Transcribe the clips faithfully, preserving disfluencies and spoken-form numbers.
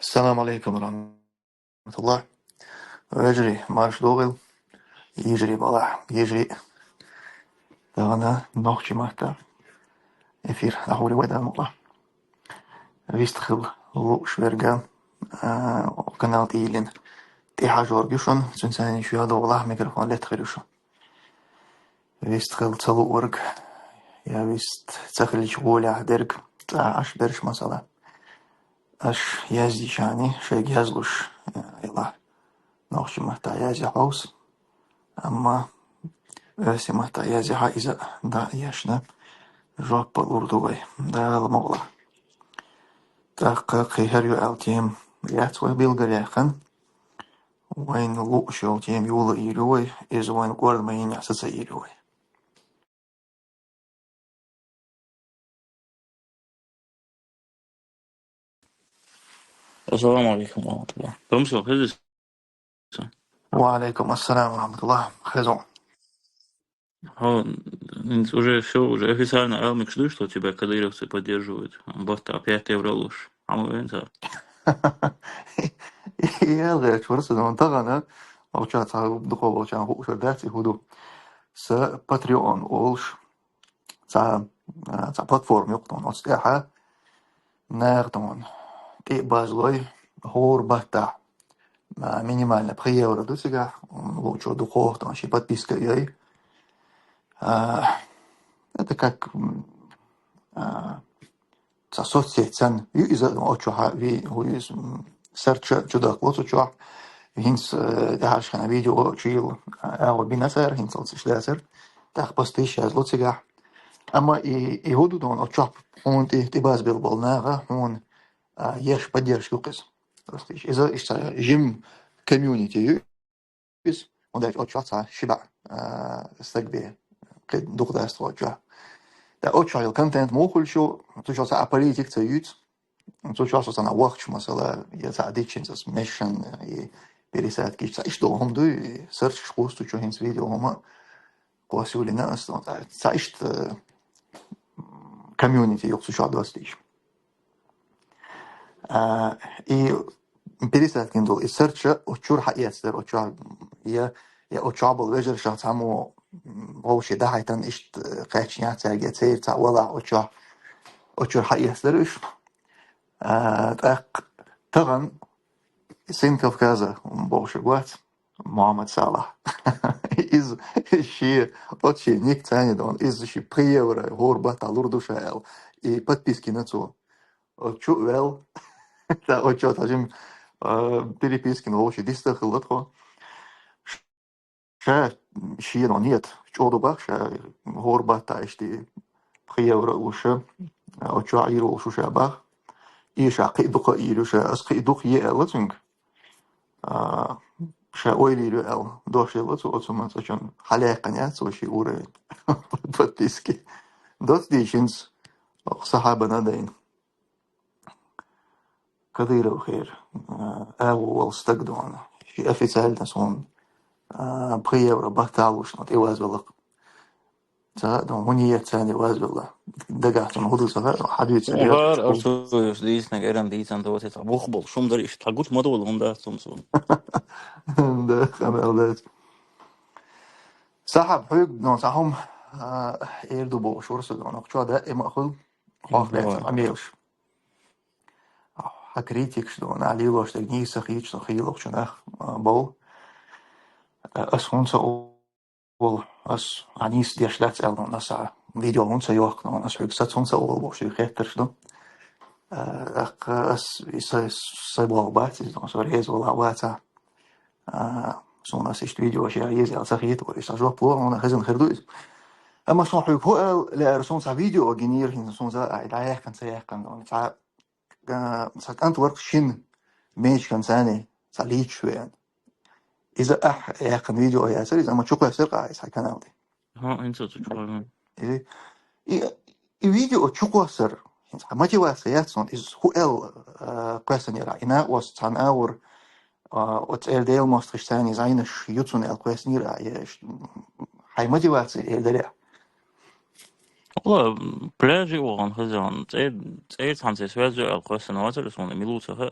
Ассаламу Ӏалайкум ва рахьматуллахӀ. Вежарий, марша догӀийла. Йижарий балахь, йижарий. Тахана нохчийн маттахь эфир дӀахьур ю вай, Дала мукъ лахь. Вистхила лууш верг, а, канал тӀе йиллина тӀехьажорг ю шуна, цуьнца шу ядогӀалахь, микрофон лаьтта хир ю шун. Вистхила ца луург, я вист ца хилча гӀолехь дерг, цӀа Ӏаш берш масала. Аш яздичани, шайга язлуш, э, ила, нохчийн маттахь язъе хьовса. Амма оьрсийн маттахь язъяхьа иза дӀа а ешна, жоп а лур ду вай, Дала мукъ лахь. ТӀаккха кхин хӀара ю аьлла тема яц вай билгалъяьккхина. Вайна лууш йолу тема йоло йийр ю вай, иза вайна кӀордаманехь саца йийр ю вай. Ассаламу Ӏалайкум ва рахьматуллахӀ. Томсо, хезий? Ва Ӏалайкум ассалам ва рахьматуллахӀ. Хезий. Хьо, хӀинца уже всё, уже официально Ӏаламикаш ду, что тебя кадыровцы поддерживают? Баттахь пять евро луш. Хьан вен ца? Ял гӀерташ вара сан, тахана, вовча цхьа дукха волчарна хууш дац и хӀун ду. Сан Patreon олуш цхьа, а, цхьа платформа ю-кх тхуна, оцу тӀехь наха тхуна тӀе а базлой, хӀора баттахь, а, минимально пхи евро ду цигахь, м, лучо дукхох тхуна ши подписка а йой. А, это как, м, а, цхьа соцсеть санна ю иза, оцу чохь ви-, хӀу иза, м, search чу дахало цу чохь. ХӀинца, э, тӀаьхьарчу хенахь видео чуйла, а, агӀо бина цара, хӀинцалц иштта дацара. ТӀаккха посташ язло цигахь. Амма и, и хӀун ду тхуна, оцу чохь хьуна тӀе, тӀе базбелла болу наха, хьуна, а, еш поддержка ю-кх иза. Просто иза иштта жима комьюнити ю иза, хӀунда аьлча оцу чохь цхьа ши бӀе, а, стаг бен, кхин дукха дац тхо оцу чохь. ТӀаккха оцу чохь йолу контент муха хуьлуш ю, цу чохь цхьа а политика ца юьйцу. Цу чохь со цхьана вахча, масала, я цхьа а дичинца, мешан, и пересадкаш, цхьа иштта долу хӀума ду, и сарчаш кхуссу цу чу хӀинца видео хӀума, кхосса юьйлина ас, цхьа, цхьа иштта, м, комьюнити ю-кх цу чохь доцдийш. А, и пересадкин долу и сарча оцу чуьра хьаэцна дара, оцу чохь, я, я оцу чохь болу вежаршах цхьаммо, м, вовшийн дӀахьайтан иштта, э, кхаьчна яц цаьрга, я церан цхьа валахь оцу чохь, оцу чуьра хьаэцна дара уьш. А, тӀаккха тахана Сын Кавказа бохуш вац, Мухаммад Салахь. Иза шен, оцу шен ник царна дон, иза ши пхи евро хӀора баттахь лур ду ша аьлла. И подписка йина цо. Оцу чу а вел, та оцу чу тхьажим, а, переписка йина вовшийн дистар хилла тхо. Ша шена нет, чӀогӀа ду бах, ша хӀора баттахь иштта пхи евро а луш, оцу чохь Ӏийр волуш ву ша бах. И ша кхин а дукха а Ӏийр ю ша, ас кхин а дукха е аьлла цуьнга. А, ша ойла йийр ю аьлла, дош елла цо оцу хӀуманца, оцу чохь хьалаьккхина яц цо шен уровень подписки. Доцдийшинца, сахьабана дайна. Кадыров хер, а, агӀо волу стаг дона. Ши официально суна, а, пхи евро баттахь луш, но тӀе вазвелла-кх. Ца а дона, хӀун еза царна вазвелла. Дагахь цунна хӀун ду ца хаьа, хьан дуьйцу Хьун деза? Хар арцуюш дийцинарг эрна дийцан доций, цхьа бух болу шум дара иштта, хьан гучу ма долу хӀума дац цунна суна. Да, къамел дац. Сахьаб, хьоьга дона цхьа хӀума, а, эр ду бохуш вара со дона. Чо да, и ма хуьлу, хьох лаьцна къамелаш. Хьан критикаш дона, ахь лелош дерг нийса хийча со хийлахчу нах, а, бов. А, ас хӀунда ца олу, ас ахь нийса деш дац аьлла, ас а видео хӀунда ца йохку, ас хьоьга сац хӀунда ца олу бохуш, хеттарш ду. А, тӀаккха ас и са, са боху бац, иза со реза вала ваца. А, суна ас иштта видео ша еза аьлла ца хета, вара иштта жоп ло, хьуна хезна хир ду иза. Амма суна хьоьга хӀу аьлла лаьара, суна цхьа видео гинийра хӀинца, суна за а, и дӀаяьккхина, ца яьккхина, цхьа, а, цхьа кӀант вара шина мечкан царна, цхьа лийчаш веана. Иза ахь яьккхина видео яцара, иза амма чукхоьссира кху иза хьайн канал тӀе. ХӀан, хӀинца ца чукхоьссина. И, и, и видео чукхоссар, хӀинца хьан мотивация яц суна, иза хӀу аьлла, а, кхоьссинера, и накъост цхьана агӀор, а, оцу цӀера Делан мостагӀчу царна зӀенаш ю цунна аьлла кхоьссинера, я ш-, хьайн мотивация эр дара ахь? Вала, пляже вахана хезна, цӀе-, цӀера цхьаьнца связь ю аьлла кхоьссина вацара суна, мила ву ца хаьа.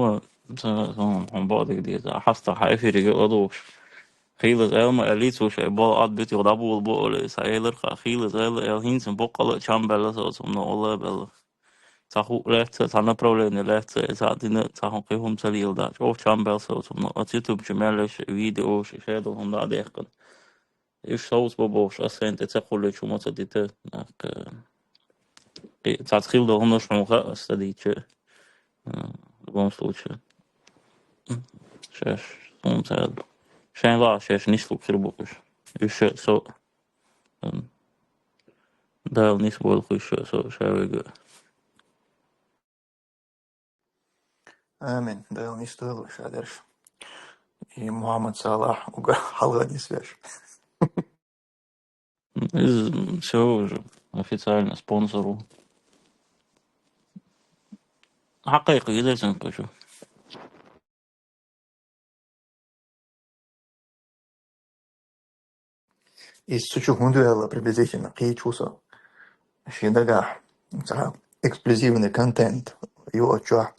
ва, ца, ца, хьун баъдиг деза. Хьаста хьа эфириге ладугӀуш. Хийлаза аьлла ма аьллий цо шоай бала ад битих дӀаболабо оле, са элар ха, хийлаза аьлла, аьлла, хӀинца боккъала а чам баьлла соцу хӀума, валла баьлла. Ца хӀуъ лаьцна, ца направление лаьцна, ца дина, ца хӀума кхин хӀума ца леладаьча. Оха чам баьлла соцу хӀума, оцу YouTube чу мел йиш, видеош, шадолу хӀума дӀа а даьккхина. Уьш совцабо бохуш, ас сайна тӀе ца кхуллучу хӀума ца дита, нах, э, кхи-, цхьацца хила долу хӀуманаш хьуна хаьа, ас ца дийча, э, в любом случае. Шаьш, хӀума ца аьлла. Шайн лаахь шаьш нислуг хир бу уьш. Уьш со, м, Дала нисбойла хуьйш шу со шавига. Амин. Дала нисдойла шу дерш. И Мухаммад Салах угар хьалха нисвеш. Из все уже официально спонсор ву. Хьакхайкхийда цунга кху чу. Иза цу чу хӀунда ваьлла приблизительно кхийча ву со. Шен дагахь цхьа эксклюзивный контент ю оцу чохь.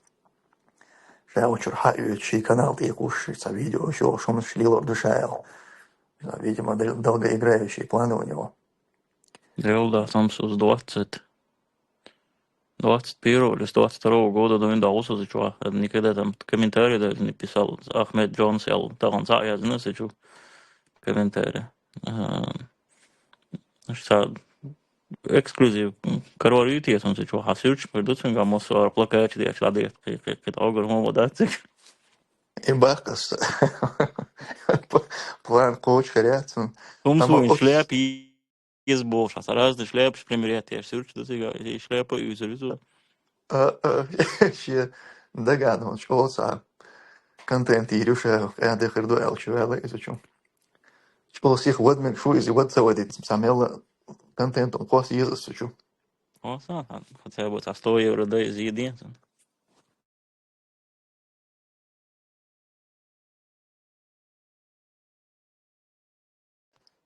Ша оцу чуьра хьаоьцу шен канал тӀе кхуьссуш цхьа видео, шен хӀуманаш лелор ду ша аьлла. Видимо, дол-, долгоиграющий планы у него. Дело да в том, что с двадцать, двадцать первого или с двадцать второго года до Индауса за чего. Никогда там комментарий даже не писал. Ахмед Джонс, я таган за я знаю, за чё комментарий. А, ша эксклюзив. Карвар ю те, сон за чё. Ха, сюрч, пойду цунга, мосо, плакат, я чла дает, кхи-, кхи-, кхи-, огр, мо, да, цик. И бахкас. План коч харяцун. Тум Там свой оч- шляпы из болш, а разные шляпы примерять, я сюрч, да, цик, и шляпа юзер, юзер. А, а, шен дагадон, чӀоца контент йийр ю ша, къаьда хир ду аьлла чу ваьлла иза чу. ЧӀоца сих вад мег шу иза вад ца вадиц, цхьа мелла контент он кхос еза аса чу. О, са, хотя бы цхьа сто евро да иза еден.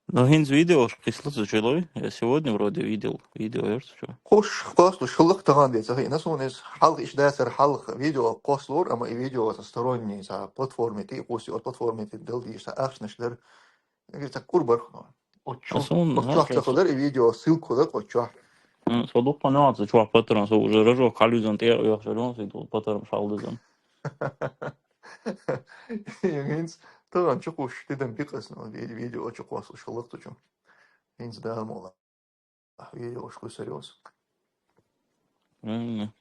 Ну, хӀинца видеош кхисло ца чулой. Я сегодня вроде видел видео, я что? Кхуш, кхослуш, хӀаллак тахана де ца хиъна суна иза. Хьалха иш дацара, хьалха видео кхослур, амма и видео со сторонний, со платформе тӀе кхуссу, платформе тӀе дал дийш, со ахчанаш дар. Эгер ца курбар. Оцу А сон оцу чохь ца хилар и видео, ссылка хилар оцу чохь. М, со дуккха нагӀа ца чохь патаран, со уже рожок хьалюзан тӀе а йохуш, рон, со ду патаран шалдузан. ХӀинца тахана чу кхуш, тидам бикъас, ну, ви-, видео чу кхослуш хӀаллак ца чу. ХӀинца Дала мула. Ахь видеош кхуьссур йоцу. М.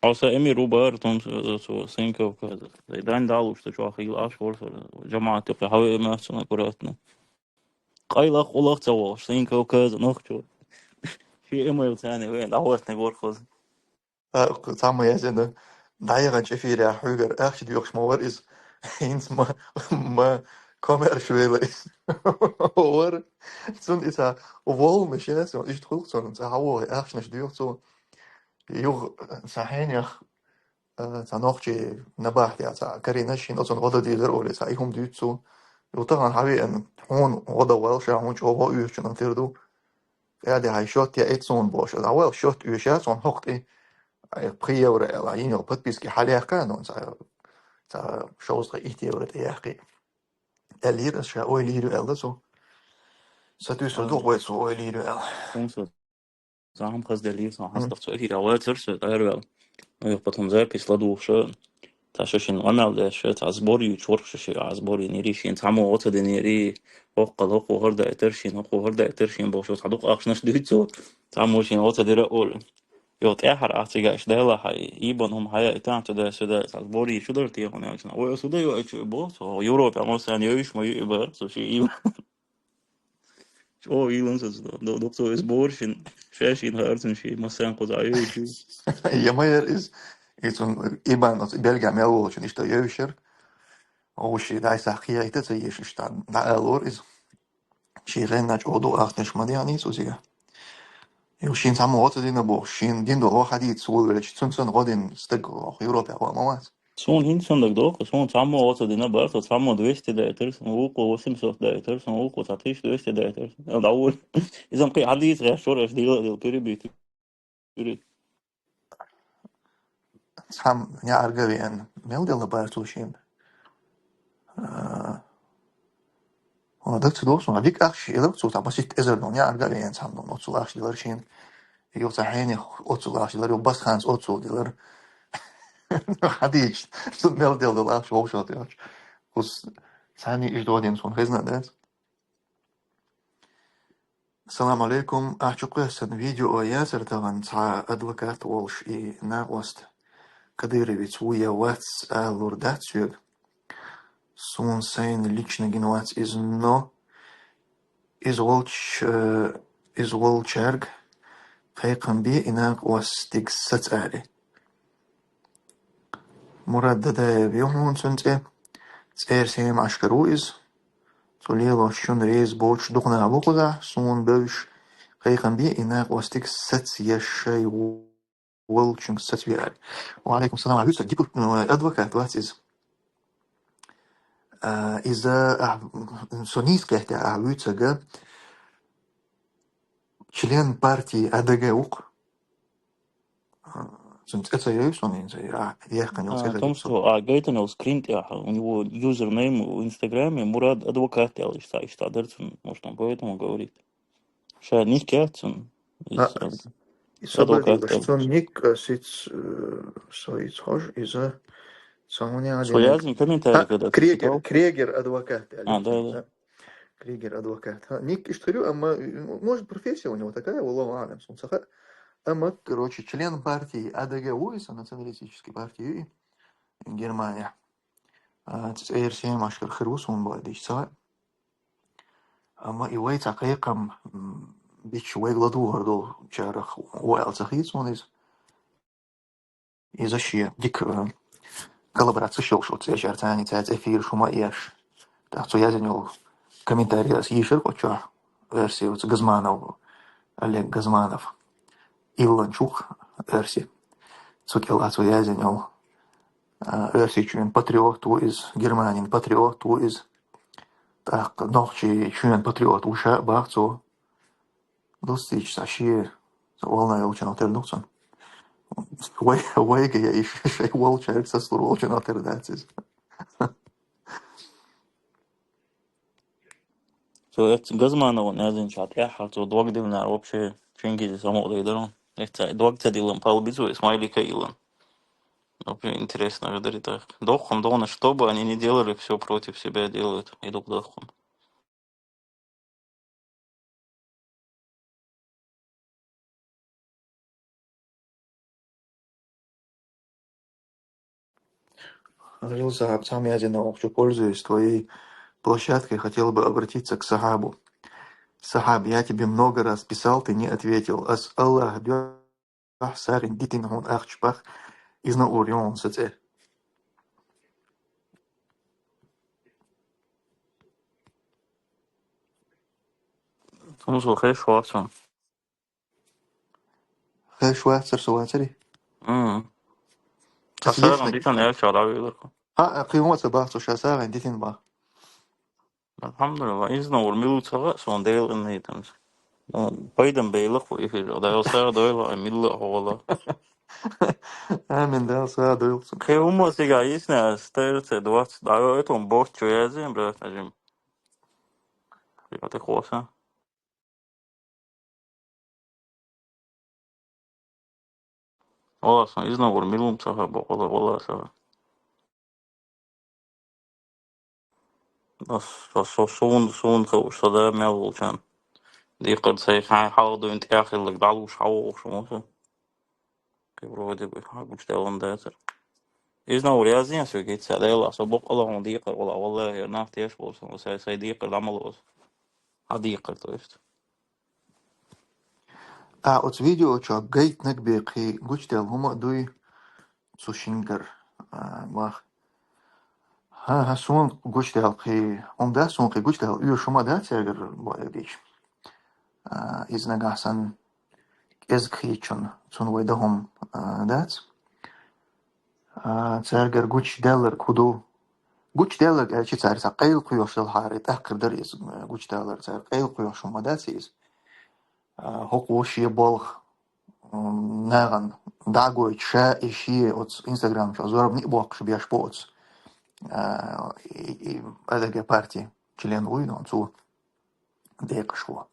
Хьо сан Эмир ву бара, тун цо Синков каза. Дай дань далуш, ца чохь хила аш хор сара. ЖамаӀат юкъе хьаве моьтту сан аккуратно. Къайлах, къулах ца волуш, Синков каза, нохчо. Ши Эмир царна вен, дӀахӀоттаниг ворхоза. А, цхьамма яздина, дӀаяханчу эфирехь хьуьгара ахча доьхуш ма вара иза. ХӀинца ма, ма коммерш вела иза. Вара. Цунна иза волнаш яц, иштта хуьлу цунна, цхьа хьавогӀий ахчанаш доьху цо. Юха сан хьенех, а, цхьа нохчий набахтехь цхьа карийнаш, шина оцунна гӀо дан дезара олий, цхьа и хӀума дуьйцу цо. Юха тахана хьавеана, хьуна гӀо дан ваьлла ша, хьуна чӀогӀа гӀо оьшучунна хир ду. КӀаьда хьайн счет яийта суна бохуш. Аса ваьлла счет оьшуш, суна хӀокху тӀе, ай, пхи евро аьлла, йина йолу подписки хьалаяккха, ну, цхьа, цхьа шовзткъе итт евро тӀе яьккхи. Аьллера аса ша ойла йийр ю аьлла цо. Сатуьйсур ду вай цо ойла йийр ю аьлла. Хьуна со цхьа хӀума хазделлера, сан Мгм. хьастагӀа цо эфире вацара со, араваьлла. Ну, юха потом запись ладугӀуша, цхьа ша шина къамел деш, цхьа сбор юьйцуш ворхӀ ша шиъ, а сбор йинера, шена цхьаммо гӀо ца динера, хӀоккхул хӀокхо хӀара дайтара шена, хӀокхо хӀара дайтара шена бохуш, цхьа дукха ахчанаш дуьйцу цо, цхьаммо шена гӀо ца дира олу. Йо, тӀаьхьара ахь цига иштта делахь, и бан хӀума хьаяа, и тахана ца дай, ца дай, цхьа сбор йийцуш дар те хьуна аьлча. Ой, аса дай йо, ачу боху, цо Европе, ма сан йовиш ма ю и бар, цо ши и. ЧӀогӀа йийлан саца до, до, до цо иза бора шин, ша шин харцан ши, массарна кхуза а йойчу. Я ма яра иза, и цун ибан оцу Бельгия мел волчун иштта йойшира. Оу ши дайсах кхиайта ца еш иштта дӀаалора иза. Ши гӀенна чӀогӀа ду ахташ ма диана иза узига. Ю шин цхьаммо оцу дина боху, шин дин долу хадийца волавелча, цун сан гӀо дин стаг Европе а ма вац. Суна хӀинца сан даг доху, суна цхьаммо оцу дина бар, со цхьаммо двести дайтар, сан вукхо восемьсот дайтар, сан вукхо цхьа тысяча двести дайтар. Эл дӀавур. Иза кхин хьадийца гӀеш шура аша дила а дила перебить. Перебить. Цхьам неӀарга веана. Мел дела бар цо шен? А, Вон даг ца доху суна, дика ахча елар цо, цхьа маситта эзар дон, я арга веана цхьамма дон, оццул ахча дилар шена. Юха цхьа хьенех оццул ахча дилар, юха басханца оццул дилар. Хьадийча, цунна мел дела долу ахча вовшах тӀе йоцуш. Кхуз цхьаьний иш додина суна хезна дац. Салам алейкум. Ахьа чу кхоьссина видео яцара тахана цхьа адвокат волуш и накъост Кадыровец ву я вац алалур дац соьга. Суна сайна лично гина вац иза, но иза волчу, э, иза волчаьрга кхайкхам бе и накъостиг сац аьле. Мурад Дадаев ю хьуна цун цӀе. ЦӀера Сема Ӏашкар ву иза. Цу лелош шун реза боцуш дукха нах бу кхузахь, суна бевзаш, кхайкхам бе и накъостиг сац еш шай волчуьнга сац ве аьле. Ва алейкум салам. А вуьцаг депут-, адвокат вац иза. А, иза, а, со нийса кхетта, а вуьцага член партии А Д Г ву-кх. А, цун цӀе ца йойу суна, хӀинца, а, яьккхина йолу А, цӀе ца том, йойу суна. Что, а, гайтина йолу скрин тӀехь, у него юзернейм в Инстаграме Мурад Адвокат аьлла иштта, иштта дара цун, может, он поэтому говорит. Ша ник яц цун, А, иза, и со адвокат бажи, аьлла. Цун ник, а, сиц, э, со иза хьожу, иза, со хьуна Со один ник. Яздина комментарий, а, когда ты Крегер, читал. Крегер Адвокат аьлла А, да, да. Да. Кригер адвокат. Ха, ник иштта хир ю, амма, м, может, профессия у него такая, валлаху а'лам, суна ца хаьа. Амма, короче, член партии А Д Г ву иза, националистической партии ю и Германия. А, цӀера Сема Ӏашкар хир ву суна боху дийца. Амма и вай цхьа кхайкхам, м, бича вайга ладугӀур долчарах ву аьлла ца хета суна иза. Иза шен дика, э, коллаборацеш йолуш оцу эшарца, цаьрца эфираш хӀума а еш. ТӀаккха цо яздина йолу комментарий аса йийшира оцу чохь, оьрсийн оцу Газманов, Олег Газманов. Илланчух оьрси. Цу кӀел а цо яздина йолу, э, Оьрсийчоьнан патриот ву иза, Германин патриот ву иза. ТӀаккха Нохчийчоьнан патриот ву ша а боху цо. Дустийча цхьа шен волна йолчунах тера ду-кх цунна. Вай, вайга я и шайн волчаьрга сацалур волчунах тера дац иза. Цо эцу Газмановна яздинчохь тӀаьхьа цо дог диллинарг вообще Чингизе самукъадайдара. Эцу дог ца диллина палбицо и смайлик а иллина. Вообще интересно, ведь, так. Доккхун дона, что бы они ни делали, всё против себя делают. И дукха доккхун. Алил Сахаб, сам я одиноко, пользуясь твоей площадкой, хотел бы обратиться к Сахабу. Сахаб, я тебе много раз писал, ты не ответил. Ас Аллах дуьхьа сагӀина дитина хьуна ахча бах, иза Наур ю хьуна сан цӀе. Хьуна со хезаш вац хьуна. Хезаш вацара со вацаре? М. Аса сагӀина дитина аьлча дӀавелларг хьо. А, а, кхин хӀума ца бах цо, ша сагӀина дитина бах. Алхьамдулиллах, иза Наур мила ву ца хаьа суна, Дела къинхетамца. Ну, пайдам бейла-кх ву эфир, Дала сагӀа дойла, ай, милла а хьо вала. Амин, Дала сагӀа дойла цунна. Кхин хӀума цига йисна, ас тайра ца двадцать дӀавойтун бохчу язйин, брат, ажим. Кхин а тӀе кхоса. Вала сан, иза Наур мила ву ца хаьа боху, вала, вала сан. Ас, со, со, суна, суна хууш, со да мел волчарна. Декхар цай хьайн хьалха дуьйна тӀехь хилларг дӀалуш хьан вохуш ву со. Кхин вроде бы, хьан гучудаьлла дацара. Иза Наур яздина соьга, хӀинца Дела, со боккъала хьуна декхар вала, валлахӀи, нах теш болу сан, сай, сай декхар дӀа ма ло аса. Хьан декхар, то есть. А, оцу видео чохь гайтинарг бен кхин гучудаьлла хӀума а дуй цу шингара, а, бах. ХӀан-хӀа, суна гучудаьлла кхин, хӀума дац суна кхин гучудаьлла, оьшу хӀума дац цаьргара, бохург дийча. А, иза нагахь санна кӀезиг хийчунна, цунна вай дан хӀума, а, дац. А, цаьргара гучудаьлларг хӀун ду? Гучудаьлларг аьлча, цара цхьа къайла кхоьхьуш делахьара, тӀаккхар дара иза, а, гучудаьлларг, цара къайла кхоьхьуш хӀума дац иза. А, хӀокхо шен болх, м, нахана дӀа а гойтуш, ша и шен оцу Instagram чохь зорбане а боккхуш беш бу оцу, а, и, и А Д Г партин член вуй, но цо декъашхо.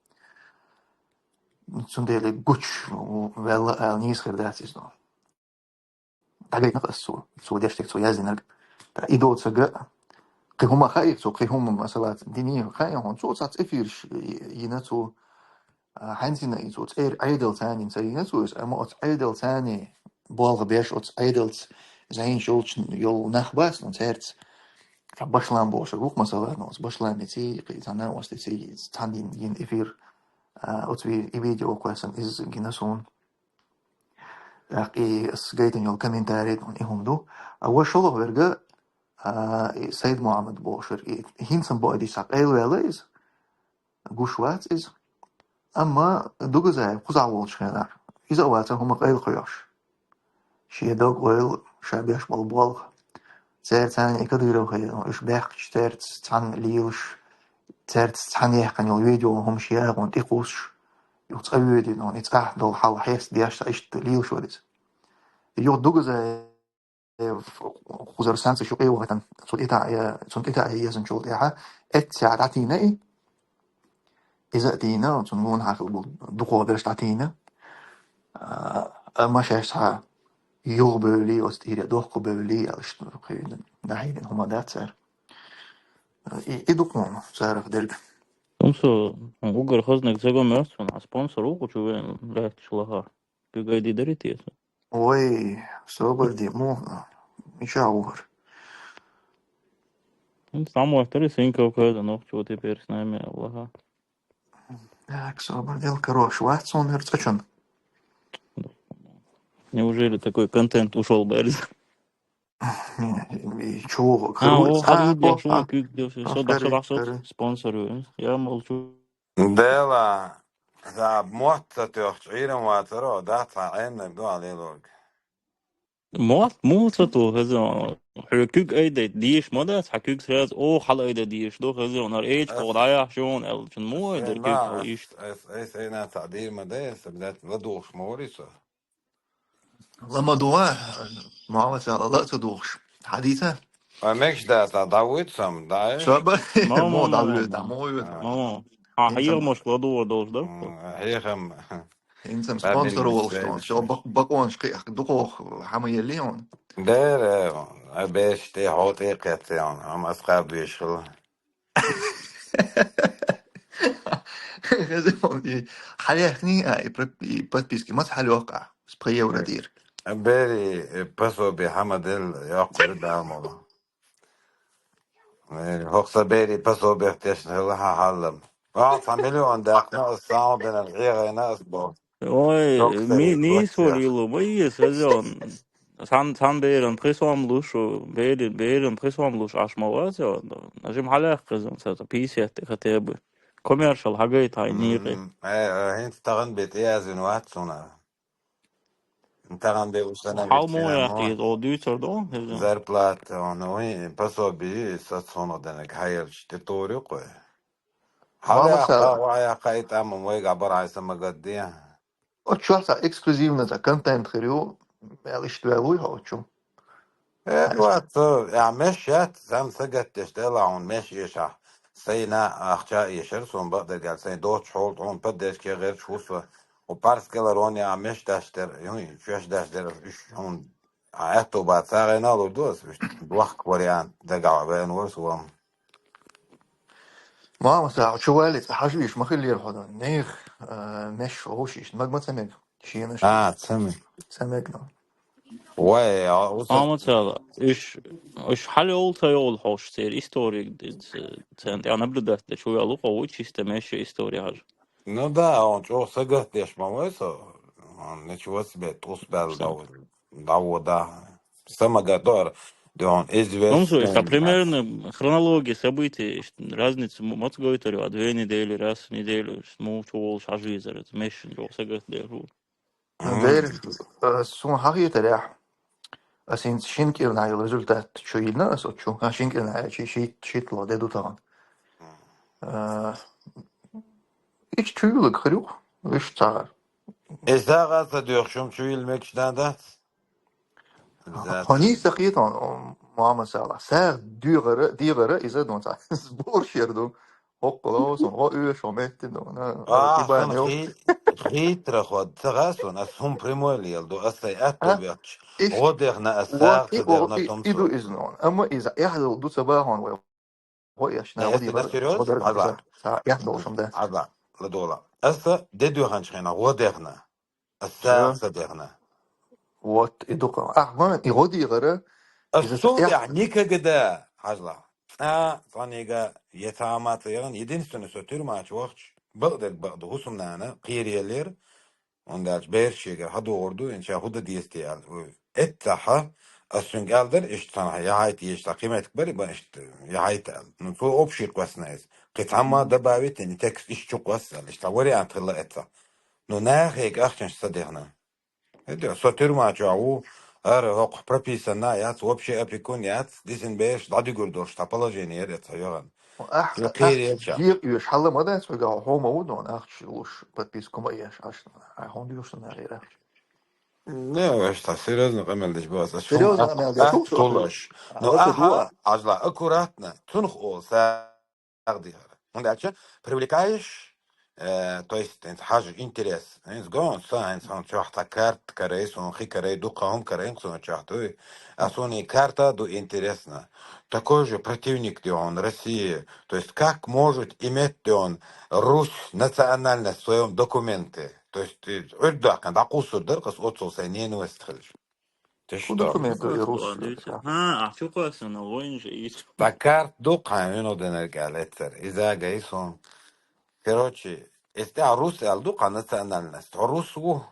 Цундела гучу ваьлла ала нийса хир дац иза, но. ДӀагайтина ас цо, цо деш дерг, цо яздинарг. Ткъа и доцург, кхин хӀума хаьий цо, кхин хӀума, масала, динийн хаьий хьуна, цо цхьацца эфираш йина цо, а, хьаьнцина и цо цӀера Ӏедалца цхьаьна ца йина цо иза, амма оцу Ӏедалца цхьаьна болх беш, оцу Ӏедалца зӀеначу йолчу йолу нах бац, ну, цаьрца цхьа башлам бохург ву-кх, масала, ну, оцу башламеций, кхин цхьа накъостаций, цхьаьна йина, йина эфир, а, оцу ви-, и видео кхоьссина иза гина суна. ТӀаккха и ас гайтина йолу комментарий тӀехь и хӀума ду. А вай шолгӀа верг, а, и Сайд Мухьаммад бохуш верг, и хӀинца-м бакъдийцича къайлаваьлла иза, гуш вац иза. Амма Дугазаев кхузахь волчу хенахь, иза а вацара хӀума къайлакхоьхьуш. Шен дог-ойла, ша беш болу болх. Цаьрца цхьаьна и Кадыров хилла, уьш баьхкича цаьрца цхьаьна лелаш, цаьрца цхьаьна яьккхина йолу видео хӀумаш яхана тӀекхуссуш, юха цӀа воьдина, и цӀахь долу хьал хьестадеш, цхьа иштта лелаш вара иза. Юха Дугазаев кхузара санца шу къевахатан, цу тӀе таӀ-, цунна тӀе таӀа езанчул тӀаьхьа, эццехь дӀатийна и. Иза а тийна, цунна гонахьа хилла болу дукхо берш дӀатийна. А, амма шаьш цхьа юхабевллий, оцу тӀера дохкабевллий, аьлла, иштта кхин дӀахьедина хӀума дац цара. И, и ду-кх хьуна царах дерг. Хьуна со, хьуна уггар хазаниг ца го моьтту суна, а спонсор ву кху чу веана лаьтташ лахахь? Куьг айдийр дарий те со? Ой, собар де, мо, мичахь ву хӀара? ХӀинца дӀа моттарий, Синьков Кайда нохчо теперь с нами, Аллаха. Так, собар де, короче, вац суна хӀара цкъачунна. Неужели такой контент ушёл, баьрза? И чугӀа, А, о, хьажа, а, я о, шуна а, куьг, я шуна, а, со, да, со, хари, да, со, хари. Спонсор ю, я молчу. Дела, ца мотт ца тоьхча, Ӏийрам вацара, о, да, цхьа Ӏеннарг ду, а лелорг. Мотт, муха ца тоху, хеза, хьоьга куьг айдайта дезаш ма дац, хьан куьг сразу, о, хьала айда дезаш ду, хеза, хӀара эча кхо дӀаяхьа шуна, аьлла, чун муха айдара куьг, хьо иштта? Ас, ас, ас, айна цхьа дийр ма дай, ас обязательно ладугӀуш ма вари со. Ла ма дугӀа, Мухьаммад, ла а ца дугӀуш. Хьадийца? Ва мегаш дац, а дӀавуьйцу сам, да? Шаба, мо дӀавуьйта, мо вуьйта. Мо, хьан хьехамашка ладугӀур долуш дара? Хьехам. ХӀинца-м спонсор волуш тхуна. Всё, бак-, бакъонаш кхиъ, дукхох хьама елли хьуна. Дера, а беш тӀе, хьо тӀе кхетта хьуна, амма ас кхаба веш хила. Хеза, и хьалехний, а, и про-, и подписки маца хьалайоккху ахь? Спха евро дийр. Бери, э, пособи хьама делла, йоккхура Дала молу. Э, хӀокху сан бери пособих тешна хила хьан хьаллам. Ахьа цхьа миллион даьккхина, ас сагӀа бина, хьехайна ас боху. Ой, ми-, нийсо лело ма еза, хеза. Цхьан, цхьан беран пхи сом луш, бери-, беран пхи сом луш Ӏаш ма вац, я, нажим хьалаяккха хеза, ца, ца, пятьдесят хотя бы. Коммершал хьагайта хьайн некъе. М, э, э, хӀинца тахана бе тӀеязвина вац суна. Тахана бе уьш санна хьал мо яхкийта, о, дуьйцур ду, хеза. Зарплата, он, уй, пособи, сац хьуна денег хьаелча, тӀе тори кхой. Хьал яккха, ва яккха, и тӀамам вайга бара хьайн самагадде. Оцу чохь цхьа эксклюзивно цхьа контент хир ю, аьлла иштта ваьлла вуй хьо оцу чу? Э, вац, я меш яц, сан сагатдеш делахь хьуна меш эшахь. Сайна ахча эшар, суна бакъдерг аьлла, сайн доцчу хьолу хьуна поддержке гӀерташ ву со. У парс кӀелар вон я меш даш дер, юй, чоьш даш дер, уьш хьуна, а, аьтту бац, сагӀина лур ду ас, уьш, дохка вариант дагахь веана вара со ван. Мама, са, чу валли, цӀа хьажа веш ма хиллера хьо дан. Нех, а, меш вовшиш, маг ма ца мега. Шенаш. А, ца мега. Ца мега, ну. Вай, а, уса- Мама, цала, уьш, уьш хьал йолу ца йолу хьовш церан историк, ц-, церан тӀехь наблюдать дечу вел ву, хьо ву чисто мешан история хьажа. Ну да, он чӀогӀа сагатдеш ма вай со, он ничего себе, тӀус баьлла дӀавода. Самага дор, де он известный. Ну, ста примерно хронология событий, разница м-, маца гойтар, а две недели, раз в неделю, муха чу волуш хьажа везар, мешан чӀогӀа сагатдеш ву. Дер, э, суна хьахетарехь, ас хӀинца шина кӀирнахь йолу результат чу йиллина ас оцу чу. А, шина кӀирнахь аьлчи, шийтта, шийтталгӀа де ду тахана. Э, иш чуьйлаг хир ю-кх, иш цара. И сагӀа ца доьхуш хӀума чуйилла мегаш дан дац? Хьо нийса ца кхета, Мухьаммад Салахь. СагӀа доьгӀара, дегӀара иза дон цхьа сбор шер ду. ХӀоккхул хӀо сон, хӀо оьшуш, хӀо меттиг ду. На, а, кибан сан йо. Хи-, хитрахо ца гӀа сон, ас хӀума прямой лела ду, ас сайн атто бетташ. ГӀо дехна ас, сагӀа ца дехна, и, и ду иза нон. Амма иза эхь долу ду ца бахьон вай. ГӀо эшна, гӀо дийла, серьёзно? ГӀо дерг, ца, ца, эхь долу шум да. Ада, ладола. Аса де доьханчу хенахь гӀо дехна. Аса ца дехна. Вот, и дукха. Ахьа, и гӀо дийгӀара. Ас иза цул тӀехь никогда, хьажла. Цкъа, цкъа никогда, я ца ма ца яхана, единственное, со тюрьма чу вахча, бакъдерг бакъду, хӀусамнана, кхераеллера. ХӀунда аьлча бераш шегара хьадогӀур ду, инча хӀу дан деза те аьлла. Эццахьа, ас цуьнга аьлла дара, иштта цхьана яхьайта езаш цхьа кхин меттиг бара, бан иштта яхьайта аьлла. Ну, цо общий кхоссана иза. Кхин цхьамма добавить йина, текст иштта чу кхосса аьлла, иштта вариант хилла эццахь. Ну, нахега ахчанаш ца дехна. ХӀаьта со тюрьма чохь ву, ара хӀокху прописана яц, вообще опекун яц, дисина бераш дӀадуьгур долуш цхьа положение яра эццахь йогӀан. Ахь, Цо кхийра ахча елча. Декъа оьшу хьала ма дац, хьуьга хьо хӀума ву дона, ахча луш, подписка ма еш, ахча, ахь хьуна дуьйш сан нахера ахча. Не, ваш та серьёзно къамел деш бац. Ас Серьёзно хьуна къамел деш ахча бу, тулаш. Ну, аха, ду а. Ажла, аккуратно, цунах олу сагӀдихара. ХӀунда аьлча, привлекаешь, э, то есть, хӀинца хьажа интерес. ХӀинца гон, сан, хӀинца хьуна чохь цхьа карт карай, сон хи карай, дукха хӀума карай, хӀинца сон чохь дуй. А сон и карта ду интересно. Такой же противник, где он, России. То есть, как может иметь, где он, Русь, национальность в своём документе? То есть, э, Ӏуьрдаккхина, дӀакхуссур дара, къас оццул сайн ненависть хилча. Ты Ку что? Документ и Просто рус. Дуьйцу. ХӀа, ахь чу кхоссана, вайн же ицу. Ткъа карт ду кхайн вино денарг аьлла эццара. Иза гай сон. Короче, эс тӀехь рус аьлла ду кхайн национальность. Хьо рус ву?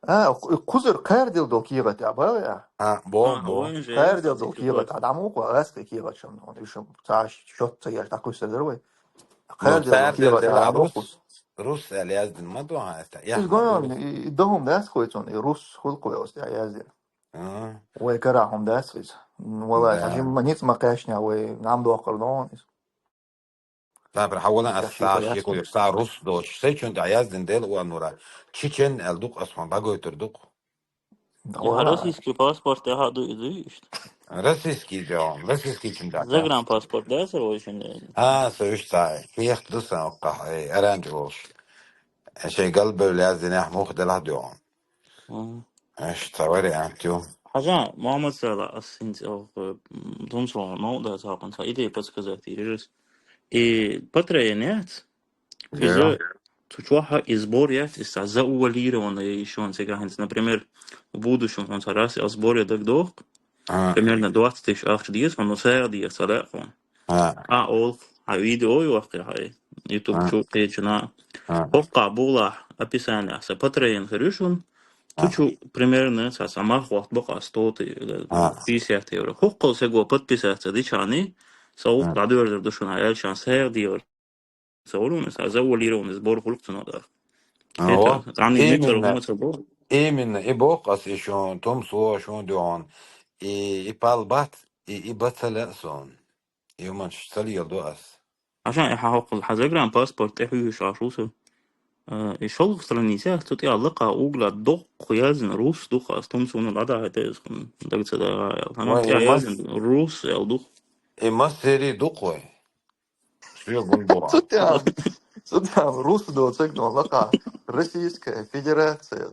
А, кхузар кхаьрдил до кегӀа тӀехь, бала я? А, бо, А, бо. Вайн же Кхаьрдил до кегӀа тӀехь, дӀа муха, ас кхин кегӀа чам, ну, уьш цхьа счёт ца еш, дӀакхуссар дара вай. Ну, кхаьрдил до кегӀа тӀехь, дӀа муха. Рус, рус аьлла яздина ма ду хьан эс тӀехь. Иза гон, и, и дохум дац кхой цунна, и рус хуьлу кхой оцу тӀехь яздина. А. Вай кара хӀума дац иза. Валлай, Да. Жимма ницкъ ма кхаьчна, вай нам доккхур дохун иза. Цабар хьавала ас Дац, са дац, шекур, дац. Са рус доч. Сай чун тӀехь яздина дела уанура. Чечен аьлла дукъ ас хьуна дӀагойтур дукъ. Да, Я, вала. Российский паспорт тӀехь ду иза иштта. Российский де он, российский чун тӀехь. Загранпаспорт да, сар вай шин. А, со уьш цхьа. Кехт ду сан оккхахь, эй, оранжевый волуш. Шайн галбевлла яздинехь муха делахь дуьгӀун. Мгм. Аша ца вариант ю. Хьажа, Мухаммад Сала, ас хӀинца ох, м, тумсо мовда цхьа кхунца идея подсказать йирис. И Патреон яц? Иза цу чохь и сбор яц, иза заувалированный ещё он цигахь хӀинца, например, в будущем хӀунца раз а сбор я дагдохку. А. Примерно двадцать тысяч ахча деза, хьуна сагӀа деза, ца лаьа хьуна. А. А, олу, хьан видео йохкий хьай, YouTube А. чу кхечина. А. Хоккхахь булахь, описание, сан Patreon хир ю шуна. Цу А. чу примерно, ца, ца мах вахт бакъа сто, А. пятьдесят евро. Хоккхал сего подписаться дичани, сан А. дӀадоьрзур ду шуна, аьлла шан сагӀа деза. Ца валуна, ца завуалированный сбор хуьлу цунах дара. А, Это, вот. Цхьанна Именно. Митра хӀума ца бо. Именно. И боху ас и шун, тумсо шун дуьхьун. И, и пал бац, и, и бац ца лаьа сон. И хӀуманаш ца леладо ас. Аша, и хьан хӀокхул хьан загранпаспорт тӀе хьуьйхуш Ӏаш ву со. Э, и шолгӀа страница, цу тӀе лакха угла доккха язна рус духа, ас тумсо хӀуна ладахьа тӀе ас хӀуна даг ца дагӀа аьлла. Хьан Вай, тӀе и мас-, язна рус аьлла духа. И массери дукха вай. Соьгун бу. Цу тӀехь, цу тӀехь рус доцург но лакха Российская Федерация.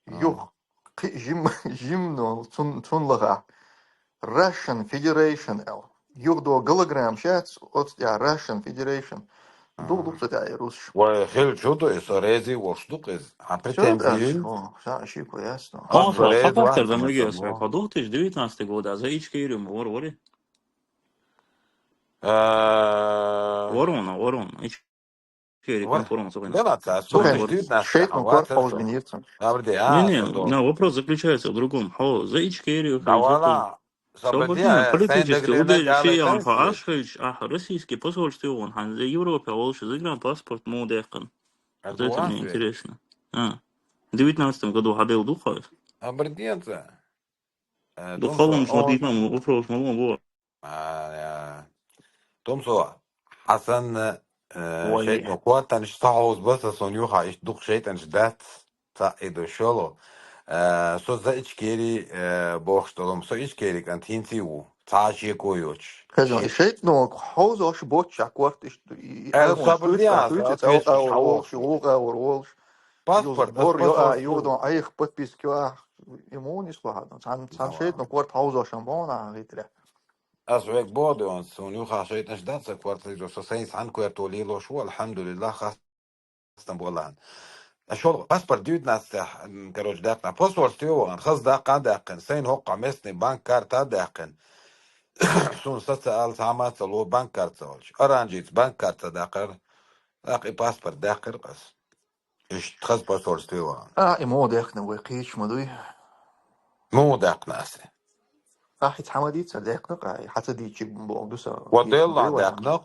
А. Юх, кхи-, жим, жим но цун, цун лаха. Russian Federation аьлла. Юх до голограмма шац, оцу тӀехь Russian Federation. А. Дух, дух цу тӀехь и русш. Вай, хил чу ду, и со рези вош ду къиз. А Всё, претензии? Хорошо, ша шико ясно. А, О, со ха-, рези хабар ван тер за ма мегиас, со бо. Ха, две тысячи девятнадцатый года, за Ичкерию мы вор-, вори? Э, Ворона, ворона. Ичкерия, Вор-, ворона, сухой. Да ладно, а Сухой. Слушай, девятнадцать, шейтму а, кор вот это что? Хьожбин ирцун. Абрди, а, Не, не, что? У меня вопрос заключается в другом. Хо, за Ичкерию, Да хо, за вала, Всё, Абрди, вот именно, а, политически, Сен-Дегрина удачи, Гала я, Тенси. Ха, аш хилч, а, российский посольство вон, хан, за Европа, волчу загранпаспорт му дехкан. А Вот это мне дуас ведь. Интересно. А. В девятнадцатом году хадел духаев. Абрди, а, Э, Духалом Тумсо, смотрит, он, ну, вопрос, ну, вот. А, я. Тумсо, Хьасан, э, Ой. шайтӀан кортанаш ца хьовза баса сон юха, иш дукха шайтӀанаш дац, ца и ду шолу. Э, со за Ичкери, э, бохуш долу, со Ичкери кӀант хӀинций ву, цхьа а шеко йоцуш. Хезна, Ши- и шайтӀан хьовзош боцча корт иш ду, и, и Э, агӀон сабр шуьйца, диас, шуьйца, а, цӀа, цӀа, цӀа, шо, волуш, шо, вукъа вор волуш. Паспорт, Юз бор ас йо, а, паспорт ю. Юдон айх подписка ю, а, имун исло хадон. Цан, цан Давай. Шейтно корт хьаузошан бона, а, гитре. Ас век бодон, сун юха шейтнаш дац, а корт лидо, со сайн сан корт лило шу, алхамдулиллах, хастан болан. А шо паспорт девятнадцать, м, короче, дакна. Посольство воган, хаз дакан дакан, сайн хокка местный банк карта дакан. Сун социал самаца ло банк карта олч. Оранжиц банк карта дакар. Ах, и паспорт дакар къас. Иштта хаза посольстве ван. А, и муха даьккхина вай, кхечу ма дуй? Муха даьккхина аса? А, хӀинца хьама дийца даьккхина, кхай, хьаца дийчиг боху ду сан. Ва Делла даьккхина,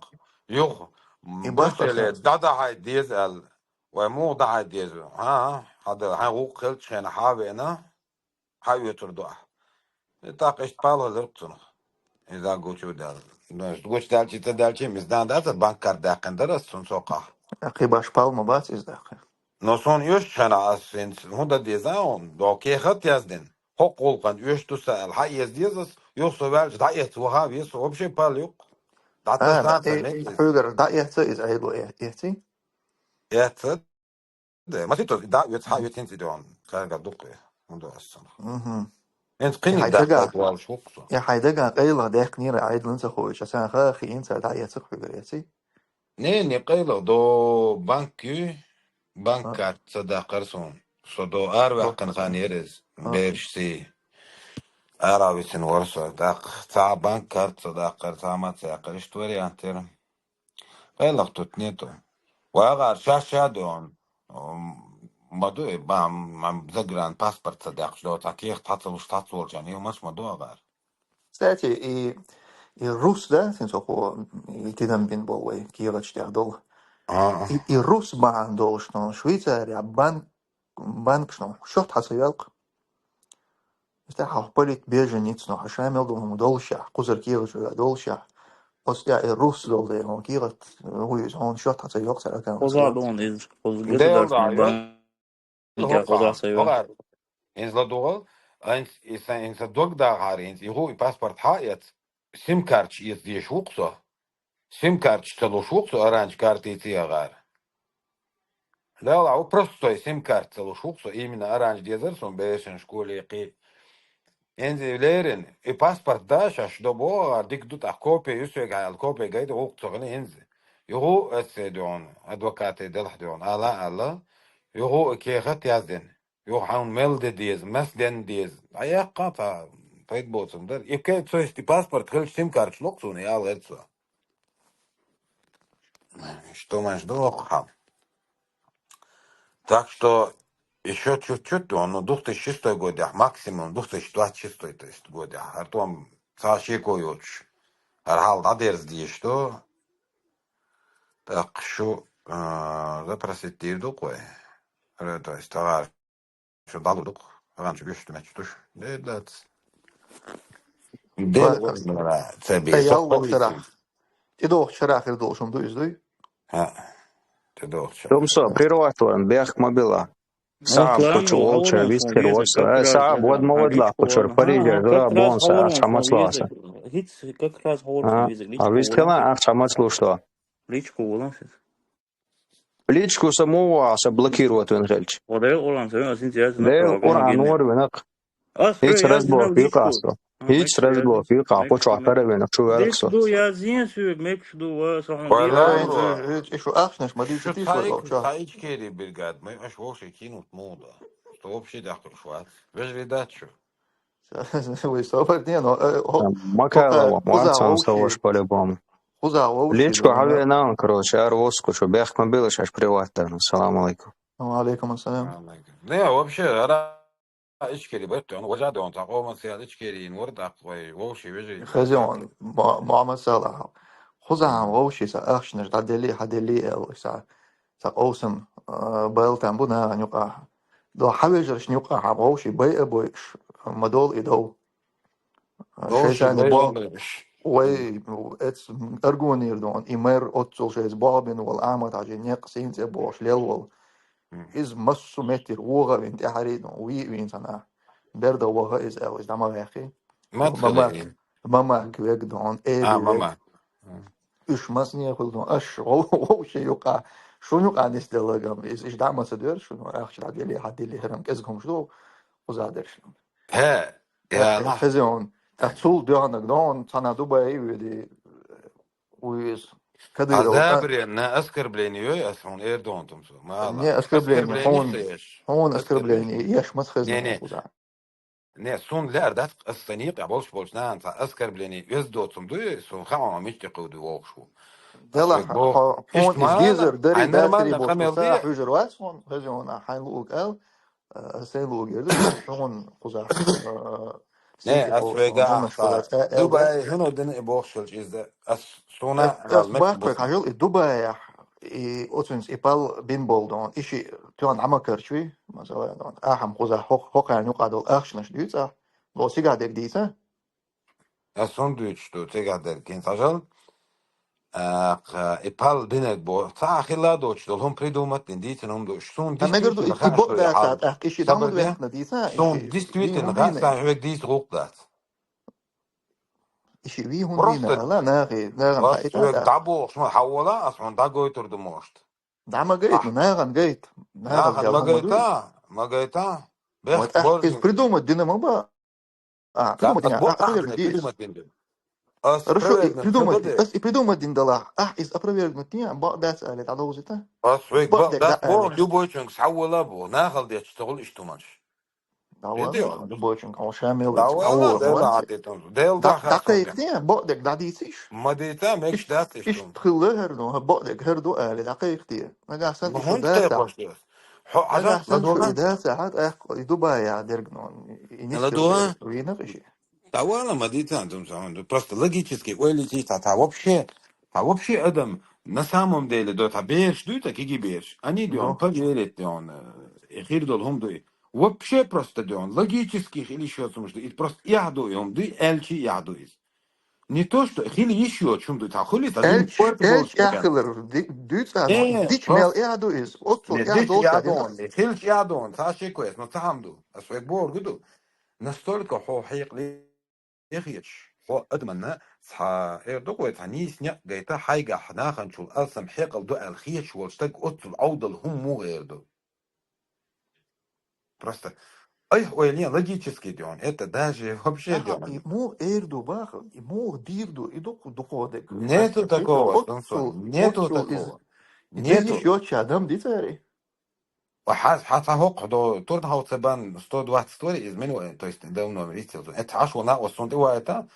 юха. И бахтар Башеле дӀадахьай деза аьлла. Вай муха дахьай деза? ХӀа, хьада, хьайн гӀукъ хилча хьена хьа а веана, хьа оьцур ду ахь. И тӀаккха иштта палхалирх цунах. Иза гучу даьлла. Гучу даьлчи ца даьлчи, мис дан дац, банк карт даьккхина дара ас цун сокхахь. Кхин баш пал ма бац иза даьккхина. Но сон оьшучу хьена ас хӀинца хӀун дан деза, он до кехат яздина. ХӀокху гӀуллакхан оьш ду сан аьлла, хьа еза деза ас, юха со ваьлча дӀаэца ваха веза со, вообще пал юккъу. ДӀа А, тассан да, ца э, меца иза. Хьуьгара дӀаэца иза Ӏедало э, эций? Эца. Да, масийтта, да, оьца, хьа оьца хӀинца идеон. Цаьрга дукха. ХӀун до ас цунах. Мгм. ХӀинца И кхиниг хьай даган, даккхалт валуш вукху со. И хьай даган къайла даьккхнера Ӏедалан ца ховича, сан ха хиинца дӀаэца хьуьгара эций? Не, не къайла, до банк ю, банк Ха. Карт ца даккхар сон. Со до ара ваьккхина хан ерез, Ха. Берш си. Ара висин вар со, даккха. Ца банк карт ца даккхар, ца ма ца яккхар. Иштта вариант яра. Къайлах тут нету. Вагар ша-ша дон. М, ма ду, э, ба, м, м, загран паспорт ца даккхаш до, ца кех таца луш таца волчан, и маш ма ду агар. Кстати, и, и рус, да, сен со хо, и тидам бин бол вай, кигач тях дол. А. И, и рус баан долш, но Швейцария банк, банк, что, счёт хаса ялк. Иштта хьалха полит беженец, но хьаша мел долу хӀума доллушехь, кхузара кехаш вегӀа доллушехь, оцу тӀехь и рус долу дела хьуна кехат, вуьйза хьуна счёт хьан ца йоккху цара аккаунт Кхуза ца йоккху. Дона иза, кхуза Дела герза дӀа, дӀа, бан, йо, и тӀехь кхуза хӀокхахь, ца йоккху. ХӀокхахь. ХӀинца ла дугӀал, а хӀинца, и сан, хӀинца дог дахьара, хӀинца и хӀу и паспорт хьа а эц, сим-карташ эца дезаш ву-кх со. Сим-карташ ца луш ву-кх со, оранж карти ца ягӀара. Дала, ву простой сим-карт ца луш ву-кх со, именно оранж дезар сон бешан школе кхий. Энзи лерин, и паспорт да шаш до богӀар, дика ду тӀаккха копия ю соьга хьаьлла, копия гайта гӀуллакх ца хина энзи. Юху эцсе дуьгӀун, адвокате делахь дуьгӀун, ала, ала. Юху кехат яздина. Юха хьуна мел де деза, мас денна деза. Дӏаяккха ца пайда боцун дара. И кхе, то есть, и паспорт хилча сим-карташ локх суна, и ала гӀерт со. Что ман жду, хьа. Так что ещё чуть-чуть, он, ну, две тысячи шестой годехь, максимум две тысячи двадцать шестой, то есть, годехь. Артом ца шеко йоцуш. Ар хьал дадерз деш, что? Так, шу, а, запросить дир ду кой. Ре, то есть, товар. Шу далу ду. Ранчу гуш меч туш. Не дац. Дел Ладно. Ца би. Ай, со ял вахтарах. Ти дох чарах ир долшун ду из дуй? Ха. Ти дох чарах. Румсо, прервать ван, бех мобила. Сам хочу волча вистер вошла. Э, са вод ма вод ла хочу Париже, да, бон са, ахча масласа. Хиц как раз говорю, а виз хела, ахча маслу что? Личку улан сес. Личку самого аса блокировать вен хельч. Одай улан сен, асин тяз на. Дел Коран нор венак. Ас Хиц разбор фикасто. Хиц разбор фика, хочу атара венак, чу вераксо. Ду я зин сюг, мекш ду ва, сохан. Ой, ладно. Иш, иш, иш, ахшнаш, ма дичи Шу ти цаик, сой, цаик кери бригад, мы аш вовше кинут мода. Что вообще дякую шват. Вежри дачу. Вы собор не, но, э, о, Макарова, пока куза Ватсон вовше, Савош по-любому. Куза вовше, Личку да, хаве да. Нам, короче, ар воску, что бяхма билыш, аж приват, да, ну, салам алейкум. Ва алейкум ассалам. Не, вообще, ара, ичкери бетте, он, вожа да, он, такого материал, ичкери, ин, ворд, аквай, вовше, вежи. Хазион, Мо-, Мохаммад Салах. Хуза, вовше, са, ахшнаш, да, дели, ха, дели, эл, са, са, овсам, э, бэл там бу, на, нюка. До хавежерш нюка, ха, вовше, бай, э, бой, ш-, мадол, и дол. Шайтани бо-, вай, эц аргонир дон, и мэр оццул шайз бобин вал, Ахмад Хажи некъ синце бош лел вал. Из массу метр вогӀа вин тӀехьари дон, ви вин сана. Берда вогӀа из эл, из дама вехи. Мама, мама квег дон, э, А, мама. Уж масне хул дон, аш, вовше юка. Шун юка нис делагам, из, иш дама са дер, шун, ахча дели, хадели, херам, кез гомш до, уза дер шун. Хе, я, Хезион. Та цул дёгӀанаг дон, цана Дубай веди, уйс. Кадыров, а? Азабрен, на оскорбление, ой, ас хун Эрдоган тумсу. Мала. Не, оскорбление, Оскорбление хун, стоишь. Хун оскорбление, еш мас хезион. Не, не. Куда? Не, сун лер дат, ас саниқ, я больше, больше, на, ца оскорбление, ес доцум дуй, сун хама мичте куду вокшу. Делахь, хьо, хьуна иза гезар дари, дацари бохуш, сан хьуьжар вац хьуна, хаза хьуна, хьайн луъург ал, а, сайн луъург яр ду, хьуна кхузахь, а, не, ас вегахь, Дубай, хьуна дина и бохуш хилча иза, ас суна ас баккхарг хьажал, и Дубаяхь, и оцунца и пал бин болу дон, и ши тоьн дӀа ма карчуй, масала, дон, ахьа-м кхузахь хӀокхарна юкъа долу ахчанаш дуьйцу ахь, ло сигахь дерг дийца? Ас хӀунда дуьйцуш ду, цигахь дерг хӀинца хьажал? Ах, и пал бинарг бо. Цхьа а хилла доцуш долу хӀума придумать дина, дийцина хӀума ду. Суна мегар ду, и бакъ дац, тӀаккха и ши дӀа ма вехна дийца, и ши действительно вийна. Суна действительно хьоьга дийца гӀуллакх дац. И ши вий хӀума вийна, ала, нахе, нахана ас хьоьга дӀабохуш ма хьавола, ас хьуна дӀагойтур ду, может. ДӀа ма гайта, нахана гайта. Нахана ма гайта, ма гайта. Бехк борзу. Иза придумать дина ма бу. А, придумать дина, ахьа придумать дина. Ас придумать дина. Ас и придумать дина далахь. Ахьа иза опровергнуть дина, бакъ дац али, дӀадовзита. Ас век бакъ дац бо, любойчунга схьавола бо. Нахал дечу тохула иштта хӀуманаш. ДӀавала, любойчунга, хьо ша мел вац, дӀавала, Дела гӀатитун. Дела дӀа-, дӀакхайкхи, бакъ дерг дӀадийциш. Ма дийца, мегаш дац иштта. Иштта хилла хӀара ду, бакъ дерг хӀара ду али, дӀакхайкхи. Нагахь санна иштта дац. Хьо хьажа, нагахь санна шу и дац, хьа тӀаккха и Дубая дерг, ну, и нисдерг вийнакъ и ши. ДӀавала, ма дийца, антум сан, просто логически ойла йича, цхьа, цхьа вообще, цхьа вообще адам на самом деле, до, цхьа бераш дуй, цхьа киги бераш. Они, дуй, он, поверить, дуй, он, э, хир долу хӀума дуй. Вообще просто, дуй, он, логически хила йиш йоцу хӀумаш ду. И просто эхь ду и хӀума дуй, аьлчи эхь ду иза. Не то, что хила йиш йоцу хӀума ду, цхьа хуьлий, цхьа зуьнца корпус волчу эхь хилар, ди-, дуьйцу а, э, дича мел эхь ду иза. Оццул эхь долчу дина. Хилча эхь ду, цхьа шеко эц, но цхьа хӀума ду. Ас вайга бохург ду. Настолько хьо хьекъале хеташ, хьо адаманна цхьа, эр ду-кх вай, цхьа нийса некъ гайта, хьайгахь наханчул алсам хьекъал ду аьлла хеташ волчу стаг оццул Ӏовдал хӀума муха эр ду? Просто айхьа ойла е, логически, дуй, он, это даже вообще, дуй, он. И муха эр ду баха, и муха дийр ду, и дукха дукха дерг. Нету такого, оццул, Самсон, нету такого. Нету. Йиш йоцу адам дицари? Хьа, хьа цхьа хӀокху до, Турнхаузен бан сто двадцать вари иза мин ваи, то есть давно висел. Это хьаш вон накъост сунна тӀе ваита?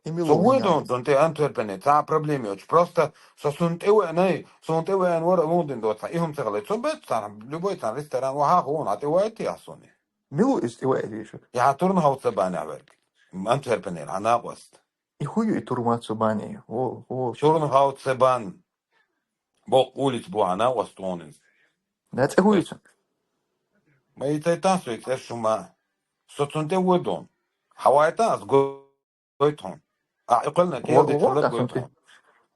Со вуй дон, сунна тӀе Антверпене, цхьа проблема йоцуш. Просто со сунна тӀе ваьнай, сунна тӀе ваьнна вара вон дин доцахь, и хӀума ца хилай. Цун бет царна, любой царна ресторан ваха хьуна, хьа тӀе ваита я сунна. Мила ву иза тӀе ваита вешак? Я Турнхаузен банехь верг. Антверпене, хьа накъост. И хӀу ю и Турнхаузен бане? О, о. Турнхаузен бан. Боккха улица бу хьан, накъост вон иза. Да, цӀе хӀу ю цун? Ма и цайтан со и цӀе шума. Со цунна тӀе вуй дон. Хьа ваита ас гой-, гойту хьуна. Ахьа и кхоьллина кӀел дечу хӀаллак гойту хьуна.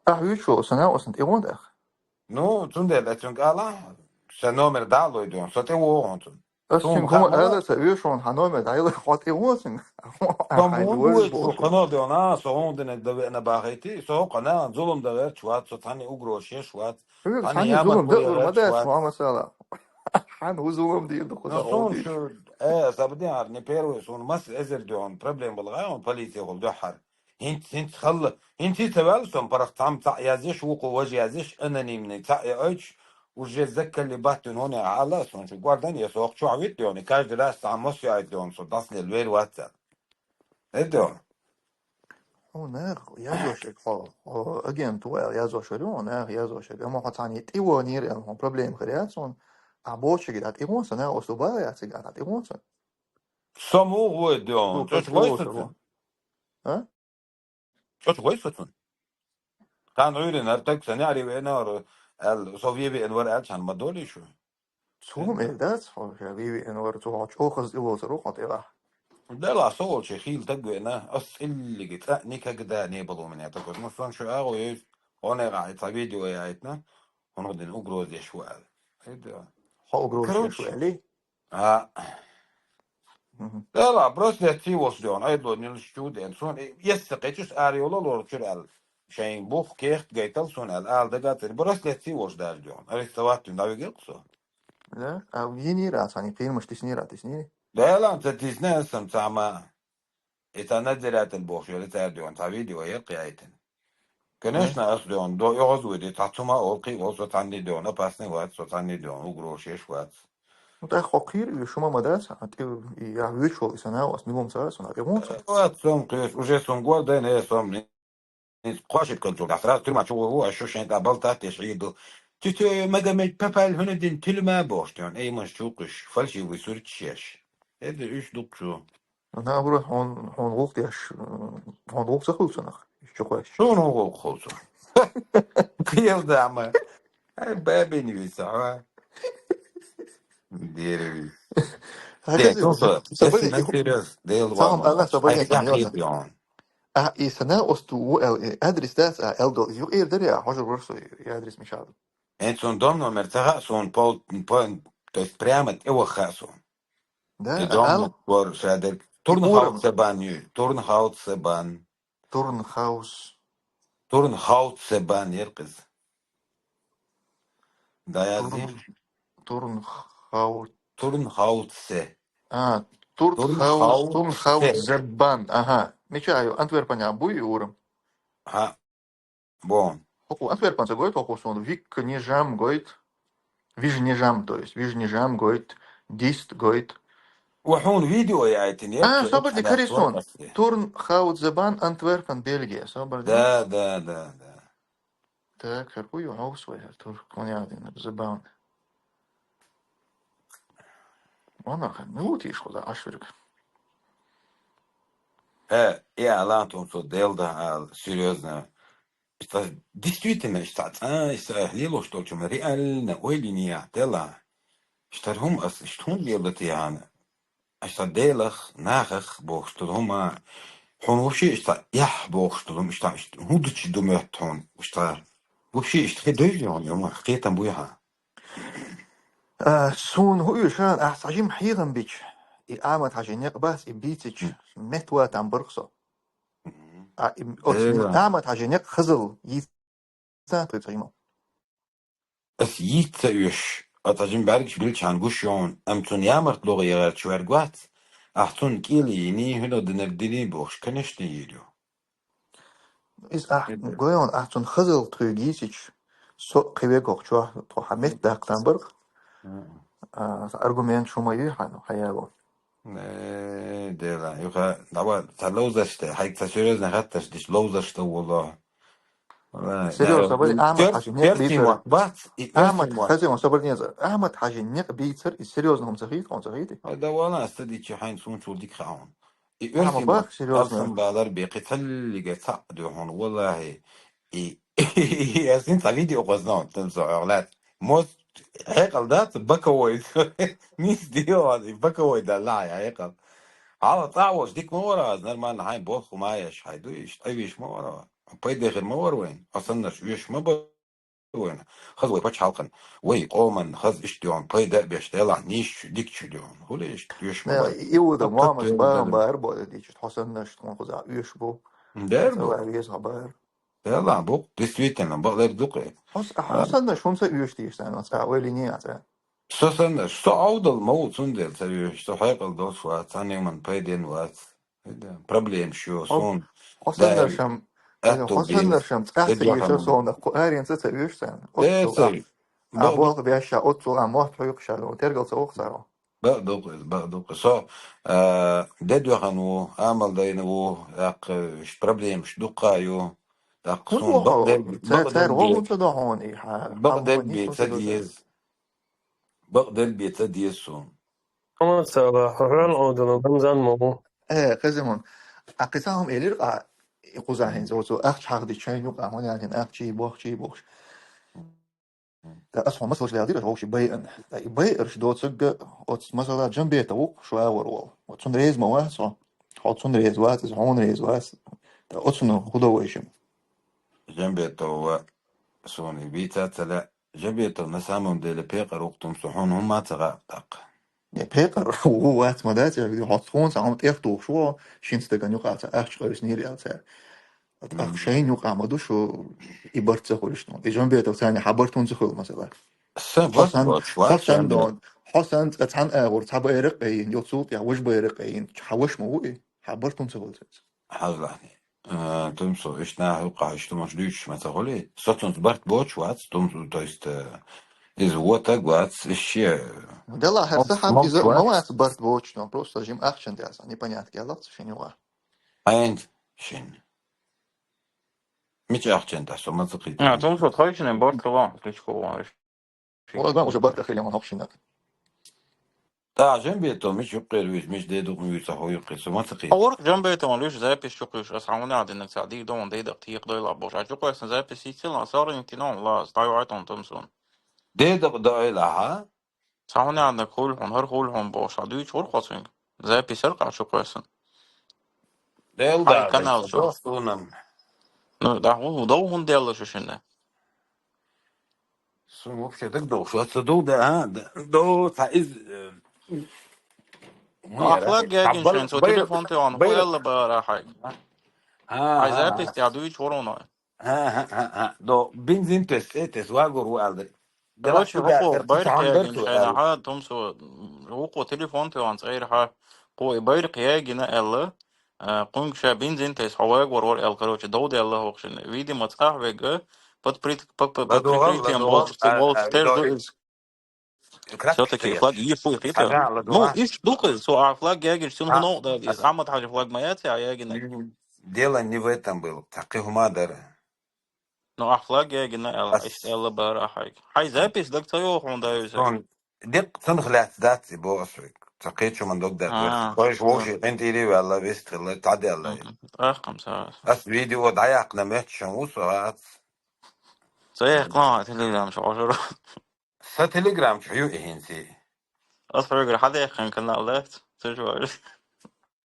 Ахьа вуьйцуш волу сан накъостана тӀе вон тӀаккха? Ну, цундела ас цуьнга ала, сан номер дӀа а лой дон, со тӀе вогӀу хьуна цунна. Ас цуьнга хӀума ала, сан вуьйцуш волу хьан номер дӀа а лой, хьо тӀе вон цуьнга. Со муха вуьйцу, со кхана а дон, а, со хӀун динарг дан веана бахийти, со хӀокху нахана зулам дан гӀерташ вац, со цхьанне угрозаш еш вац. Цхьанне зулам дан гӀур ма дац, хьо масала. Хьан хӀу зулам дийр ду, Худа, суна шу, э, сабадехьара, не первый, суна масса эзар дуьхьал проблема бала гӀай, он полицехула дуьхьара. ХӀинц-, хӀинц халла, хӀинций ца ваьлла сон паргӀат цхьамма цхьаъ язъеш, вукхо важа язъеш, анонимный цхьаъ яойтуш, уже заккалли баттуьн хӀуна аьлла, сон шу гӀордан, я со хӀокху чохь витта дуьхьал, каждый раз цхьа масса яйта дуьхьал, со дӀасанелла вер вац аьлла. Эдо. Хьо нах язошек, хьо, хьо агент ву аьлла язошвар ю, хьо нах язошек. Амма хьо цхьанне тӀе вонийра аьлла, хьо проблема хир яц хьуна. А бочаге дӀа тӀе вон сан, а осу бала яц цига дӀа тӀе вон сан. Со муха вой дуьхьал? ЧӀочу вой со цун? А? ЧӀочу вой со цун? Кхана Ӏуьйрина хӀара таг сан яри веана вара аьлла, со ве веана вара аьлла, цхьанна ма долий шу? Цо ма эр дац, хьо ша ве веана вара, цо хьо чӀогӀа хаза тӀе лоцур ву хьо тӀера. Дела, со волчу хийла таг веана, ас цӀиллига цӀа никогда не было у меня такой. Ну, сон шу агӀо йойзу, хьо негӀахь и цхьа видео яйтина, хьуна дина угроза еш ву аьлла. Хьо угроза еш ву аьллий? А. Дела, браслет ца волуш дуьхьал, айдло нилаш чу деана. Суна эсса кхечуьш ара йолу лоручуьра аьлла. Шайн бух, кехат гайтал суна аьлла, ала дага а ца. Браслет ца волуш даже дуьхьал. Арестовать вина дӀавигира-кх со. Да? А йинийра цхьанне, кхирамаш тиснийра, тиснийра? Дела, ца тисна аса сан цхьа ма. И цхьа надзиратель бохуш йолу цара дуьхьал, цхьа видео яьккхи яйтина. Конечно, ас дуьхьал, до оьгӀаз вуьди, цхьа цума олу кхин а олу со цхьанний дуьхьал, опасный вац, со цхьанний дуьхьал, угроза еш вац. Ну, тӀаккха хьо кхийра вуьйш, хӀума ма дац, а тӀе, я вуьйш волу и сан а, ас милум ца а, сан а тӀе вон сан. Вац, сом кхоьш, уже сом гор дайна, э, сом хӀинца кхошург концул, да, сразу тюрьма чу ву, а шу шайн тӀа балтат деш Ӏийду. Тетя Магомед, папаль хӀуна дин тюрьма бохуш, тён, эй, ман чукхуш, фальшивый сурт шеш. Это уьш дукха чу. Ну, наоборот, хьуна, хьуна гӀуллакх деш, хьуна гӀуллакх ца хуьлу цунах, чу кхоьссича. Шуна гӀуллакх хуьлу цунах. Кхел дама. Ай, бабин виса, а? Дерви. Хьан Де, хезий, ну что, со если бали на серьёз, Дел сахам ван, Аллах, со бали ай, яхи яхи дёна. Дён. А, и сана осту ву эл, э, адрес дац, а эл дол. Юкъер дари, а хьожа варсу, и адрес мешал. Э, сон дом номер ца хаьа сон, пол, пол, то есть прямо тӀе ваха хаьа сон. Да, И дом ал, номер ша дер. и Турнхаут урам. Се бан ю, Турнхаут се бан. Турнхаус. Турнхаут се бан еркъиз. Да, я Турн-, зим. Турнхаут. Турнхаут се. А, Турнхаус, Турнхаут Турнхаут се. Зебан. Ага. Мича аю, Антверпене буй урам. Ха. Бон. Хоку Антверпен ца гойту, хоку сон Вик Нижам гойту. Виж Нижам, то есть. Виж Нижам гойту. Дист гойту. Ва хьуна видео яйтин, я, А, чё, собар ди это кари сон. Турнхаут Зебан, Антверпен, Бельгия. Собар ди. Да, да, да, да. Так, хӀара хӀу ю хьовса вай, хӀара тур, кхунягӀдина, забавно. Вана хан, ну, вот ишхо, да, ашвирг. Э, и Алан тун со Дел да, ал, серьёзно. Что действительно, что, а, что, лило, что, чем реально, ой, ли не, Дела. Что хум, а, что хум дело ты, Яна? Аша Делах, нахах бохуш ду хӀума, хьуна вообще иштта яхь бохуш ду хӀума, иштта, иштта хӀун ду чу ду моьтту хьуна, иштта. Вообще иштта хи дойли хьуна, хӀума, кхетам буй хьан. А, суна хӀу уьшан, ахьа цхьа жим хьехам бича, и Ахьмад-Хьажи некъ бац, и бийцича, Мгм. меттаватан барх со. Мгм. А, и, оцу Э. Ахьмад-Хьажи некъ хазал йийц- Ца тхуьца йимал. Ас йийца уьш, а цхьа жим бӀаьргаш билчхьан гуш йогӀун, амма цунна ямарт логӀа егӀар чу ваьрг вац, ахь цунна кӀела йиний, хӀуьнан динарг диний бохуш, конечно, йийр ю. Иза ахь Эд- гойон, ахь цунна хазал тхуьга йийцича, со кхин вегох чохь, тхо хьан метта даккха там барх. Мгм. А, аргумент шу ма юй хьан, хьан яво. Э, дела, юха, давай, ца ловзаш те, хьайга ца серьёзно хатташ диш, ловзаш та воло. Валлай, Серьёзно, да, собар, Ахьмад пер-, Хьажи некъ пертий бийцар. Мохк бац, и Ахьмад пертий мохк. Хазин, собар не за. Ахьмад-Хьажи некъ бийцар, и серьёзно хӀума ца хийта, хӀума ца хийти? Ой, да валла, ас ца дичи хьайн сунчул дика хаун. И Ахьмад пертий бах, мохк серьёзно. Алсан балар бекхи цаллига цаъ дуьхьун, валлахи. И, и, ас ин ца видео гӀознон, тун со гӀоглат. Моз хьекъал дац, боковой. Мис дио, боковой да ла, хьекъал. Хьала цӀа волуш дика ма вара, аз нормально хьайн боху ма еш, хьай ду иш, тӀе виш ма вара. Пайда хир ма вара вайн, а саннаш уьш ма бара вайн. Хаз вай пачхьалкхан, вай къоман хаз иш дион, пайда а беш, делахь нийш чу, дика чу дион. Хули иш, уьш ма Не, бара. Иуда Ап-, Мохаммад ап-, баан ап-, баар бода дичит, хьо саннаш тхун хуза уьш бу. Дер бу. Ца вай веза баар. Делахь бу, действительно, бакъдер ду кхе. Хьо с-, хьо А. саннаш хӀунца уьш дийш санна, цӀа вай линия цӀа. Со саннаш, со Ӏовдал ма ву, цундела ца вуьйш, со хьекъал долуш вац, цхьанна йоман пайден вац. Хьайда, проблемаш ю, Хьо-, суна хьо даим саннаршам, аьтту хьо беза. Саннаршам цӀахь Де ца вешар дуьхьал. Сона, кху аренца ца веш сан. Де Оццул ца а, а бакъ-, болх беш ша, оццул а мотт хьоькхуш ша, тергал ца вокх царо. Бакъ дукха иза, бакъ дукха. Со, а, де дуьхьал ву, амал дайна ву, тӀаккха уьш проблемаш дукха ю. ТӀаккха ХӀун суна бакъ вохьо? Дерби, Ца-, бакъ цара дерби, вохьун ца дохьун, и хьа-, бакъ хьалхо дерби ца нисбалур ца. Деза. Бакъ дерби ца деза суна. Хьамад сала, хьо хьоьл Ӏовдала, Рамзан ма ву. Э, Хезимон, а кхин цхьа хӀума элира, а, и кхузахь хӀинца оцу ахча хьахдича шайна юкъа, хьуна яхина ахча бохчий бохуш. Ткъа аса хьо масалш даьлла дира, вовши байан. Ткъа и байарш доцург, оцу масала Джамбета ву, шу агӀор волу. Вот цунна реза ма вац хьо. Хьо цунна реза вац, иза хьуна реза вац. Ткъа оцунна хӀун до вайшимма? Джамбетов ва суна и бийца ца лаьа. Джамбетов на самом деле пекъар ву-кх, тумсо, хьуна хӀумма а ца хаьа тӀаккха. Не, пекъар ву вац ма дац, я, хьо тхуна цхьа хӀума тӀех тухуш ву, шин стаган юкъа цхьа ахча къевснийра аьлла цара. ТӀаккха Мгм. Шайна юкъа ма ду шу и барт ца хуьлуш. И Джамбетов царна хьан барт хӀунда ца хуьлу, масала? Сан Хьо барт сан, боцуш хьо вац, сан Джамбетов. Дон, хьо сан цкъа цхьана агӀор цхьа байракх а йина, йо цул тӀехь важа байракх а йина, хьан ваша ма ву и, хьан барт хӀунда ца хуьлу цуьнца? Хьажлахьни. Э, тумсо, иштта наха юккъахь иштта хӀумаш дуьйцуш ма ца хуьлий? Со цунца барт боцуш вац, тумсо, то есть, э, иза вотаг вац, иза шен, Дела хьар сан хьан мом иза ма вац. Вац барт боцуш, но просто жим ахчан деза, непонятно, я лакца шин юкъа. Хьайн шин. Мича ахчан тӀа, со ма ца кхийта. А, тун со тхойчинен барт хилан, личко ван. Вала ган уже барт хилан ван хокшина. Та жен бето, мич юкъер виз, мич дедугъун виз, а хо юкъер, со ма ца кхийта. А ворх жен бето, лиш запись чукъуш, ас хавна адинак ца дир дон, дедак тиек дойла бош. А чукъер сан запись сицела, сарин тинон, ла, стаю айтон тумсон. Дедак дойла, ха? Савнянда хулхун, хар хулхун бош, а дуйч хурхосун. Запись ар къачу къоясан. Дел Хай да, канал да, шо. Дос унам. Ну, да, ху, да, хун дела шушинда. Сун вообще так дол, шо ца дол да, а? Да, дол, та из, э, Ахлак гягин шен, со телефон те он, хуяла бара хай. Ай запись я дуйч ворона. Ха, ха, ха, ха. До бензин тес, э, тес, вагор валдри. Короче, хукъу байркъ ягин шайна, ха, тумсу, хукъу телефон теван цӀайр, ха, хъу и байркъ ягина элла, э, къунг ша бензин тес, ха, вагор вар эл, короче, дов делла хокшин. Видимо, цӀах вега, под прик-, под, под, под прикрытием болчу, болчу тер ду из. Всё-таки флаг и фу, и хитра. Ну, иш дукы, со а флаг ягиш, сюн хуно, да, из Амат Хаджи флаг моя, а ягина. Дело не в этом было. Такы хумадар. Ну, а флаг ягина, эл, иш, элла бар, ахай. Хай запись, даг цаё хун да юса. Он, дек цан хлят дат, и бо асуик. Цакы чуман дог дат. А. Хойш воши, энтири вала, вестхила, таделла. Ах, камса. Ас видео даяк на мэтчан усаат. Цаях клан, телеграм, шо, шо. Са телеграм чу ю ихинси. Ас програ хадехин канал лехт. Цужвар.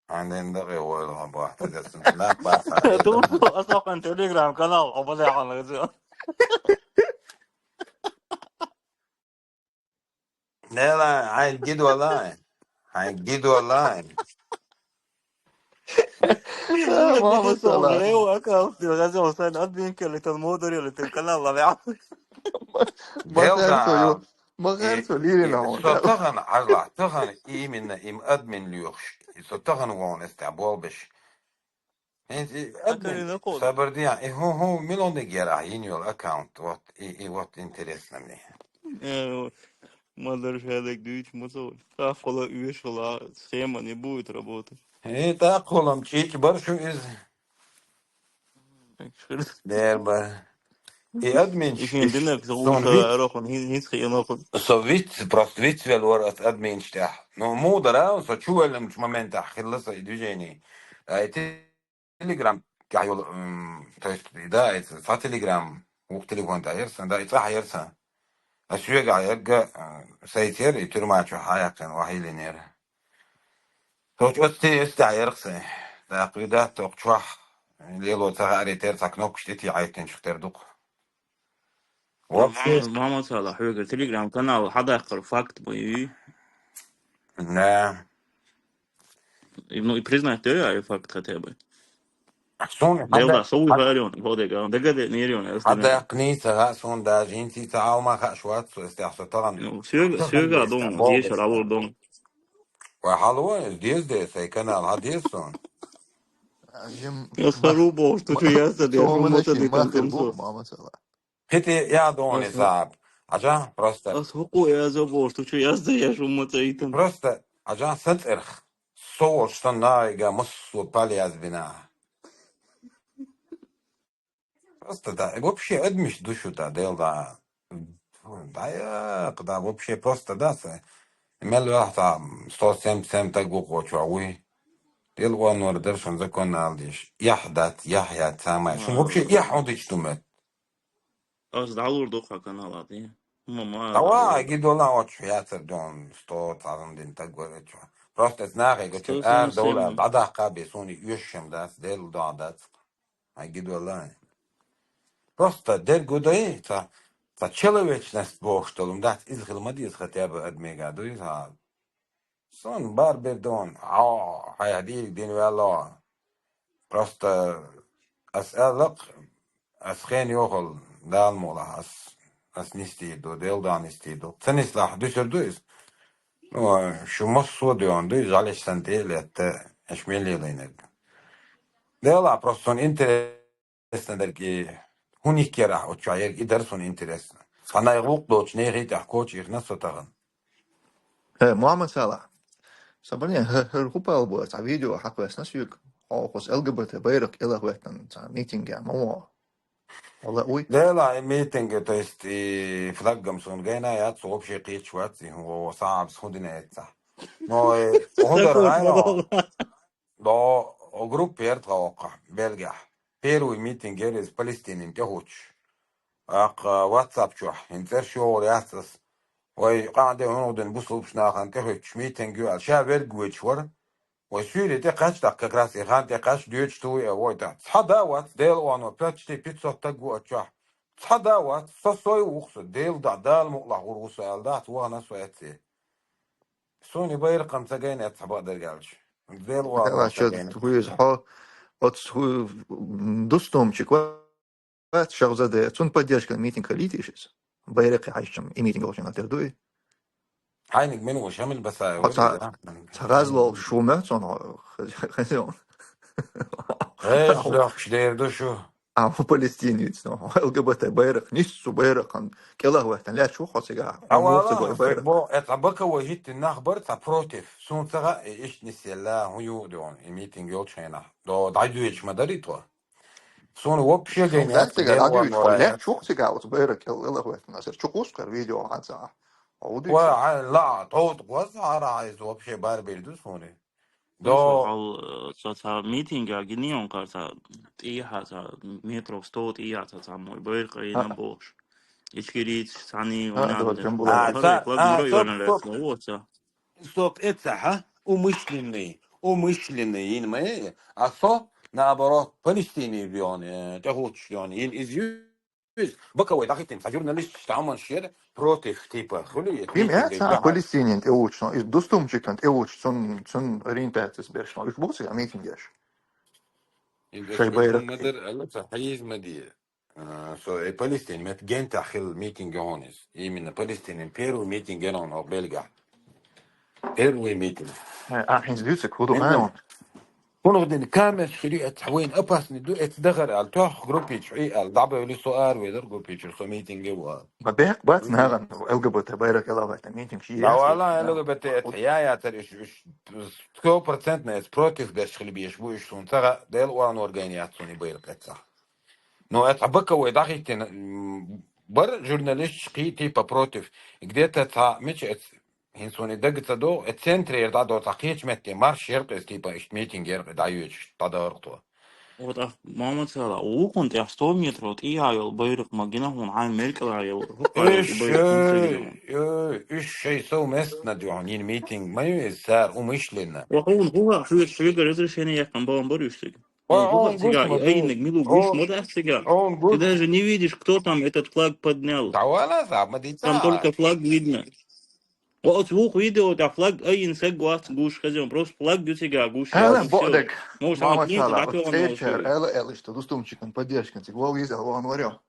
Анден да гы ойлама бахта дерсин. Нак бахта. Ту ас окъан телеграм канал обалягъан гызы. Не ла, ай гид валай. Ай гид валай. Мама сала. Лео аккаунт, я сан админ кели, тон модери ли, тон канал ла, я. Делда. Ма гэр со лири на. Со тахан ажла, тахан именно им админ лиохш. Со тахан вон эсте болбеш. Админ. Сабар диан. И ху, ху, милон де гера, ин йол аккаунт. Вот, и, и вот интересно мне. Э, вот. Мадар шадак дюйч мусо. Та хола уеш хола схема не будет работать. Э, та холам чич баршу из. Дерба. И админ. Ишин динак со виц, просто виц вел вар ат админ штя. Ну, мудара, со чуэлем момента хилласа и движение. А эти Telegram гайол, то есть, да, это са Telegram, ух телефон да ерсан, да, и цаха ерсан. А сюега ерга, сайтер и тюрьма чу хаякен вахилинер. Точ отсте эсте ерсе. Да, куйда ток чуах. Лело цаха аритер, ца кнопка штити айтен чухтер дук. Вообще. Мама сала, хьугар Telegram канал хадахкар факт бу. Да. И, ну, и признать, да, и факт хотя бы. Сон, делда, хада-, со хад-, уйфарион, ходега, дега де, нерион, хада кница, га, сон, да, жинти, ца, алма, ха, шват, со, эсте, со, таган. Ну, сюега, сюега, дон, деш, равур, дон. Ва, халва, здесь, де, сай канал, ха, деш, сон. Я сару бо, что чё я за, я шум мота де, мама сала. Хити я дони саб. Ажа просто. Ас хукъу я за бо, что чё я за, я шум мота итан. Просто ажа сацерх. Сош санайга мусу палез бина. Просто да, вообще адмиш душу да, дел да. Да я, да, вообще просто да, са. Мел вахта сто семь семь так гу хочу, а уй. Дел ван вар дершан закон алдиш. Яхь дат, яхь я цамай. Шум вообще яхь удич думет. Аз далур духа канал ати. Мама. Давай, гидола оч я цер дон сто царан дин так говорит. Просто знахи гачу ар дола, бада хаби суни юшем дас, дел да дас. Ай гидола. Просто дер гудай, ца, ца человечность бо, что лум дас из хилмадис хотя бы адмега дуй, ца. Сон бар бердон, а, хай адил дин вела. Просто ас алак, ас хен йохол дал мола, ас, ас нисти ду, дел да нисти ду. Цанис лах дусер дуйс. Ну, шумос су дуйон дуй, жалеш сан дел, это эшмели лайнер. Дела просто сон интересно дерги, хуник ярах, оча ерг, и дарсун интересно. Хана игук доч, не хит ах коч, их на сотаган. Э, Муаммад Салах. Сабарин, хэр, хэр хупал бу, ца видео хаквес на сюк. О, хос Л Г Б Т байрак ила хветан, ца митинг я, мамо. Валла, уй. Дела и митинг, то есть и флаггам сун гайна яц, вообще кийчвац, и ху саабс худина яца. Но, э, хундар Такой гайна. Подолгла. До группе эрт гавакка, Бельгия. Первый митинг ерез Палестинин тяхуч. Ах, WhatsApp чух, ин цер шугъур яцас. Вай, къанде хунудин бусулб шнахан тяхуч митинг юал. Ша верг веч вар. Вай, Сирия тяхач так как раз и хан тяхач дюч туй, э, вай, да. Цхьа да вац, дел оно, почти пятьсот так гу ачух. Цхьа да вац, со сой ухсу, дел да, дал мукъла гъур усу ал да, цвана сой эци. Суни байракъан цагайна эц хабар дергалч. Дел оно Дела чё цагайна. Хуй из хо, от хуй, м, дустум чик ва-, вац шагъзаде, цун поддержка митинг халитишис. Байракъи хайшам, и митинг олчан атер дуй. Хайник мен ва Шамил Басаев, О, ца-, да? Цагаз лол шуме, цун, хазион. Э, шух, шдер ду шу. А у палестинец, но, ЛГБТ байракъ, ниссу байракъан, кӀелахватан, ля чу хо цига, А он вол вала, цига байракъ. Бо, это бака вахит нахбар, ца против. Сун цага, э, ишт нисела, ху ю, дон, и митинг ёлчхена. До, дайдуич мадари то. Сун вообще Сун гайна, дальше дел га, ван адуич, вала. Ля чу цига, вот байракъ, кӀел-, кӀелахватан, асер чу кускар видео, а ца. Аудуич. Ва, а, ла, тот, гваз, ара, айз, вообще бар бирду суни. До. Хал, э, ца, ца митинга гинион кар, ца, тӀия, ца, метров сто тӀия, ца, ца, мой байракъ ина А. Бош. Ичкерит, сани, А, унан, да, да. Джамбула. А, Хар ца, реклама а, стоп, района стоп. Лес, ну, вот, ца. Стоп, это, ха? Умышленный, умышленный, ин мы, а со, наоборот, Палестине бион, э, тяхуч бион, ин из ю-, из, боковой, да, хитим, ца журналист, там он шер, против, типа, хули, Им, э, митинг, ца, да. Палестинин, э, уч, но, из дустум чикан, э, уч, цун, цун ориентация сберш, но, уж бу ца митинг еш. Ин Шай байракъ. Мадыр, алла, ца, хайиз мади. А, со, э, Палестин, мет гента хил митинг он из. Именно Палестинин первый митинг он о Бельга. Первый митинг. Э, а, хинз дюцик, худу Именно. Ай он. Хунугдин камер шири эт хавин опасный ду эт дагар ал тох группич и ал дабе ли со ар ведер группич со митинг ва. Ба бек бат Мгм. наган ЛГБТ байракъ кӀелахватан митинг ши Да яс вала да. ЛГБТ эт Худ- я я тер иш, иш, сто процентно эт против беш хили биш бу иш сун цага дел уан организацияни байракъ эт цага. Но эт боковой дахитин, м, бар журналист шки типа против. Где-то ца меч эт Хинсуни дагца до, э, центре да до, та кечметте марш еркъес типа ишт митинг еркъе да юч, та дорто. Вот, а, мама цала, укун тя сто метров, вот, и я йол байракъ магина, хун хай меркла йол, хукай Иш, байракъ хун э, сегирем. Э, иш шей со мест на дюхун, ин митинг, мою из сар, умышленно. Вот он, хуа, хуа, хуа, разрешение я там бам барюштик. Ва, Ну, хуа, он цига, гуш и ма, айнек, милу гуш, он, модах цига. Он Ты гуш. Даже не видишь, кто там этот флаг поднял. Да вала, за, ма ди Там ца. Только флаг видно. Оцвух видео, та флаг, ай, ин саг гуац гуш хазион, просто флаг ю цига гуш Ала, я, и всё. Бодек, Может, мама она клиент цала, вот датён, цечер, может, ала, эл, что дустумчикан, поддержкан, цик, вол виза, вон варё.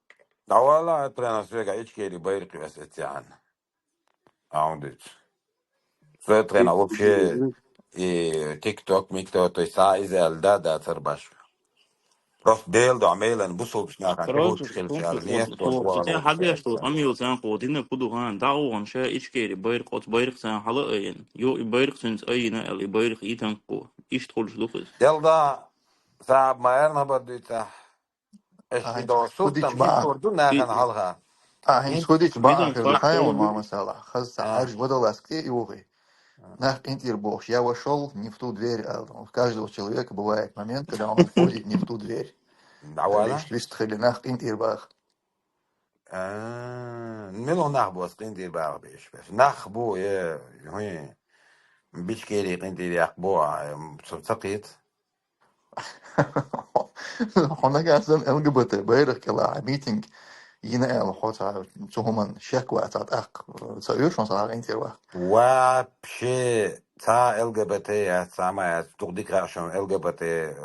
Да вала, это прямо свега, ичкери байрки вес эциан. А он дит. Все это прямо вообще, и TikTok, микто, то есть, а, из L, да, да, царбаш. Просто дел да мейлен бусул бишна хан Короче, тягуч хел шар нет, то слова. Хотя хагеш то амил сан кодина куду хан да он ше ичкери байрк от байрк сан хала айн. Ё и байрк сенс айна эл и байрк итан ко. Ишт холш лухис. Дел да саб маерна бардуйта. Эш Ай, до худич султан ба. Ишт орду нахан халга. А, хин Ин- сходич ба, видом хил факт хайон он мама сала. Хаз са А. Арж водолазки и угы. А. Нах интир бохш, я вошёл не в ту дверь, а у каждого человека бывает момент, когда он входит не в ту дверь. Да, вала? Лишь лист хили нах интир бах. А, мило нах бос интир бах беш, беш. Нах бу, э, хуй. Бичкери интир як бу, а, м, сакит. Хонагасан ЛГБТ байрак кела митинг. Ина эл хоца цугуман шек ва цат ак, ца юшон са интир ва. Вообще, ца ЛГБТ, я самая, тугдик рашон ЛГБТ,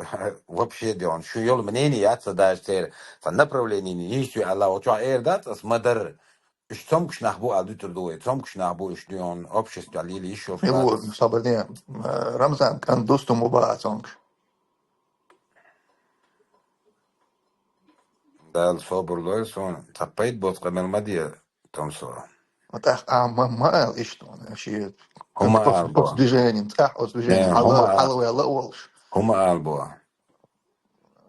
вообще, де он, шу ёл мнение, я ца даже цер, ца направление, не ищу, Аллах, вот что, эр, да, ца смадр, иш цомкш нах бу, а дутер дуэ, цомкш нах бу, иш дуон, общество, лили, ещё Милу, флаг. Сабарне, э, Рамзан, кан достум уба цомкш. Дал собурлой сон, таппайт бот камел мадия, томсо. Вот ах, а, ма, ма, ишто, ши, Хума ос, албо. Ос движением, ах, ос движением, Не, ала, хума. Ала, ала, уолш. Хума албо.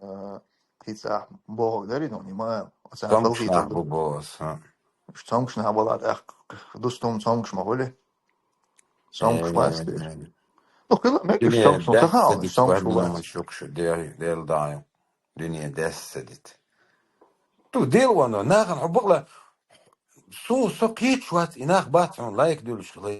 Э, хӀинца боху дари, ну, нима, оцара Цомгуш халхийта нах бу бос, ха. Цомгуш нах бала тӀаккха дустум цомгуш ма хули. Цомгуш бац деш. Ну, хила мекиш Дуьне цомгуш, ну, ца десса хаал, дит цомгуш бу бац. Шукшу, Дела даю. Дуьне десса дит. Ту дел вано, нахана хьо бакъла, су со кхеташ вац, и нах бац хьуна лайк дуьллуш хила.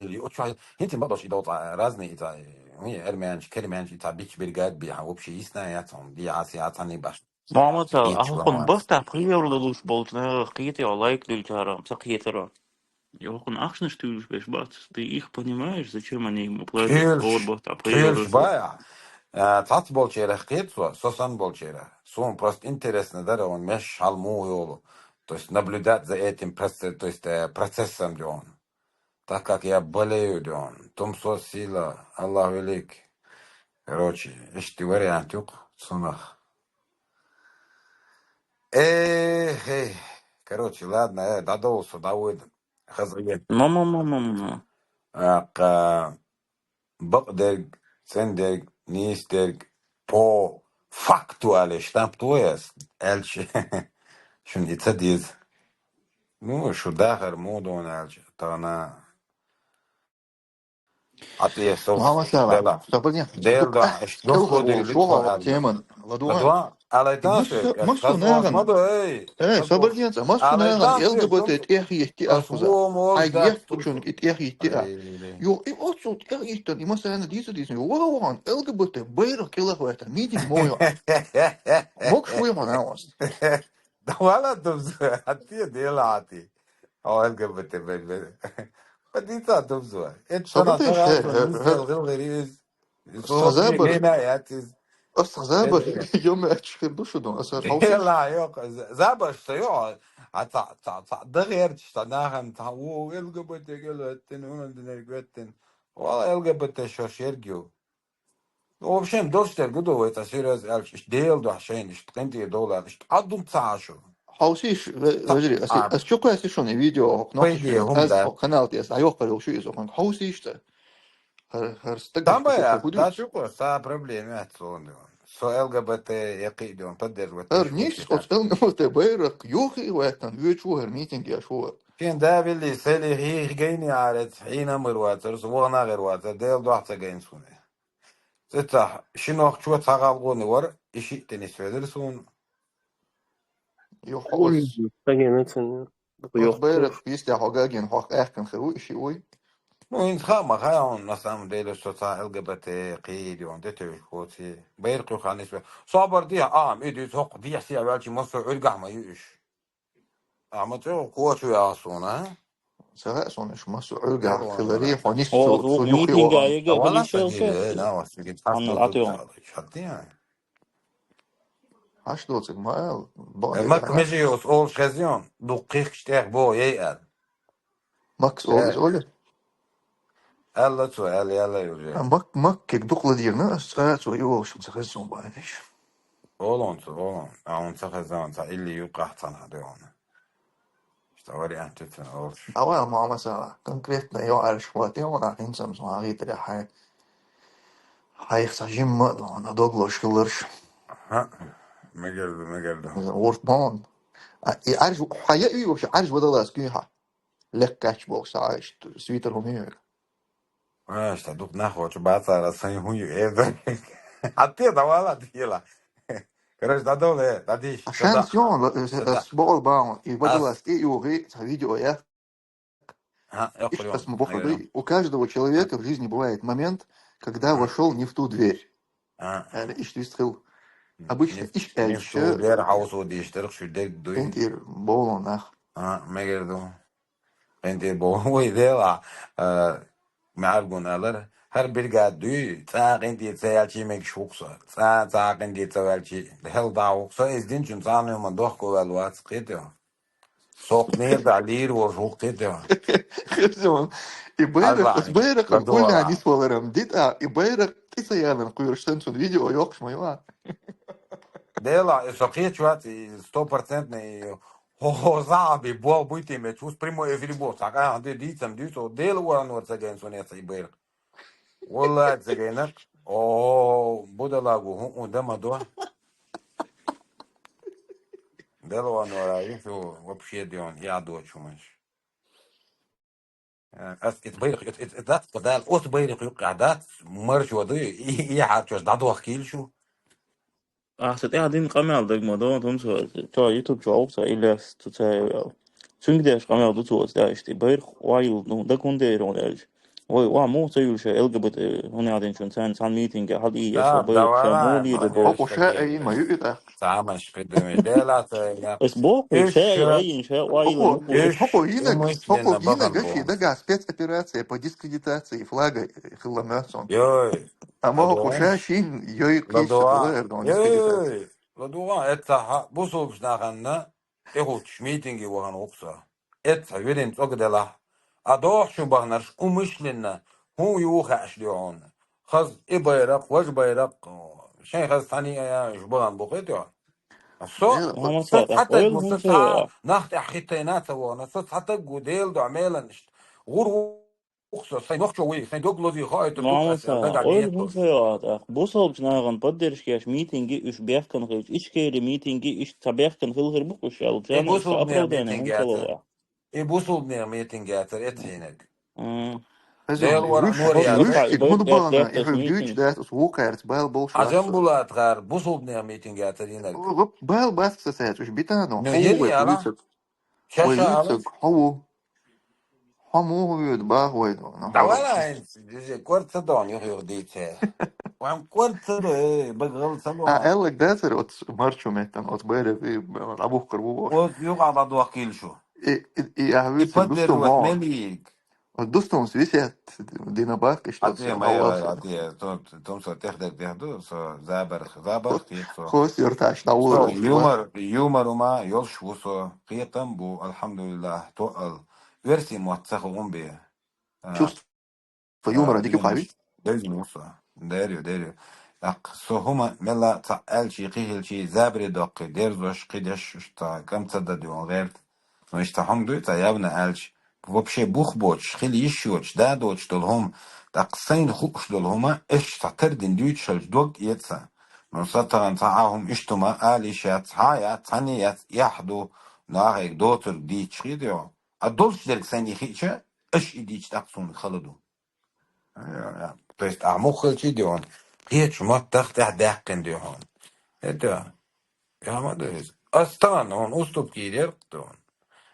Оцу хьа-, хӀинца бакъдолуш и долу цхьа разный и цхьа, хӀун, армянаш, кермянаш и цхьа бича бригад бехьа, вообще йисна яц хьуна, дехьа, сехьа цхьанний баш. Мамаца, а Кхеташ хӀокхунна вац. Бахтахь пхьевралуш болчу нахах кхетий, лайк дуьлчара, ца кхетара. И хӀокхунна ахчанаш туьйлуш беш бац. Ты их понимаешь, зачем они ему платят? Кхоьлуш, Хор Бахтахь кхоьлуш пхьевралуш. Бая. А, цхьацца болчерах кхета со, со санна болчерах. Суна просто интересно дара, он меш хьал муха йолу. То есть наблюдать за этим проце-, то есть, э, процессом, где он. Так как я болею, где он. Тумсо сила, Аллах велик. Короче, иштта вариант юкъа, цунах. Эх, эй. Короче, ладно, э, дӀадовла со, дӀавоьду. Хаза е. Ма-ма-ма-ма-ма. Аккха бакъдерг, цӀендерг, нийсдерг, по факту аьлла, штамп тӀо яз, аьлча, шуна и ца деза. Ну, шу дахар муха дона аьлча, тахана ӀатӀе со Мухаммад Сала, дела. Сабарне. Дела да, аьш Элхар духу волуш дили вахара тхо теман. ЛадугӀа. ЛадугӀа, алай Массо, тасек, массо хаза нагӀан. Ма ду, эй. Э, Сабарне, массо нагӀан Л Г Б Т тӀехъйитти ахуза. Ай, ехкучун и тӀехъйитти а. Ай, ай, ай. Ю, и оццул тӀехъйиттан, и масана дийца дийцина. Ю, ваха вахан, Л Г Б Т байрах килах вайтан, митинг мойо. Мокш вуй хьо наос. Да вала дубзу, хатти дела хати. О, Л Г Б Т бай бай. Хатти ца дубзу. Эт шана Сабарне, тара э, э, э. Гил гил из. Устаза бар. Нена ятиз. Устаза бар. Эт. Йома ачхир душу дон, асар хауси. Ла, йо, за-, забаш са, йо. А ца, ца, ца, дагерч, ца нахам, ца, о, Л Г Б Т гел эттин, унан динер геттин. Вала Л Г Б Т шо шергю. Ну, в общем, дос тер гудо вай, ца серьёз алч, иш дел до шейн, иш тхин ти дола, иш адун ца шу. Хауси иш, ве-, Ца-, вежри, ас, а. Ас чука ас шон видео, но Пойди, ас хум да. Канал ти, ас, а йо, парил шу из, хан хауси иш ца. Хар, хар стак Там диш, бая, худуй. Да чука, са проблема, сон. Со Л Г Б Т якъи дон, поддерживать. Ар ниш, оц Л Г Б Т байрак, йохи вайтан, вючу хар митинг я шуар. Фин да вилли, сели хи, хи гайни арец, хи намыр вацар, су вона гэр вацар, дел дохца гайн суне. Цецах, шинох чуа цагал гони вар, иши тенис ведер сун. Йохос. Ой, тагена цен. Ох, йох, байрак, йох. Пистя хогаген, хох эхкан херу, иши уй. Ну, ин хама, хай он, на самом деле, что ца Л Г Б Т, киди он, де тевиш хоци. Байрак ю ханис ве. Собар ди, ам, иди, сок, ди, си, авалчи, мосо, ургах, ма, юш. Ама цо кочу ясуна. Сага сон иш масу ургах, хилари, хониш. О, су, су юхи митинга о. Еге. Вала билишел саги, се. Э, на, вас, саги, Анна атё. Шатия. Аш доцик, ма, бо, э, мак, а. Межи ос, ол шезион, ду ких штех бо, ей ад. Макс, э. Ол, оли? Алла цо, ал, яла уже. А, мак, мак, кик дукладирна, а, цо, и ол шум, сага сон, ба, эш. Олонца, олон. А он ца хазан, ца илли юкъахь цана хьадеона. Что вариант это олш. Давай, мама, са, конкретно, ё, арш, вот, ё, на хинцам, смотри, три, хай. Хай, са жимма, на доглош, кылырш. Ага. Мегерду, мегерду. Ортмон. А, и арш, хая, и вообще, арш, водолаз, кюха. Леккач, бог, са, арш, свитер, умею. А, что, дух нахочу, бацара, сан, хуй, это. А ты давала, ты ела. Короче, да, доле, да, диш, а да, шанс, да. Ё, э, э, да. С богол баун, и водолаз, и юги, са видео, я. А, я Иш понял. Ас мубохады. Наверное. У каждого человека в жизни бывает момент, когда вошёл не в ту дверь. А. Э, иш твист хил. Обычно иш эльча. Не в ту дверь, хаус вот иш, так что дверь дуй. Кентир, болонах. А, мегерду. Кентир бо. Ой, дела. Э, мяргун алар. Хар бригад дуй, ца кентир ца ялчи мегш хукса. Ца, ца кентир ца ялчи. Хел да хукса, из дин чун ца нема дохко вал вац кхетё. Сохнер да лир вор жук кете. Херсон. И байрак, Алла, ас байрак, ладу кульна ала. Нис валарам дит, а, и байрак, тиса ялан, куйрштан цун видео, ёкш, моя. Дела, и сохе чуат, и стопроцентный, хо-, хо, заби, бол, буйте ме, чус прямой эфир бо, сака, анде дицам, дицо, дела, ван, ван, цаген, сонеца, и байрак. Валлай, цагенак. О, будалагу, ху, ху, дама, до. Делван вара, ю шу вообще дион, я дочумаш. Э, ас ит байрах, ит, ит, ит дац, Дала оц байрах юкъа дац, марш ваду, и, и хьарчош дадох кил шу. Ахса тӀаьхьа дин къамел даг ма дон, тун цо, цо YouTube чу воккха Ильяс, цу цаьвял. Цуьнга деш къамел ду цо, цӀа ишти байрах вайл, ну, даг хун дер он эльш. Вай, ва, мух ца юлша, Л Г Б Т, хун ядин чун цан, цан митинге, хал и, я, Да, шо байрах, ша, давай, мули да молодец, бо. Хоку ша, эй, ма ю и так. Самаш придумай. Дела це, я. Эс бо, ку, ша, Ещё. Эй, ин, ша, вайл, Хоку, ну, ку. Хоку, Ещё. Хоку, ина, Умышленно Хоку, ина баган гаши, бо. Дага спецоперация по дискредитации флага, э, хилла мёцон. Йой. А мо Хоку ша, шин, йой, киш, Ладуа. Ладуа, это ха, бусулбш наханна. Тӏехулчаш митинге вахана гӏукса. Эцца вирин цӏога делахь. А дохьчун бахнарш умышленно хӏун юхаьш де хьуна. Хаз и байракъ, важа байракъ, шайн хаз тани а, уж бахана бухе де хьуна. Со, Э, Мамаса, со цхьатаг ойла му, со хӏун цхьа сайва? Нах тӏехь хиттайна ца вахана, со цхьатаг гу Дела дуьхьа мелан ишт. Гӏур Ухсо, сайн нохчо вуй, сайн дог лози хаайту Мамаса, туххасел, дагар ойла хӏун ниетос. Сайва, тӏаккха бусалбача нахана поддержка еш митинги уж бехкан хилча, Ичкери митинги уж ца бехкан хилхар бу уж шал, И царна уж бусулбнех оправдание митинг хӏун яцар. Калава. И бусулбнех митинг яцар, эцхинег. М. Хазин, Дел вара виш, нор виш, яцар. Виш, Бай-, муд бай-, бана, бай-, ихур бай-, дюч митинг. Дас, ус вукхарц, бал болш А вацар. Жамбулат гар, бусулбнех митинг яцар инаг. О, бал бас ксасац, уж битано, Ну, хову ели вай яла. Полицек. Чаша Вай алыш. Юцек, хову. Хьо муха воьду, бах вай дона, Давай хьо. Ай, дизе, квар ца дон, юх-юх дийце. Вам квар ца до, э, багал ца А, дон. Эллак дацар, оц марчу меттан, оц байры, и, лабух кар ву. Вот, юх ала дох килшу. И, и, и, а, И вицек, дусту поддерживать мох. Мелик. Оц дусту ус висет, дина бах, и что Ате, всё, моя, молодцы. Ате, то, том со тех дер дер ду, со забарх, забарх, и со. Хос юрташ, на Со, улоч, юмор, юмор ума, ёлш вусо, кхетам бу, алхамдулиллах, то ал. Верси мотца хумби. А, Чувство юмора, а, дикю юмор хави? Дерзмуса. Дерю, дерю. Так, со хӏума мела ца элчи, кхихилчи, забри докки, дерзош, кхидеш, шта, кам ца дадион герт. Но ишта хӏум дуй, ца явна элч. Вообще бух боч, хил йиш йоч, да доч дол хӏум. Так, сайн хуш дол хӏума, эш ца тардин дуйч шалч дог еца. Но са таган ца а хӏум иштума, али шац, ха яц, цани яц, яхду, нахег доцур дич хидио. А долч дерг сайн ихича, эш идич так сун халаду. Э, то есть, а муххалчи дион, кхечу маттах тӏехь даьккхина дион. Это, я ма дойз. Астан, он уступки дерг дион.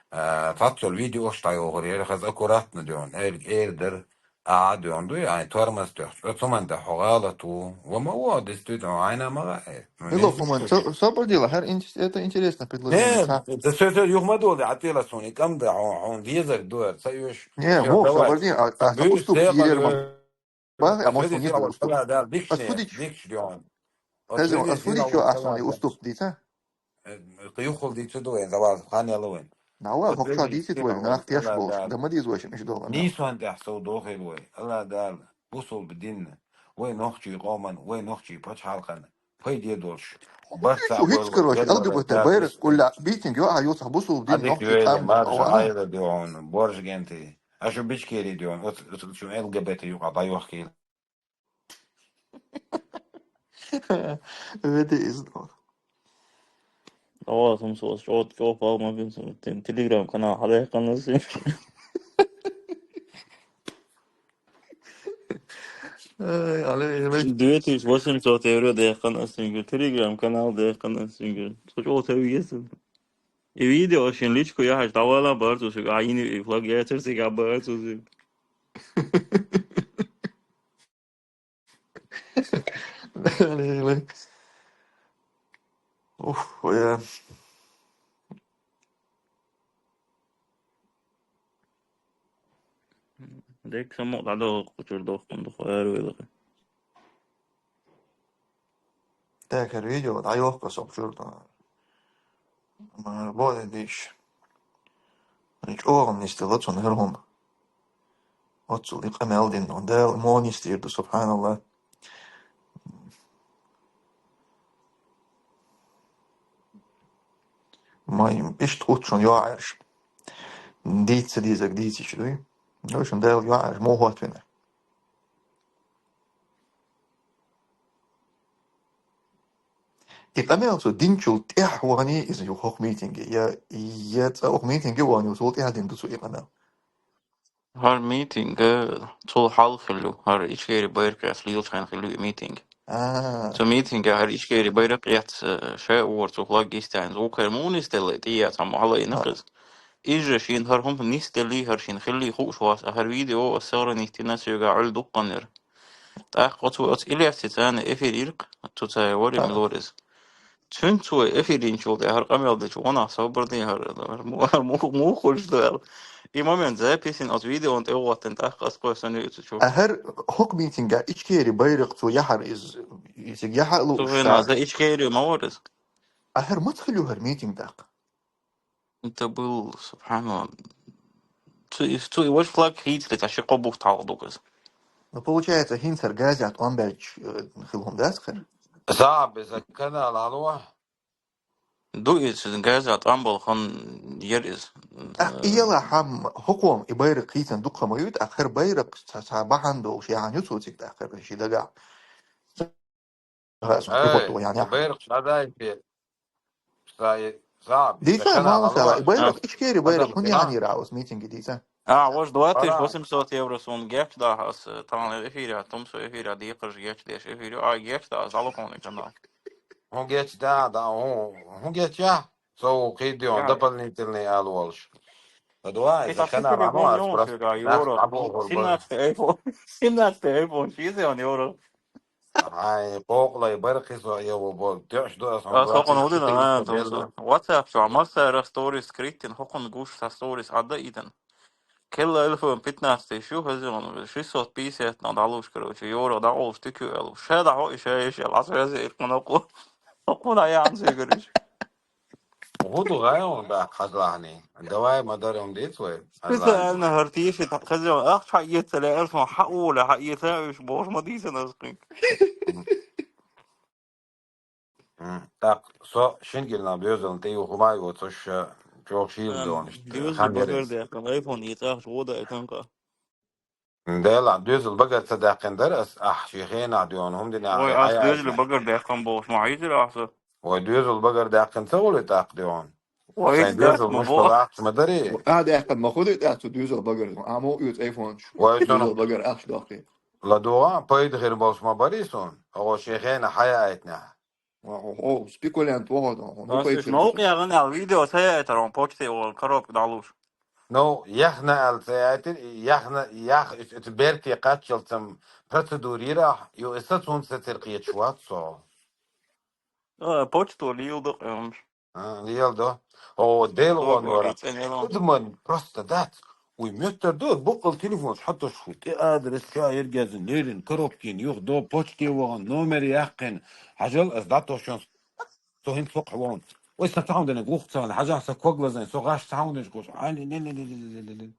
Э, таццол видео штай охур, я хаз аккуратно дион. Эр, эр дер, а дион, дуй, ай, тормоз тёхч. О, цуман да хогала ту. Ва ма о, действительно, айна мага, э. Ну, Мило не хуман, знаю. Со-, собар дела, хар интерес-, это интересное предложение. Не, Ца- это всё, всё, юхма доли, а ты ла суни, кам да, он, он везак дуэр, ца юш. Не, Всё, мух, давай. Собар дела, а, а, Бюст уступ дела, деревом. Э, Ба, а может, Федя нет, Силова, уступ. Да, да, А дикшне, судич? Дикш дион. Вот Хазин, Федя а судич Силова, ё, а да, суни да. Уступ, дица? Э, кыюхул дицу дуэн, завал, хан ялуэн. На, ва, Вот мокша Федя дицит вай, Силова, нах тяж да, болш. Да. Да, ма диз вай, шимиш долан. Нисуан тяхсо дохил вай. Алла дал, бусул бдин. Вай нохчи къоман, вай нохчи пачхалкан. Пайде долш. Барца Чу, хич, короче, Л Г Б Т байрас кулла битинг, ё, а, ё, сах бусул бдин Адик нохчи вели, там, маржа, ава, айла дион, борж генти. Ашу бичкери дион, вот, вот, чу Л Г Б Т юка байох кил. Веди из дор. Ава, сум сос, чот, чот, пал, ма бин сум, тен-, Telegram канал, хада канал сим. Ай, але, але. Две тысячи восемьсот евро дехкан асингер, Telegram канал дехкан асингер. Соч о тевгесин. И видео шин личку яхаш давала барцусик, а ини и флаг яцерсик а барцусик. Уф, я. Дек само дадо кучур дохкун дохо яру илгы. Так, видео, да, ёхка сокчур да. Ма, боде диш. Ани чӏогӏам нисти лацун хӏерхӏун. Оццул икъа мел дин, он дел мо нистир ду, субханаллах. Май, ишт учун йоӏарш. Дица дизаг дицич дуй. Нушун дел йоӏарш, мо хӏотвина. И къамел цо динчул тӀехьа ваханий иза юха хӀокху митинге, я, я цкъа хӀокху митинге ваханий, цул тӀехьа дина ду цо и къамел? ХӀара митинг, э, цул хьалха хилла ю, хӀара Ичкери байракх эцна лелачу хенахь хилла ю и митинг. А, Цу митинге хӀара Ичкери байракх эцна, э, ша а вара цу хӀаллак йистехь, вукхеран муха нисделла, тӀеэцна хьан ма хьала йина а, хеза. Иза шена хӀара хӀума нисделлий, хӀара шена хиллий хууш вац, а хӀара видео аса сохранить йина соьга Ӏуьллу дуккха нера. ТӀаккха оцу, оцу Ильясца царна эфир йира-кх, цу цара вара а. мила вара иза. Цуьнца цо эфир йинчул тӀе хӀара къамел дечу гӀунах собар дин хӀара, хӀара му-, хӀара му-, муха хуьлуш ду аьлла. И момент записина оцу видеон тӀе гӀоттина, тӀаккха ас кхойсан ю иза чу. А хӀара хӀокху митинга Ичкери байракх цо яхьара иза, иза яхьа а Цу лууш хенахь цара. Сан Ичкери ма вара иза. А хӀара маца хилла ю хӀара митинг тӀаккха? Это был, субханалла. Цу, цу и важа флаг хийцале, цхьа ши-кхо бух тхьалха ду иза. Ну, получается, хӀинца хӀара газехь тӀом баьлча, э, хилла хӀума дац хӀара? Саб, иза канал хьалха. Ду иза, газехь тӀом болу хан яра иза. ТӀаккха и яла хьан хӀокхо и байракх хийцина дукха ма ю, тӀаккха хӀара байракх цхьа, цхьа бахьана долуш яхьан ю цо цига тӀаккха хӀара ши дагахь. Ха, сан Эй, тӀехӀотто яхьан и яхьан. Байракх шадай те. Сай, саб, иза Дийца, канал Мохьмад Сала, хьалха. И байракх, Ичкери байракх хӀунда яхьанера оцу митинге дийца? А, важа, два тысячи восемьсот евро суна гечдахь ас, э, тахана эфире, тумсо эфире, декхарш гечдеш эфир ю, а гечдахь ас, дӀалур хьуна и канал. ХӀун гечда, да, хӀун, хӀун гечъя? Со ву кхийдион, дополнительный ала волуш. Да давай, и за канал ама ас просто. Юра, семнадцатый айфон, семнадцатый айфон, шизе он, Юра. Ай, къокъалой бара кхин со, я, во, во, теш ду ас хьуна. Ас хӀокхуна хӀун дина, а, тумсо. WhatsApp чохь массара сторис скриттина, хӀокхуна гуш сан сторис Ӏадда а йитина. Келла айфон пятнадцатый шу, хаза он, шестьсот пятьдесят нах дӀалуш, короче, Юра дӀакъовлуш тикю аьлла. Ша дӀахьо и ша еш аьлла, ас хаза ир кхуна хӀокху. ХӀокхуна ян цигар иш. ХӀун ду гӀайгӀун баьхка хазлахьний? Давай ма дарам дийца вай. Специально хӀара тийши хаза он, ахча хьаэца лаьара сан, хьаола хьаэца уьш бохуш ма дийцина ас кхин. М, тӀаккха со шина гирнах доьзална тӀе юха ма йоцуш, чӀогӀа шийла долуш, доьзал хан яра багар иза. Даьккхина, айфон йицахьаш гӀо даийтанка. Дела, доьзал багар ца даьккхина дара ас, ахь шен хенахь доьгӀна хӀума дина. Ой, ас доьзал багар даьккхина бохуш ма хьийзира ахь со. Вай доьзал багар даьккхина ца волу тӀаккха доьгӀна? Вай сайн доьзал муш ма бо. Ахча ма дарий. А даьккхина ма хуьлу тӀаккха цу доьзал багар. А мо оьцу айфонаш. Вай цунах доьзал багар ахча дохкий. ЛадогӀа, пайда хир болуш ма барий суна, хӀо шен хенахь хьаяийтинехь. О, о, о, спекулянт вогӀу, ну, ас уьш пайда хир новкъа яхана аьлла, видео ца яийтара, он почте вон коробка дӀалуш. Ну, яхна аьлла ца яийтира, яхна, ях, это берте кхаччалц ам процедура йира, ю, и сац хӀунда сацира кхеташ вац со. А, почто лийла ду къемаш. А, лела до. О, Дела вон вара. Адаман просто дац. Уй меттар ду, буккъал телефонаш хьаташ ху. ТӀе адрес ша иргезин, лерин, коробкин, юх до, почте вогӀан, номер яьккхин. Хьажал, ас дӀатошан, со хӀинца хӀокху вон. Ой, сан цхьа хӀума динарг вух царна, хьажахь сан ког лазайн, со гӀаш цхьа хӀума динарг вух. Ай, не, не, не.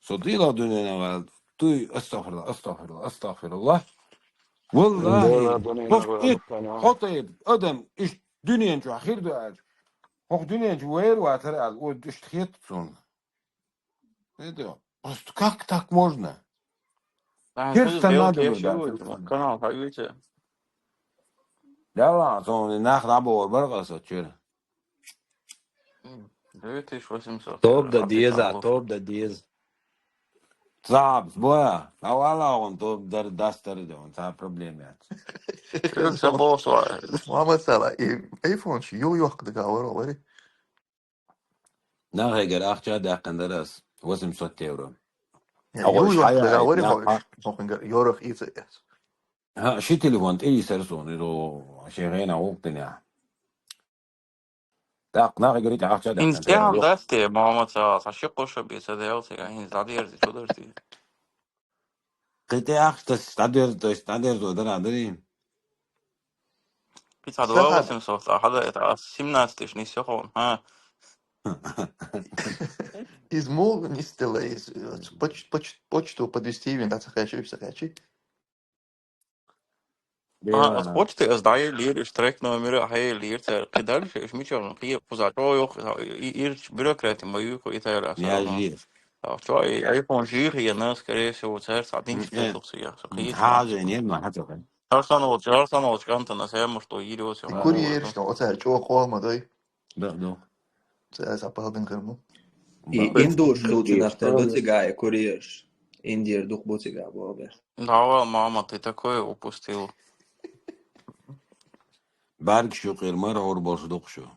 Со дийла дуьненан ваьлла. Дуй, астагфирулла, астагфирулла, астагфирулла. Валлахи, хӀокху ит, хӀокху ит адам, иш дуьнен чохь хир ду аьлча, хӀокху дуьнен чу вер вацара аьлла, о, иштта хетта цунна. Это просто как так можно? Хир сан надо было, да, канал хьаоьцу. Ялла, сон нах дӀабохур бара аса чуьра. Две тысячи восемьсот. Тоба дан деза, тоба дан деза. Цабс, боя, а вала он тоба дар, дастар де, он цхьа проблема яц. Мохьмад Сала, и айфон чи ю йохка дага вара, вари? Нахегар ахча даьккхина дара ас, восемьсот евро. Ю йохка дага вари, хьо иш, хӀокхунгар йорах ийца эц. ХӀа, ши телефон тӀе йисар суна, изо шен гӀена гӀуллакх динехь. ТӀаккха нахе гури тӀе ахча даьккхина. ХӀинца тӀехьа дац те, Мохьмад Сала, сан ши кхо ша бен ца делла цига, хӀинца дӀадерза, чу дара те. Кхин тӀе ахча тас дӀадерза, то есть дӀадерзо дара дарий? Кхин цхьа два восемьсот, а хьада это, а семнадцать тысяч нисъяхьун, а? Из муха нисделла, из, э, поч-, поч-, почту подвести вин, да, ца кхаьчи, ца кхаьчи. А, ас почте ас дӀаеллера, уьш трек номера а хьаеллера цара. Кхин дальше уьш мичара, кхин кхуза чӀогӀа йоху, и, ирча бюрократи ма юьйху и тайра. А, чо и айфон жийхъена, скорее всего, цара цхьа динчу тесух ца яхса. Кхин хьажа, нет, ма хьажа. Арсанович, Арсанович кӀантана саймурто йириос И йола курьерш, оцаь чӀоагӀа хӀама дай. Да, да. Цаьс а палдин хӀама. И Ба- индуш хилча нах тера ду цига и курьерш. Индер дух бу цига бобе. Давай, мама, ты такое упустил. Барг шу къир мар гӀур болш дух шу.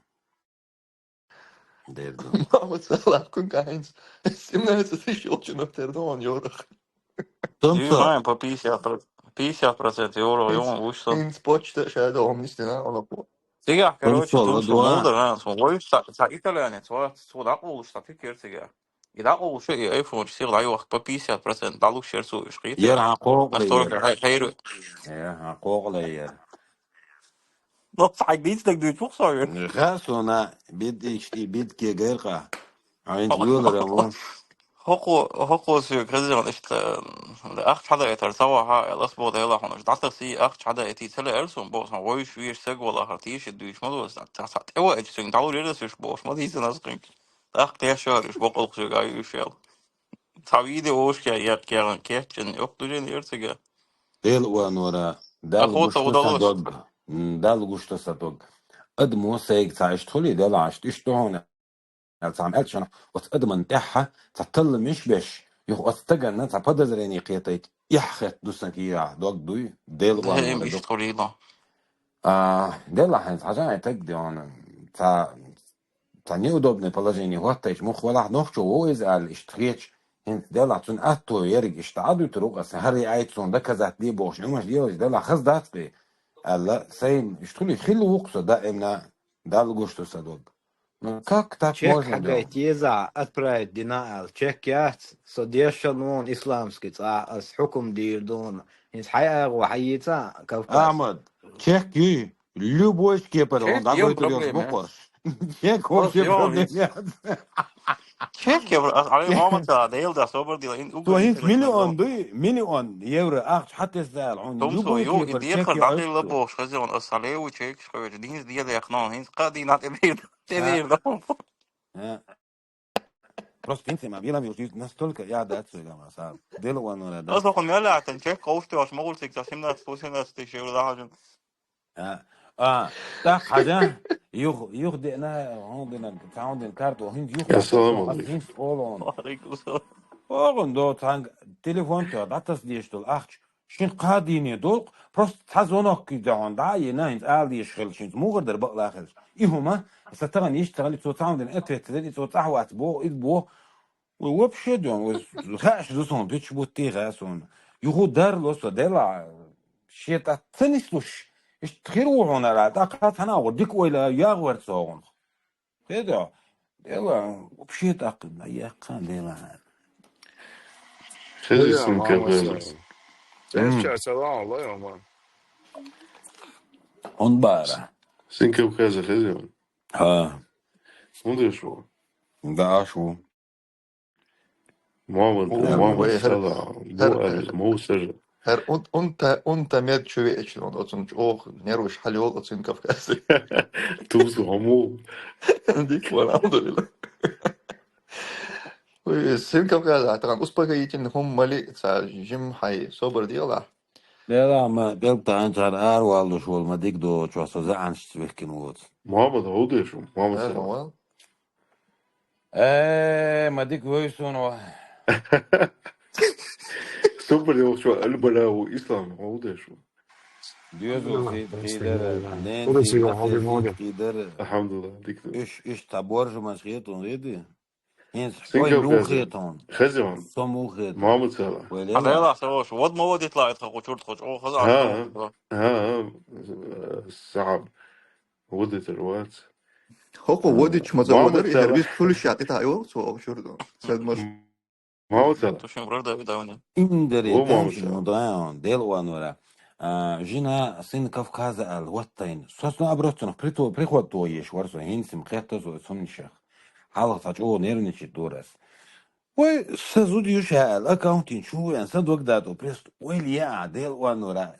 Дерду. Мама, цала кун кайнс. Семнадцать тысяч олчунов тердон йорах. Тумсо. По пятьдесят, пятьдесят процентов евро, Инс- ён, уж сон. Инс почта шада омнистина, она по. Цигах, короче, Тумсо, тумсо, ладуа. Молдер, а, сон, вой, са, са итальянец, ва, со дакъулуш, са фикер цигах. И дакъулуш, и айфон, сир, дай вах, по пятьдесят процентов, далуш шер су, иш, хит. Ер, а, кок, Настолько, ер. Хай, хайру. Ер, а, кок, ер. Ну, сай, бит, так, дуть, вух, сой. Ха, сона, бит, иш, и бит, ке, гэр, ка. А, ин, Алло. Юлар, а, вон. ХӀокхо, хӀокхо соьга хезар иштта, ахча хьадаийтар ца ваха, аьлла, ас боху Делан хьуна, дӀатасий, ахча хьадаийтий, ца лаьара суна, боху, сан вовзаш везаш саг валахьара, тийша дуьйцуш ма ду ас, цхьа, цхьа тӀе ваьлча, цуьнга дӀалур яра ас уьш бохуш, ма дийцина ас кхинчу. ТӀаккха тешар уьш бокъалх соьга а юьйш яла. Цхьа видео вовшашка яьккхина, кечйина, йоккха дуьнен яра цига. Дела ванора, Далла Охота гуш ду сан удалось. Дог. М, Далла гуш ду сан дог. Адамо сайга цхьа иштта хуьлий, Дела, иштта, иштта ду хьуна. Аьлла, цхьа аьлча, оцу адаман тӀаьхьа цхьа талламаш беш, юха оцу стаганна цхьа подозрение кхетайта, эхь хетта ду сан кийрахь, дог дуй, Дела Дела ван вара, иштта дог. Хуьлийла. А, Дела хьайна цхьа жан таг де хьуна, цхьа, цхьа неудобное положение хӀоттайча, мух валахь нохчо вов иза аьлла, иштта хеташ, хӀинца Дела цунна атто ерг иштта Ӏа дуьтур ву аса, хӀара айта суна доказать де бохуш, имаш делаш Дела хаза дац кхе, аьлла, сайна иштта хуьлий, хилла ву-кх со даимна, Далла гуш ду сан дог. Ну, как так Чек можно хьагайта делать? Еза, отправить дина аьлла. Чек яц, со дешал вон исламский цӀа, ас хьукум дийр дуна. ХӀинца хьай агӀо хьайийца, Кавказ. Ахмад, чек юй, любой кепара, Чек он дагойтур ёлуш проблема бу яц. Корш. Чек вообще проблема яц. Чек я, а, а, Чек. Мама ца, Дела да, собар дила, ин Цо угар хӀинца миллион дуй, миллион евро ахча хьатесса аьлла, хьуна Тумсо, любой ю, и кепара чек дехар я дӀахилла оццо. Бохуш, хаза он, ас хьалеву чекаш хьоьжу, динца дедех нон, хӀинца кхаа дийнахь тӀе дийр, тӀе дийр да. А. Просто инсима вилам юртиз настолько я да цугама сам. Дело ван вара да. Аса хун мелятан чек кошти ваш могулсик за семнадцать восемнадцать тысяч евро да хажин. А, а, так хажа, юх, юх де на, он де на, цаун де карт, о хин юх. Ассаламу алейкум. Хин олон. Ва алейкум салам. Огон до танг телефон чо, датас деш дол ахч. Шин кхаа дийне долу, просто цхьа звонок кхийдахьун дӀа а йина, хӀинца ала дезаш хилла, шинца мугӀар дара бакъ лахарш. И хӀума, сан тахана йиш ца хилла, цо цхьа хӀума дина, ответ ца дина, и цо цӀахь вац боху, иза боху. Вай вообще дон, вай хаьаш ду суна, пич бутти хаьа суна. Юху дарло со, дела, шен тӀа ца нислуш, иштта хир ву хьуна ара, тӀаккха цхьана а ву, дика ойла, ягӀ вар цогӀун. Хедо, дела, вообще тӀаккха, яккха, дела. Хеза Хеза, синкаб мама, хеза. М. Эс чар салам, лай, мама. Он бара. Синкаб хеза, хеза. Ха. Он деш ву? Да, аш ву. Мама, О, мама, вай, хар, сала, хар, бу арил, мов сажа. ХӀара ун-, унта, унта мед чу веача, оцун чӀогӀа нерваш хьалйолу оцун Кавказе. Туза хӀума. Дика, алхьамдулилла. Ой, син Кавказе, тахана успокоительный хӀума мали, ца жим хьай, собар делахь. Дела, ма, белгатаьӀначара араваллуш волу ма дика доцучохь со заьӀанашца вехкина воцу. Мохьмад, хӀун деш ву? Мохьмад, салам. Э, ма дика вевза суна ва. Собар йолчо аль-балау ислам, хӀун деш ву? Доьзал хи-, хи дара, ненан хи дара. Алхьамдулиллах, дика ду. Уьш, уьш цхьа боржамаш хетун гӀиди. ХӀинца хьой лун хетун. Хаза ван. Со муха хетун. Мохьмад, салам. Вай лела. Хьан дела, со ваш, вад ма вадитла, айт хакъу чурт хоч, о, хаза. ХӀа, хӀа, хӀа, сахьаб. Вадитар вац. ХӀокхо вадича ма ца вадар, и хӀара вист хуьлуш шакъита йо, цо обшур ду. Сад мас. Мохьмад, салам. Тушин враг Давид Авни. Индери О, Мохьмад, танчи салам. Ну даун, дел ван вара. А, жина син Кавказа ал, вот тайн. Сосна обротцунах приход то еш вар со, хинсим кхетта со, сумнишах. Хьалха ца чӀо нервничать дурас. Вай, са зуда ю ша аьлла, аккаунтин чу вен, са дог дату, просто ойла яа, дел ван вара.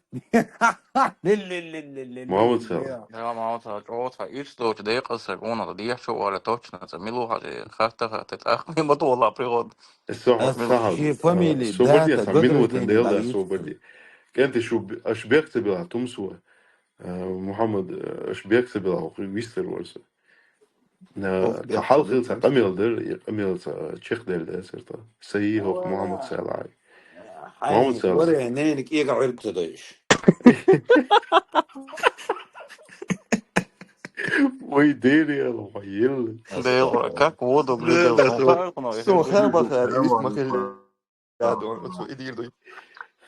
Ле-ле-ле-ле-ле-ле. Мохьмад, салам. Я, Мохьмад, салам, чӀо ца ирс доцу декъаза саг, уна дехчо вара, точно, ца милу хьажи, хатта-хатта, тӀаккха ма тола пригод. Ас сахьаб, ши фамили, собар де, дата, ца минута, гагра дел да, дин собар де. КӀентий, шу б-, аш бехк ца била, Тумсо. Э, Мухьаммад, э, аш бехк ца била, хӀокху вистхир вара со. Э, ох, тхан бехк хьалха ца хилла цхьа къамел дара, и къамел цхьа чекхдер дацара тхан. Са йий хӀокху Мухьаммад Салахь. Мухьаммад Салахь. Варе, нена кӀега Ӏуьрг ца дойуш. Ой, Дела, яла, ой, ел. Дела, как воду глядел. Да, да, сон ха-, сон ха бахар, вист ма хилла. Ядо, оцу идир дуй.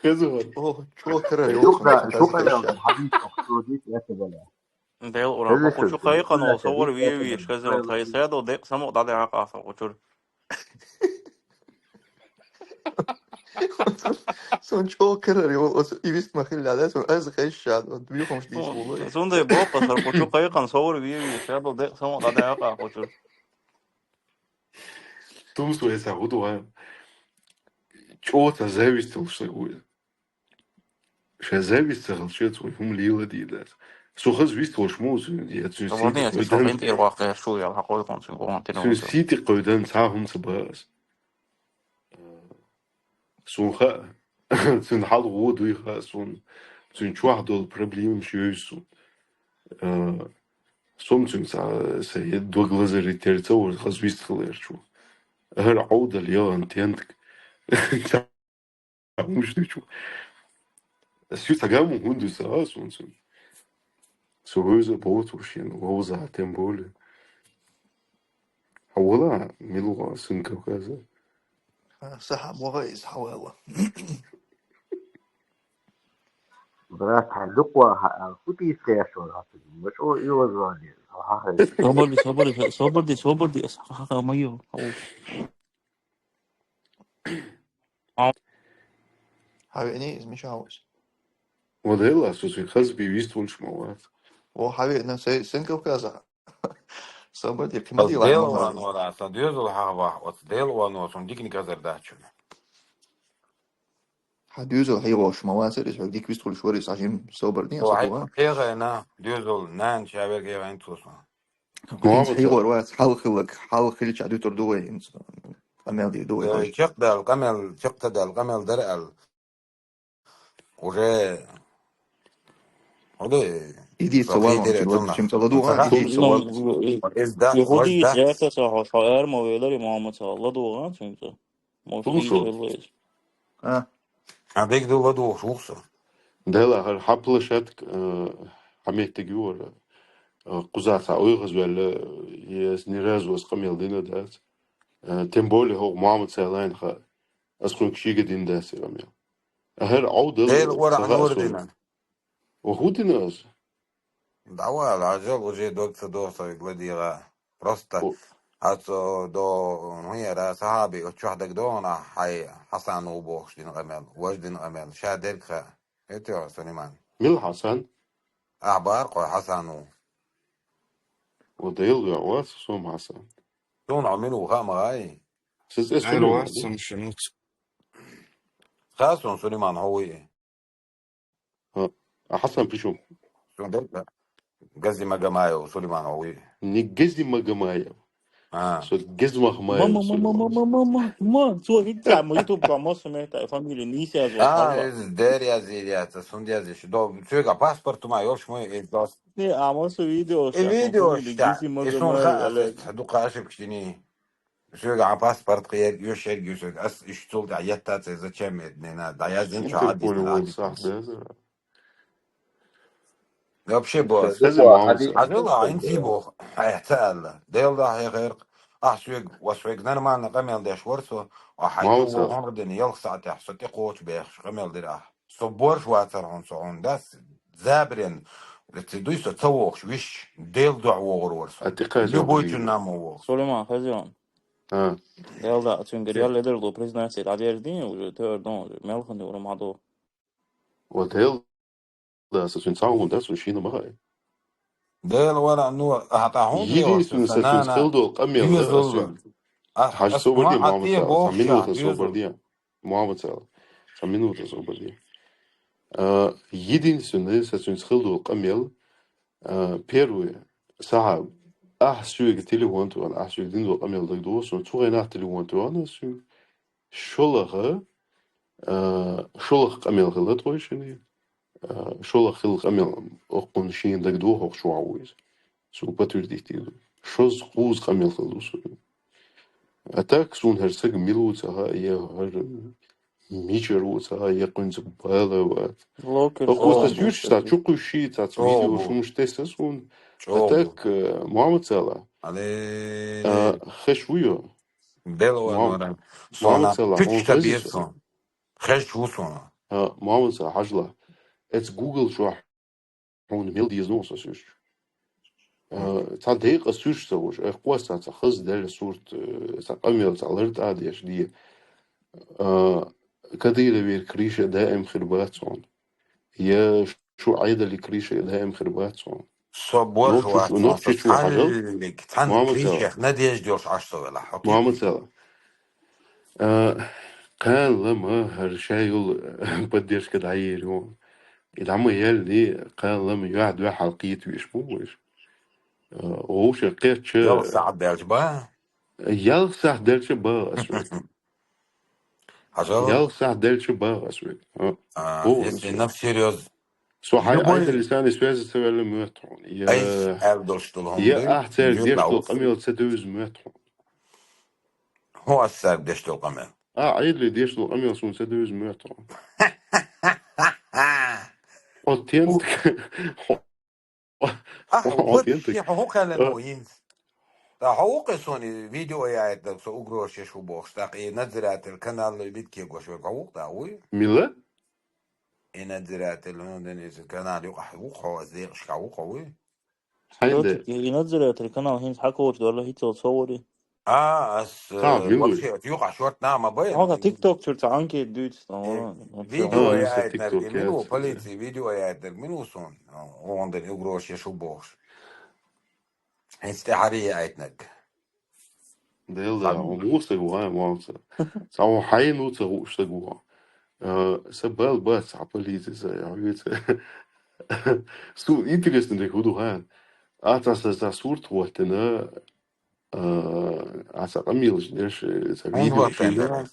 Хезур. О, чо кара, ё, шукра, шукра, хабиб, что здесь, я тебе. Дел ура, хезур, кучу кайкъано, хезур, совар виевиш, хезур, тай садо, дек само, да, да, акъа, кучур. Сон чо кара, ё, оцу и вист ма хилла, да, сон аз хайшад, вот, бихом что здесь было. Сон дай бо, пасар, кучу кайкъан, совар виевиш, садо, дек само, да, да, акъа, кучур. Тумсо эса гӀу ду вайн. ЧӀогӀа зависть йолуш стаг ву иза. Ша зависть ца хилча, цо хӀума леладийр дац. Со хаза вист волуш ма ву цуьнан, я цуьнан сийти кхойдан. Цуьнан сийти кхойдан цхьа хӀума ца бац. Суна хаьа, цуьнан хьал гӀо дуй хаьа суна, цуьнан чохь долу проблемаш йовза суна. А, со-м цуьнца, а, сайн дог лазар тера ца вара, хаза вист хилла эр чу. ХӀара Ӏовдал ялан тентак. Ца хӀумаш дуьйцу. Ас ю ца гамма хӀунда ду ца а суна цуьнан. Со вевза а боцуш, шен вовза а тем более. Хьан вала, мила ван сан Кавказа? Ха, сахьа могӀа иза хьан вала. Брат, хьан дукха хьан, хӀун тийсхеш вара хьан цуьнан? Ма чӀогӀа оьгӀазван деза, хьан хьан хеза. Собар де, собар де, собар де, собар де, ас хьан хьан ма йо. Хьан веъний иза, мичахь ву иза? Ва Дела, со цуьнан хаза бен вист волуш ма вац. О, хьан веъна, сай, сан Кавказа. Собар де, кхин ма дийла. Дела ван вара, сан доьзал хьан вахь, оцу Дела ван вара, сон диканиг хазар дац чуьра. Хьан доьзал хьийгӀош ма вацара, иза хьоьга дика вист хуьлуш вара, иза хьан жим собар дин, аса хьан дугӀа? ХьегӀайна, доьзал, нана ша верг хьегӀайна цо сон. ХӀинца хьийгӀор вац, хьал хилларг, хьал хилча дуьтур ду вай, хӀинца къамел дийр ду вай, э, хӀинца. Чекхдала, къамел, чекхдала, къамел дара аьлла. Уже, уже, и дийца валон, чим ца ладугӀан, и дийца валон. Иза да, хӀу дийца, яхаса, хьо, хьо эр ма велари, Мухьаммад, ца ладугӀан, цуьнца. Может, слушай. А? А, бегдула духуш ву со. Дела, хӀара хьан площадка, э, хьан меттиг ю вара? Э, кхуза цхьа ойхазваьлла, э, ес ни разу ас къамел дина дац. Э, тем более хӀокху Мухьаммад Сайлайн хаьа. Ас кхуьнга шига дина дац и къамел. ХӀара Ӏовдал Дела вара ца хаьа суна. Дина. Ва хӀун дина ас? ДӀавала, Ӏажал уже дог ца доху со вегла дегӀа. Просто хьаца до, ну, яра сахьаби, оцу чохь дагадогӀу нах хьай Хьасан ву бохуш дина къамел, важа дина къамел, ша дерг хаьа. ХӀетте, Сулайман? Мила Хьасан? Ахьа бара кхой Хьасан ву. О, Дела веа вац, сом Хьасан. Суна хьо мила ву хаьа ма гӀай? Сиз эс Дела вац, сум шинуц. Ха, сун Сулайман хьо вуй? А, а Хьасан пишу? Гази Магомаев Сулейман, ой. Не Гази Магомаев. А. Со Газмахмаев Сулейман. Ма, ма, цо хӀинца ма YouTube-ка ма су мехта фамилия нийса яз вац. А, из дер яз, яц, сунда яз иш. До, цуьга паспорт ма йолуш ма, из дос. Не, а ма су видео, и видео фамилия ша, Гази Магомаев, и сун ха, Олег. Дукха ошибка дини. Соьга хьан паспорт кхиерг, оьшург ю соьга. Ас иштта цул тӀаьхьа еттац, зачем это не надо? ДӀаязйина чохь а дийцина хьан дийцина. Вообще, босс. Хьажал, хьан ца боху. Хьай, ца аьлла. Дела да хьехарх. Ахь соьга, ва соьга нормально къамел деш вара со. Ахь хьайн тӀе вогӀун дина, ялх сахьтехь со тӀе кхочу бехаш къамел дира ахь. Со борш вацар хьуна, со хьуна дас, забарен, ца дуй со ца вогӀуш, виш, Дела дуьхьа вогӀур вара со. А тӀе кхача любой чунна ма вогӀу. Сулейман, хазион. А. Дела да, цуьнгара ял ледар ло признаться, дӀадерзадийна уже, тӀе ар дон уже, мелхан де ура ма до. Ва Дела да, со цуьнан цхьа хӀун да, со шийна ма хаьа. Дела вара, ну, а, тӀа хӀун единственный, со цуьнца хила долу къамел да, а, соьга. Хьажа, собар де, Мухьаммад, цхьа минута собар де. Мухьаммад, цхьа минута собар де. А, единственное, со цуьнца хила долу къамел, а, первое, сахьа, ахь соьга телефон тоьхна, ахь соьга дина долу къамел дагадогӀу суна, цу гӀайнах телефон тоьхна соьга. ШолгӀа, А, шолгӀа къамел хилла тхойшинна. А, шолгӀа хилла къамел, оккхунна шийна дагадоагӀа хӀокху чохь ву иза. Цо подтвердить дийр ду. Шозза, кхузза къамел хилла ву со. А так суна хӀара саг мила ву ца хаьа, я хӀара мичара ву ца хаьа, я кхуьнца бала вац. Локер ХӀокхо сан чӀогӀа суьрташ ца чу кхуьссий, цхьацца видео хӀумаш тесна суна. А так, э, Мохьмад Сала. Алло. А, хезаш вуй хьо? Белла ван Мохьмад, вара. Мохьмад Сала, хьуна хеза со? Хезаш ву суна. А, Мохьмад Сала, хьажал. Эцу Google чохь хьуна мел деза аса суьрташ. А, цхьа декъа суьрташ ца вуш, айхкхоса цхьа хаза даьлла сурт, э, цхьа къамел, цхьа лар тӀе а деш де. А, Кадыровера крыша даим хир бац хьуна. Я шу Ӏедале крыша даим хир бац хьуна. Со божу Нохчи-, вац, Нохчи со чу хьажал. Цхьаннег, цхьаннег Мохьмад Сала. Крышех надежда йолуш Ӏаш со велахь, хьо Мохьмад кхетий? Сала. А, кхана лама хӀара ша йолу поддержка дӀаер ю. И дӀа ма елли, кхана лама юьхь-дуьхьал кхета веш бу вайша. А, вовшех кхетча, Ялх сахьт даьлча бан? Ялх сахьт даьлча бан ас вай. Хьажал? Ялх сахьт даьлча бан ас вай. А, А, боху если аса. На всерьёз. Со хьайн Любой айхьа лисани связи ца ваьлла моьтту хьуна. Я, айс аьлла долуш долу хӀума я дуй, ахь цаьрга деш долу къамел ца девза моьтту хьуна. ХӀун ас цаьрга деш долу къамел? А, Ӏедале деш долу къамел суна ца девза моьтту хьуна. Хьо тентак. Хьо, Ахьа, хьо вот тентак. Шен, хьо хӀун кхаьллина ву хӀинца? Ткъа хьо ву-кх и суна и видео яийта дерг, со угрозаш еш ву бохуш, тӀаккха и надзиратель канал битке гош верг хьо ву-кх, да, вуй? Мила? И надзиратель, хӀунда иза канал юкъахь ву-кх хьо, аса декъашкахь ву-кх хьо, вуй? Хьайн де? Короче, и надзиратель канал хӀинца хьан кочу дорла хӀинцалц хӀо вари? А, ас, Ха, э, мила вуй? Вообще, аса юкъахь шорта нама бай. Хьо ТикТок чуьра цхьа анкета дуьйцу, там, Э, вон, вообще, видео хьо. А, аса яийта дерг, и ТикТок мила ву, яц. Полиция видео яийта дерг, мила ву суна? Онден угрозаш еш ву бохуш. ХӀинца тӀаьхьарий яийтинарг. Дела да, хьо муха стаг ву, хьан ван ца? Цхьа хьо хьайна ву ца хууш стаг ву. Э, сан бал бац, цхьа полиция ца, я вица. Су интересно дерг хӀу ду хьан? А ца, ца, ца сурт хӀоттина, э, а ца къамелаш деш, э, ца видео хӀунда хӀоттина?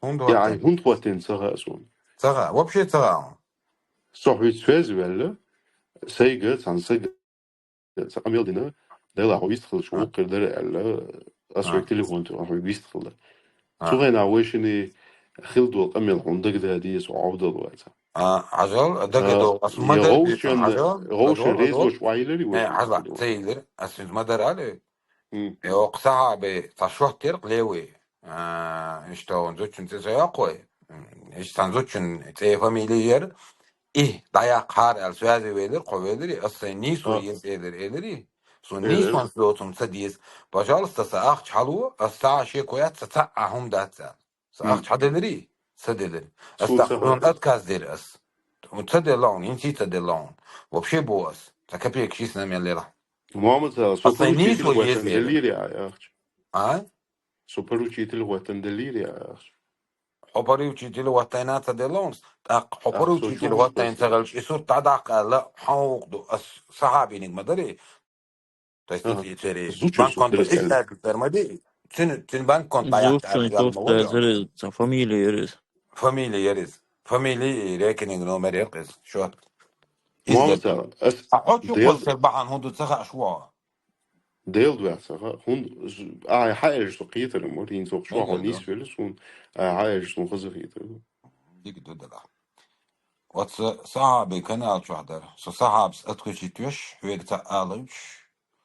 ХӀунда хӀоттина? Я, хӀунда хӀоттина ца хаьа суна. Ца хаьа, вообще ца хаьа. Со хьуьйца связи ваьлла, сайга, цхьана сайга Сан къамел дина, Дела хьо вистхилча, вукхуьр дара аьлла, ас вайга телефон тӀе хьо вистхилла. Цу хенахь вайшинна хила долу къамел хьуна дагададийа, со Ӏовдал ваца. А, хьажал, дагадогӀу, ас ма дагадогӀу, хьажал, гӀовшан резош вайилари вай. Хьажал, ца йилира, ас хӀинца ма дара аьлла. Э, окху сахьабе цхьа шот яра-кх левый. А, иштта вон зудчун цӀе ца йоккху вай. М, иштта цхьана зудчун цӀе, фамилия яра. И дӀаяккхахьара аьлла, связи велира, кхо велира, ас сайн нийсо еза элира, элира. Со нийсонца доцург ца деза. Пожалуйста, сан ахча хьало, ас ца шеко яц, сан цхьа а хӀума дац аьлла. Сан ахча хьаделира, ца делира. Ас тахана отказ дира ас. Ца делла хьуна, хӀинца ца делла хьуна. Вообще бо ас. Сан капекаш йисна мел лела. Мамаца, со поручитель хӀоттан делира ахча. А? Со поручитель хӀоттан делира ахча. Хьо поручитель хӀоттайна ца делла хьуна, тӀаккха хьо поручитель хӀоттайна ца хилча, и сурт дӀадаккха аьлла, хьан гӀуллакх ду, ас сахьабиниг ма дарий. То есть, церий банконто исчерпать ма ди, цуьнан, цуьнан банконто дӀаяккха аьлла, ма вара. Цхьа фамилия яра иза. Фамилия яра иза. Фамилия и рекенинг номер яра иза. Шот. Иза а хьо чу кхуссар бахьана хӀун ду ца хаьаш ву хьо? Дела дуьхьа ца хаьа. ХӀунда, ахьа хьаьжа со кхетар ма вара, хӀинца вокху чохь хьо нийсвелла суна, ахьа хьаьжа суна хаза хетар. Дика ду дела. Оцу сахьабин канал чохь дара. Со сахьабас отключить веш, хьоьга ца алуьйтуш.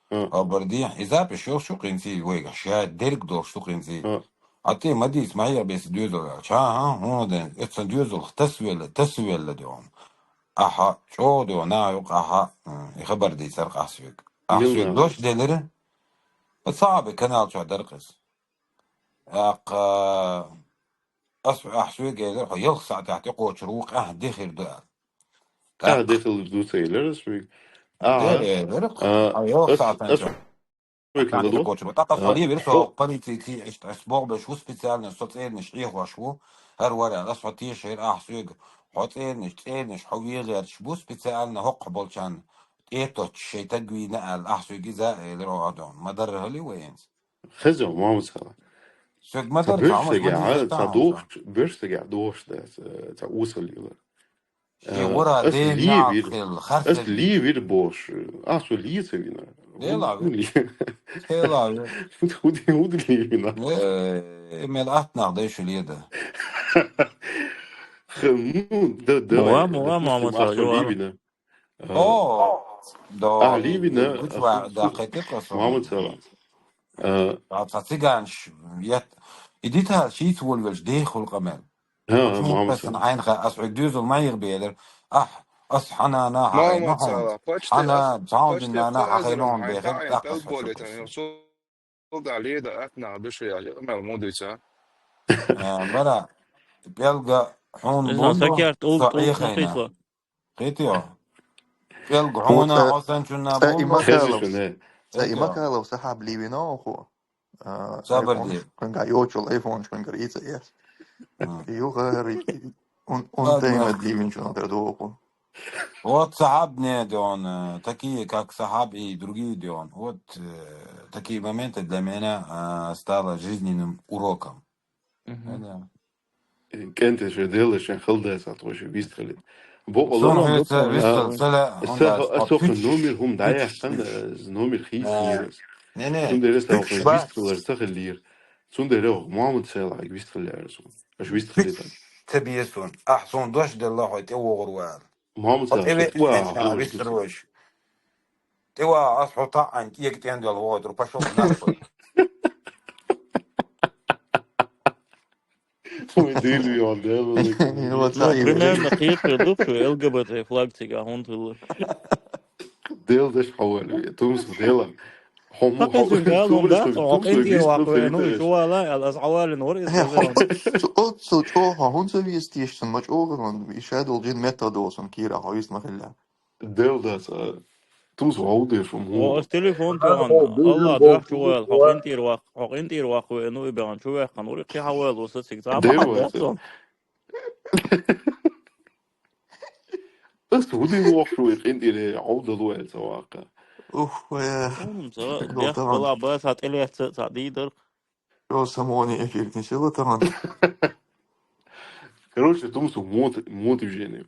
Хабар дехьа, и запись йолуш ю кхинций вайга, ша дерг долуш ду кхинций. Хьан тӀе ма дийца, ма хьеха беса доьзал ваьлча. ХӀан-хӀан, хӀунда, эццан доьзалх тасавелла, тасавелла де хьуна. Ахьа чӀогӀа де хьуна, наха юкъа ахьа, м, и хабар дийцар ахьа соьга. Ахьа соьга дош делира. Оцу сахьабин канал чохь дара-кх иза. ТӀаккха ас ахьа соьга элира, хьо ялх сахьтехь тӀекхочур ву-кх, ахьа де хир ду аьлла. ТӀаккха де хир ду ца элира ас соьга. Ахьа, де элира, а, хьо ялх сахьтехь тӀекхочур ву. ТӀаккха ас хьо левира, со полицейций иштта ас бохбеш ву специально, со цӀернаш Ӏехош ву, хӀара вара аьлла, ас хьо тешийра ахьа соьга, хьо цӀернаш, цӀернаш хьо вен гӀерташ бу специально хӀокху болчарна тӀе а тоттуш шайн таг вийна аьлла, ахьа соьга иза а элира, хьо а дуьхьа. Ма-дарра хили вай хӀинца. Хеза, Мамаца. Соьга ма дарра, беш ца хӀума сага, ма дийзар ца тахан дохуш, беш сага дохуш дац, э, ца усал йила. Шен вара ас ден ле вир, хила, харцар ас ле вир бохуш, а со ле ца вина. Дела вир. Дела вир. Худи, худи ле вина. Э, мел атнах дайшу леда. Х-, ну, да, да, Муа, муа, допустим, мама, а со ле вина. О, да, а ле вина, гучва, а да, хетир косо. Мама цала. А, а ца циганш, я, иди та, шийц волвелш, дехул къамел. Ха, ха, мама ца. Сан айнха, ас хьуг дузул ма йигъ белер. Ах, ас хьана на хьай, мама ца, почти хьана, ас, цаун почти динна на, хьай нон бехер, так ас хьуг. Сулда леда атна души, я, мел мудуца. А, бара, пелга, хьун бунду, сакерт, ул, ул, саихайна. Хитио. Пелга хьуна, осан чунна бунду. Ца имакалов, ца имакалов сахаб ле вина оху. А, айфон, квен га йочул айфон, квен га ица, я. Югар, он, он тайна дивин чуна дер доху. Вот сахаб не, да он, э, такие, как сахаб и другие, да он. Вот, э, такие моменты для меня, а, стало жизненным уроком. Да. Э, кӀентӀи ше Дела шен хала дац, а тхо ше вистхилийта. Бо, сона хӀета вистхила ца лаьа, аса, аса хӀокху номер хӀума дӀаяьккхина, номер хийцинера. Не, не. Цундела аса хӀокху вистхилар ца хиллера. Цундела хӀокху Мохьмад Салахьга вистхилира сона. Аша вистхилийта. Ца бе сона. Ахь сона дош делла хьо тӀевогӀур вала. Мохьмад Салахь, тӀе ве-, тӀе ве-, вистхилош. ТӀева, ас хьо таӀан кӀега тӀендел вогӀур, пошёл нахуй. Ой, дили он, да, ну, примерно кхетар ду шу ЛГБТ флаг цига хӀунда хилла. Дела даш хьавали, тумс дела. Хьо ма хьо хӀун да, хьо къинтӀера ваккхаве, ну, шу вала, ал ас хьавалин вар, э, хьо, цу, цу чӀогӀа хьо хӀунда ца вийца тешсан, ма чӀогӀа ван, и шадол джин метта досан, кира хьо вийца ма хилла. Дела дац, а, тумс вову деш ву. О, ас телефон тоьхна, Аллах дуьхьа чу ваьлла, хьо къинтӀера ваккха, хьо къинтӀера ваккха веана, ну, и бегӀан чу ваьккхина, ури кхин хьаваьлла, аса цига цхьа бахьана дац. Ас ву дин воккхуш ву и къинтӀера, Ӏовдал ву аьлла ца ваккха. Ух, э, хӀунда ца, дехкала баса тӀелеца ца дийдар. Чо самони эфир не сила тагӀан. Короче, тумсу мод, мод движение.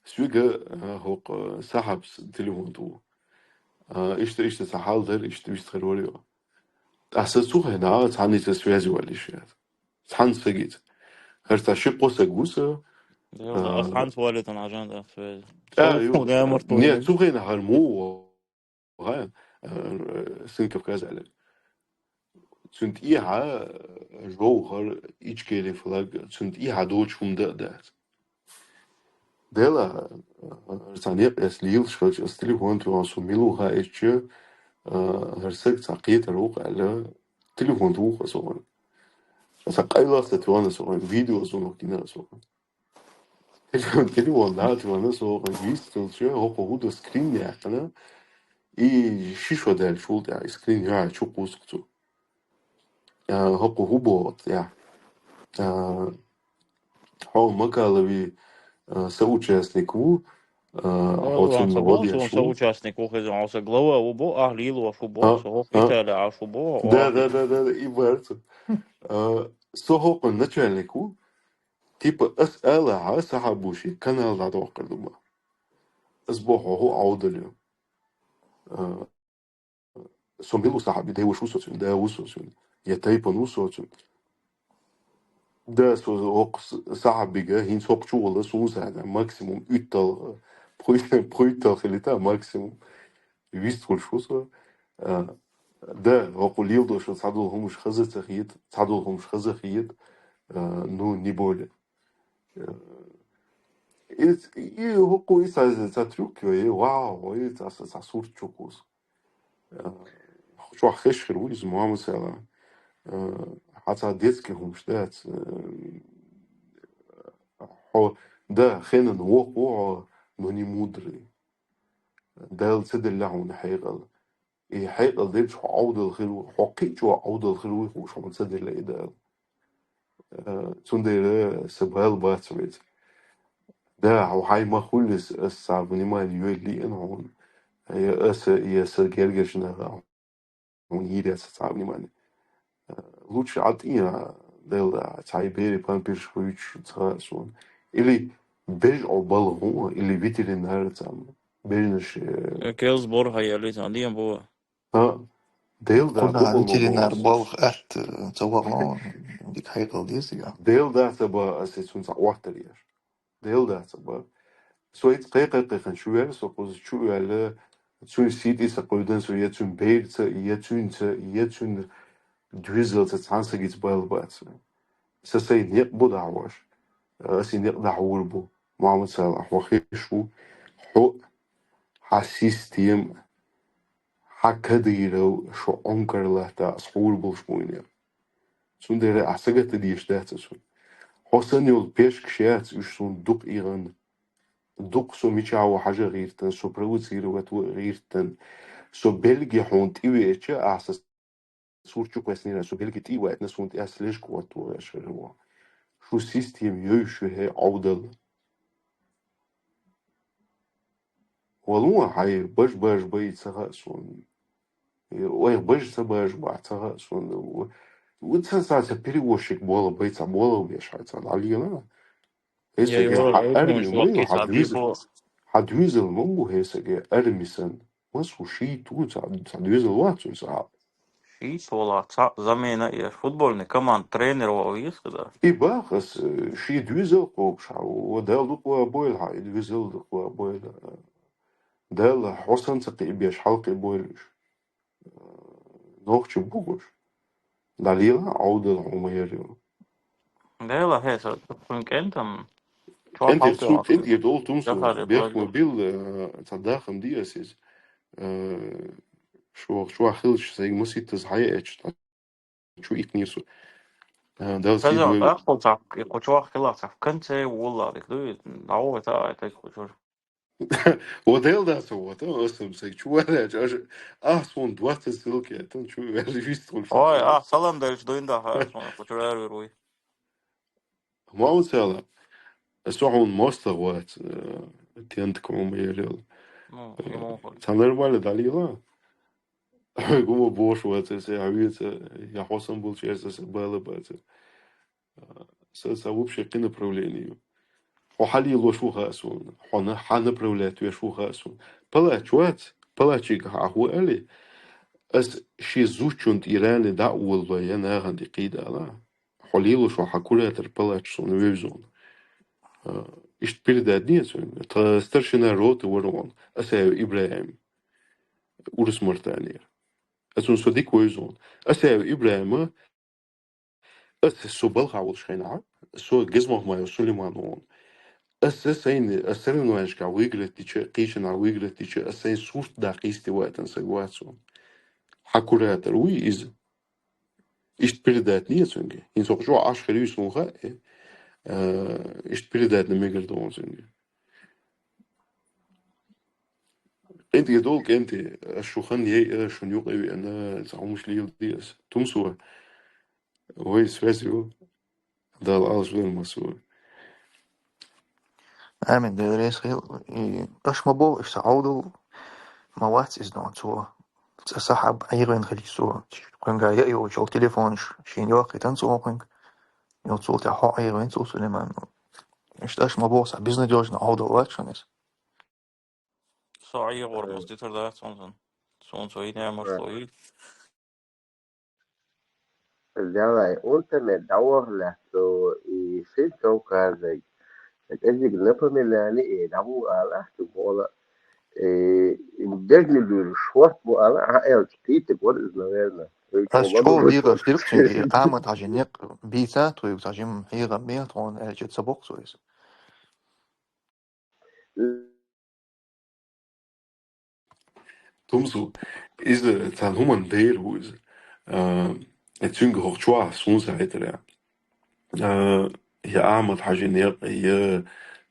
Сюга, а, хӀокху, а, сахьабс телефон ту. А, иштта, иштта ца хьал дар, иштта вист хир варио. Аса цу хенахь цхьанница связи валиш яц. Цхьанна сагица. ХӀара ца ши кхо саг ву со. Ас хьанца валитан хьажан да связи. А, ю-, не, цу хенахь хӀара му ву. Ва, э, Сын Кавказ аьлла. Цуьнан тӀехьа, э, жовхар, Ичкери флаг, цуьнан тӀехьа доцу хӀума дан а дац. Дела, э, цхьа некъ эс лелаш хилча, ас телефон тоьхна, со мила ву хаьича, э, хӀара саг цхьа кхетар ву-кх аьлла, телефон туху аса ван. Аса къайлах ца тоьхна аса ван, видео звонок дина аса ван. Телефон, телефон дӀа а тоьхна, со вистхилча, хӀокху хӀу дан скрин яьккхина, и ши шо даьлла чул тӀехь, и скрин юьхьа чу кхуссу цу. А, хӀокху хӀу боху тӀехь. А, хьо Макалови, а, соучастник ву, а, хьо цунна ваде шу. Соучастник ву хеза, хьо сан глава ву бо, ахь лелош ву бо, со хӀокху Италия Ӏаш ву бо. Да, да, да, да, да, и барца. А, со хӀокхун начальник ву, Типа, ас алахьа, сахьабу шен канал дӀадоккхур ду ма. Ас боху, хӀу Ӏовдал ю. А, со мила ву сахьаби, деваш ву со цуьнан, да ву со цуьнан, я тайпан ву со цуьнан. Да, со хӀокху с-, сахьабига, хӀинца хӀокху чу вала, суна сахьаби, максимум уьттал, пхуьйттал, пхуьйттал хилита, максимум. Вистхуьлуш ву со. А, да, хӀокху леладо шу цхьадолу хӀумаш хаза ца хета, цхьадолу хӀумаш хаза хета, а, ну, не более. А, и, и хӀокху и цхьа, цхьа трюк йо, и вау, и цхьа, цхьа, цхьа сурт чу кхуссу. А, чохь хезаш хир ву иза, Мохьмад Сала. А, хьан цхьа детский хӀумаш дац. А, хьо, да, хенан воккха ву хьо, но не мудрый. Дала ца делла хьуна хьекъал. И хьекъал делча хьо Ӏовдал хир ву, хьо кхин а чӀогӀа Ӏовдал хир вуй хууш хьуна ца делла и Дала. Э, цундела сан бала бац вайца. Да, хьо хьайн ма хуьллис, ас цхьа внимание йойла лиъна хьуна. Я аса, я сан гергарчу наха хьуна йийр яц цхьа внимание. Э, Лучше а тӀе а, Дела, цхьа и берий памперсаш хуьйцуш ца хаьа суна. Или бежа Ӏо балха, или ветеринар цхьа бернаш, э, Келс бор хьаяли цхьа дем бу. А, Дела да, кхуна бу ветеринар балха атта, ца вахло, дика хьекъал деза. Дела да ца ба аса цунца Ӏоттар еш. Дела да ца ба. Со иц кхайкхай кхайкхайн чу вер, со кхуза чу вер, цуьнан сий тӀе ца кхуьйдан со, я цуьнан берца, я цуьнца, я цуьнан доьзалца цхьана сагица бала бац. Са сайн некъ бу дӀахьош. Аса и некъ дӀахьур бу. Мамацала, хьо хиш ву. Хьо, хьан система, хьан Кадыров, шу Ӏумкар латта, ас хьур болуш буйнера. Цундела ахь сагатта деш дац ас. Хьо санна йолу пешкаш яц, уьш суна дукха ийгӀан. Дукха со мичахь ву хьажа гӀиртан, со провоцировать ву гӀиртан. Со Бельги хьуна тӀевеача, ахь сан сурт чу кхоьссинера, со Бельги тӀе а ваийтина, суна тӀе ас лежка хӀотто веш хир ву. Шу система йойуш ю хӀе Ӏовдал. Валла хьайн баж баж бай ца хаьа суна. Ойх баж ца баж бахь ца хаьа суна. Ву ца ца ца перевозчик бола бай ца бола веш хьай ца дӀалела. Хесаге хьан арми ма ю, хьан доьзал, хьан доьзал ма бу хесаге арми сан. Масу шийтта ву ца, ца доьзал вац цунца. Шийтта вала, цхьаъ замена а еш, футбольный команда тренер вала веза хӀара. И бахас, э, ши доьзал кхобуш хьан, ва Дала дукха ва бойла хьан, и доьзал дукха ва бойла. Дала хьо санна ца кхиъбеш хьалкхиъ бойла уьш. Э, нохчи бу уьш. ДӀалела, Ӏовдал хьуна ма яр ю. Дела хьеса, кхуьнан кӀентан. КӀентера цу, кӀентера долу тумсо, бехк ма билла, э, цхьа дахам ди ас иза. Э, шо, шо хилча, сайга маситтаза хьаяьча, чу итнера со. Э, Дала сий дойла. Аххо цхьа, и кху чохь хилла цхьа, в конце волла, дика дуй, дӀавойту, ай, тайга кху чуьра. Ва Дела да со, вот, а, аса сайга чу ваьллача, аша, ахь суна двадцать ссылки, а, тан чу ваьлла вист хуьлуш. Ой, ахь салам делча дуйна даха, аса суна кху чуьра аравир вуй. Ма ву цала, со хьуна мостагӀа вац, э, тентак хьуна ма ярел. Ну, э, ему хоть. Цхьа нормально дӀалела. Гума бохуш вац, аса хьан веца, я хьо санна болчаьрца аса бала бац. Сан, сан вообще кхин направление ю. Хьо хьан лелош ву хаьа суна, хьо на-, хьан направлять веш ву хаьа суна. Палач вац, палачига хьан хӀу али, ас ши зудчун тӀе рани дӀа а воллой, я нахана тӀе кхийдала. Хьо лелош ву хьан куратор палач суна вевзун. А, иштта передать ден цуьнга. Тха старшина роты вара вон, Асаев ИбрахӀим, Урус-Мартанера. Ацун со дика вевзун. Асаев ИбрахӀима Ас со балха волуш хенахь, со Гезмахмаев Сулейман ву. Ас сайна, ас соревнованешкахь выиграть дича, кхечанхьа выиграть дича, ас сайна сурт даккха йисте вайтан саг вац ву. Хьан куратор вуй иза? Иштта передать не цуьнга. ХӀинца хӀокху чохь Ӏаш хир ю суна хаьа, э, иштта передать на мегар ду цуьнга. КӀентий долу, кӀентий, ас шу хан яйа, шуна юкъа веана, цхьа хӀумаш леладе ас. Тумсо, вай связь ю. Дала Ӏалаш вайн массо. Амин, Дела реза хила. И аша ма боху, иштта Ӏовдал ма вац иза дон цо. Цкъа сахьаб ӀийгӀина хили цо. Кхуьнга яа йолчул телефонаш шена йоккхуьйтан цо кхуьнга. Йо, цул тӀаьхьа хьо ӀийгӀина цо Сулейман. Иштта аша ма боху, схьа безнадёжно Ӏовдал вац шуна иза. Со Ӏийгӏор муьститар дац хьуна сан. Суна цо йина ямарш ло йий. Давай, унтаме дӀавахалахь цо и ши цовказаг. КӀезиг напоминание дӀабу алахь цу бола. Э, дерни дуьйр шорт бу ала, а элча кхийтаг вара иза, наверное. Ас чӀогӀа дийгӀаш дирг цуьнга, и Ахьмад-Хьажин некъ бийца, тхуьйга цхьа жим хьехам бехьа тхуна, аьлча ца боккху цо иза. Тумсу, иза цхьана хӀуманна дайр ву иза. А, цуьнга хӀокху чохь суна ца хьайтарехь. А, я Ахьмад-Хьажин некъ, я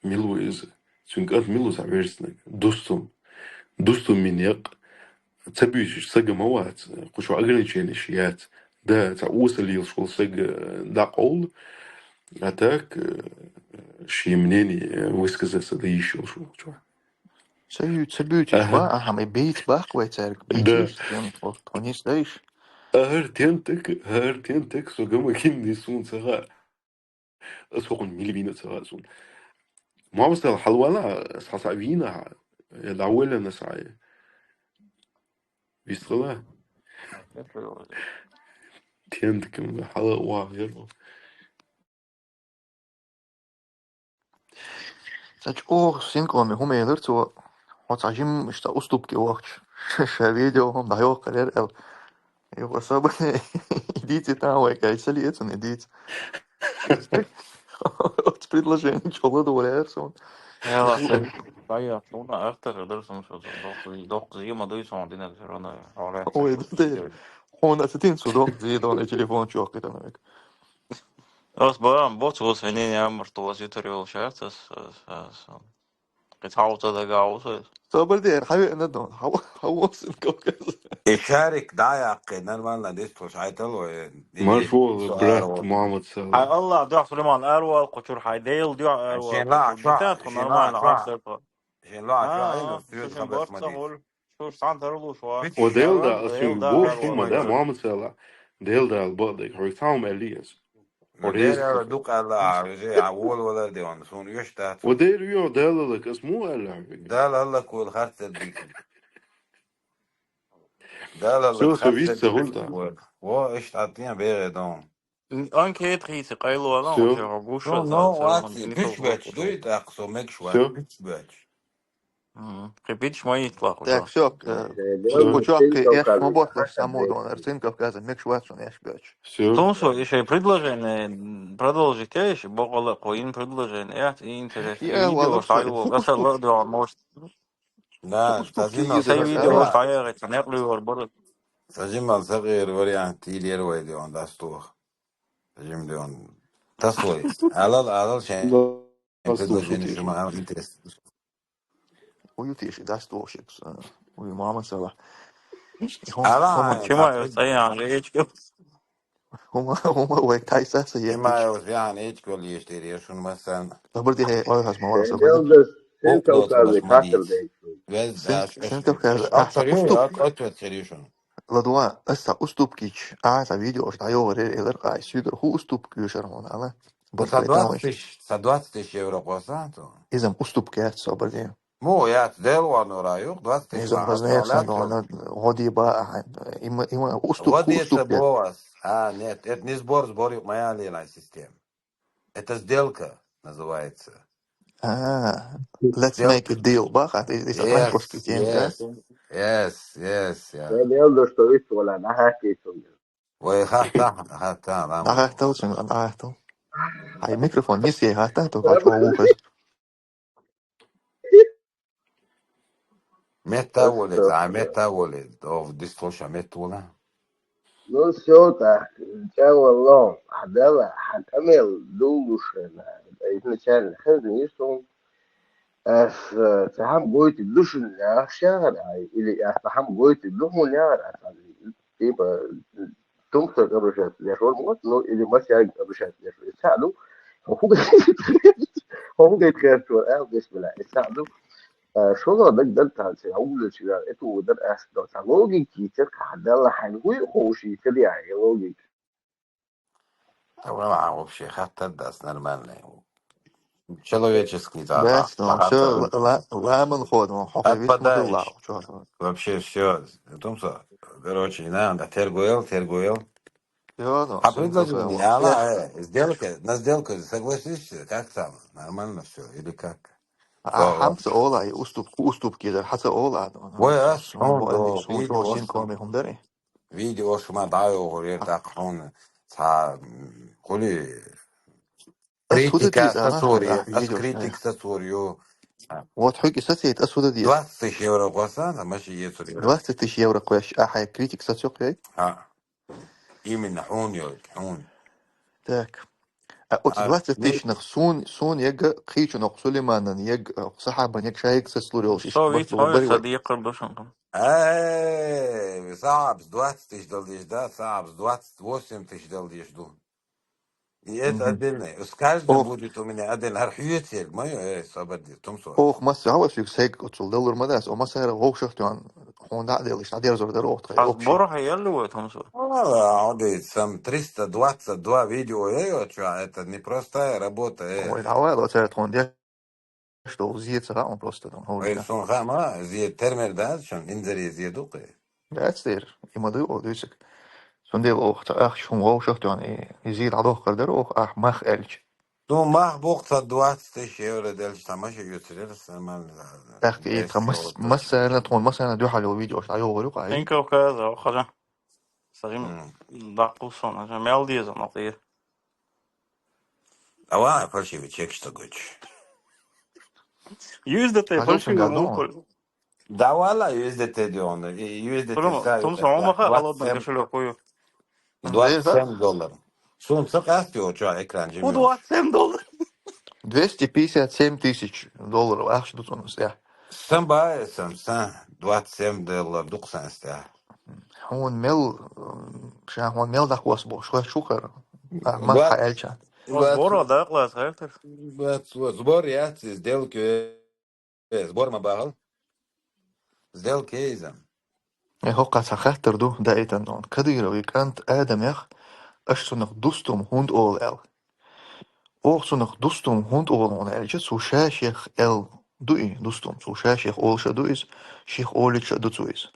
мила ву иза. Цуьнан кӀант мила ву сан верстнаг? Дустум. Дустум мин некъ. Ца буьйсуш сага ма вац, кху чохь ограниченеш яц. Да, цхьа осал лелаш волу сага дӀакъовла, а так, э, шен мнение высказаться дан йиш йолуш волчохь. Ца ю-, ца буьйцуш ма, ахьа, ма бийца баккха вай цаьрга. Да. Бийцуш, тхо, тхо нийса дайш. ХӀара тентак, хӀара тентак со гама гинни сун ца хаьа. Ас хӀокхунна мила вийна ца хаьа сун. Ма масала хьалвала, ас хьа схьа вийна, я дӀаволлана схьа. Вистхила? Тентак хьала ваха яр. Ца чӀогӀа синкъоме хӀума элира цо, хьо цхьа жимма иштта уступке вахча, ша видео хӀума дӀайохкарера аьлла. Юха собар де, идите там, вай, кай, ца лецун, идите. Оцу предложени чӀогӀа дора яра суна. Яла, сан, бая, суна артар, дар сун, шо, док, док, зи, ма дуй, сон, динак, всё равно, оре. Ой, да, да. Хьуна ца тин цу док, зи, дон, телефон чохкитана век. Ас баам, боц, боц, хӀенин ямарт, боц, ютар йолуш яц, ас, ас, ас, ас. Кхин цхьа уца дага уца. Собар де, хьавеана дон, хьа-, хьавосин Кавказ. И шарик дӀаяккхи, нормально дистхуш хьайтало, э, Марфо, и брат, шо Мухаммад Салам. Хьай Аллах дуьхьа, Сулейман, арвал кхучур, хьай Дел дуьхьа арвал. Шен ла кхучур, чуа, битат ху шен ла нормально чуа. Хьан сарпа. Шен ла чуа, А, ин, шу шен хабар борца смади. Хул. Шуш цхьаьна тарлуш вац. О, Дела да, Дела асуьн да, боху, Дела ма да, да. Мамацала. Дела да, алба, даг, хьой, цхьа хӀума аьлли ас. Ну, Дела яра дукха аьлла, а, уже, а, вол валар де ван, сон уьш дац. О, Дела йо, Дела лак, ас му аьлла хьоьга. Дала алла кол харцар дийцин. Дала алла Всё, всё, харцар вист ца хӀулда. Дийцин. Во, иш тӀатен бегӀе дон. Анкета хийца къайло вала, Всё. Уже гуш Ну, за, ну, за ваци, он пиш никого бач, куда. Дуй, так, со мегаш вац, Всё. Пиш бач. Мгм. Кхин питш ма йитлахь Так, уже. Всё, э, Э, Всё. Кучок, Цинковказа, эш ма бот, Хакас само дон, Цинковказа, мегаш вац, он эш бач. Всё. Тумсо, иши предложение продолжить, эш, бокъала кхоин предложение, эш, интересно. Я, видео ладно, что ли? Шайвол, аса ладо, может. Да, Уступки сажимал, есть, Сай да, видео, да. Шайвол, это не плювор, бор. Сажимал, сагир вариант, или вайде он, да, стух. Жимдион. Таслой. Алал, алал шен. Да, предложение слушайте. Шума ал интерес. Уютиш, да, слушай, пс-, уй, мама сала. Ала, Хома, ха, чима, ха, ца, я, речка. Хома, Хома, вай, тайса, са, я, Чима, пич. Я, ян, эчкол ештере, шун масан. Добрый день, ой, хас, мама, Сен сала. Делдас, Сен Кавказы, Катыр дейт. Вез, Сен, да, Сен Кавказы, а, Алтари, сапустук. От, от, от, серьёзно. Ладуа, аса уступкич, а, са видео, аш дайо, ре, элер, кай, сюдер, ху уступки, шармон, ала. Ну, са двадцать тысяч, са двадцать тысяч евро кваса, то. Изам уступки, я, собрание. Му, я, дел ван райух, двадцать тысяч. Изам, а, позднее, а, ладно, годи ба, а, има, има уступ-, Годи уступки. Это бовас. А, нет, это не сбор, сбор, моя лилая система. Это сделка называется. А, let's make a deal, бах, а ты, ты Yes, yes, yes, yeah. Sen geldi şu üst olan, aha, geçiyor. Vay, ha, ta, ha, ta, lan. Aha, ta olsun, aha, ta. Ay, mikrofon, niye şey, ha, ta, to, kaç o, bu kız. Мета воле, а мета воле, о, дистошка мета воле. Ну, всё так, чего лом, а дела, а камел, дулушена, изначально, хрен не сон, ас, э, цахам гойти душин, а, шагар, а, или, а, цахам гойти духун, а, а, типа, тумсо обращаться, я шор мот, ну, или масяг обращаться, я шор. Саду, хоху гайт хэр шор, а, бисмилла, саду. Э, шоло даг дан танцы, а улы чира, это удар ас, но та логики, цер кадала хангуй, хоши, цер я, логик. А вала вообще хаттар дас нормальный. Человеческий, да, Бэс, да, ну, всё, хаттар. Ла-, ла-, ламан ход, ну, хохи вис Отпадаешь. Мудула, чё? Вообще всё. Тумсо, короче, не надо, тергуэл, тергуэл. Всё, ну, А всё, предложи всё, мне, всё. Ала, э, сделка, на сделку согласишься, как там? Нормально всё или как? А, Всё, хамца ола, и уступ-, уступки дар, хаца ола, ну, Ой, ну, а, ну, шон, ну, до, ну, видео, шон, шон, шон, шон, шон, шон, Видео шума дайо гурьер А. Так хун ца, м, хули Ас худа критика диза, ана, сасур, а, ас видео, критик а. Сасур ю. А. Вот хуки сасет, ас худа диз. Двадцать тысяч евро кваса, там вообще есть. Двадцать тысяч евро кваш, а хай критик сасук яй? А. Именно хун ю, хун. Так. А вот А, двадцать тысяч нах сун, сун яг хичу нах Сулейманан, яг, а, сахабан, яг шайк саслур ёлш. Со вит хой садиқар душан. Эй, сабс двадцать тысяч дал деш, да, сабс двадцать восемь тысяч дал деш ду. И это отдельно. С каждым будет у меня отдельно. Архивец, мой, э, собади, тумсо. Ох, мас, а вас юк сайк оцул далур мадас, о масара вовшах тюан. хьуна дӀа а деллаш, дӀадерзор дара оха тхай Аз общий. Боро хьаелли вай, Томсо. Ала, Одис, сам триста двадцать два видео е, чё, это непростая работа, э. Ой, дӀавала оцара тхуна деш долу зе ца хаьа хьуна просто, ну, хьо Ой, вика. Сон хаьа ма, зе термер дац, шун инзаре зе ду кхе. Дац дера, и ма дуй оха дуьйцург. Цундела оха ца ахча хьуна вовшах тхуна, и, и зе дӀадохкар дара оха, ахь мах аьлча. Ну, мах боккха ца двадцать тысяч евро делча, ца маша юцарера, нормально. ТӀаккха и тха мас-, массарна, тхуна массарна дуьхьал йолу видеош дӀайогӀур ю-кх, ай. Инков каза, хаза. Сарим даккху сон, мел деза, ма тӀе. Ава, фальшивый чек, что гуч. Юздате, Хьажал фальшивый шуьга мукъу. догӀун. Да вала, юздате догӀун. И юздате Прямо, ца, Томсо, это хьо ма хаьа, двадцать холодно семь, кошелек хӀу ю. двадцать семь доллар. Сум ца къаьстта йолчу экран жимма. Двадцать семь доллар. Двести пятьдесят семь тысяч долларов ахча ду цунна стехь. Сан баье сан, сан двадцать семь доллар ду-кх сан стехь. Хьуна мел, м, ша хьуна мел дӀакхосса бохуш, хӀоьттуш ву хӀара. А, мах хьа аьлча. Оцу Боро дакъалаца гӀертар. Бац, оцу сбор яц, сделка, э, сбор ма бахал. Сделка иза. Э, хӀокху цхьа хаттар ду, даийтан дон. Кадыровый кӀант Адамех, аша цунах дустум хӀунда олу аьлла. Оха цунах дустум хӀунда олу хьуна аьлча, цо ша-шех аьлла ду и дустум. Цо ша-шех олуш а ду иза, шех олуьйтуш а ду цо иза.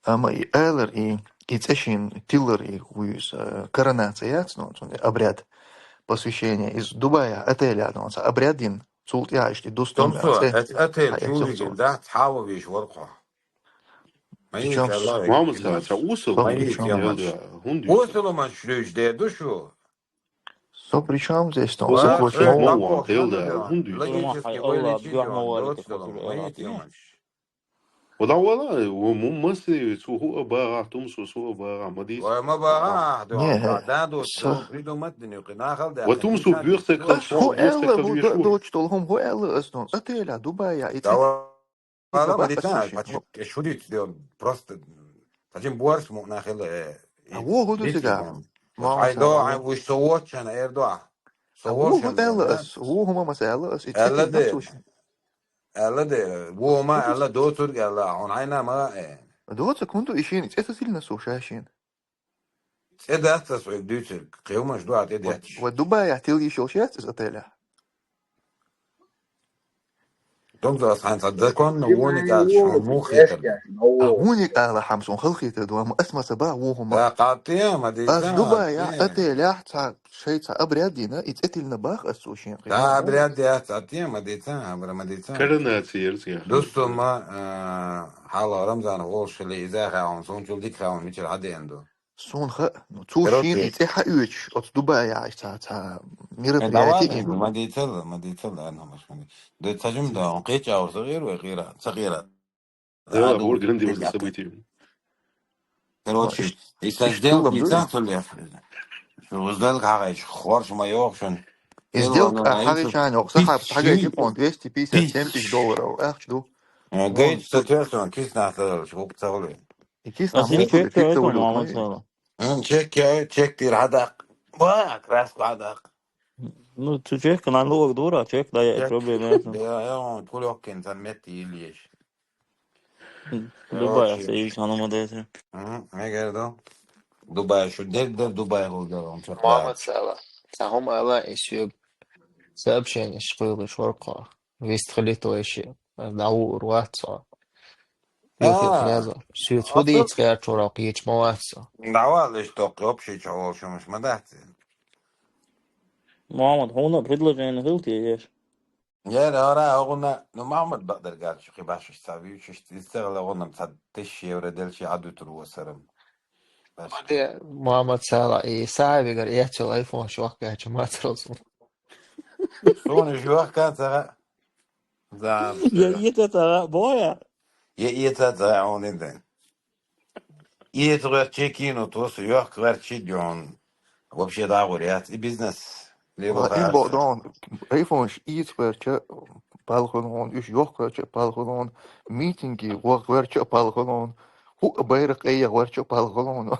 Амма и алар, и, и цӀе шен тиллар и ву иза, э, коронация яц, ну, цуьнан обряд посвящения. Иза Дубайахь отель а, ну, цхьа обряд йина, цул тӀаьхьа иштта дустум Томсо, цӀе это отель хьаэцна чули цо. Да, цхьа ву виш ворхо. Причём Майта с- Аллах, Мама кидам. Ца, усал Со вуьйш, причём? Элда, хӀунда вуьйш? Усал ма шлюш де душу. Со причём здесь, там? Усал Со вуьйш, причём? Мама, Логически Элда, хӀунда вуьйш? логически Алла, валичи дуьхьа дён, ма валли, доцу кхо дон, чуьра майта Алла. йомаш. Вала, вала, во, мо, маси, цу хӀу а багӀа, Томсо, цу а багӀа, ма дийца. Ой, ма багӀа, Не, да, да, доцу со- дон, придумать дин юкъи, нахал да. Ва Томсо буьйх ца кхалш, ХӀу буьйх ца аьлла, кхалш хӀу веш ву. доцу долу хӀума, хӀу аьлла ас дон, отеля, Дубая, и цӀе. Вала, ма Баба, дитан, слушай, пачу, шуди цу дён, просто, садим буарс му нахал, э, А во хӀу ду цигахь? Мама Ай, Ца, до, во. Ай, вуш со вочана, эр до. Со А во хӀу вочана, аьлла да? ас, во хӀума ма ца аьлла ас, и Аьлла цӀе де. слушай. Аьлла де, во ма аьлла, доцург аьлла, хьуна хьайна ма, э. Доцу хӀунда и шена цӀе ца силина со ша шена. ЦӀе дац ас вайга дуьйцург, кхевмаш ду а тӀе детташ. Ва Дубая тил йиш йолуш яц иза отеля? Томсо, ас хьайн ца законно вониг аьлла, шун муха хетар. А вониг аьлла хьам сон халхийта ду, амма ас ма ца баха во хӀума. Да, къатте, ма дийца, Ас Дубая къатте. отеля цхьа шай цхьа обряд дина, и цӀе тилина бах ас цу шен. Да, обряд яц, къатте, ма дийца, абра ма дийца. Коронация яц я. Дустума, э, хьала Рамзан гӀолшали иза хаун, сунчул дик хаун, мичир хьадеан ду. Суна ха, ну, цу шен и цӀе хьаоьцуш, оцу Дубая цхьа, цхьа мероприятие и Ма дийцал, ма дийцал, да, ну, маш ма дий. Ду ца жим да, он кхеча аур сагӀир вай къира, ца къира. Да, бур грандиозное событие. Короче, и саждел пицца цулев. Шу уздал хагайш, хорш ма йохшун. И сделка хагайшан, ох, сахаб хагайш, он двести пятьдесят семь тысяч долларов, ахч ду. Гайд, соответственно, кис нахтал, шук цавле. И кис нахтал, кис цавле. Чек, чек тир хадак. Ба, крас хадак. Ну, цу чек, кана луг дура, чек, да, я проблема. Я, я, он кулёкин, там мет и лишь. Дубай, аса иш ханама дайса. Мгм, эгер да. Дубай, шу дер, дер Дубай гулгар, он чё. Мама цала. Цахум ала и сюб. Сообщение шкойлы шорко. Вист хлитвайши. Дау урватсо. Юхи хнязо. Сюд худи цхер чурак ич маватсо. Дава лишь ток общий чего шумш мадахти. Мама, хуна предложение хилти еш. Яр ара огъуна, ну, Махмуд бакъдар галчу хи башуш ца виучуш, истагъла огъуна ца тысяча евро делчи адутру васарам. Маде, мама цала и саби гар я цел айфон швак я чу мацрал сун. Сун швак ка цара. Да. Я ита цара боя. Я ита цара он инден. Иет гъвер чекину тус, йох гъвер чидён. Вообще да гъурят. И бизнес. Либо Ва, им бо дон, айфонш иет гъвер ча палхун он, уш йох гъвер ча палхун он, митинги гъвер ча палхун он, ху байрак айя гъвер ча палхун он.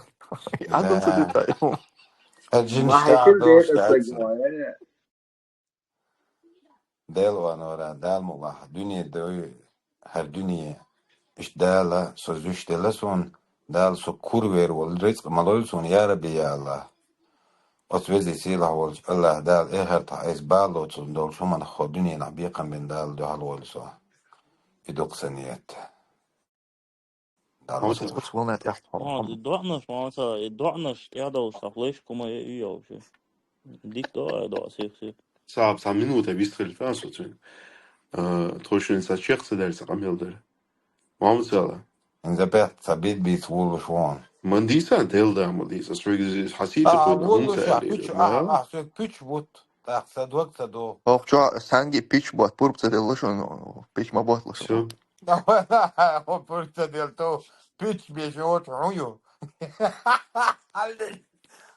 Адал ца дита айфон. Аджин Махикил штаб дера штаб. сагоя. Дел ванора, дал мулах, дуния дой, хар дуния. Иштта Дала со зуьш делла суна, Дала со кура вер волу рицкъ ма лойла суна, я Рабби, я Аллах. Оцу везий сийлахь волчу Аллах Дала эхартахь айса бала лоцург долчу хӀуманах хӀо дуьненахь бекхам бина Дала дуьхьал войла со. И ду-кх сан ният. Дала Хьо масал. Оцу волна тӀехь хьо. Хьо, и доӀанаш, хьо, ца, и доӀанаш тӀедовлуш, сан флешка ма е и йовлуш. Дика доӀа, доӀа, сих, сих. Цхьа, цхьа минута вистхилла аса оцу. А, тхо шуьнан ца чекх ца даьлла, ца къамел дара. Мамацала. ХӀинца пехта ца бит-биц вуллуш вон. Ман дийца, Делан да ма дийца. Ас вегиз хьасийта А, а, хьуна, вуллуш хӀунца а, аьлла пуч, ира. а, Да? а, соьга пуч вут. ТӀаккха ца дог ца дог. Ох, чо, санги пуч бот, пурба ца делла шуна, пуч ма ботлуш. Всё. Хьо пурба ца делла, то пуч беш оцу хьун ю.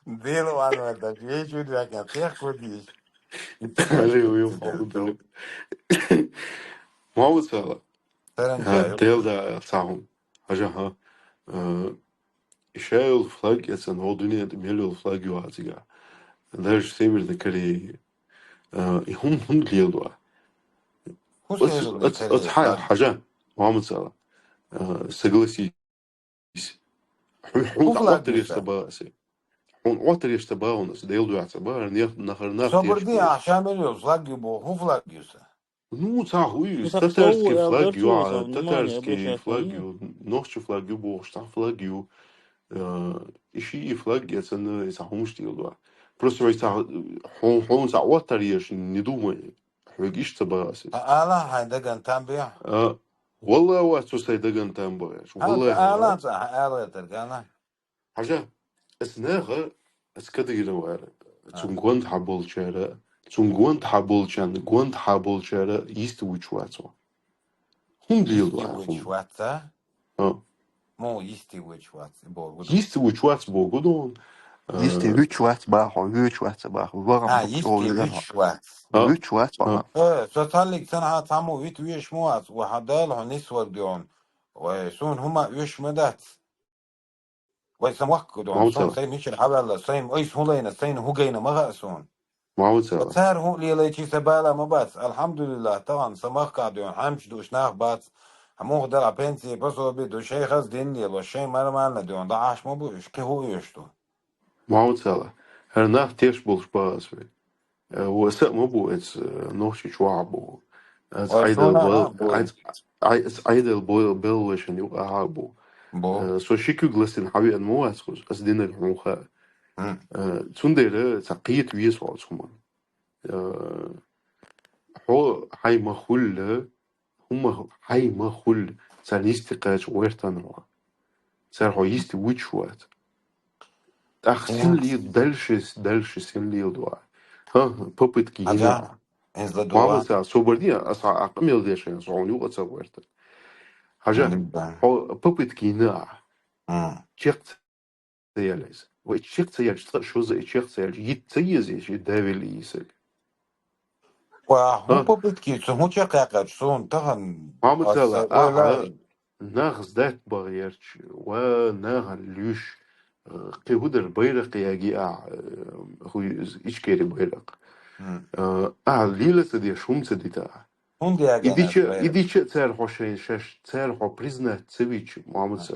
Дела ван варда, веш вуд вакан, тех кудиш. Али уйу хьо ду. Мамацала. Таран А, чаю. Дела да, цахун. Хьажа, ха. Э, и шайол флаг, я сан, хӀо дуьнен тӀе мел йолу флаг ю а цигахь. Даже Северной Кореи. Э, и хӀун, хӀун лело а? ХӀун Оц, Северной оц, Кореи оц хьа-, флаг? Хьажа, Мамацала. Э, согласись. Хьу-, хӀун хьуна флаг ю оттареш сан? Ца ба асе. Хьуна оттареш ца ба хьуна, аса Дела дуьхьа ца ба, хӀара нех-, нахара нах Собар теш ди, бу. А шамел йолу флаг ю боху, хӀун флаг ю сан? Ну, цхьа хӀу ю, Ну, так татарский слово флаг ю, а, обращайся внимание, татарский обращайся флаг внимание. Ю, нохчи флаг ю бохуш, цхьа флаг ю. Э, и ши и флаг, я сан, и цхьа хӀумаш тӀе ду. Просто вай цхьа, хьо-, хьуна цхьа оттар еш, не думай. Хьоьга иштта ца ба аса. Хьан ала хьайн даган там бехьа? А, валла вац цу сайн даган там бехьаш. Хьан Валлахи ала вац. Ца, хьан ала тар гана? Хьажа, ас наха, ас кадагина вара. А. Цунна гонд хьаболчара, цунна гонд хьаболчарна, гонд хьаболчара йисте вуьтуш вац ван. ХӀунда лела Йисте вац вуьтуш хӀума? Вац, а? А. Мо йисте вуьтуш вац, боху ду. Йисте вуьтуш вац боху ду. Йисте А. Вуьтуш вац бахьо, вуьтуш вац бахьо. Вагам А, бу йисте чӀогӀа вуьтуш вац. А. Вуьтуш вац бахьо. А. Э, со цхьаллиг цанхьа цхьаммо вит веш мо вац, ва хьан Дала хьо нисвар дуьгӀун. Вай, суна хӀума веш ма дац. Вай сан ваккха ду, Мамца. Сон сайн мичара хьаваьлла, сайн айса хӀун лайна, сайна хӀун гайна ма хаьа суна. Мамца. Цара хӀун лелайчи сан бала ма бац. Алхьамдулиллах, тахана сан махкахь дуьйна, хьаьмча дууш нах бац. Хьан муха дара пенсия, пособи ду, шайн хаза дин лело, шайн марманна дуьйна, дӀа Ӏаш ма бу, уьш кхин хӀун оьш ду. Мамцала. ХӀара нах теш болуш бац вай. Э, ва са а ма бу эца, э, нохчи чохь а бу. Эца Ой, Ӏайдал суна бал-, а бу. Ӏайд-, Ӏай-, эца Ӏайдал бо-, беллашан юкъа а бу. Бу. Э, со ши куьг ласина хьавеана ма вац кхуз, ас динарг хьуна хаьа. М. Э, цундела ца кхета веза хьо оцу хӀуманна. Э, хьо хьайн ма хуьлла, хӀума хьайн ма хуьлла, царна йисте кхача гӀоьртан хьо. Цара хьо йисте вуьтуш вац. ТӀаккха М. син лийла дальше, дальше син лийла ду ахь? ХӀан, попытки йина Хьажа, ахь? Хьинца ладугӀа. Мамаца, собар де, аса хьан къамел деш хьайна, со хьуна юкъа ца гӀоьрта. Хьажа, М, да. Хьо попытки йина ахь? М. Чекх ца яьлла иза. Вай чекх ца яьлча, цкъа шозза и чекх ца яьлча, йита ца еза, и давил и саг. Ва, хӀун А? Попытки, цу хӀун чекхъяьккхача, суна тахана Мамаца, аса ахьа ойла нах сдать бахьа гӀерташ, ва нахана луьйш, э, кхин хӀун дара, байракх яги ахьа, э, хӀу ю иза, Ичкери байракх. М. Э, ахьа лела ца деш, хӀума ца дита ахьа. ХӀунда И яьгайна дича, аса и байракх? Дича цара хьо шайн шаьш, цара хьо признать ца вича, Мамаца,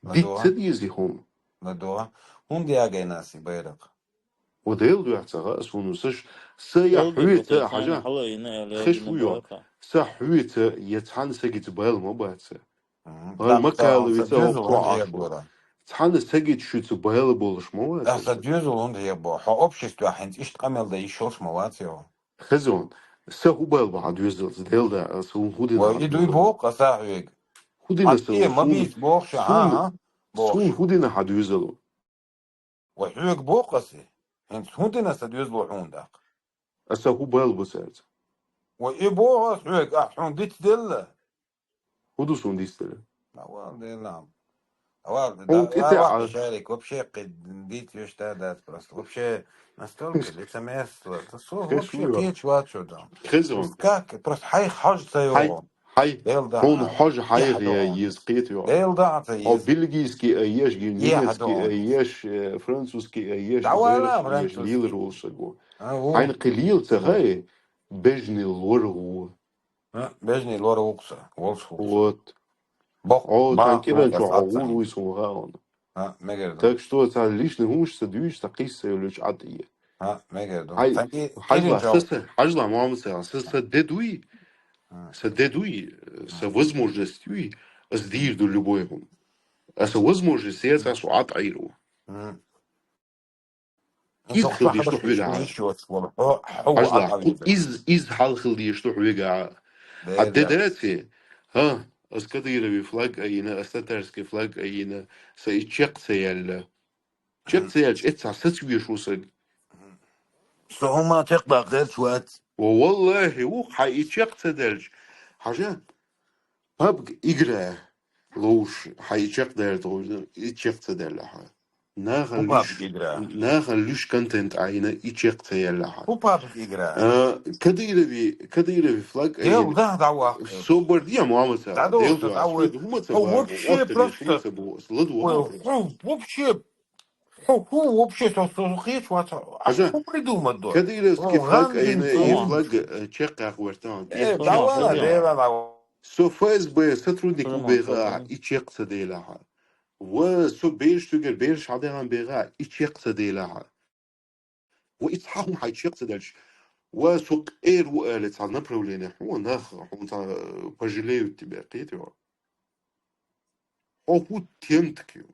ЛадугӀа. Дита ца деза и хӀума. ЛадугӀа. ХӀунда яьгайна аса и байракх? Ва Дела дуьхьа ца хаьа суна, са ш-, са я Дела дуьхьа хьоьца, ца хьажа, хьала йина, аьлла, хеш йина ву йо, байракха. Са хьоьца, я цхьана сагица байла ма бац. Мгм. Ан Так, ца, ан са Макаловица доьзал окхо хӀунда ахьа. Эгора? Цхьана сагица шуьца байла болуш ма вац Ан са аса. Доьзал хӀунда эгора? Хьо обществе хьинца иштта къамел дан йиш йолуш ма вац йо? Хезон, са хӀу байла бу хьан доьзалца, Дела да, аса хӀун хӀу дина Ва хьан и дуй доьзал? Боху аса хьоьга. ХӀу дина Ан са, е ма суна, бийца бохуш, суна, хьан, а? Бохуш. Суна хӀу дина хьан доьзал? Ва хьоьга боху аса. ХӀинца хӀун дина сан доьзало хьуна даккха? Аса хӀу бала бу цаьрца? Ва и боху аса хьоьга, ахь хьуна диц делла? ХӀу ду суна диц делла? Авал делам. Авал, Хьуна да, кӀи авал тӀе а Шарик, вообще кхин диц веш та дац просто. Вообще настолько лицемерство. Та со Хеш вообще ву йо. Кхечу вац шо дан. Хезон. Просто как? Просто хьайх хьожа ца Хьай, йогӀу. Хьай, Дела хьуна дахьа. Хьожа хьайх Яхьа я догӀу. Еза кхета йо. Дела дахьа ца Хьо еза. Бельгийский а еш, Яхьа германский а догӀу. Еш, э, французский а еш, Давай, байракх а еш, французский. Лилар волуш саг ву. А, ву. Хьайна кхин лела ца Ву. Хай, бежни лор ву. А, бежни лор вукса, волш вукса. Вот. Бох, О, бах, цхьан кӀира бох, чу бах, гӀур бах. вуй сон гӀа вон. А, мегар ду. Так что цхьа лишний хӀумаш ца дуьйш, цхьа къийса йолуьйтуш Ӏад е. А, мегар ду. Хьай, Цхьан кӀи-, хьажла, кӀиринчал. саса, хьажла, Мухаммад Сала, саса де дуй, М. са де дуй, са возможность юй, ас дийр ду любой хӀума. Аса возможность яц, ас Ӏад Ӏийр ву. М. Из Сох хила бахьа деш ду баш хьвега. иш йоц вол. Хьо, хьо, Хьажла, а, ху-, из, из хьал хила деш ду хьвега. Хьа де даце, хӀа, ас кадырови флаг айина, ас татарский флаг айина, са и чекх ца яьлла. Чекх ца яьлча, эццахь саца веш ву саг. Со хӀума чекхдаккха гӀерташ вац. Ва валлахи, ву, хьа и чекх ца даьлча. Хьажа, пабг игра ловш, хьа и чекх даьлла тхуна, и чекх ца даьлла хьа. Нахана ХӀу луьш, пабг игра? Нахана луьш контент айина, и чекх ца яьлла хьа. ХӀу пабг игра? А, Кадырови, Кадырови флаг Дел айина. да, да, вах. Собар дия, Мухаммад Сала. Да, да, Дел да, да, да, хьо хӀума ца хьо баху, вообще орта деш хӀума просто ца боху, ас ладу Ой, ваху. Хьо вообще, хьо, хьо вообще со, со хеш вац. А Хьажа, хӀу придумать до? Кадыровский Хьо флаг гӀанжин айина, и цо. флаг, э, чекх яхвар тан. Э, да ладно, да ладно. Со ФСБ сотрудник ву беха, и чекх ца дела хьа. Ва со бераш тугар, бераш хьадагӀан беха, и чекх ца дела хьа. Ва и цхьа хӀума хьай чекх ца делча. Ва со къер ву аьлла цхьа направление хьо, нах хьо цхьа, э, пожалеют тебя, кхетий хьо? Хьо хӀу темтак ю.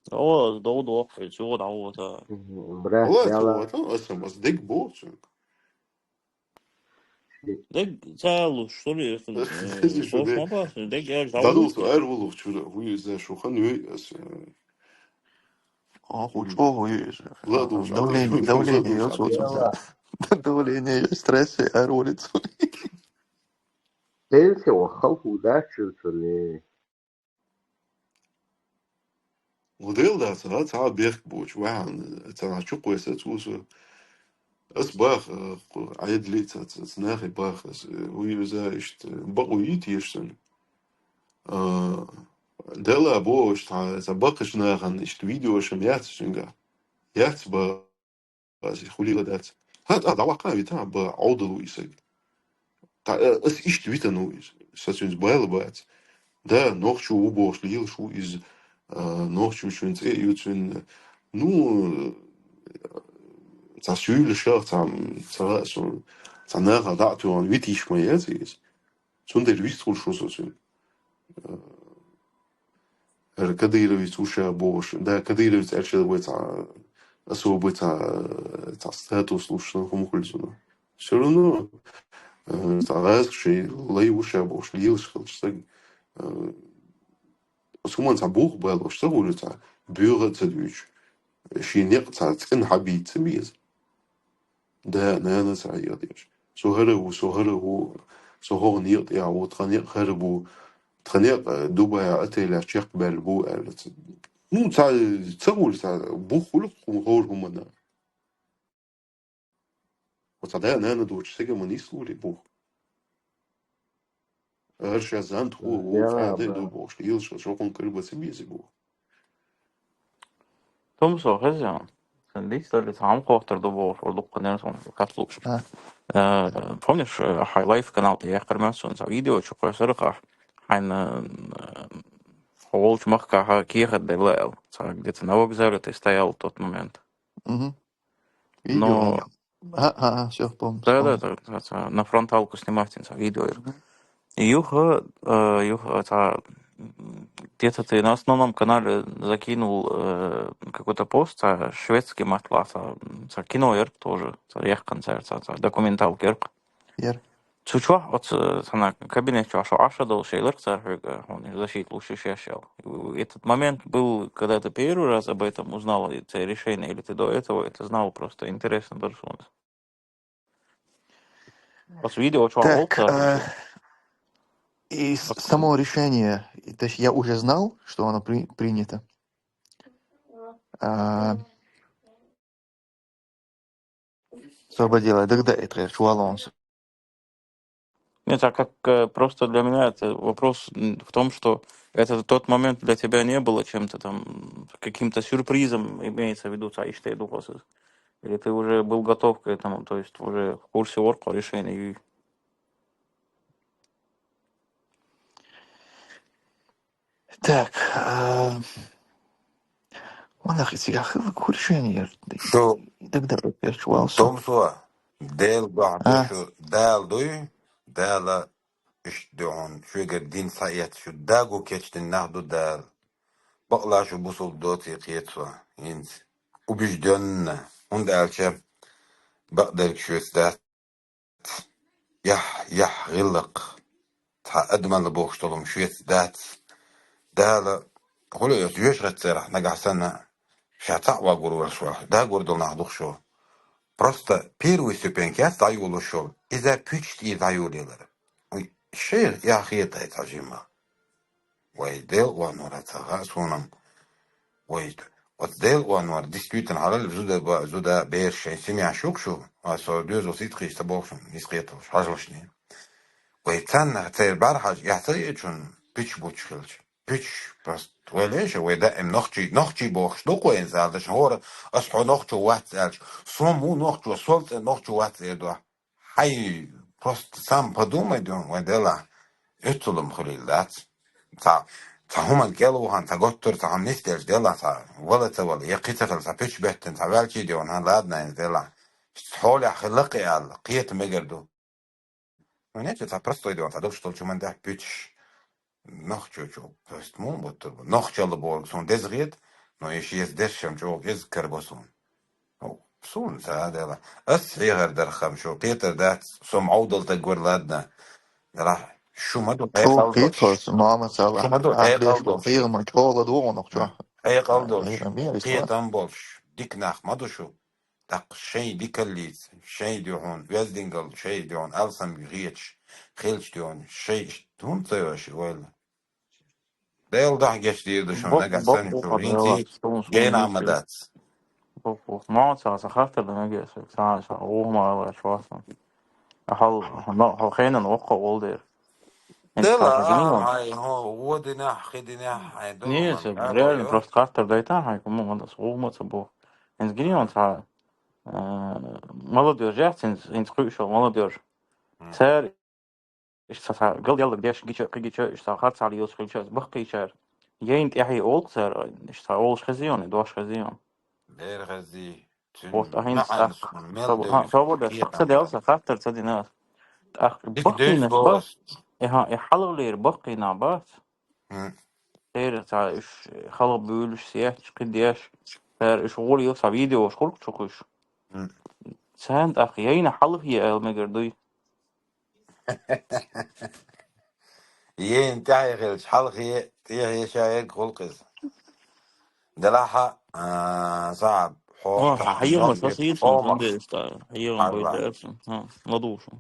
О, дов дохуй, цо дӀавода. Брат, Алла яла. Цо вата, аса, аса дег боху цуьнга. Дег ца луш, что ли, это, э, Дег шу бос де. Ма бас, дег я дӀадул дӀавода. Цо эр вулух чура, хӀу иза шу хан юй аса. А, хӀу чӀо хӀу иза. Ладу, давление, давление, ладу, ладу. Давление, стресс, эр вулицу. Пенсия ва халху дачун цуни. Удел дац, а, цхьа бехк бучу, ваьхьан, цхьа чукхвеса цуса. Ас бах, э, ху-, Ӏедли ца, ца, ца нахе бах, ас, э, уй иза иштта, бакъу йит еш сан. А, дела бо, иштта, ца бакъаш нахан, иштта видеошам яц шинга. Яц ба, ас хулила дац. Ха, та, дӀаваккха вита, ба, Ӏовдал ву и саг. Та, э, ас иштта витан ву иза. Са цуьнца байла бац. Да, нохчу ву бохуш, лелаш ву иза. А, нохчу чуьнца э ю цуьнан. Ну, цхьа суьйлашах, цхьа, цхьа, цхьа наха дӀа а туьгӀан витийш ма яц иза. Цундела вистхуьлуш ву со цуьнан. Э, ХӀара Кадыровец ву ша бохуш. Да, Кадыровец аьлча вай цхьа, особый цхьа, цхьа статус луш сан хӀума хуьлу цунах. Всё равно, э, цхьа гӀазкхи шайн лай ву ша бохуш, лелаш хилча стаг, э, оцу хӀуманна цхьа бух а балош ца хуьлу цхьа, боьха а ца дуьйцуш, шен некъ цхьа цӀена хьабийца ца беза. Да, нана, ца хьайгӀа деш. Со хӀара ву, со хӀара ву, со хӀокху некъа тӀехь ву, тхан некъ хӀара бу, тхан некъ, э, Дубайхь отелехь чекхбаьлла бу аьлла. Ца-, ну, ца, ца хуьлу, ца бух хуьлу хӀу-, хӀора хӀуманна. Оцу да, нана дочу сага ма нислури бух. ХӀара ша занта хӀу, ву, Я, цӀа дай да. Ду бохуш, лелаш, шо хӀун кара бац беза бу. Тумсо, хеза, сан дийцалли, цхьа хӀума хохтар ду бохуш, вара дуккха нерсо кхаслуш. А. Э, помнишь, э, хьайн лайф канал тӀе яьккхира моьтту суна, цхьа видео чу кхойсира хьан, э, хьо волчу махкахь кехат делла аьлла. Цхьа где-то на вокзале ты стоял в тот момент. Мгм. Видео. Но А, а, а, всё, помню, да, да, вспомнил. Да, да, да, да, на фронталку снимать, цхьа видео ира. Мгм. Юха, э, юха, цхьа, м, где-то ты на основном канале закинул, э, какой-то пост, цхьа шведский матла, цхьа, м, цхьа кино ира тоже, цхьа яхкан цара, цхьа, цхьа документалка ира. Яр. Цу чохь оцу, цхьана кабинет чохь шо Ӏаш а долуш элира цара хьоьга, хьуна защита луш ю шаьш аьлла. Этот момент был, когда ты первый раз об этом узнал, это решение, или ты до этого это знал, просто интересно дара суна. Оцу видео чохь олу цара. Так, э, и с-, само решение, то есть я уже знал, что оно при-, принято. А, Освободила, тогда это чувалонс. Нет, а как, э, просто для меня это вопрос, м, в том, что это тот момент для тебя не было чем-то там, м, каким-то сюрпризом, имеется в виду, цхьа иштта ду хьо соьга. Или ты уже был готов к этому, то есть уже в курсе вара хьо решения? И Так, а, ванах и цигахы куршен ер. Шу Дагда перч валсу. Томсо, Дел гохь ду А, шу, Дал дуй, Дала ишт дугьун, шугар дин саэт шу, дагу кечдин нах ду Дал. Бакъла шу бусул доци кхецо, инц. Убеждённо. Унда алча, бакъдерг шуц дац. Яхь, яхь, гъиллакх. Цхьа адамалла бохуш долу шуьца дац. Дала, хуьлу оьшуш гӀаттарахь нагахь санна, ша цхьаъ вагур вара шу, дагур долу нах ду шу. Просто первый ступенька яц дӀайолуш йолу, иза пуьчаш тӀера дӀайолаелара. Уй, шайх яхье дай цхьа жимма. Вай Дела онора ца хаьа суна-м. Вай, оцу Дела онора действительно хьалал зуда ба-, зуда бераш шайн семья шух шу, а со доьзал ситкхийча ца бохуш, нисхеталаш, хьажалашний. Вай царна церан бӀаьрхьажа эхь ца ечун, пуьчаш буч хилча. Пуьчаш, просто, вай леша, вай даим нохчий, нохчий бохуш ду кху вайн зал дашна, хӀора, ас хьо нохчо вац аьлча, со му нохчо, сол цӀе нохчо вац эр дуьхьа. Хьай, просто сам подумай дуьхьа, вай Дела, оьццулам хуьлийла дац. Цхьа, цхьа хӀуман кӀел вахана, цхьа готтур, цхьа хӀума нисделча Дела, цхьа вала ца вала, я кхин ца хила, цхьа пуьчаш беттина, цхьа ваьлчий дуьхьа, хӀан, ладно, айн Дела. Хьолехь хила кхиалла, кхета мегар ду. Ну, нет, цхьа простой дуьхьа, цхьа догуш долчу хӀуман тӀехь пуьчаш. Нохчочо, просто муха боттур бу? Нохчалла бохург суна деза хета, но и шеца дешшам чӀогӀа кӀезиг карабо суна. Ну, суна ца а дела. Ас хьехар дархам шу, кхетар дац, со мӀовдал таг вар, ладно. Делахь, шу ма ду Чу хьекъал долуш. Кхетхо, мама Шу цала. ма ду Ахь хьекъал деш долуш. Хьехам чӀогӀа ладугӀу нохчо. Хьекъал долуш. Хьехам бен, ислам. Кхетам болуш. Дика нах ма ду шу. ТӀаккха шайн дикаллица, шайн дуьхьун, вездингал шайн дуьхьун, алсам хеташ, хилча дуьхьун, шайн иштта хӀунда ца йош вайла? Дела дохьа гечдийр ду шуна, Бо-, нагахь бо-, санна бо-, шу бо-, хӀинца бо-, гена а ма дац. Бо-, бо-, ма ца, ца хаттар дан мегаш, ца, ца, ухма алаш васан. Ахьал, хьо, хьо хенан воккха волдер. Дела, а, хьай, хьо, во динахь, хи динахь, хьай, ду, Не, ман, ца, а, реально, хо, просто хаттар дайта, хьай, кому ман, ас ухма ца бо. Хинца гинон ца, э, молодёжь яц, хинца, хинца кхуьйшал молодёжь. М. Цар, иш ца, ца, гал яллаг деш, гича, кхи гича, иш ца, харцахьал йоцу хилча, баккхийчар. Яйн тӀехье олк цар, иш ца, олуш хезион, дош хезион. Бер хези, цуьнан Вот, а хӀинца маьӀна тӀаккха. Суна мел Со-, ха, девзаш со ду, бо деш, кхетам ца делла, ца хаттар ца дина. ТӀаккха Дика баккхийнаш девзаш бо бац. Ас. Э, ха, э, хьалхалера баккхийнаш бац. М. Церан ца уьш халха буьйлуш, сетташ, кхин деш, цара уьш гӀур йо, ца видеош хуьлуш чу кхуьш. М. Царна тӀаккха яйна хьалхе аьлла мегар дуй. Ен тӀаьхье хилча, хьалхе, тӀехье ша ерг гӀуллакх иза. Делахьа, а, Сааб, хьо О, тахана хьайгӀа ма мел сан ве сийцун, Омах. Сан деза ста, хьайгӀа ма Алла. Бойда аьлсан. Ха, ма душу.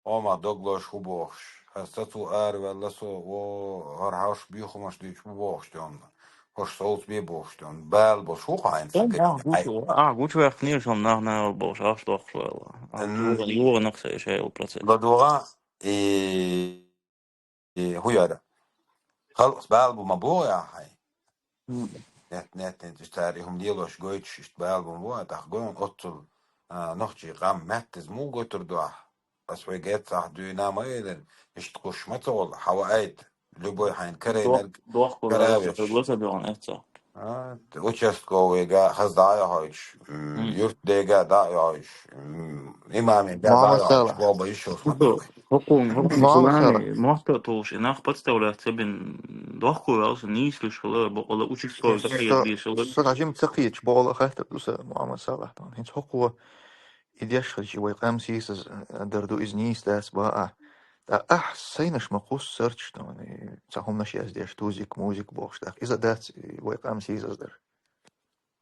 Омах доглош хӀу бохуш. Хьан сацу араваьлла со, о, хӀара хьовш бихумаш дуьйцу бу бохуш тённа. ХӀорш совцу бе бохуш тённа. Бала болуш хӀу хьайна Ом, сагать а, гучу, а, гучу ваьхнера шун нах нагӀал болуш, ахш дохуш ваьлла. А, М. югӀа, югӀа нах сайша йолу процесс. ЛадогӀа, и, и хӀу яра. Халкъас бала бу ма богӀу яхьай. М. Нет, нет, нет, иштта цара и хӀума лелош гойтуш, иштта бала бу ма богӀу, тӀаккха гойн оццул, а, нохчий къам меттаза муха гойтур ду ахь? Ас хьоьга эццахь дуьйна ма элира, иштта кхуш ма ца волу, хьан ваайта, любой хьайна карайнарг Дох-, дохку каравеш. Ласа дуьгӀун эццахь. А, участковыйга хаза дӀа а йохуьйтуш, м, М. юрт дега дӀа а йохуьйтуш, м, имаме дӀа а Мама йохуьйтуш, Сала. Боба йиш йолуш ма ду. ХӀокхун, хӀокхун Мама Сала. Мохка а тулуш, и нах подставлять ца бин, дохку ваьлла, нийслуш хила, бокъала участковый Со, кхета дийшала. Со хьажим ца кхеташ, бокъала хаттар ду са, Мама Сала. ХӀинца хӀокхо и деш хилча, вай къам сийсаз, э, дар ду, иза нийса дац, баа. Ткъа ахь сайнаш ма кхуссарчаш, ну, и ца хӀуманаш яздеш, тузик, музик бохуш, тӀаккха иза дац, и вай къам сийсаз дар.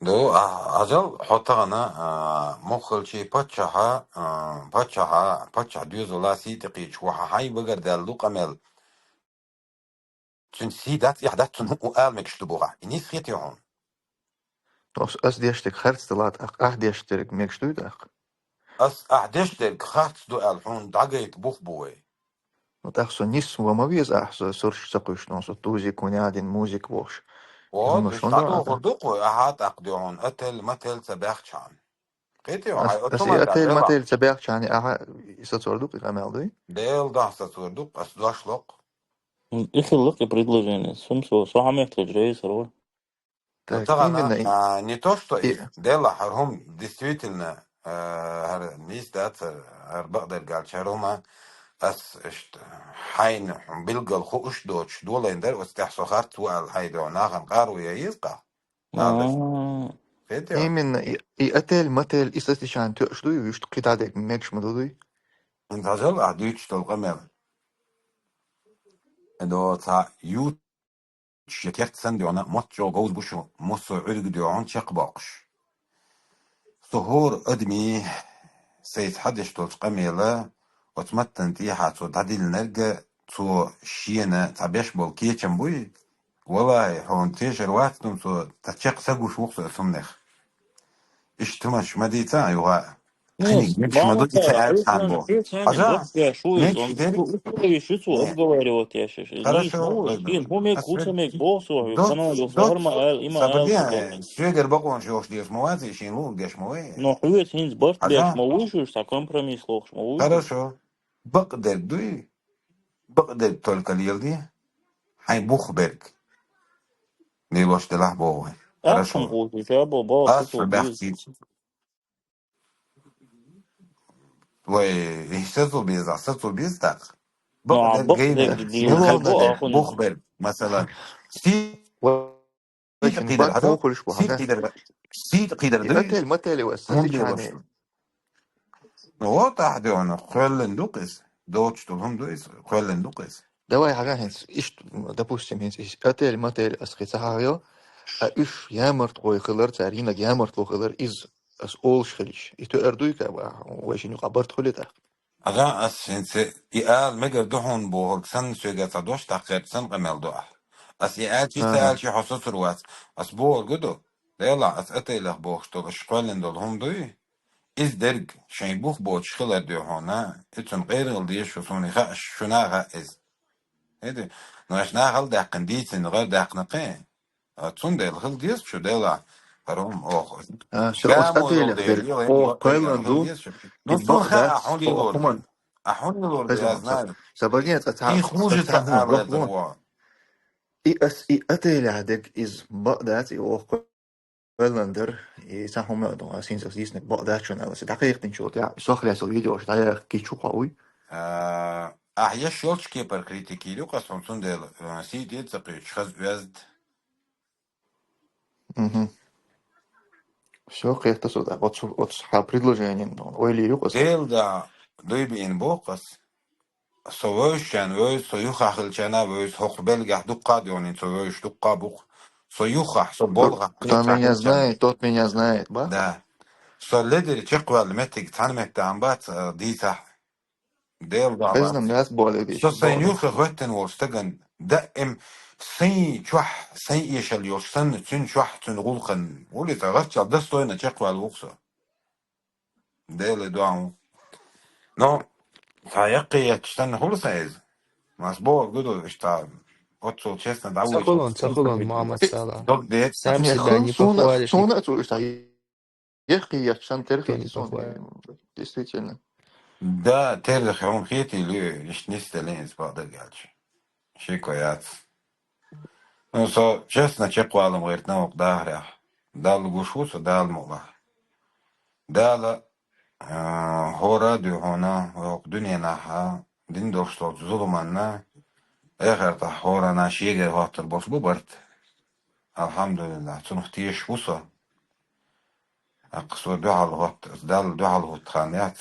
Ду, а, ажал, хьо тахана, а, муххалчий паччахьа, а, паччахьа, паччахь доьзала сий тӀекхийча, ваха хьайн багар даьлла ду къамел. Цуьнан сий дац, эхь дац, цунна хӀуъу ала мегаш ду бохахь. И нийса хетий хьуна? Ас, ас деш дерг харц дала, тӀаккха ахь деш дерг мегаш дуй тӀаккха? Ас ахь деш дерг харц ду аьлла, хьуна дӀагайта бух бу вай. Ну, тӀаккха со нисса ван ма веза ахь, со сурш ца кхуьйсуш, ну, со тузик, кунядин, музик вохуш. О, Хьуна уьш шуна дӀадохур ду-кх вай, ахьа тӀаккха дуьхьун, отель, мотель ца баьхча хьан. Кхетий хьо, Ас, хьай ас оцу и ма отель, баьхча. Мотель ца баьхча хьан, ахьа и сацор ду-кх, и къамел дуй? Дела дохьа сацор ду-кх, ас дош локх. И хилла и предложение. Сум со, со хьаметтахь жрейсар вар. Так, Тагана, именно и- а, не то, что и- их, дело, хӀара хӀума действительно, а, хӀара нийса дац, хӀара бакъдерг аьлча, хӀара хӀума ас иштта хьайна хӀума билггал хууш доцуш долийна дара, оцу тӀехь со харц ву аьлла хьайна дуьхьа нахана къару я еза къа. Надо. А. Хетий? Именно и, и отель, мотель, и сатишан тоьаш дуй, вуьшта кхидӀа дерг мегаш ма ду дуй. ХӀинца хьажал ахь дуьйцуш долу къамел. Эдо цхьа ю- Ши керт санна дуьхьа мотт чӀогӀа говза бу шу, массо а Ӏуьрга дуьхьа чекхбоккхуш. Со хӀора адамийн сайца хьадеш долчу къамела, оцу маттана тӀехьа цо дӀадиллинарг, цо шена цхьа беш болу кечам буй? Валлахьи, хьуна тешар вац, хӀума цо цхьа чекх ца гуш ву-кх со оцу хӀуманех. Иштта хӀуманаш ма дийца а юха а. Ну, кхиниг мегаш ма ду, и ца аьлла хан боху. Хьажа, мегаш дерг. Условия шу цо обговаривать еш. Хорошо, ну, шен хӀу мег, хӀу ца мег боху со, хӀу канал йоху, хӀара ма аьлла, и ма аьлла. Соьгара бакъонаш йохуш деза ма вац, шен луург деш ма вай. Но хӀуьца хӀинца барт беш ма вуй шу, сан компромисс лохуш ма вуй шу. Хорошо. Бакъдерг дуй? Бакъдерг только леладе. Хьайн бух берг. Лелош делахь боху вай. Хорошо. Ас шу баьхкийча. Вай, и сацо беза, сацо беза тӀаккха. Бакъдерг гайна. Мелон берг, бух берг, масала. Сий кхийдар, сий кхийдар, сий кхийдар дуй? Отель, мотель ва, сацо беза. Вот ахь дуьхьа, кхоьллина ду-кх иза. Доцуш долу хӀума ду иза, кхоьллина ду-кх иза. Давай хьажа хӀинца, иштта, допустим, хӀинца иза отель, мотель ас кхин ца хьахайо, а уьш ямартлой хилар, цара йинарг ямартло хилар, иза ас олуш хилча, и тоьар дуй-кх, вай шина юкъа барт хуьлий тӀаккха? Ага, ас хӀинца и ала мегар ду хьуна бохург санна, соьга цхьа дош даккхарг санна къамел ду ахь. Ас и аьлчи ца аьлчи хьо сацур вац. Ас бохург ду, Делахь, ас отелях бохуш долу, аша кхоьллина долу хӀума дуй? Иза дерг, шайн бух боцуш хилар дуй хьуна, и цунна къайрал деза шу, суна хаьа, шуна а хаьа иза. ХӀеди, ну, аша нахала даьккхина, дийцина гӀайр даьккхина кхин. А цундела хила деза шу, Делахь, хӀара хӀума оха. А, шу оцу отелях дерг, оха кхоьллина ду, ну, и цунна хаьа, ахь хьуна лелор ду. Ахь хьуна лелор ду, я знаю. Са баге цкъа цхьа, и хуже цхьа цхьа алла дерг вон. И ас и отелях дерг иза бакъ дац, и оха кхоьллина дара, и цхьа хӀума а ду, ас хӀинца ас дийцинарг бакъ дац шуна аьлла, аса дӀакхайкхинчул тӀаьхьа, сох лаьцна видеош дӀаяхкича хьо вуй? А, ахь еш йолчу кепара критика йийр ю-кх ас хьуна, цундела, а, сий тӀе а ца кхуьучу, хаза оьзда. Мгм. Всё, кхетта со, оцу, оцу хьан предложениен ойла йийр ю-кх ас. Дела да, дуй биъна боху ас. Со вевзачарна вевза, со юххехь хиллачарна а вевза, хӀокху белгехь дуккха а дуьхьал со вевзаш, дуккха а бу-кх. Со юххехь, со болхахь, кто меня знает, тот меня знает, ба? Да. Со ледара чекхваьлла меттиг цхьана метта ам бац, а, дийцахь. Дела дуьхьа бац. Со сайн юххе хӀоьттина волчу стагана даим сайн чохь, сайн эшалла йолуш санна, цуьнан чохь, цуьнан гӀуллакхана, улица гӀарччалла достойно чекхваьлла ву-кх со. Деле дуьхьа. Ну, цхьа яккхий етташ санна хуьлу сан иза. Мас бохург ду, иштта, оццул честно дӀавуьйцу. Ца хуьлун, ца хуьлун, Мухаммад Сала. Дог дец. Сам себя не похвалишь. Суна а цо иштта яккхий етташ санна тера хилла суна. Действительно. Да, тера хьуна хетийла, иштта нисделла иза бакъдерг аьлча. Шеко яц. Ну, со честно чекхвалам гӀиртина вокху дахарехь. Далла гуш ву со, Дала мукъалахь. Дала, а, хӀора а дуьхьуна, вай хӀокху дуьненахь а дина долуш долчу зуламанна, эхартахь хӀоранна шегара хӀоттур болуш бу барт. Алхьамдулиллахь, цунах тешаш ву со. ТӀаккха со дуьхьал хӀотта, аса Далла дуьхьал хӀотта хан яц.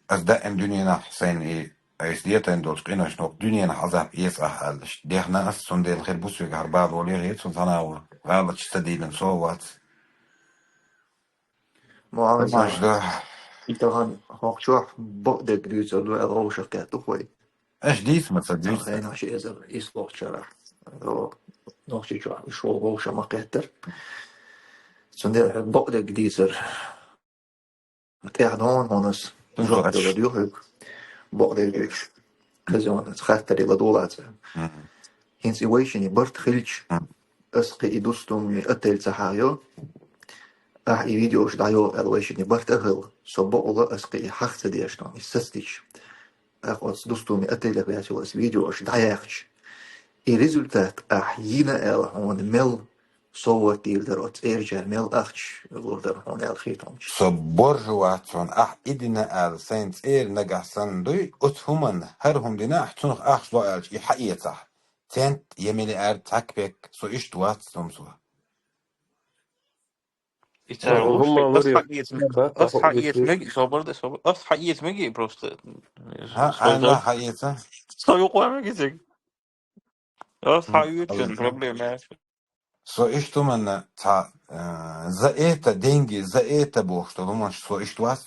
Аса даим дуьненахь сайна и, айса детайн долчу къиношна хӀокху дуьненахь Ӏазап эца ахь аьлла. Дехна аса, цундела хир бу соьга хӀара бала волу яхе, цунна цхьана а ву. ГӀалаташ ца дийлина со а вац. Мухьаммад, тахана хӀокху чохь бакъдерг дуьйцур ду аьлла вовшах кхетта вай. Аша дийца ма ца дуьйцу. Хенахь ши эзар исс лохучарахь, о, Нохчийчохь уьш вовшах ма кхеттара. Цундела хьоьга бакъдерг дийцар тӀехь догӀун хьуна ас жоп далур ю хьоьга. Бакъдерг дийцар. Хаза хаттар ладогӀалаца. ХӀинца и вайшинна барт хилча, ас кхин и дустуми отель ца хьахайо, ахь и видеош дӀайо аьлла вайшинна барт а хилла, со бакъволу ас кхин и хьаха ца деш, и сацдича. ТӀаккха оцу дустуми отелях ваьчча ас видеош дӀаяьхча, И результат ахь йина аьлла хьуна мел совгӀат дийла дара, оцу цӀерачара мел ахча лур дара хьуна аьлла хетамча. Со боржа вац хьуна, ахь и дина аьлла, сайн цӀера нагахь санна дуй, оцу хӀуманна хӀара хӀума дина ахь, цунах ахча ло аьлча, и хьаэцахь. Цент я миллиард цхьа кепек, со иштта вац, тумсо. И цара Ага, хӀума ас лур ю. Хьаэца мег-, Ха, ас ахьа хьаэца эций. Меги, собар да, собар. Ас хьаэца меги просто. Хьа, Со айла зав-, хьаэца? Со юкъа меги зег. Ас М, хьаэца, алла. Проблема. Со иштта хӀуманна цхьа, э, за это деньги, за это бохуш долу хӀуманаш со иштта вац.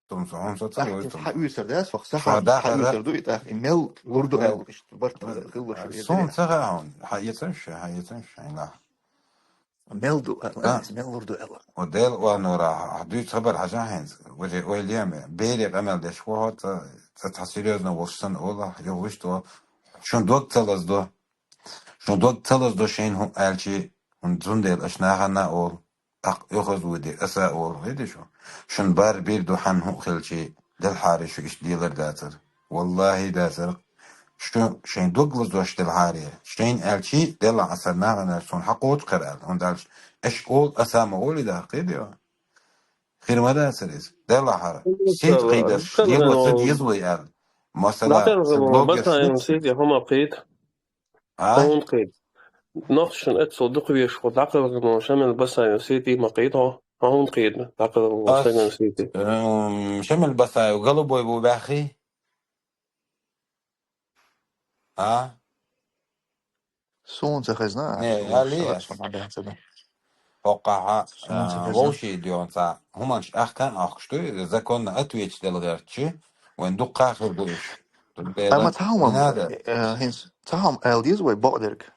Тумсо, хьуна со ца Ахь лойту. Хьаэцар да, сох Ша сахьа дахара. Хьаэцар ду и тӀаккха, и мел лур ду М, аьлла, иштта барт хилла шу Суна ца хаьа хьуна, хьаэцан шу, хьаэцан шу, хьайна. Мел ду, а, А. Мел лур ду аьлла. О, Дела, о, Нура, хьа, хьа дуьйцу хабар хьажахьа хьайна, важе ойла ема, бере къамел деш вохо, ца, ца, ца серьёзно волуш санна, ола, йо, вуш то, шун дог ца лаздо. Шун дог ца лаздо шайна хӀуъа аьлчи, хӀунда зундела аша нахана олу, тӀаккха оьхаз вуди, аса олу, хӀеди шу? Шун бар бир ду хьан хӀуъа хилчи, делхьари шу иштта лелар дацара. Валлахи, дацара. Шу шайн дог лазош делхьари, шайна аьлчи, делахь асар нахана суна хьакхочу кхара аьлла, хӀунда аьлча, аша олу, аса ма олий даха, хӀеди ю? Хир ма дацара иза. Делахьара. Синт кхийдаш, лело ца деза вай аьлла. Масала, сан блогер Басаев синт. Сиди хӀума кхийда. А? Хьуна кхийда. Нохчашна эццул дукха вешахо дӀакхелхина Шамил Басаев Сиди ма кхийда хьо. Хьуна кхийда дӀакхелхина Ас, Шамил Сиди. Эм, Шамил Басаев голубой бу баьххий? А? Суна ца хезна, Не, суна али ца ас. Суна баьхца да. ХӀоккхахьа, Суна ца а, хезна. Вовший идёнца, хӀуманаш ахкан ахкаш ду, законно ответить дала гӀертачи, вайн дуккха хир ду иш. Амма цхьа хӀума, Не надо. Э, хинс, цхьа хӀума аьлла деза вай бакъдерг.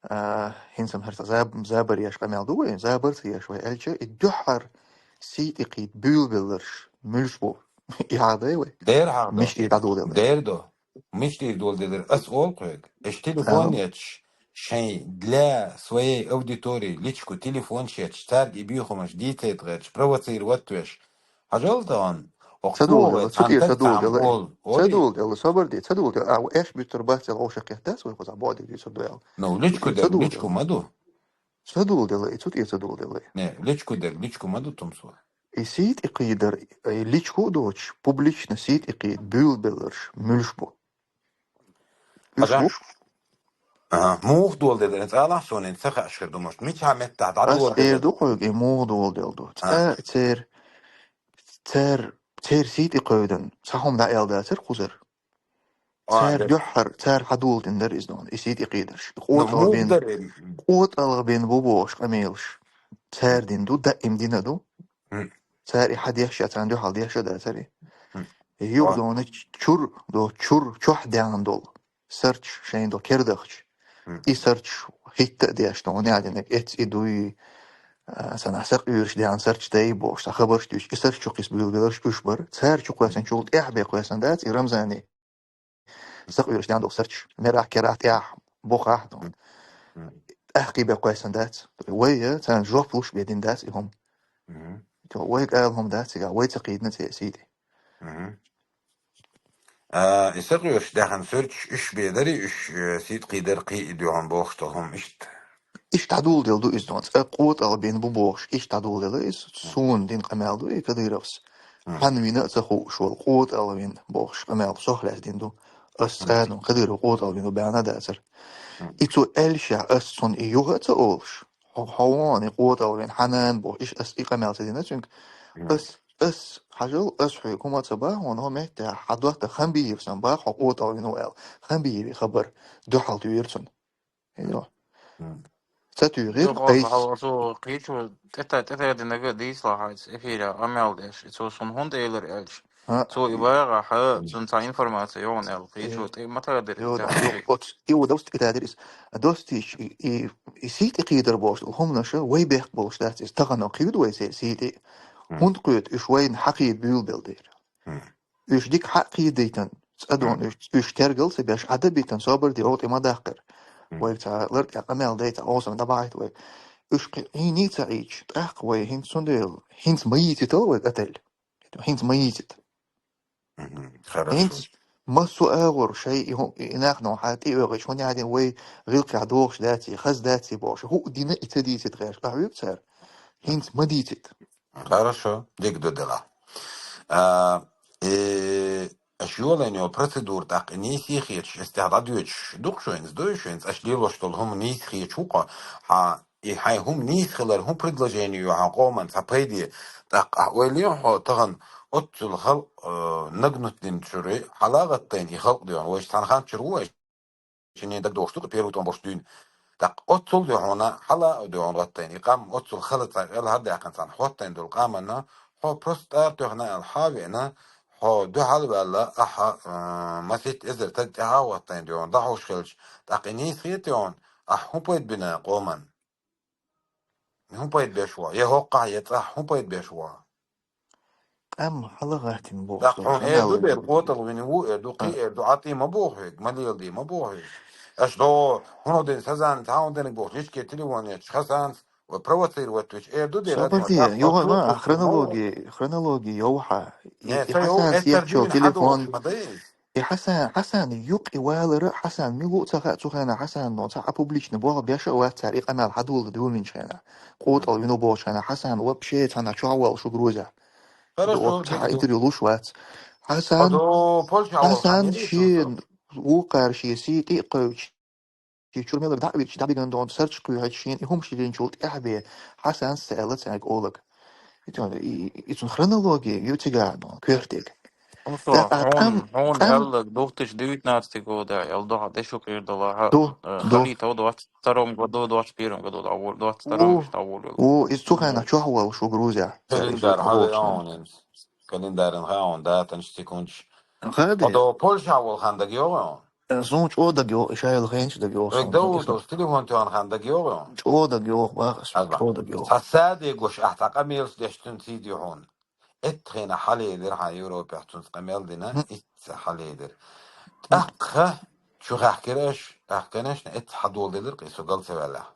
А, хӀинца хӀара заб-, забар еш къамел ду вай, забар ца еш вай аьлча, и дуьххьара сий тӀекхийда буьйлабелларш муьлш бу? И хьадай вай. Дера хьадай. Мишта и дӀадоладелла. Дера до. Мишта и доладеллар? Ас олу кхуьга. Эш телефон Ау. Ечаш, шайн для своей аудитории личку телефон шечаш, цаьрга и бихумаш дийцайта гӀерташ, провоцировать веш. Хьажал тахана. Ца доладелла, цу тӀера ца доладелла. Ца доладелла, собар де, ца доладелла. А, эш буьттур бац, цӀе гӀовша кхетта дац вай кхузахь, бакъдерг дуьйцур ду аьлла. Ну, личку дерг, личку ма ду. Ца доладелла, и цу тӀе ца доладелла. Не, личку дерг, личку ма ду, тумсо. И сий тӀекхийдар, и личку а доцуш, публично сий тӀекхийда буьйлабелларш муьлш бу? Уьш бу? Ага. Муха доладелла, цӀалахь суна, ца хаьаш хир ду, может, мичахь меттахь дӀадоладелла? Ас эр ду кхуьга, и муха доладелла ду. А. Цкъа цер, цер, цер сий тӀекхевдан, цхьа хӀума дӀа аьлла дацара кхузара. Цара дуьххьара, цара хьадоладина дара иза дона, и сий тӀекхийдарш. Ну, къотӀалгӀа бен, къотӀалгӀа бен бу бохуш къамелаш. Цара дина ду, даим дина ду. Цара и хьадеш а, царна дуьхьал деш а дацара. Юха дона чур, до чур, чохь даьхна долу. Сарч шайна до кердахча. И сарч хӀитта а деш дона, яа динарг эц и дуй, а, санна сакъуьйраш даьхна сарч дай бохуш, цхьа хабарш дуьйцуш, и сарч чу кхисбуьйлабелларш уьш бара. Цара чу кхоьссина чул тӀаьхьа бен кхоьссина дац, и Рамзани. Сакъуьйраш даьхна долу сарч, мерах, керах, тӀехь, бухахь а дона. ТӀаккхий бен кхоьссина дац. Вай, царна жоп луш бен дина дац и хӀума. Вайга ала хӀума дац, цигахь вай ца кхийдина цӀе сий тӀе. А, и сакъуьйраш даьхна сарч уьш бен дарий, уьш, э, сий тӀе кхийдар кхий и дуьхьал бохуш долу хӀума иштта. Иштта дӀадоладелла ду иза дона. Цкъа къотӀалгӀа бен бу бохуш, иштта дӀадоладелла иза. Суна дина къамел ду и Кадыровс. Хьанна вина а ца хууш волу къотӀалгӀа вина бохуш къамел сох лаьцна дина ду. Ас цкъа а дона, Кадыров къотӀалгӀа вина бу баьхна а дацара. И цо аьллашехь ас цунна и юха а ца олуш, хьо, хьо вон и къотӀалгӀа вина, хьанна бохуш, иштта ас и къамел ца дина цуьнга. Ас, ас, хьажал, ас хьоьга хӀума ца боху, хьуна хӀо меттехь, хьан доттагӀа Хамбиев санна боху, хьо къотӀалгӀа вина ву аьлла. Хамбиеве хабар дуьхьал туьйхира цунна. Ца туьйхира, айс. Цо кхечо тӀета-, тӀетадинарг а дийцалахь хьайца эфирехь къамел деш, и цо суна хӀунда элира аьлча. Цо и багӀахь, цунна цхьа информация йогӀун аьлла, кхечо тӀе ма тадира. И у доста тӀетадира иза. Достийча, и, и, и сий тӀе кхийдар бохуш, хӀуманаша вай бехк болуш дац иза. Тахана кхийда вай церан сий тӀе. ХӀунда кхоьту уьш вайна хьакхийда буьйлабелла дера? Уьш дика хьа а кхийдайтан, цӀа дона уьш, уьш тергал ца беш, Ӏада битан, собар де, оха тӀе ма даккхира. Вайга цхьа лар тӀе къамел дай, цхьа осам дӀабахьийта вай. Уьш кхи-, Ӏийний ца Ӏийча, тӀаккха вай хӀинца цундела, хӀинца ма йийцитал вай кӀатель. ХӀинца ма йийцита. ХӀинца, Массо а агӀор шоай и хӀу-, и нах нохьа тӀеоьгӀача хӀуна яхьдина вай гӀиллакхехь дохуш дац и, хаза дац и бохуш. ХӀуъа дина и ца дийцит гӀерташ къахьоьгу цара. ХӀинца ма дийцит. Хорошо, дика ду делахь. А, э, аша йолайна йолу процедура тӀаккха и нийса хеташ, эс тӀехь дӀадоьдуш ду-кх шуна, ду шуна, аша лелош долу хӀума нийса хеташ ву-кх хьо, хьан и хьайн хӀума нийса хилар, хӀун предложение ю хьан къоман цхьа пайде, тӀаккха ахь ойла йо хьо тахана оццул халкъ, э, нагнут дина чуьра хьала гӀаттайна и халкъ дуьйхьна, вайша цхьана хан чуьра ву аша, шинне дагадогӀуш ду-кх первый тӀом болуш дуьйна. ТӀаккха оццул дуьйхьна хьала а дуьйхьна гӀаттайна и къам, оццул хала цхьа кӀел хьардаьккхина цхьана хӀоттайна долу къаманна, хьо просто тӀара тоьхна аьлла хьа а веана, хьо дуьхьал а ваьлла, ахьа, э, масийтта эзар таг тӀаьхьа а гӀаттайна дуьйхьна, дӀахьуш хилча, тӀаккха и нийса хета дуьйхьна, ахь хӀун пайда бина къоман? ХӀун пайда беш ву? Я хӀоккхахь, я цӀахь хӀун пайда беш ву? Къам хьала гӀаттийна бохуш долу хьуна эр ду бе, къотӀалвина ву эр ду, кхин эр ду, Ӏа тӀе ма боху хьоьга, ма леладе ма боху хьоьга. Аша догӀу, хӀун дина сазан, цхьа хӀун динарг боху, личке телефон ечу хасанца, ва провоцировать вуьтуш эр ду де, Сабаде, йогӀана, хронология, хронология йовхьа. И, и Хьасан сехчо телефон. И Хьасан, Хьасан юкъе валара, Хьасан мила ву а ца хаьа, цу хенахь Хьасан но цхьа а публично боху беш а вац цара и къамел хьадула дуьйлинчу хенахь. КъотӀал вино бохучу хенахь Хьасан вообще цхьана чохь волуш ву Грузехь. Хорошо, цхьа интервью луш вац. Хьасан, Хьасан шен вукхара шен сий тӀе а кхевча, шен чуьра меллаг дӀа а вирча, дӀабиган дон сарч кхуьйхьачу шена и хӀумаш динчул тӀаьхьа бен, Хьасанс ца аьлла цаьрга олаг. И цун хронология ю цигахь но, коьртиг. ТӀаккха хьуна, къам, хьуна къам аьлларг две тысячи девятнадцатый года, аьлла ду хьан дешо кхийр долахьа, ду, э, ду. Халитов двадцать втором году, двадцать первом году дӀаволу, двадцать втором иштта дӀаволу. Ву, иза цу хенахь чохь волуш ву Грузехь. Календарь хьан веа хьуна? Календаран хаьа хьуна датанаш, секундаш. Хьо до Польша волу хан дага йогӀу хьуна? Э, суна чӀогӀа дага йогӀу, и шайла хенча дага йогӀу. Век суна, Даудовс телефон тоьхна хан дага йогӀу хьуна? ЧӀогӀа дага йогӀу, баха ас, чӀогӀа дага йогӀу. Цхьа саде гуш ахь цхьа къамелаш деш цуьнан сий ду хьуна. Эццахьана хьалелира хьан Европехь цунца къамел дина, итца хьалелира. ТӀаккха чу хаьхкира аша, тӀаккха, конечно, эццахь хьадоладелира кхин со гал ца ваьллехь.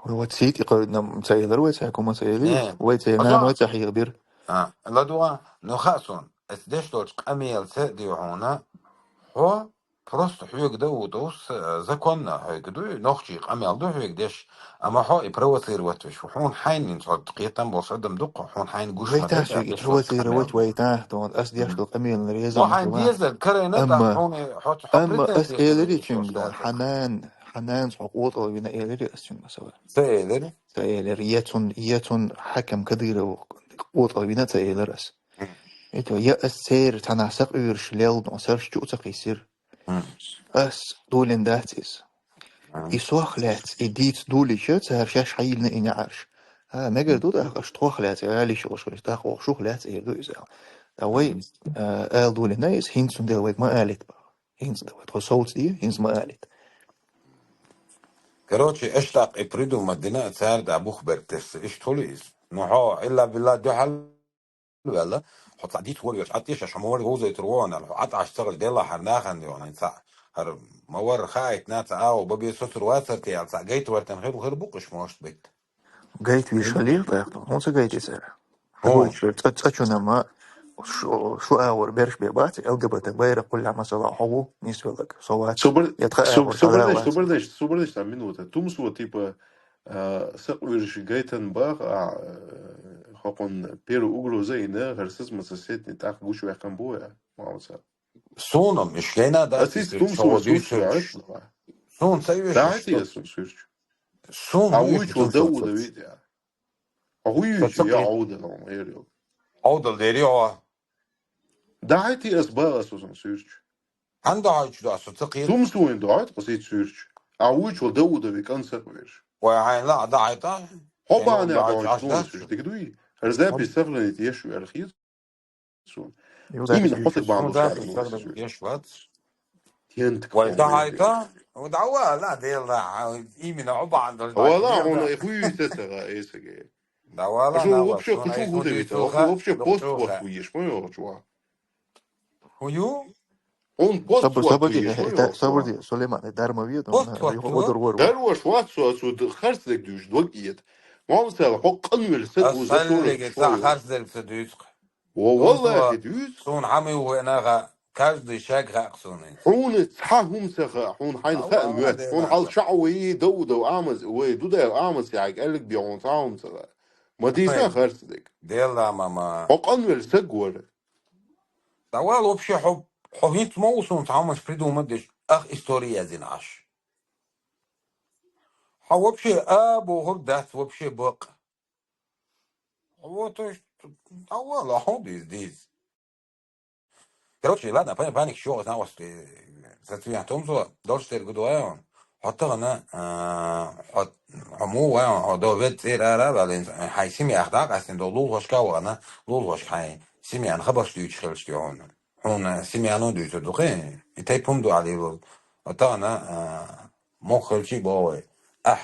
Вай цийта и кхойдина ца элира вай цхьа, кума ца элира. Вай цхьа нана вай цхьа хьехабира. А, ладугӀа, ну хаьа суна, эцу деш долчу къамелаца а ду хьуна, хьо Просто хьоьга дан ву тӀо с-, законно хьоьга ду, нохчий къамел ду хьоьга деш, амма хьо и провоцировать веш ву. Хьуна хьайна хӀинца хьо кхетам болуш адам ду-кх, хьуна хьайна гуш хьан деш, и провоцировать вай тӀа, тӀо ас деш ду къамелна реза. Хьайна деза карайна, амма, хьуна хьо, хьо амма ас элири цуьнга, хьанан, хьанан хьо къотӀал вина элири ас цуьнга масала. Ца элири? Ца элири. Я цун, я цун хьакам Кадыров къотӀал вина ца элири ас. Ито, я ас церан цхьанахь сакъуьйраш лелла, сарш чу а ца кхиссира. Ас дулина дац иза. И сох лаьцна, и дийца дулийча, цара шаьш хьайиллина и неӀарш. А, мегар ду тӀаккха, аша тхох лаьцна, гӀалиш йолуш хилча, тӀаккха оха шух лаьцна эр ду иза аьлла. Ткъа вай, а, ала дулина иза, хӀинца цундела вайга ма алийта баха. ХӀинца дан вай, тхо совцадийа, хӀинца ма алийта. Короче, аша тӀаккха и придумать дина, цара да бух берг тесса, иштта хуьлу иза. Ну, хьо, илла-билла, дуьхьал ваьлла, хьо цхьа диц вон верш, Ӏад тӀе шаьш хьо ма варра вовзайтур вон аьлла, хьо Ӏад Ӏаш ца гӀаш делла хьара нахана йогӀу, хьайн цхьа, хьара ма варра хаийтина цхьа агӀо бан бен соцур вацар те аьлла, цхьа гайта вартан хир, хир бу-кх уьш, может быть. Гайта веш хилийла тӀаккха, хӀунда ца гайти цара? Хьо гойтуш верг цӀа, цӀа чу нама, шу, шу агӀор берш бен бац, ЛГБТ байракх кхуллехь масала хьо ву, нисвеллаг, со вац. Собар-, я тхан агӀор собарнаш, собарнаш, собарнаш, цхьа минута. Тумсо, типа, А, сакъуьйраш гайтан баха, а, э, хӀокхунна первая угроза йина, хӀара сацамаца сетни тӀаккха гучуваьккхина бу вай, Мохьмад-Сал. Суна-м иш гайна дац, ас иза тумсо суьрчу. Суна ца оьшу. ДӀахьайти ас суна суьрчу. Суна хӀун оьшу вуьйчу вал тумсо Дауда витӀа? Хьо хӀун йоьшу я Ӏовдал хьуна, эр йолу? Ӏовдал дери хьо. ДӀахьайти ас баха ас суна суьрчу. Хьан дохьуьйтуш ду ас со ца кхета? Тумсо вайн дохьуьйту ас ит суьрчу. А вуьйчу вал Дауда вай кӀант сакъуьйраш. Вай хьайна ла а дахьайта? Хьо бахьана дохьуьйтуш суьрчу, дика дуй? ХӀара запись сохранить еш ву аьлла хета суна. Именно хьо ца бахьана дохьуьйтуш суьрчу. Еш вац. Тент вай дахьайта? ДӀавала, дела, именно хьо бахьана дохьуьйтуш. Вала, хьуна хуьйта ца га эсаге. ДӀавала, вообще, нава, кху чу хӀун девита? Вообще пост вахуеш, ма йохучу ва. ХӀун ю? Хьуна пост вахуеш, ма йохучу ва. Сабар де, Сулейман, дарма ве, пост вахуеш. Дарваш вац со, ацу харцлег дуьйш, дог иет. Мамсала, хьо къанвер сад вуза сорок. Харцлег ца дуьйцу. Во, валлахи, дуьйцу. Суна хьама ю венаха. Каждый шаг хаьа суна. Хьуна цхьа хӀума ца хаьа, хьуна хьайна хаьа моьтту. Хьуна хьал шаӀ вай, дов дов Ӏамаз, вай, ду даьв Ӏамаз яхьа кӀаллиг бе хьуна цхьа хӀума ца хаьа. Ма дийца харц дерг. Дела мама. Хьо къанвелла саг вара. Давай вообще хьо, хьо хӀинца ма ву суна цхьа хӀумаш придумать деш, ах история язйина Ӏаш. Хьо вообще а бохург дац вообще бакъ. Вот, то есть, давай, хьо диз, диз. Короче, ладно, пани-, паник шо, знал, что ты, э, за тебя, том, что, дольше ты, говорю, он. Хьо тахана, а, хьо, хьо му вай, хьо до вед цӀера ара вален, хьай семьях дӀакъастина, до лул хӀошка вана, лул хӀошка хьай семьян хабарш дуьйцуш хилча хьона. Хьона семьяно дуьйцур ду кхе, и тайпа хӀума ду Ӏалилал. Хьо тахана, а, мохк хилчи боху вай. Ахь,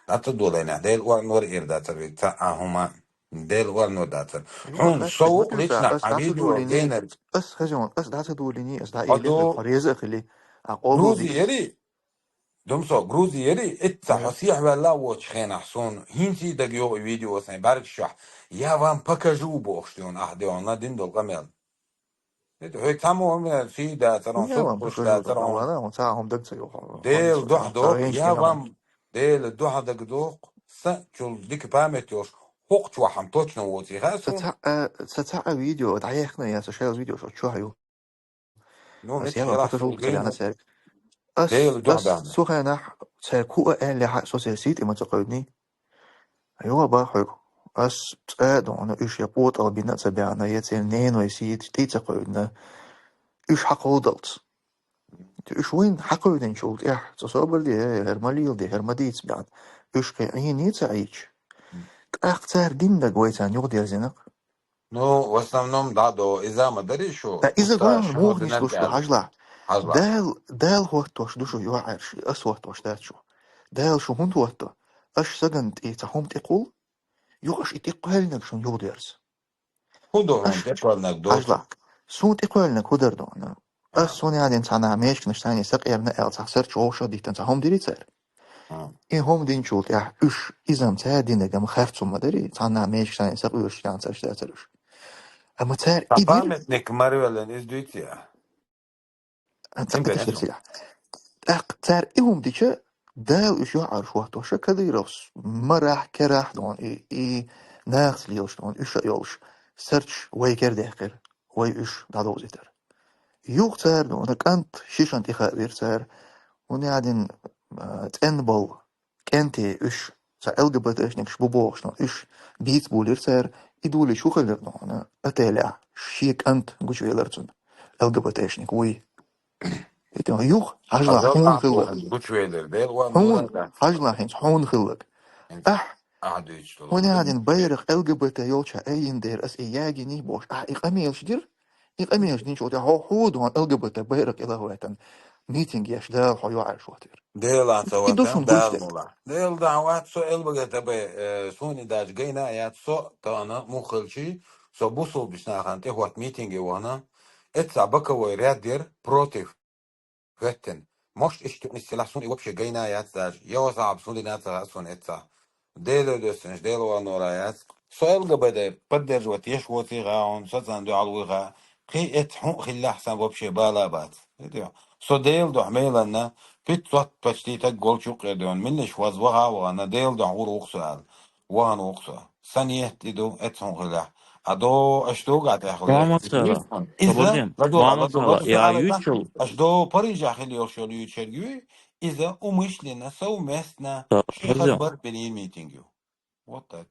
дӀа ца долайна, Дела ор нор эр дацар вай, цхьа а хӀума, Дела ор нор дацар. Хьона со ву лично а видео генар. Ас хазон, ас дӀа ца долини, ас дӀа хьо ду хьо реза а хили. А къо Грузи яри? Думсо, Грузи яри, итца хьо сехьаваьлла а воцучу хенахь суна, хӀинца а дага йогӀу и видео сайн бӀаьргаш чохь, я вам покажу бохуш дуьйна, ахь дуьйна дина долу къамел. Хьоьга цхьаммо хӀума сий дацар, хӀума сурт дацар, хӀума. Дела дуьхьа доху, я вам, Дела дуьхьа дага доху, сан чул дика память йолуш, хӀокху чохь хьан точно воций хаьа суна. Ца цхьа а видео дӀаяхна, я ца шайла видео шо чохь ю. Ну, ас яла покажу царна цаьрга. Ас, ас цу хенахь цаьрга хӀу а аьллехьа, со церан сий тӀе ма ца кхевдиний. Йо, бан хьоьга. Ас цкъа а дуьйна, уьш я пӀатӀала бина а ца баьхна, я церан неной сий тӀе а ца кхевдина. Уьш хьакховдалц. Уьш вайн хьакхевдинчул тӀаьхьа, цо собар де, хӀара ма лела де, хӀара ма дийца баьхна. Уьш кхин Ӏийна а ца Ӏийча. ТӀаккха цара дина дага вай царна юхадерзинарг. Ну, в основном, да, до иза ма дарий шу. Ткъа иза гуш муха нислуш ду, хьажалахь. Дала, Дала хӀоттош ду шу, йоӀарш, ас хӀоттош дац шу. Дала шу хӀунда хӀотто? Аша сагана тӀе цхьа хӀума тӀекхуллу, юха аша и тӀекхоьллинарг шуна юхадоьрзу. ХӀун ду хьуна тӀекхоьллинарг? Хьажалахь. Суна тӀекхоьллинарг хӀун дара дуьйна? Ас суна яьдина цхьана мешканаш санна сакъерна аьлла цхьа сарчу вовшах диттина цхьа хӀума дирий цара. И хӀума динчул тӀаьхьа уьш иза-м цара динарг-м харц хӀума дарий, цхьана мешкаш санна сакъоьруш янцарш дацара уьш. Амма цара и дира. Памятник марвеллин иза дуьйций? ТӀаккха цара и хӀума дича, Дала уьш йоӀарш хӀоттоша Кадыровс марахь, керахь дуьйна, и, и нахаца лелаш дуьйна, уьш а йолуш, сарчу вай кера даьккхира, вай уьш дӀадовзийтара. Юха цара дуьйна, кӀант шишан тӀе хаавира цара, хӀунда аьлла, а, цӀенбалла кӀентий уьш, цхьа ЛГБТшникаш бу бохуш дуьйна, уьш бийца булира цара, и дулийча хӀун хилира дуьйна, отелехь шен кӀант гучувелира цунна, ЛГБТшник вуй. Юха, хьажалахь, хьуна хилларг. Гучувелира, Дела ор нор дацар. Хьажалахь хӀинца, хьуна хилларг. Ахь, хӀунда аьлла, байракх ЛГБТ йолча айина дера ас и ягийний бохуш, ахь и къамелаш дира? И къамелаш динчул тӀаьхьа хьо хӀун дуьйна ЛГБТ байракх тӀе лахваьттина митинг еш Дала хьо йоӀарш хӀоттавира? Дела ца ватан, Дала мула. Дела дӀа вац со ЛГБТ, э, суна и даже гайна а яц, со тахана муха хилчий, со бусулбачу нахана тӀехӀотта митинге вахана, эццахь боковой ряд яра против хӀоьттина. Может, иштта юкъа нисделахь, суна и вообще гайна а яц даже. Я ва сахьаб, суна дина а ца хаьа суна эццахь. Дела доьссинаш, Дела ор нора яц. Со ЛГБТ поддерживать еш воций хаьа хьуна, со царна дуьхьал вуй хаьа. Кхин эццахь хӀун а хиллехь, сан вообще бала а бац. Со Дела дуьхьа меланна, пятьсот почти таг голчу юккъера дуьйна, милла иш ваза ваха а вахана, Дела дуьхьа гӀур ву-кх со аьлла. Вахана ву-кх со. Сан ниет и ду, эццахь хӀун хиллехь. А до, аша догӀа тӀехь хила. Мохьмад Сала, ладугӀа, ладугӀа, ладугӀа, я ладугӀа, ютчул. Аша до Парижехь хила йолуш йолу ютчерг юй, иза умышленно, совместно, ши хазбар бинийн митинг ю. Вот так.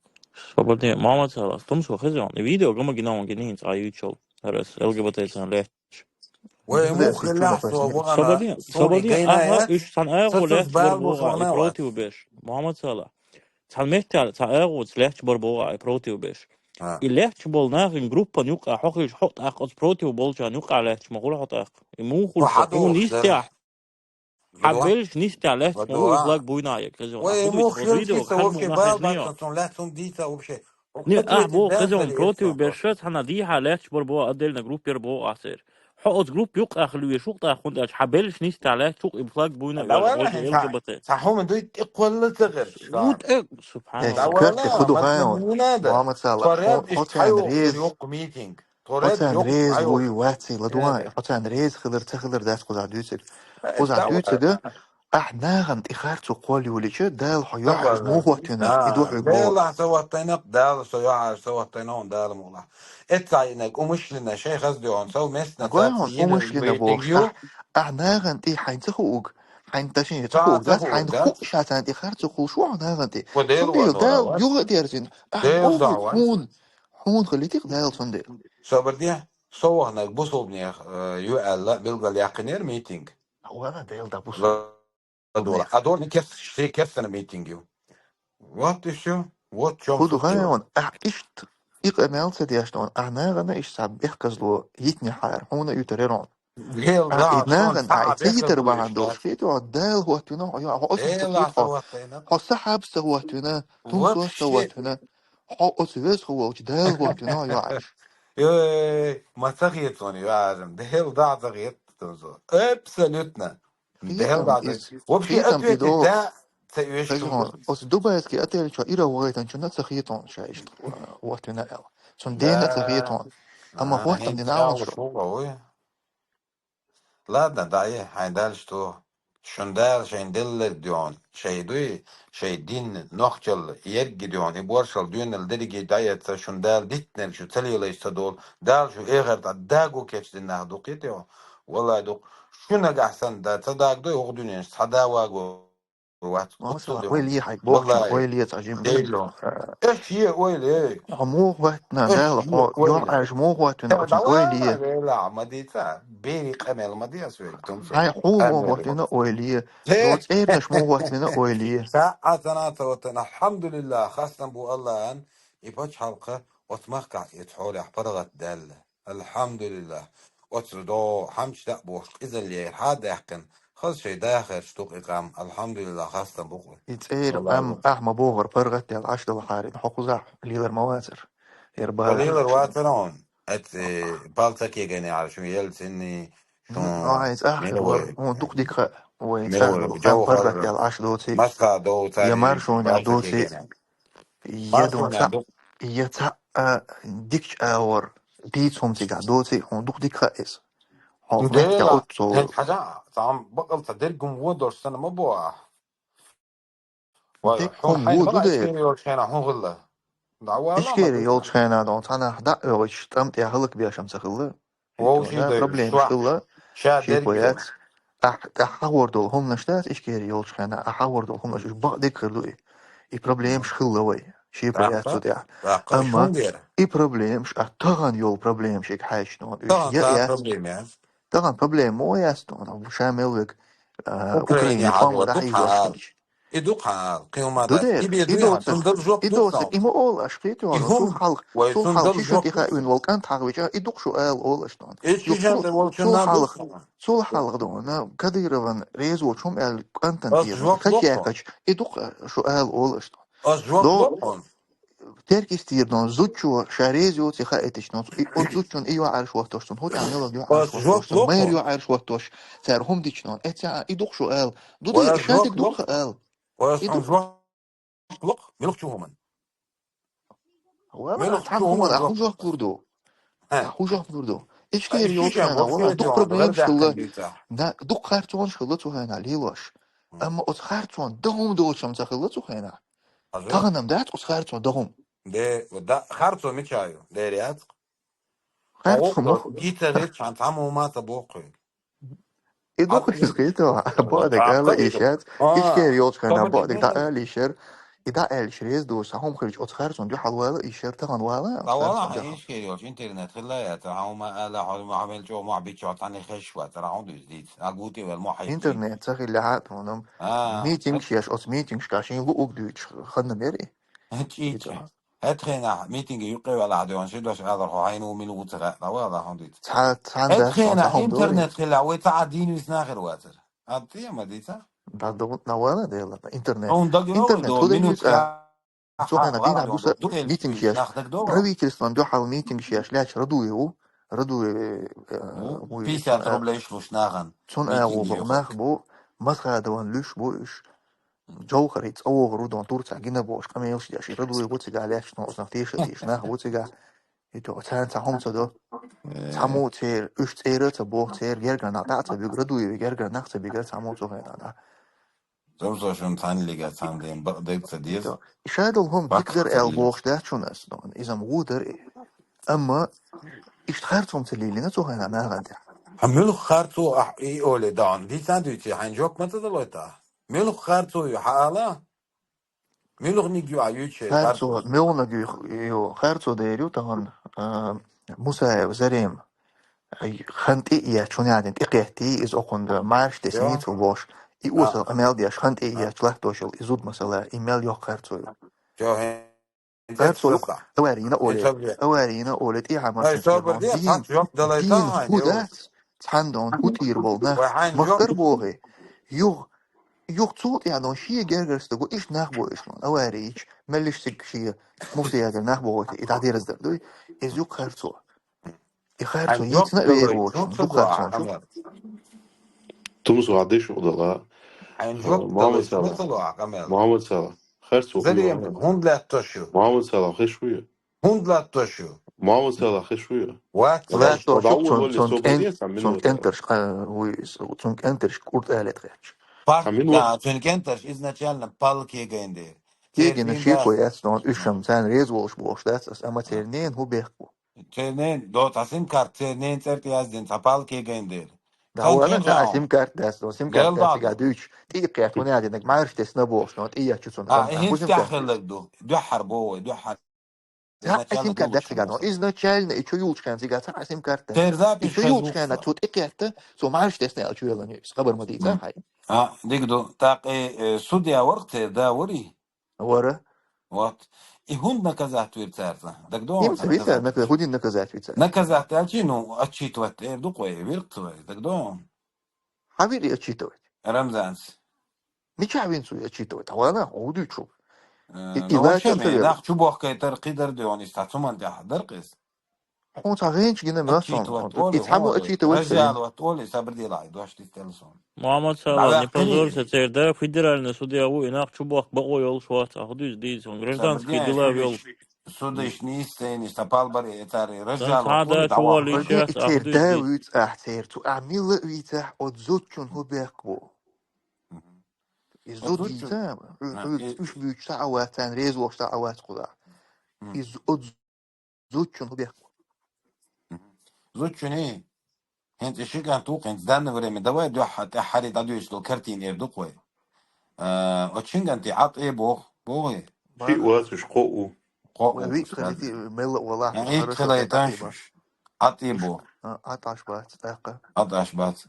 Собарде, Мохьмад Сала, тумсо хезон, и видео гама гина вон гинийна цкъа ютчул. ХӀара ас ЛГБТ царна лаьтташ. Вай муха хиллехь со вахана, собарде, собарде, аха, уьш цхьана агӀо лаьтташ бар боху, и против беш. Мохьмад Сала. Цхьана меттехь цхьа агӀоца лаьтташ бар боху, и против беш. И лаьтташ болу нахана группана юкъа хьо хилча, хьо тӀаккха оцу против болчарна юкъа лаьтташ ма хуьлу хьо тӀаккха. И муха хуьлу хьо, хьуна йистехь. Хьан беллачу нисдехь лаьтташ ма ву и флаг буйна а яга, хезон. Вай, муха хилча, хӀара муха хилча, со вообще бала бац, сон лаьтташ хӀума дийца вообще. Не, ахь боху, хезон, против берша, цхьана дийхьа лаьтташ бар боху, отдельно группа яр боху ахь церан. Хьо оцу группа юкъа хила везаш ву-кх тӀаккха, хӀунда аьлча хьан беллачу нисдехь лаьтташ ву-кх и флаг буйна а яга, ЛГБТ. Цхьа хӀума дуй тӀекхолла ца гӀерташ. Ву тӀе, субхьаналлахӀ. Мохьмад Сала, хьо, хьо царна реза. Хьо царна реза вуй, ваций, ладуван, хьо царна реза хилар, ца хилар дац кхузахь дуьйцург. Кхузахь дуьйцург, ахь нахана тӀе харцо кхолла йолийча, Дала хьо юьхьӀаьржа муха хӀоттавина, и ду хьоьга боху. Дала со хӀоттайна, Дала со юьхьӀаьржа со хӀоттайна, Дала мукъалахь. Эццахь йинарг умышленно, шайн хаза дуьйхьун, совместно, цаца йинарг митинг ю. Ахь нахана тӀе хьайна ца хууг, хьайна ташин ца хууг, дац, хьайна хууш, царна тӀе харцо кхуллуш ву хьо нахана тӀе. Цундела Дала юха а дерзина, ахь боху хьуна, хьуна хилийтира Дала цундела. Собар де, со ваханарг бусулбанех, э, ю аьлла, билгал яьккхинера митинг. Вала Дела да бусулба. А дорни кес-, ши кессана митинг ю. Вот и всё. Вот в чём суть дела. Ахь иштта и къамел ца деш дон, ахь нахана иштта цхьа бехказло йитнехьара, хьуна а ютарера хьуна. Ахь и нахана, ахь и ца йитар бахьана долуш хетий хьо, Дала хӀоттавина хьо, хьо оцу ца хетий хьо. Хьо сахьабас ца хӀоттавина, тумсос ца хӀоттавина. Хьо оцу веза хӀу волчу Дала хӀоттавина хьо, юьхьӀаьржа. Ой, ма ца хета суна, юьхьӀаьржа, Дела дӀа ца хета суна. Абсолютно. Дела дӀа ца хета. Вообще ответить да ца оьшу. Оцу дубайский отель чу ира вахийтинчунна ца хета хьуна ша иштта хӀоттавина аьлла. Цунна дена а ца хета хьуна. Амма хӀоттам дина а вон шу. Ладно, дӀае, хьайн Дала иш тоху. Шун Дала шайн делларг дуьхьал, шайн дуй, шайн дин, нохчалла, ерриге дуьхьал, и боршалла доьналла дерриге дӀаэцна, шун Дала диттинарг шу ца лелайча ца долу. Дала шу эхарта дагу кечдина нах дукха те. Валлай, дукха. Шу нагахь санна да ца дагадой, хӀокху дуьненаш цхьа да ваго вац. Масала, вай ле хьайга бохучунна, вай ле цхьа жимма. Эш е вай ле. Хьо муха хӀоттина, Дала, хьо юьхьӀаьржа муха хӀоттина, оцунна вай ле. Вела, ма дийца, бери къамел ма дийца вай, тумсо. Хьайн хьо муха хӀоттина, вай ле. Цо цӀернаш муха хӀоттина, вай ле. Ша а цана ца хӀоттина, алхьамдулиллах, хастам бу Аллахьан, и пачхьалкха оцу махкахь и хьолехь паргӀат даьлла. Алхьамдулиллах. Оцу до хьамча даа бохуш къизаллера хьа даьккхина. Хаза шайн дахарш дукха и къам. Алхьамдулиллах, хастам бу-кх. И цӀера къам ахьа ма бохура, паргӀат даьлла Ӏаш долу хьарин. Хьо кхузахь лелар ма вацара. Яра бала. Лелар вацара хьуна. Эцци пал ца кегайна яхьара шун елцинни, шун хьайн цӀахь хир вара. Хьуна дукха дика хаьа. Вайн цӀахь долу къам паргӀат даьлла Ӏаш доций. Масха доций. Я маршонехь доций. Я дон цхьаъ, я цхьаъ, а, дикачу агӀор дийца хӀума цигахь доций, хьуна дукха дика хаьа иза. Хьо меттехь оццул. Хьажа, цхьа бакъал ца дерг хӀума вон долуш санна ма бу ахь. Вай, дерг хӀума вон ду дера. Ишкери йолчу хенахь хӀун хилла? Ишкери йолчу хенахь дон цхьа нах дӀа а оьгӀуьйтуш, тӀам тӀехь хӀаллакбеш хӀума ца хилла. Вовшийн проблемаш хилла. Ша дерг яц. Ахь, ахь хьахор долу хӀуманаш дац, ишкери йолчу хенахь, ахь хьахор долу хӀуманаш уьш бакъдерг хир ду и. И проблемаш хилла вай. Ши проект цу тӀехь. Амма и проблемаш, а тахана йолу проблемаш ига хьаьжча, уьш я яц. Тахана проблема мо яц, ша мел вега, а, Украине къоман дӀахьийзош хилча. И ду-кх хьан ала, кхин хӀума дац. И бе дуьйна, цунна дала жоп ду-кх. И доцург, и ма олу аш, кхетий хьуна, цул хьалха, цул хьалха шишан тӀе хаийна волу кӀант хьахвича, и ду-кх шу ала олу аш дона. Цул хьалха, цул хьалха дона, Кадырован реза волчу хӀума аьлла кӀантана тӀера, хача яьккхача, и ду-кх шу ала олу аш дона. Ас жоп ло хьуна. Теркйистера дон зудчо ша реза йоций хаийтича дон, и оцу зудчун и юьхьӀаьржа хӀоттош, цунна хӀу тӀехь мел йола юьхьӀаьржа хӀоттош, цунна майра юьхьӀаьржа хӀоттош, цара хӀума дича дон. Эццахь и ду-кх шу ала. Ду дера, и шадерг ду-кх шу ала. Ас хьуна жоп ло, муьлхачу хӀуманна? Вала, цхьана хӀуманна ахь хӀун жоп лур ду? Ахь хӀун жоп лур ду? Ишкери йолчу хенахь, вала, дукха проблемаш хилла. Дукха харцонаш хилла цу хенахь лелош. Амма оцу харцонна дан хӀума доцуш-м ца хилла цу хенахь. Тахана-м дац оцу харцонна дан хӀума. Де, да, харцо мича ю? Дера яц-кх. Харцо ма ху- Гита хилчхьан цхьамма хӀума ца боху хьоьга. И ду-кх иза хетий, бакъдерг ала йиш яц. Ишкери йолчу хенахь бакъдерг дӀаала йиш яра. И дӀааьлча реза доцуш, цхьа хӀума хилча оцу харцонна дуьхьал вала йиш яра, тахана вала. Ишкери йолчу интернет хилла яцара, хьан хӀума ала, хьо мел чӀогӀа мохь бичча, цхьанна хезаш вацара, хьан дуьза дийца. А гути вел мохь хьийза. Интернет ца хилла хьа а тхуна. Митингаш еш, оцу митингашкахь шен луъург дуьйцуш ханна мери. ЧӀийчӀа. ХӀетахь хенахь митинге юккъе велахь а дуьйна, ши дош алар хьо хьайна ву мила ву ца хаьа, дӀавала хьуна дийца. Цхьа, цхьа хӀетахь хенахь интернет хилла, вай цхьа а дийна висна хир вацара. А тема дийца? ДӀа ду-, дӀавала дела, интернет. Хьуна дагадогӀу интернет ду, хӀу дан минута юьйцу а? Цу хенахь дийнахь буса митингаш еш. Правительствон дуьхьал митингаш еш лаьтташ Радуев ву. Радуев, э, ву пятьдесят рублей иш луш нахана. Цунна агӀо бу нах бу, Масхадован луьш бу уьш. Джовхари цӀа вогӀур ву дон, Турцехь гина бохуш къамелаш деш, и Радуев ву цигахь лаьтташ, но оцунах теша а теша нах ву цигахь. И то, царна цхьа хӀума ца до. Цхьаммо церан, уьш цӀера а ца боху, церан гергара нах дӀа а ца буьгура, дуй, гергара нах ца бигара цхьаммо цу хенахь. Цамсо шун цхьаьннилига цхьаьна ден бакъдерг ца деза. И шадолу хӀума дика дара аьлла бохуш дац шуна ас, но иза ма гӀо дара и. Амма иштта харцо ца лелийна цу хенахь нахана тӀехь. Хьан муьлха харцо ахь и оле даун? Дийца а дуьйций, хьайн жоп ма ца далой та? Муьлха харцо ю хьан ала? Муьлханиг ю а юьйцу шайн харцо? Харцо, муьлханиг ю, ю, харцо дер ю тахана, а, Мусаев Зарем. Ай, хан тӀе а етташ, хӀун яхьдина, тӀе кхеттий, иза окхунна марш тесний цо бохуш. И осал къамел деш, хан тӀе а етташ, латтош йолу и зуда масала, и мел йоккха харцо ю. Харцо ю, аварийна оле, аварийна оле, тӀехьа машина дийна, дийна хӀу дац, цхьаьна дона хӀу тӀера болу нах, махкара бохий, юха, юха цул тӀехьа дона шен гергара стаг ву, иштта нах бохуш, аварийча, меллиш цига шен муса ягар нах бохуьйтий, и дӀадерза дар дуй, иза ю харцо. И харцо йийцина а вер воцуш, дукха харцо чу. Тумсо а деш ву дала. Хьайн жоп далуш ма ца ло ахь къамел. Мохьмад Салах, харцо хӀунда лаьтташ ю? Мохьмад Салах, хиш ву ю? ХӀунда лаьтташ ю? Мохьмад Салах, хиш ву ю? Вац, лаьтташ ю, цунна кӀентарш, вуй, цунна кӀентарш кӀурт алет гӀерташ. Пак, цунна кӀентарш изначально пал кегайн дера. Кегина шеко яц, но уьш шам царна реза волуш бохуш дац, ас амма церан нена хӀу бехк бу. Церан нен, до цхьа сим-карт, церан нен цӀер тӀе яздина, цхьа пал кегайн дера. Да, вала цхьа сим-карт дац, но сим-карт дац, цига дуьйцуш. ТӀе кхетта, хӀун яхьдинарг, марш тесна бохуш, но тӀе етташ цунна. А, хӀинца тӀехь хилларг ду. Дуьххьара боху вай, дуьххьара. Цхьа а сим-карт дац цига, но изначально и чу юлчу хенна цига цхьа а сим-карт дац. И чу юлчу хенна цо тӀе кхетта, цо марш тесна аьлла чу елла ю. Хабар ма дийца хьай. А, дика ду. ТӀаккха, э, судья вара-кх церан, да, варий? Вара. Вот. И хӀунда наказать вира цаьрца? ДагадогӀу хӀинца вица, наказать вира? ХӀун дина наказать вира цаьрца? Наказать аьлчи, ну, отчитывать эр ду-кх вай, вира-кх цо вай, дагадогӀу? Хьан вира и отчитывать? Рамзанца. Мичахь вина цо и отчитывать? Хьан вана, хьо хӀун дуьйцу? Э, и, и ну, лаьцна вообще, нах чу бохкайтар, кхидара дуьйна, иза цхьа цуман тӀехь дара-кх иза. Хьуна цхьа гӀенчу гина моьтту хьуна. Отчитывать олу, и цхьаммо отчитывать олу, сабар делахь, дош дистелла суна. Мохьмад Салах, не позорься, церан да федеральный судья ву, и нах чу бохку бакъо йолуш вац, а хӀун дуьйцу дийца, он гражданский дела йолуш. Судыш нийса цайнаш, сан пал бар и цара, и ражал цхьа да чу валийча, а хӀун дуьйцу дийца. Церан да вуьйцу ахь церан цу, ахь милла а вийцахь, оцу зудчун хӀун бехк бу? И зуда дийца, уьш буьйцуш цхьа а вац, царна реза волуш цхьа а вац кхузахь. И зу-, оцу зудчун хӀун бехк бу? Зудчуний, хӀинца и ши кӀант ву-кх, хӀинца данное время, давай дуьххьара тӀаьххьара дӀадуьйцуш долу картина эр ду-кх вай. А, оцу шин кӀанте Ӏад э боху, бохий? Шиъ вац уьш, кхоъ ву. Кхоъ ву. Виъ кхузахь. Мелла а валахь, и хилайташ уьш. Ӏад э боху. А, Ӏад Ӏаш бац, тӀаккха. Ӏад Ӏаш бац.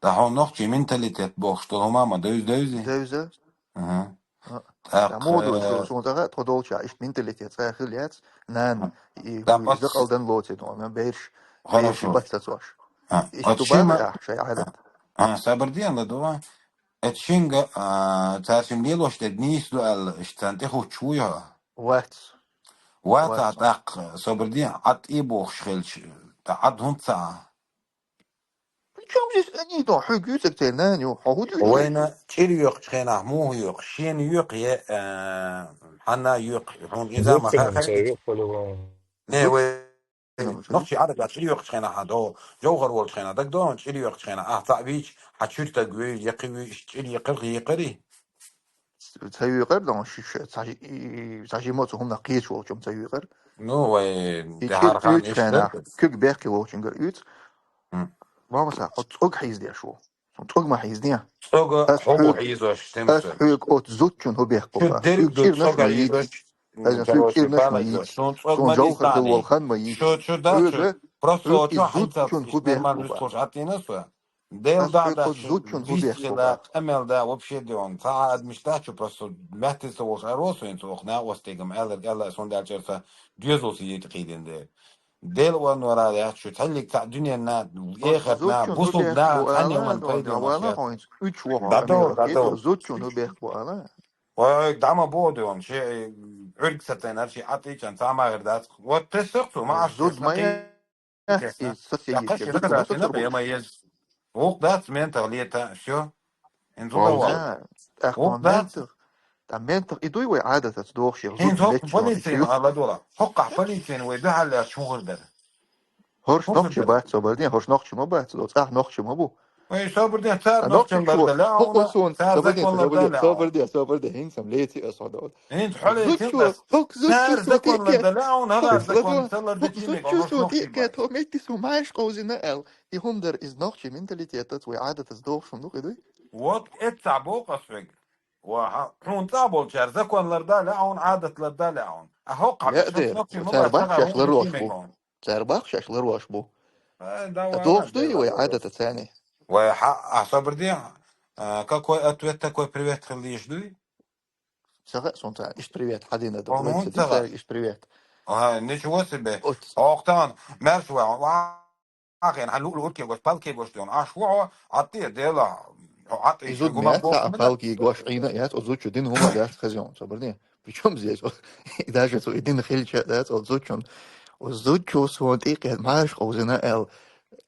ТӀаккха хьуна нохчий менталитет бохуш долу хӀума ма девза, девзий? Девза. Ага. А, тӀаккха, муха ду, э, суна цкъа тхо долчохь иштта менталитет цкъа хилла яц, нана, и, и закъалдан лоций тхуна, бераш, бераш бац сацош. А, иштта ду бала ахь шайн Ӏадат. А, сабар де, ладугӀа. Эцу шинга, а, цаьршимма лелош дерг нийса ду аьлла, иштта царна тӀехуттуш вуй хьо? Вац. Вац, а, тӀаккха, сабар де, Ӏад э бохуш хилча, тӀаккха Ӏад хӀунда ца Ӏа? Причём здесь они, то, хьоьга юьйцург церан нана ю, хьо хӀун дуьйцу? Вайна чӀир йоькхучу хенахь муха йоькху? Шена йоькху я, э, хьанна йоькху? Хьуна иза ма хаьа. Не, вай нохчий Ӏадат чӀир йоькхучу хенахь, хьан до, Жовхар волчу хенахь, дагадогӀу, чӀир йоькхучу хенахь, ахь цхьаъ вийча, хьан чуьра стаг вуьй, яккхий вуьй, иштта чӀир йикхира, йикхирий? Ца юьйкъар, дон, ш-, ш-, ца, и, ца жима цу хӀуманах кхеташ волчу ца юьйкъар. Ну, вай, и чӀир тӀехьара хан уьйцу иштта хенахь, дара. Куьг бехке волчуьнгара уьйцу. М. Мамаса, хьо цӀог хьийзадеш ву. Сан цӀог ма хьийзаден. ЦӀога хьо бу хьийзош, Тимсо. Ас хьоьга оцу зудчун хӀун бехк бу? Шу дерг ду, цӀога хьийзош. Ас хьоьга чӀирнаш ма йийцу. Сан Жовхар хилла волу хан ма йийцу. Шу, шу да, шу. Просто хьоьга оцу хьайца зудчун хӀун бехк бу? Нормально вуьшкалш Ӏаттина со. Дела дӀа а дац, зудчун хӀун бехк бу? Къамел да, вообще де вон. Цхьа а адамаш дац, просто маьттица волуш аьлла со, хӀинца оха накъостегам аьлларг аьлла, ас хӀунда аьлча аса доьзалца йита кхийдина дела. Дела ван вара яц шу, цхьаьллиг цхьа дуьненна, эхартна, бусулбана, цхьаьнна йоман пайда йолуш яц. Уьч воху. ДӀадо, дӀадо. Зудчун хӀун бехк бу ала? Ой, ой, дӀа ма боху де вон, ши, э, Ӏуьрг ца тайнар, ши Ӏатичан, цхьа ма хир дац. Вот те сакхцу, ма аш зуд ма я. Эх, и соседи. Яккхаш, я ма еза. Вукх дац ментах лета, всё. Ин зуда вал. Да, эх, вукх дац. ТӀа ментах и дуй вай Ӏадатаца дохуш, я ХӀинца зудчун хӀокху лечча полицина хӀуьттуш? Ала дола. ХӀокхахь полицина вай дуьхьал лаьтташ хӀун хир дара? ХӀорш нохчи бац, со бардин, хӀорш нохчи ма бац, со цӀахь нохчи ма бу. Вай, со бардин, цара нохчалла ларда лаьа хӀуна, цара законларда лаьа хӀуна. Со бардин, со бардин, хӀинца-м леци ас хьо доху. ХӀинца хьо леци ас. Зудчо, хӀокху зудчо цара законларда лаьа хӀуна, хӀара закон ца ларда чимиг, хӀорш нохчи бац. Хьо метти со маьш къовзина аьлла. И хӀума дара, иза нохчи менталитетаца вай Ӏадатаца дохуш хӀума ду-кх и дуй? Вот, эццахь боху ас хьоьга. Ва, хьа-, хьуна цӀа болчара закон ларда лаьа хьуна, Ӏадат ларда лаьа хьуна. А хӀокхахь бехаш нохчи ма бац, цара бах шаьш ларвош бу. Цара бах шаьш ларвош бу. Ай, да, ва, дохуш дуй вай Ӏадатаца царна? Вай, хьа, а, собар де, а, какой ответ, такой привет хила дезаш дуй? Ца хаьа суна царна иштта привет хьадина ду. Вай ца ди царга иштта привет. Ага, ничего себе. Оц- Охтан, мерш ва, ва, Ахьен, хьан луъу-луъург кегош, пал кегош ден. Аш ву хьо, Ӏаттий, Дела, хьо Ӏаттий, и зуда шуьга ма меца боху а мина. Пал кегош Ӏийна яц, оцу зудчо дина хӀума дац хезна, собар де. Причём здесь? И даже цо и дина хилча дац, оцу зудчун. Оцу зудчо суна тӀекхетта маьш къовзина аьлла,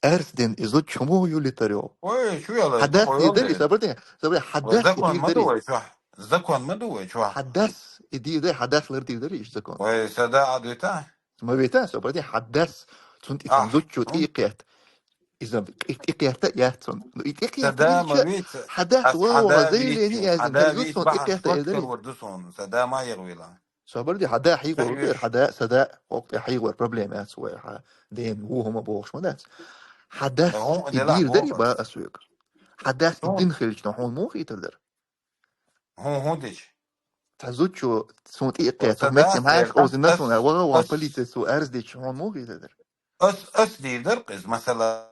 аьрс дина и зудчо хӀума юьллитар йо? Ой, шу яла, хьан дас дийр дара и, собар де, собар де, хьан дас и дийр дара и? Закон ма ду вай чохь. Хьан дас и дийр дара, хьан дас лар дийр дара и закон? Ой, сада а дуьта? Ма вита, собар де, хьан дас, цунна тӀе цунна зудчо тӀе кхетта. Иза тӀе-, тӀе кхетта а яц цунна. Ну, и тӀе кхетта хьан дас ваха заявление яздина, хьан зудчо тӀе кхетта эр дара. Собар де, хьан да хьийгӀор ву дера, хьан да, сан да, хӀокху тӀе хьийгӀор проблема яц вай, хьан ден ву хӀума бохуш ма дац. Хьан дас и дийр дара и бах ас вуьга. Хьан дас и дина хилча, хьуна муха хийтар дара? ХӀун, хӀун дича? Цхьа зудчо суна тӀе а кхетта, метте маьш къовзина суна, ваха ван полице цо арз дича, хьуна муха хийтар дара? Ас, ас дийр дара иза, масала,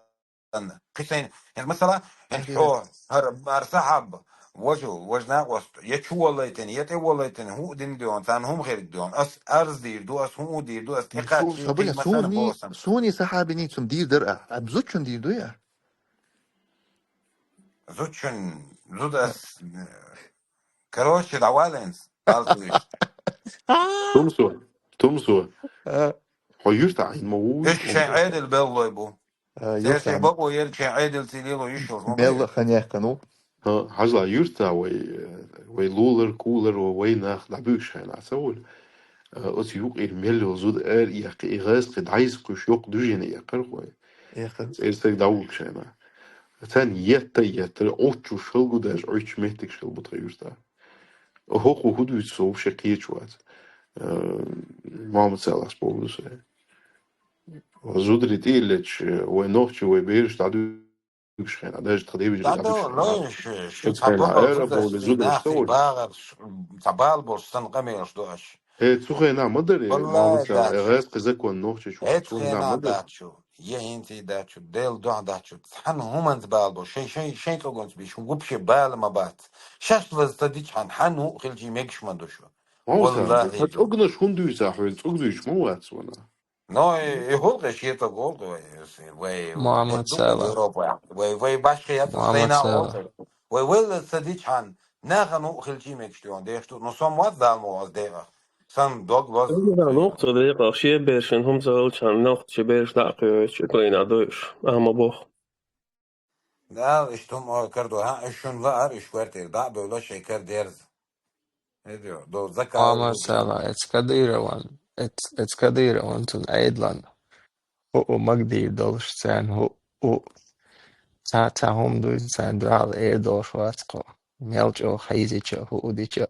кхин сайн, хӀинца масала, хӀинца хьо, хӀара, хӀара сахьаб, важа, важа накъост, я чу воллайтина, я тӀе воллайтина, хӀун а дина доьгӀна, царна хӀума херг доьгӀна. Ас арз дийр ду, ас хӀун а дийр ду, ас тӀекхаччий, масала, боху сан. Суна, суна сахьабиний цунна дийр дара, а зудчун дийр ду я? Зудчун, зуда ас, короче, дӀаваллинц, алсуйш. Тумсо, тумсо. А. Хьо юьртахь Ӏийна ма ву? Уьш шайн Ӏедал беллалой бу. А, церан юьртахь шайн бакъо ерг шайн Ӏедал ца лело йиш йолуш ма бу. Мелла хан яьккхина ву. ХӀа, хьажал юьртахь вай, вай лулар, кулар, вай нах дӀабуьгуш хьайна ца волу. А, оцу юкъе мел йолу зуда ара а яьккхи, и гӀазкхи дӀайса кхуьйсуш йоккха дуьжена а яьккхира хьо. Яьккхина. ЦӀерсаг дӀавуьгуш хьайна. Царна етта а еттара, Ӏуттуш хӀаллак а даьлча, Ӏуьттуш меттигаш хилла бу тхан юьртахь. ХӀокхо хӀун дуьйцу со вообще кхеташ вац. Э, Мохьмад Салахьс бохург ду сан. Зударий тӀе а леташ, вай нохчий, вай бераш дӀадуьгуш хьайна, даже тхан девижа дӀадуьгуш хьайна. Ара боху зударий нах со и багӀар, цхьа бала болуш санна къамелаш ду аша. Э, цу хенахь ма дара, э, Мохьмад Салахь, э, гӀазкхи закон нохчийчу, цу хенахь ма дара. Е хӀинца и дац шу, Делан дуьхьа дац шу, цхьана хӀуманца бала бо, шайн, шайн, шайн цӀогунца бийш, хӀун гуп шен бала ма бац. Шаьш лаза ца дичхьана, хьан хӀуъ хилчий мегаш ма ду шу. Валлахи. Сан цӀогнаш хӀун дуьйцу ахь вайна, цӀогна дуьйцуш ма вац вана. Но и, и хӀулкъе шен цӀогу олу вай, вай, Мохьмад Салахь. Европа, вай, вай башха яц, Мохьмад Салахь. Вай, вай лаза ца дичхьана, нахана хӀуъ хилчий мегаш ду, дехаш ду, но со ма вац Дала ма вац декъах. Сан дог лозу. Лоху цо декъах, шен берашна хӀума ца хилчхьана, нохчийн бераш дӀа а кхоьхьуьйтуш, Украинахь дойуш, ахьа ма боху. Дала иштта хӀума ой карадо, хьан, уьш шуна лаьара, уьш квартира дӀа а бевлла, шайн кара дерза. Эдо, до закара. Мохьмад Салахь, эцу Кадыровн, эц-, эцу Кадыровн цунна Ӏедалан хӀуъу магадийр долуш, царна хӀуъу, хӀуъу, цхьа, цхьа хӀума дуй, царна дуьхьал эр долуш вац кхо. Мел чӀогӀа хьийзича, хӀуъу дича.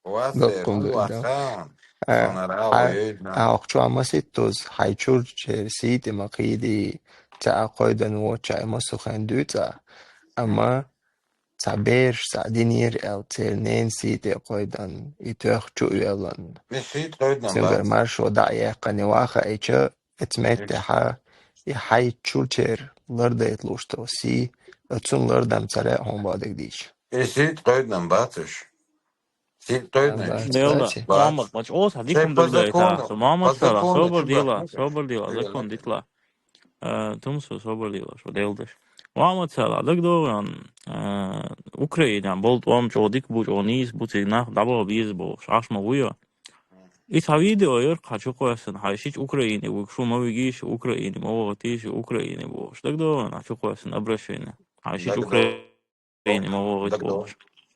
Вац, доккхун дуй, да. А, хьа-, а, хьо чохь маситтаза, хьайн чурчера сий тӀе ма кхийдий, цхьа а кхойдан воцчохь и массо хенахь дуьйцу ахь. Амма цхьа бераш цхьаъ динера аьлла, церан ненан сий тӀе а кхойдан, и тоьхна чу а йоьллан. И сий тӀе кхойдан бац. Цуьнгара маршо дӀа а яьккхина, и ваха а хьийзича, оцу меттехьа, и хьайн чурчера лардайта лууш долу сий, оцунна лардан ца лаьа хьуна бохург дийцича. И сий тӀе кхойдан бац уьш. Сий тӀе кхойдан уьш. Делла, Мохьмад, ма чӀогӀа дика хӀума дагадайта. Мохьмад Салахь, собар дела, собар дела, закон дитла. Э, тумсо собар дела, шо делдаш. Мохьмад Салахь, дагадогӀу, э, Украинехь болу тӀом чӀогӀа дика бу, чӀогӀа нийса бу, цига нах дӀабаха беза бохуш, Ӏаш ма вуйо. И цхьа видео яра кху чу кхоьссина, хьайн шича Украине вуьгу, шу ма вигийша, Украине ма вахийтийша, Украине бохуш. ДагадогӀу, хьан чу кхоьссина обращение. Хьайн шича Украине ма вахийта бохуш.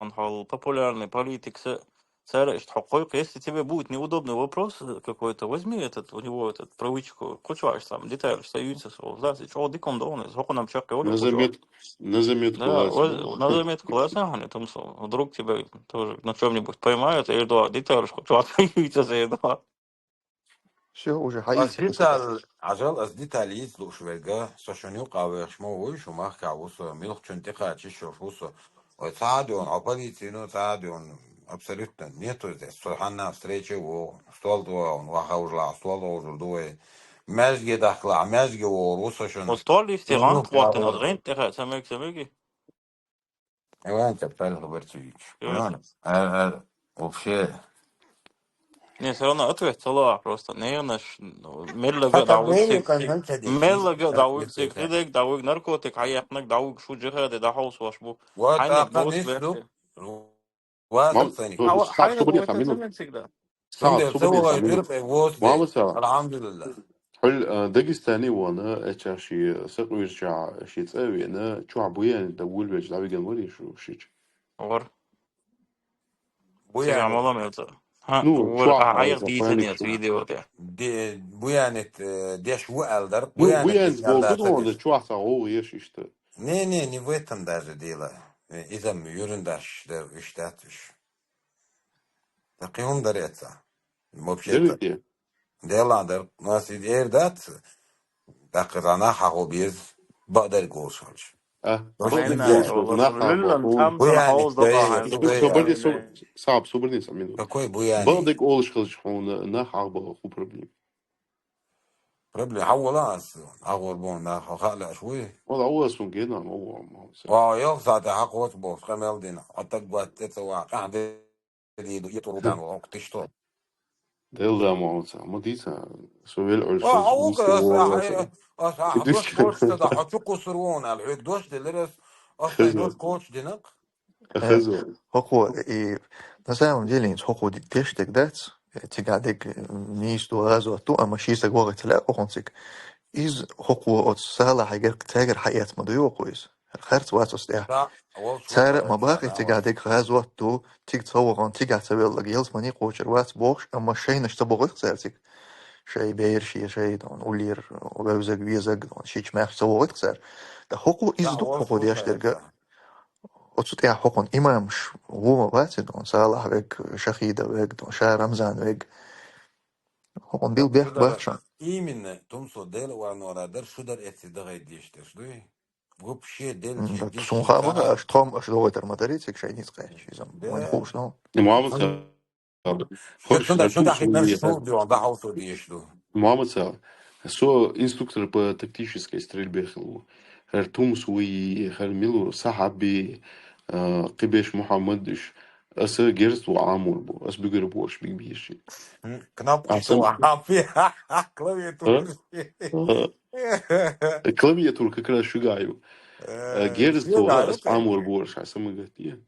он хьал популярный политик, цара иштта хьо кхойкху, если тебе будет неудобный вопрос какой-то, возьми этот, у него этот, привычку, кхучваш сам, деталь остаются, да, чего диком долны, сколько нам человек говорит, На заметку, на заметку Да, класс. Воз-, на заметку классно, а не там, вдруг тебя тоже на чем-нибудь поймают, и да, деталь, что чего остаются, и да. Всё, уже Ас хьаийца. Деталь, ажал, ас деталь ийца лууш верга, со шун юкъа вехаш ма вуй, шу махка ву со, милхчун тӀекхача шо фу со. Ой, цхьа а дуьйна, а полицину цхьа а дуьйна, абсолютно нету здесь. Со хьанна встреча ву, стол дуа, он ваха ужла, стол ужла дуа. Мезге дахкла, мезге вор ву со шун. Вот стол листи Ну, ган ну, хватит, прямо. Ган тӀеха, самег, самеги. Иван, тя паль хабар чуич. Иван. А, а, вообще. Не, всё равно ответ цала просто. Не, наш, ну, меллага Хата давуг бейли сик, кан хам чади. Меллага Хата давуг бейли сик, кан. Хидек давуг, наркотик, хаяхнак давуг, шу джихаде да хаус ваш бу. Вот, Хайнак а, бус конечно, бехте. Ну, вот, Мам, цени. Ну, А, саб хайнак субуди бус хамину. Цени всегда. Саб Сунде, субуди савай хамину. Бир пе вос бе. Мама са. Алхамдулилла. Хул, а, Дагестани вона, эча ши сакъвирча, ши цавена, чуа буян да вулвеч да виган вари шу шич. Вар. Буян. Амала мелца. Ха, Ну, вар, чуа а, аяр хаза диза фаник не шу. Видео де. Де, буянет, э, деш ву алдар, Ну, буянет буян деш алдар, болду да, чуа са о еш ишта. Не, не, не в этом даже дело. Э, изам юрин даш, да, иштатуш. Таким дареца. Вообще-то. Дерите. Деландар, нас и эрдат, так рана хахо без, бадар гол шалш. А, Вообще бадар не гол знаю. Шалш, нах Лилан хахо. Там Буян, там хаус да, да, да, да, Саб, субуди, саб, субуди, саб, мин. Какой буян? Бадар гол шалш, хона, нах хахо, ху проблем. Проблем, хавала ас, агор бон, нах хахо ла швы. Вала, хавала сун гена, ма, ма, ма, ма. Ва, йох, сада, хахо, бос, камел дина. Атак бат, это ва, кахде. Диду, и туру дан вокти что? Дел да молца. Ма дица, со вел оль А, а, у, а, а, а, а, а, дош коч да, а чу кусрун ал, хек дош делерес, а, Хезо. Дош коч динак. Хезо. Хоко, и на самом деле, хоко деш дег дац, тига дег, э, не исту азо ту, а маши са гога тля охонцик. Из хоко от сала хагер тагер хаят ма дуй хоко из. Харц вацус тя. Цара ма бахи тига дег хазуатту, тиг цаваган, тига цавеллаг, елс мани кочер вац бохш, амма шайнаш цабогих царцик. Шай бейр ши, шай дон, улир, вевзаг, везаг, дон, шич мах цавогих цар. Да хоку из дук хоку деш дерга. Оцу тя хокон имамш, вума ваци, дон, Салах вег, Шахида вег, дон, Ша Рамзан вег. Хокон бил бех бахшан. Именно, тумсо дел ва нора дер, шудар эци дагай деш деш, дуй? вообще делча деши сунха баха, аш тхом аш догӀитар ма дари, цига шайница кхаьчча, иза вайн хууш ну. Мамаца. Шо, шо дахьид наш шо дугӀан, дахьал со деш ду. Мамаца. Со инструктор по тактической стрельбе хилу. Хар Тумс вуй, хар милу Сахаби, а, Кибеш Мухаммадиш. Аса герз тӀу Ӏамор бу, ас бугар бу, аш биг бийши. Кнопка тӀу Ӏампи, клавиатура. Клавиатура как раз шугаю. Герз тӀу ас Ӏамор бу, аш аса магатия.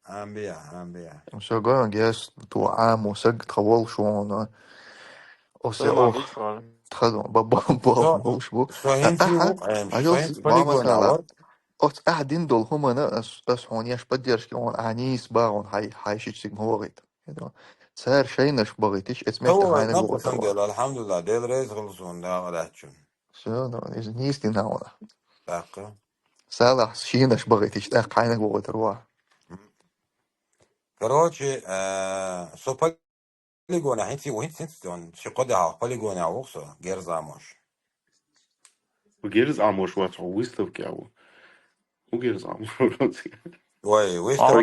Амбия, амбия. Шуга герз тӀу Ӏаму саг тхавол шуна. Осе ох. Тхадон, ба, ба, ба, молш бу. Шо хинци вук, эм, шо хинци полигон. Оц ахдин дол хумана ас, ас хун яш поддержки он анис ба он хай, хай шичсиг мовагит. Цар шайнаш багитиш, эц мехта хайна гугъа. Алхамдулилла, Дел рез гъулсун да гъадачун. Всё, ну, из нис дин хауна. Так. Салах шинаш багитиш, так хайна гугъа тарва. Короче, э, со полигона хинци, хинци, хинци, он ши къоди хал полигона вуксо, герз Ӏамош. Герз Ӏамош вац, выставка ву. Герз Ӏамош вац. Ой, выставка,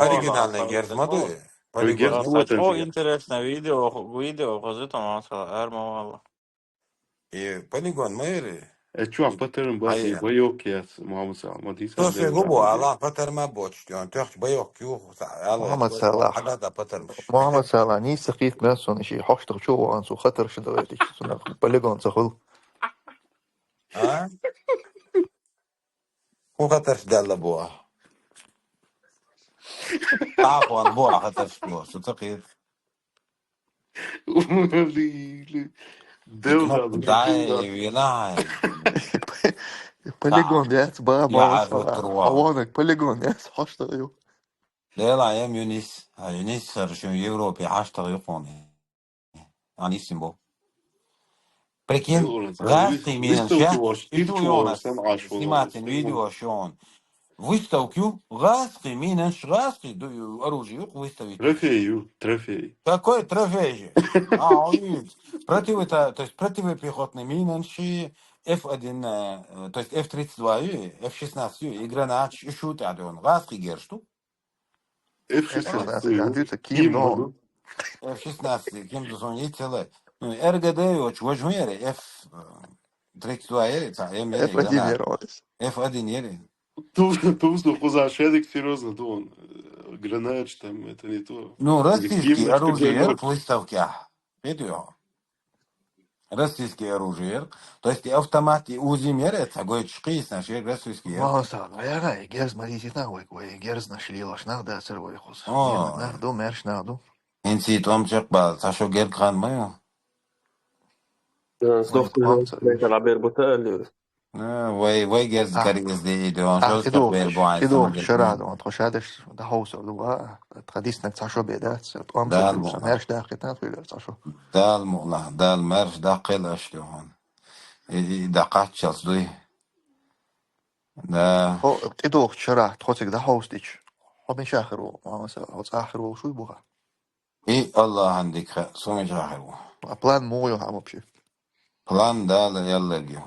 оригинальный герз ма ду. Полигон. О, интересное видео, видео, хозы там, ар мавала. И полигон ма яри. Э, чё, а паттерн ба, и боёк яц, Мухаммад Салах, ма дийца. То се губу, ала паттерн ма боч, он тёхч боёк ю, ала. Мухаммад Салах. Хагада паттерн. Мухаммад Салах, ни сахит мясон, иши хошта чё, он су хатар ши давайте, су на полигон сахул. А? Ку хатар ши дала буа. Та хуан буа хатар ши буа, су сахит. Дай, вилай. Полигон яц, ба, ба, аванак полигон яц, хошта ю. Лела, эм Юнис, а, Юнис сар шу Европе хошта ю хуни. Ани символ. Прикинь, гъазкъи минан шахс, ишу ёнас, снимать видео шон. Выставкю, гъазкъи минан ш-, гъазкъи ду-, оружие выставить. Трофею, трофей. Какой трофей же? А, он видит. Противота-, то есть противопехотный минан ши Ф один, э, то есть Ф тридцать два ю, Ф шестнадцать ю, и гранат, и шут адон. Гъазкъи гершту. Ф шестнадцать, ким, ким, ну. Ф шестнадцать, ким ду сон и целый. Ну, Р Г Д ю, чего же мы, Ф тридцать два, ца, М, Ф один, Ф один. Ту, ту, ту, куза шедик серьёзно, ту он, э, гранат, там, это не то. Ну, российский оружие, выставка. Видео. Российский оружие. То есть и автомат, и УЗИ мер, это гой чхи, значит, российский. Ма са, а я гай, герз ма дизит на, ой, ой, герз на шли лаш на, да, сыр ой хус. О. Нах ду, мерш нах ду. Инси том чек бал, та шо герг хан маю. Сдох, ты, это лабер бута, или? Э, вай, вай герз кари герз де идён, шо сдох бер буай. Иду, шарад, он тхо шадаш, да хаусор ду, а, тхадис нак цашо беда, цо, том шо, мерш да хитан, хуйлер цашо. Дал мула, дал мерш да хил аштён. И, и да качалс дуй. Да. Хо, иду шарад, тхо цик да хаустич. Хо мешахру, мама са, хо цахру шуй буха. И Аллахьан дика, сумичахьа ву. А план мугӀ ю хьан вообще? План Дала яллаги.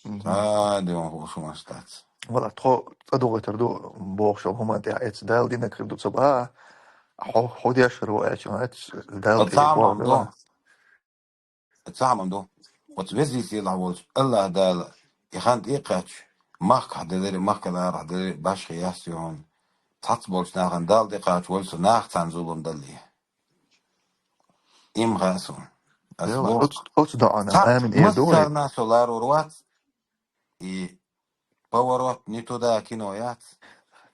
Мгм. А, диван хушумаш тац. Вала, тхо цӀадугӀитар ду, бохшал хӀума тӀехь эц Дала динак хир ду ца ба, хьо, хьо дешар ву аьлча, эц Дала тӀе бохшал. Ца хӀаман ду. Оцу везийсийлахь волчу Аллах Дала и хан тӀекхаьчча, махкахь делира, махкал арахь делира, башхе яс ю хьуна. Цхьацца болчу нахана Дала тӀекхача волчу нах царна зулам далле. Им хаьа суна. Ас боху. Оцу, оцу доӀана, амин, э, дуй. Массарна со ларур вац, и поворот не туда кино яц.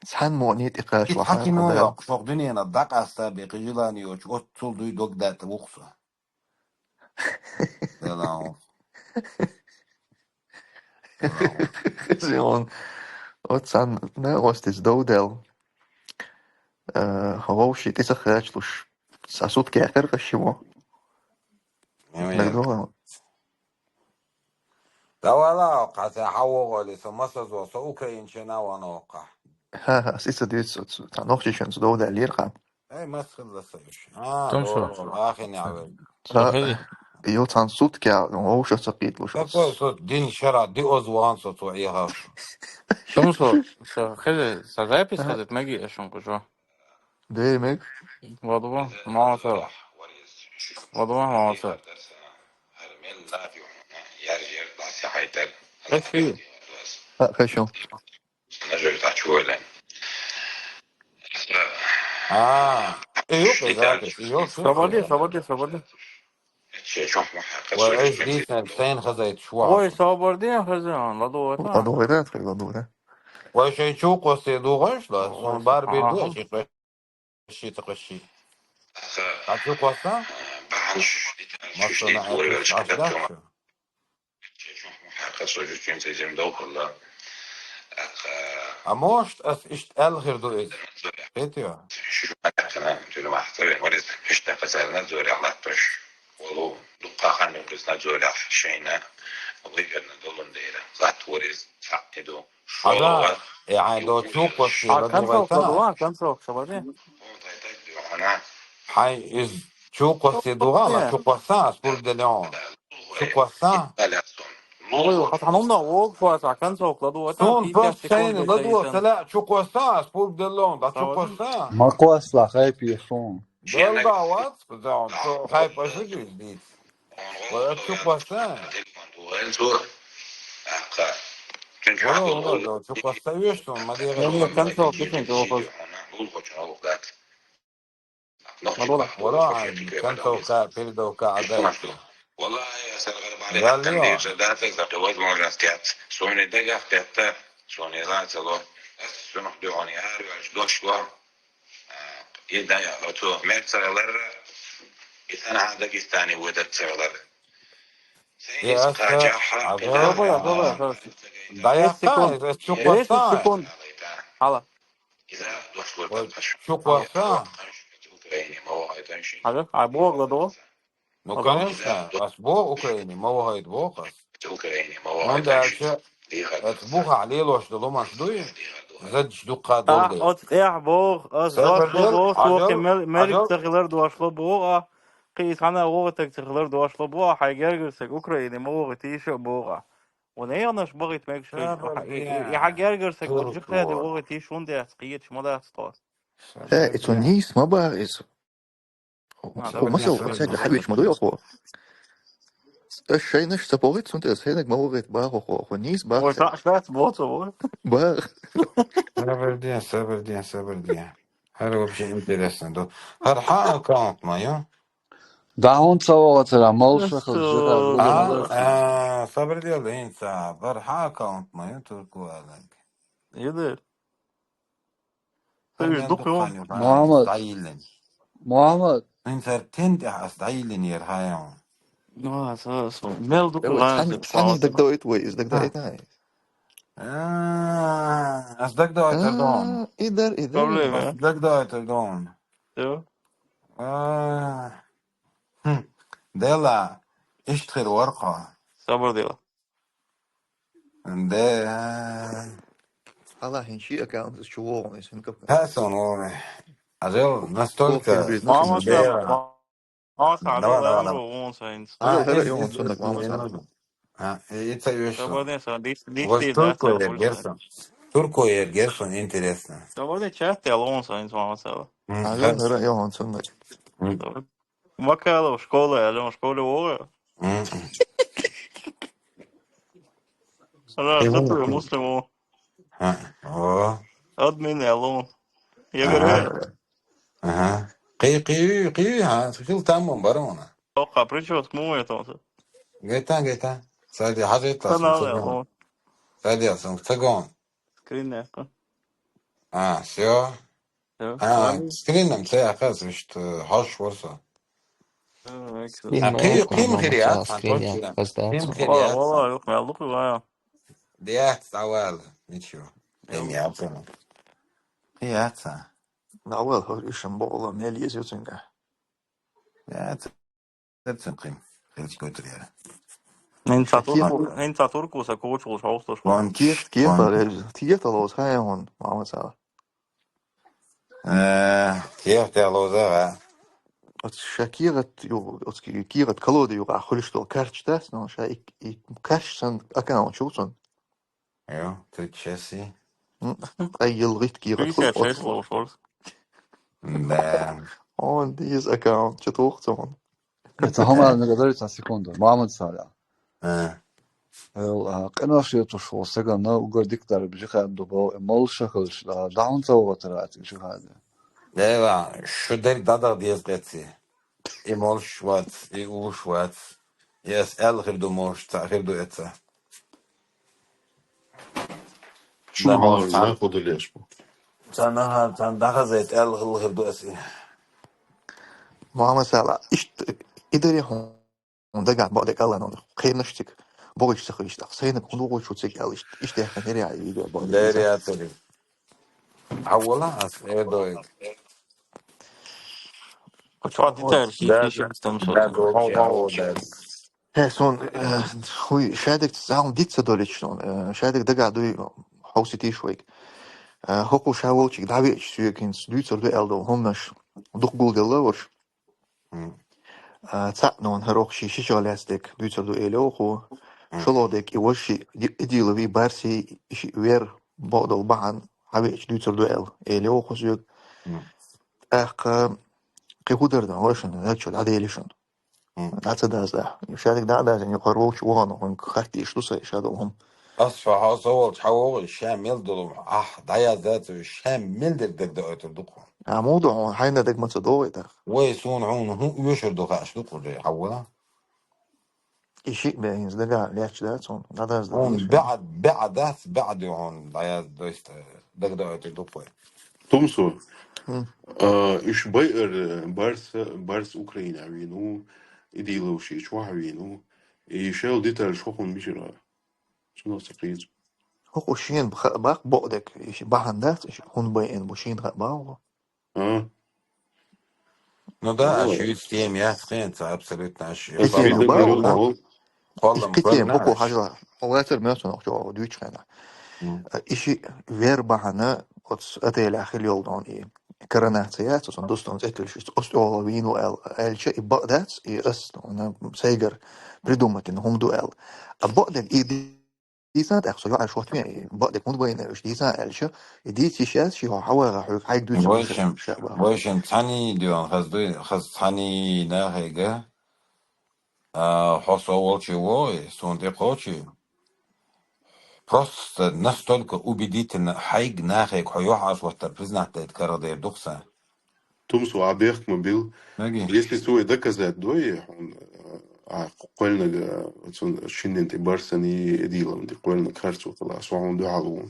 Цхьана мо не тӀекхача вахьа кино йоккхуш, хӀокху дуьненах дӀакъаста бен кхин желание йоцуш, оццул дуй дог датта ву-кх со. Делан. Зион. Оцан, не, остиц дов дел. Э, ховши, ти ца хечлуш. Сасуд кехер кашимо. Давала, хаса хавогали, со масазо, со Украинчена вана ока. Ха, ха, сица дец, та нохчишен цу дов дел лир хан. Эй, масхилла союш. А, том шо. Ахин яве. Сахили. Йо, цхьана суткаь, ну, вовшах ца кхеталуш. Такой со дин шара, ди оз ван со цо эгӀаш. Шун со, со хезе, со запись хазет маги а шун кужо. Дей мег. Вадва, мама со. Вадва, мама со. Эши. А, хорошо. Нажать ачуойлен. А, и ёлка запись, и ёлка. Свободи, свободи, свободи. Ва эш дийсен сайн хазайт шуа. Ой, свободи, хазан, ладу это. Ладу это, ладу это. Ва шей чу кости дугаш, да, сон бар бир ду, чи коши, та коши. А чу коса? Баханш, Масона, аш, аш, да. А может, ас ишт эл хир ду из? Хетио. Ада, э, ай до чу кости, а, ладу это. Концовка, да, концовка, баде. Хай из чу кости дугала, чу коса, ас пурб делеон. Чу коса. Ой, хатанумна вог фуаса, концовка ладу это. Сун пас сайни ладу это, ла чу коса, ас пурб делеон, да чу коса. Ма коса, хай пи сун. Дел да вац, да, хай пи сун дит. Ва чу коса. Ва, ва, да, чу коса веш, ма дегӀе. Не, не, концовка, концовка. Вала, вала, концовка, передовка, а дальше. Валлахи, я саргар бали хаккан дийша датаг, за возможность яц. Сони дагах пятта, сони ла цало. Ас сунух дюгъани ар ваш дошло. Ида я, ото мер цагалар, итана Дагестани выдат цагалар. Сен из кача ха, а, пида. Давай, давай, давай. Да я ха, чукваса. Десять секунд. Ала. Ой, чукваса. Хаза, а бог ладу? Ну, конечно, ас бог Украине, ма вагайт бог ас. Ман дальше, эт буха лелош да ломаш дуй, задч дукха дол де. Ах, от, эх, бог, ас дошло бог, сохи мел-, мелик цахилар дошло бог, а, кис хана вогатак цахилар дошло бог, хай гергерсек Украине, ма вогат иша бог, а. Вон эгнаш багит мегшей. Сабар дия. Я гергерсек, вот жихледи вогит иш, вон де ас, киет шмадас тос. Э, ицо нис ма бар ицо. Хо масал, хо саг хабич ма дуй хо. Э, шайнаш ца погит, сунте сайнак ма вогит ба хо, хо, хо нис ба. Ой, са, са, боцо, ой. Ба. Сабар дия, сабар дия, сабар дия. Хар вообще интересно, да. Хар ха аккаунт моё. Да он целого цера, молча хозжира. А, сабридел инца, бар ха аккаунт моё турку аланг. Идер. Ты ж духи он. Мухаммад. Мухаммад. Инца тент ас дайлин ер хайон. Ну, а со, со. Мел духи лан. Сани дагдоит вой, из дагдоит ай. А, ас дагдоит дон. Идер, идер. Проблема. Ас дагдоит дон. Всё. А, хм. Дела, ишт хир варха. Сабр дела. Де. Аллахин ши аккаунт чувон, исин кап. Ха сон вон. Ажал настолько. Мама сама. Мама сама. Давай, давай, давай. Вон сайнс. А, это он сонак, мама сама. А, это вещь. Свободный сон. Дис, дис, дис, да, турку свободный сон. Герсон. Турку Герсон, интересно. Свободный чат, я лон сайнс, мама сама. А, да, да, я лон сайнс. Макалов школа, я лон школе вора. Ана, что ты, муслиму? А, о. Админ, я лон. Я говорю. Ага. Кый, кый, кый, ха, сил тамам барона. Тоха, причёск му это вот. Гайта, гайта. Сади, хажет. Канал, я лон. Сади, сон цагон. Скрин, я. А, всё. А, скринам це яхас, вишт, э, хаш ворса. А, ким, ким хирият, скрин, я, ким хирият. Вала, вала, юк, я лук, вала. Дият, авал, ничего. Эм яца. Яца. Авал, хор ишем бола, мел езютинга. Яца. Эцэн ким. Хилч гойтур яра. Эн цатур, эн цатур куса кочул шоустуш. Вон кир, кир, кир, тиет алоз, хай он, мама сала. Э, тиет алоз, а. Оцу ша кехат ю-, оцу ки-, кехат колода юкъахь хуьлуш долу карч дац, но ша и, и карч сан аккаунт чу цунна. Йо, тут часи. М, ткъе йилгӀит кехат хуьлу оцу. Да. Он диза аккаунт чу туху цунна. Ца хьо ма нагадори ца секунду. Мамад Сала. А. Эл, а, къинош йоцуш ву сагана угар дикдар бижихад ду бо, э, молуша хилш, а, даун ца вогӀатара аци бижихад. Эва, шу дерг дадагъ деза къеци. И молуш вац, и уш вац. И ас аьлла хир ду молуш, ца хир ду эца. Чу Да, хьалар молуш ца-, нах удалеш бу. Ца наха, ца дахазайт аьлла хир ду ас и. Мама Сала, ишт, идари хьун. Хьуна дагахь бакъдерг аьлла, ну, кхернаш цига бохуьйтуш ца хилча, тӀаккха сайнаг хӀун дохуьйтуш ву цига аьлла, иштта, иштта яхна хӀера яа видео бакъдерг. Лер яцари. Хьавола ас, эр дой. Кху чохь дитар ши Да, ши да, ши там да, со. Хьо, хьо, да. Хье, сон, э, хуй, шадерг цхьа хӀума диц ца долуьйтуш, сон, э, шадерг дагахь дуй, хьовсийтийша вайга. Э, хӀокху ша волчуьнга дӀавеача соьга хӀинца дуьйцур ду аьлла долу хӀуманаш дукха гулделла варш. М. А, цхьаъ нуна хӀара оху ши шича лаьцна дерг дуьйцур ду элира оха. М. ШолгӀа дерг и важа ши ди-, Идилови Барси и ши вер бакъдолу бахьана хьавеача дуьйцур ду аьлла, элира оха соьга. М. ТӀаккха кхин хӀун дара дан, вай шуна, нагчо дӀадели шуна. М. ДӀа ца даза, да. Шадерг дӀа а даза, юкъара волчу вахана, хӀунга хаттийш ду сан, ша долу хӀума. Ас фа хьо со волчу хьан вогӀу, ша мел долу, ахь, дӀаяздац, ша мел дерг дерг даойтур ду кху. А муха ду хьуна, хьайна дерг ма ца догӀий тӀаккха? Вай, суна хьуна хӀун оьшур ду хаш ду кху, хьавола? И шиъ бен хӀинца дагахь лаьтташ дац хьуна, дӀадаза Хьуна догӀий шуна. беӀа, беӀа дац, беӀа ду хьуна, дӀаязда дойста, дерг даойтур ду кху. Тумсо. М. А, уьш байар, Барса, Барс Украина вийна ву, Идилов ши чохь вийна ву. И шел детальш хӀокхунна мичара? Цунах ца кхийца. ХӀокху шена баха-, бакъ бакъдерг, и ши бахьана дац, и ши хӀунда байина бу, шена хаьа бахьа ву. А? Ну да, аш Ой. Юьйцу тема яц хенца, абсолютно аш Ас Кхин тема ю фидер бахьа ву, мел да? Хьо? Кхоллам Кхин тема, кхоллам хӀокху аш. Хьажа, хьо вацар мел цунах чохь дуьйцу хенахь. М. А, и ши вер бахьана, оцу отелях хила йолу дон и коронация яц, оцу дустун цӀе туьллуш, оцу тӀехула вийна ву аьлла, аьлча, и бакъ дац, и ас, ну, сайгара придумать дина хӀума ду аьлла. А бакъдерг и дийцан тӀаккха, со юкъара шортта вен, и бакъдерг хӀунда байина уьш дийцан аьлча, и дийца йиш яц, ши хьо хьаваха хьоьга хьайга дуьйцур ду Вайшин, ша баха. Вайшин цхьаний дуьйна хаза дуй, хаза цхьаний нахайга, а, хьо со волчу вогӀий, суна тӀе кхочий. Просто настолько убедительно хьайга нахайга хьо юьхьӀаьржа хӀоттар признать дайта карладер ду-кх сан. Тумсо, а бехк ма бил. Наги. Если цо вай доказать дой, хьуна, а, кхоьллинарг, а, цунна шиннан тӀе Барсани, Идиловна тӀе кхоьллинарг харцо хила, со хьуна дуьхьал ву.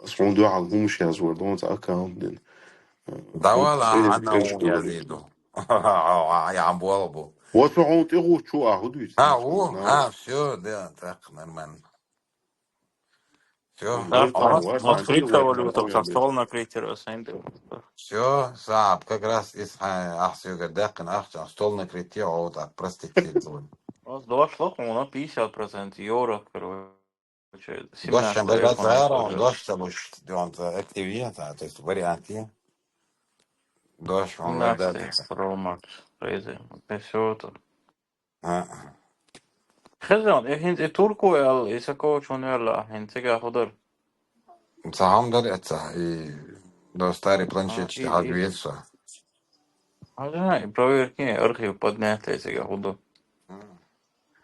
Ас хьуна дуьхьал хӀумаш язвар ду, цхьа аккаунт дина. Давала, хьуна цӀе хьанна хӀума язийду. Ян болу бу. Ва со хьуна тӀе гӀутту чу а хӀу дуьйцу? А, ву? А, всё, да, так, нормально. Всё. Да, Ой, там, ой, там ой, криптовалюта, ой, там ой, стол накрыть, раз, а, Всё, Сааб, как раз и с-, а, ахсига даккхина ахча, стол накрыть, о, так, простите, извини. У нас дошло, у нас пятьдесят процентов евро, короче, Дош семнадцать чам гай бац телефонов гара, он тоже. Дош ца буш, он ца активия, та, то есть вариант е. Дош он семнадцать вардат. Pro Max, crazy. Опять всё это. А. Хезон, э, хин, э, турку эл, э, сако чон эл, а, хин, цига худар. Ца хам дар, э, ца, и до старый планшет, а, и, и хагвеса. А, да, и проверки, архив поднять, э, цига худар. М.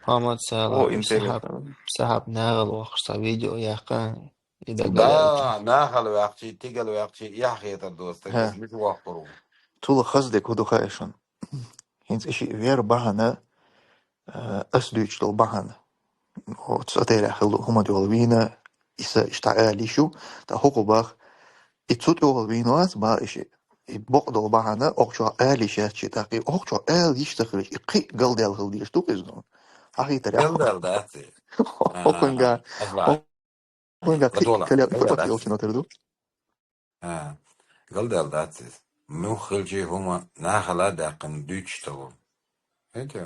Мамад Сала, О, интересно. Сахаб, Сахаб нагал вахса видео яха, и Да, дагадайта. Нахал вахчи, тигал вахчи, яхетар доста, Ха. Миш вахпуру. Цула хазде куду хаешан. ХӀинца иши вер бахьана, э, ас дуьйцуш долу бахьана. Оцу отелях хилла хӀума тӀехула вийна, иса иштта ала йиш ю, тӀаккха хӀокху бах, и цу тӀехула вийна вац, бах иши. И бакъдолу бахьана, охчо ала йиш яц чи, тӀаккха и охчо ала йиш ца хилча, и кхин галдаьлла хила дезаш ду-кх иза. Ахийтар яхху. Галдаьлла дац и? Хокхуьнга, Ага. Ас бах. Хокхуьнга кхин Бадола, кале галдаьлла дац. Йолчуьнатар ду. А, галдаьлла дац иза. Мух хилчи хӀума нахала даьккхина дуьйцуш ца лур. Хетий?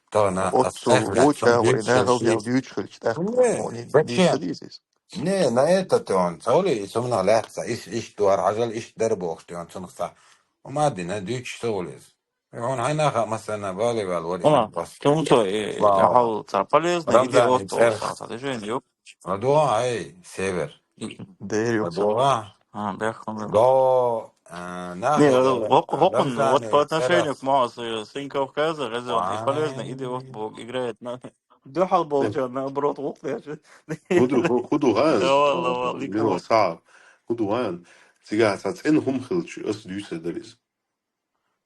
Тахана ас Оццул гӀуча вай нахал дел дуьйцуш хилча, тӀаккха Не, хьуна зачем? Дийца дийза иза. Не, на это ты он. Цаули, и сумнах лаьцца, иш, иш дуар хьажал, иш дер бохуш ты он, цунах ца. Ма дина, дуьйцуш ца волу иза. Хьуна хьайна хаьа, массарна бале ваьлла вара Хьуна, иман пас. Тумсо, э, Слава. хьал цхьа полезный идея Рамзан вот цӀерах. Олсан, цхьа движение юкъ. ЛадугӀа, эй, Север. Дерю. ЛадугӀа. А, бехкам. До, а, Не, нахера гъо-, гъокъун, вот по Рамзан отношению цӀерах. К Моасу, э, Синков Каза, Гъезон, и полезная идея вот Вайн. Бог играет на. Дуьхьал болча, наоборот, гӀуллакх деш. ХӀун ду, хӀун ду хьан? Давай, давай, Мила, сагӀа. ХӀун ду хьан? Цигахь цхьа цӀена хӀума хилча, ас дуьйцур дара иза.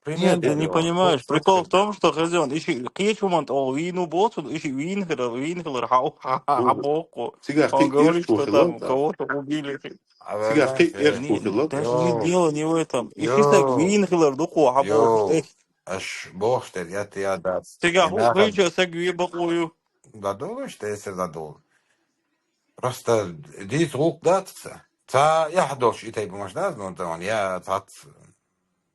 Нет, ты не Пример понимаешь. дара. Прикол в том, что Гъезон, иши кхечу хӀуманна тӀе вийна боху, иши вийна хилар, вийна хилар, хьан, хьан, ХӀун? хьан боху. Цигахь Он кхин говорит, ирча что хилла там тӀаккха. Кого-то убили. Цигахь кхин ирча Не, хилла даже тӀаккха. не дело не в этом. Иши саг вийна хилар ду кху, хьан боху. Йо, аш бохуш дерг, я те я дац. Цигахь хӀуъа хилча саг ве бакъо ю. ДӀадолуш, тесар дӀадолу. Просто дийца гӀуллакх дац ца. Ца яхь долуш и тайпа машина дац, ну, тан, я цац.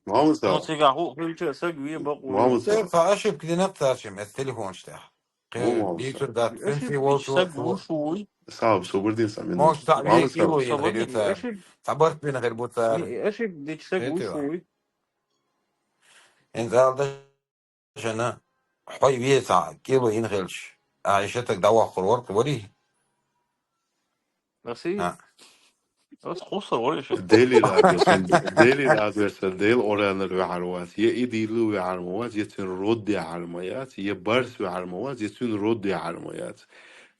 Мамаса. Ну, цигахь хӀуъа хилча саг ве бакъо ю. Мамаса. Церан ца ошибка динарг цац шим, эс телефонаш тӀехь. Кхин, Во, мамаса. дийцур дац, Ошибка цуьнций волчу саг цо. Вуш вуй. СагӀа, собар дин, цхьа минут. Мамаса, цхьа ве Мамаса. кило йина Собар хир ю дин, цара. ошиб-, Цхьа барт бина хир бу цара. не, ошибка дича саг Вуш Хетий ва? вуй. Ин зал дашана, хьой ве цхьа кило йина хилча. А, и шатаг дӀаваккхур варх вари? Аси? А. Ас кхуссар вари шу. Дели разверсан, Дели разверсан, Дели оранар вехьар вац. Я и дийла вехьар ма вац, я цуьнан род дехьар ма яц, я барс вехьар ма вац, я цуьнан род дехьар ма яц.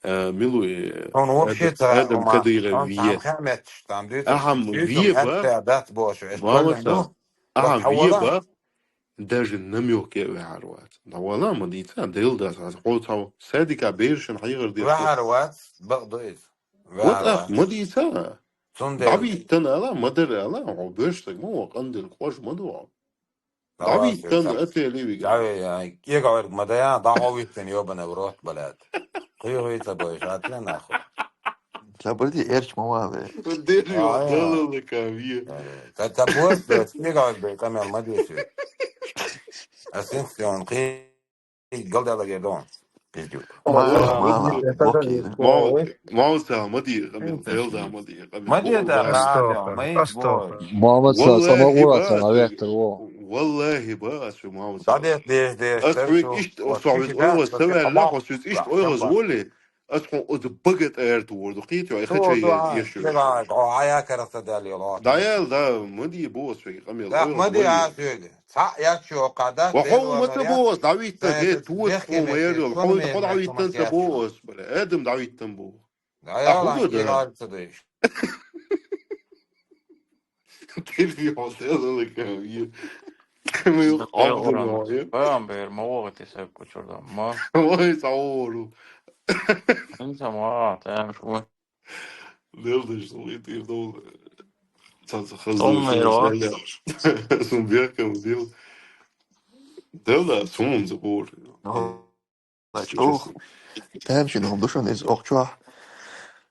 Э, милуй, Он вообще Адам, цара Адам ума, Кадыров он цхьа ве. хьаметташ, там дуьйцу. Ахьам Дуьйцу, ве ба, хьатта дац бохуш, эш Мамаса. кхоьллина. Ахьам Хьан ве вала? Ба, даже намёк я вехьар вац. Да вала ма дийца, Дели дац, хьо цхьа садика берашна хьийгӀар деш. Вехьар вац, бакъ ду иза. Вот вехьар ах, вац. Ма дийца. Цундела. ДӀавиттан ала, ма дара ала, хьо боьршаг ма ву, къандел кхож ма ду. ДӀавиттан, отели вига. ДӀаве, я, кегӀорг ма дая, дӀахьо виттан, ёбана в рот, блядь. КхуьйгӀуьйца бой, шатля нахуй. Забарди эрч ма вале. Деррио, далалака ве. Та, та бос, блядь, кегӀорг бей, къамел ма десу. Асинсион, кхи, галдала гердон. Пиздюк. Мала, мала, бокида. Мамаса, ма ди, къамел, Делда, ма ди, къамел. Ма ди, да, Астохар, ма ди, астохар. Бой. Мамаса, валлахи, сама ба, ура, сама вектор, во. Валлахи ба, ас шу мамаса. Да, деш, деш, деш, ас деш, хьуьг шу, ишт, ас шу ойгӀаз, саваьлла, ас шу ишт ойгӀаз воли, ас хьо оцу бага тӀаьрта ворду, кхетий, ай хача ешур. О, хьая карахта дали, Аллах. Да, ял, да, ма ди, бо, ас веги, къамел, да, ойгӀаз ма ди, воли. Ас веги. Цхьаъ яц шо кхаъ дац, ва хьо ма ца боху, дӀавиттан, хе, тот хӀума яр йолу, хьо, хьо дӀавиттан ца боху ас, бара, Адам дӀавиттан боху. А хӀун ду дара? Тирфи хьо делала каве. Ма ю хьо дара. Бам бер, ма вогӀи те саг кучурда, ма. Вай, цхьа ору. Ин ца ма, тем шу. Делдаш, сулитир дол. Цаца хаза. Сум бехкам дил. Делда, сум за бор. Чух. Тамши нум душан из охчух.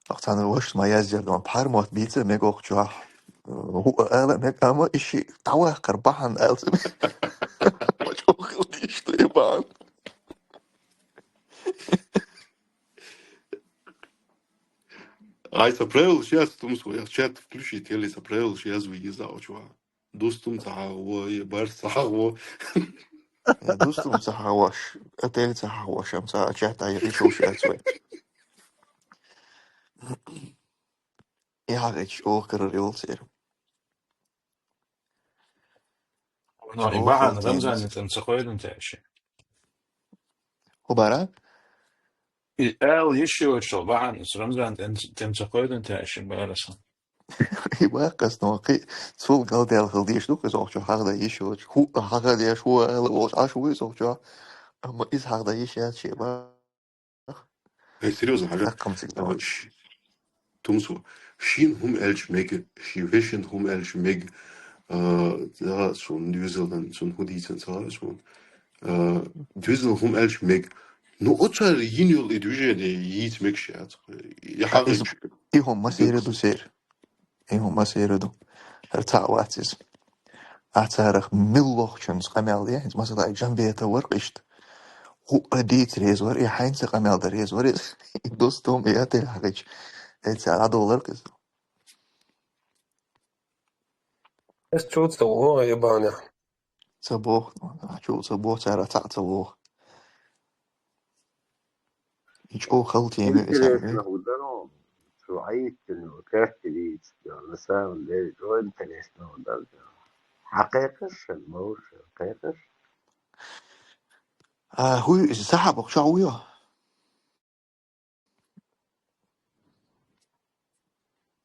Ахтана вош ма яздер дон пар мот бица мег охчух. Ху ала мег ама иши тавахкар бахан алцем. Охил дишли бан. Ай, са правил сейчас, тумсу, я чат включить, или са правил сейчас вы не знал, чувак. Дустум ца хьагӀо, я барс ца хьагӀо. Э, дустум ца хьагӀош, отель ца хьагӀош, ам ца чат ай, и шоу шац вай. Я геч, ох, карар йол цер. Ну, и бахан Рамзан тем ца хойдун тяши. Хубара? И эл еши очо бахан Рамзан тем ца хойдун тяши барасан. И бакъас но кхи цул галдел хил деш ду, кхи зохчо хагда еши оч. Ху хагда еш ху эл оч аш ху зохчо. Амма из хагда еш яц ши ба. Эй, серьёзно, хьажа. Хаккам цик давай. Тумсу. Шин хӀум элч мег, ши вешин хӀум элч мег. А, да, сун дюзелдан, сун худийцан цара сун. А, дюзел хӀум элч мег. Ну, оцар йин йол и движение йиц мег шац. Я хагда. И хӀум ма сер ду сер. Э, хӀума сера ду. ХӀара цхьаъ вац иза. Ахьа царах миллохчунца къамел де, хӀинца масала, и Джамбета вара къиштта. ХӀуъа дийца реза вара, и хьайнца къамел дан реза вара иза. И дустум, и отель хьагӀича. Э, цара дӀадолар иза. Ас чу ца вогӀу, ебаня. Ца боху, ну, а чу ца боху, цара цхьаъ ца вогӀу. И чӀогӀа хала тема ю, и цхьаъ ю. Интересно, хӀун дара, цу Ӏийттина, картирийца, на самом деле, чӀогӀа интересно хӀун дара. Хьакхайкхаш шен, мовш, хьакхайкхаш? А, хӀу ю иза, сахьаб чохь вуй?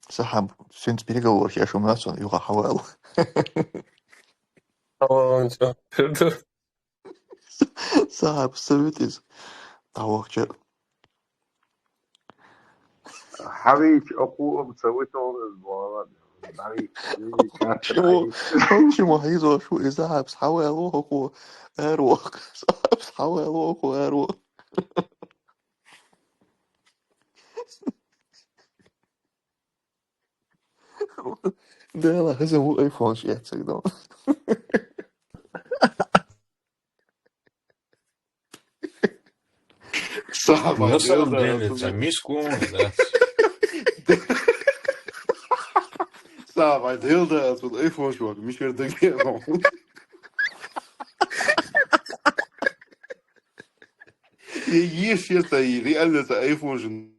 Сахьаб, синца переговорах еш хӀума ца юха хьавала. Хьаваланча. Сахьаб, ца вуьту иза? ДӀавахча. Хьавийча, оха ца вуьту иза, боху. ДӀавийча, хьавийча, хьавийча. Хьо, хьо ши ма хьийзош ву иза, сахьаб, хьавала ву хӀокхо, аравахка. Сахьаб, хьавала ву хӀокхо, аравахка. Дела, хӀеза ву айфонаш эццаг дан. Сахьаб, на самом деле, ца мискун, да. Сахьаб, делда, тут айфон, чувак, мишер дагер. Я еш, я ца, и реально ца айфон же.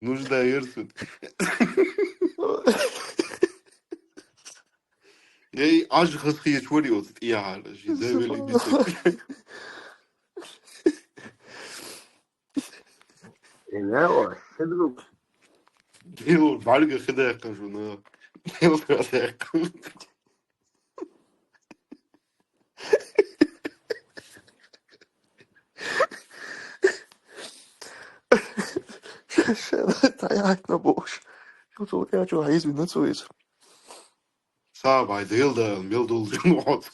Нужда версут. Эй, аж хас хи чури от, я, жи, да, вели бису. Ина, о, сидру. Дил, бальга хида, я кажу, на. Дил, хида, я кажу. Ша, ша, ша, дай, ай, на боже. Шу, шу, я чё, а извини, цу из. Сабай, дил да, мел дул, ну, вот.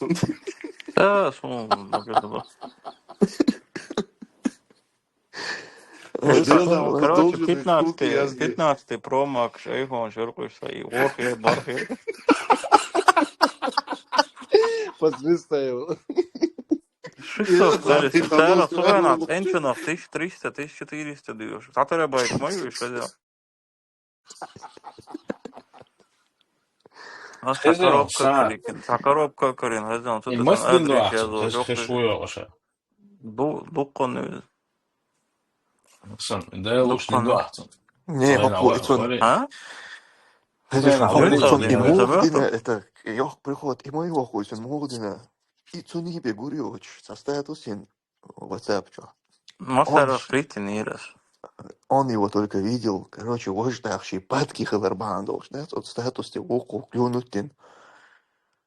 Да, шу, ну, как это было? Ой, дил да, вот, короче, должен пятнадцатый, пятнадцатый Pro Max, айфон, шуркуш, и ох, и барх, и. Подсвистаю. Ши сох, дали, сара, сугана, ценчунах, тысяча триста, тысяча четыреста дюш. Та терабайт мой, и что делать? А ша коробка карин, ша коробка карин, хазан, и мас дин дуахсан, хеш хеш вуй оша. Ду, дуккан. Сан, да луш дин дуахсан. Не, хапу, ицун. А? Хазан, хапу, ицун, и мух дина, это, ёх, приход, и мой охуй, ицун, мух дина. И цуни бе гурьёч, со статусин WhatsApp чё. Массара он, раскрытый не раз. Он его только видел, короче, вож дахши падки хилар бандош, да, от статус те воху клюнуть дин.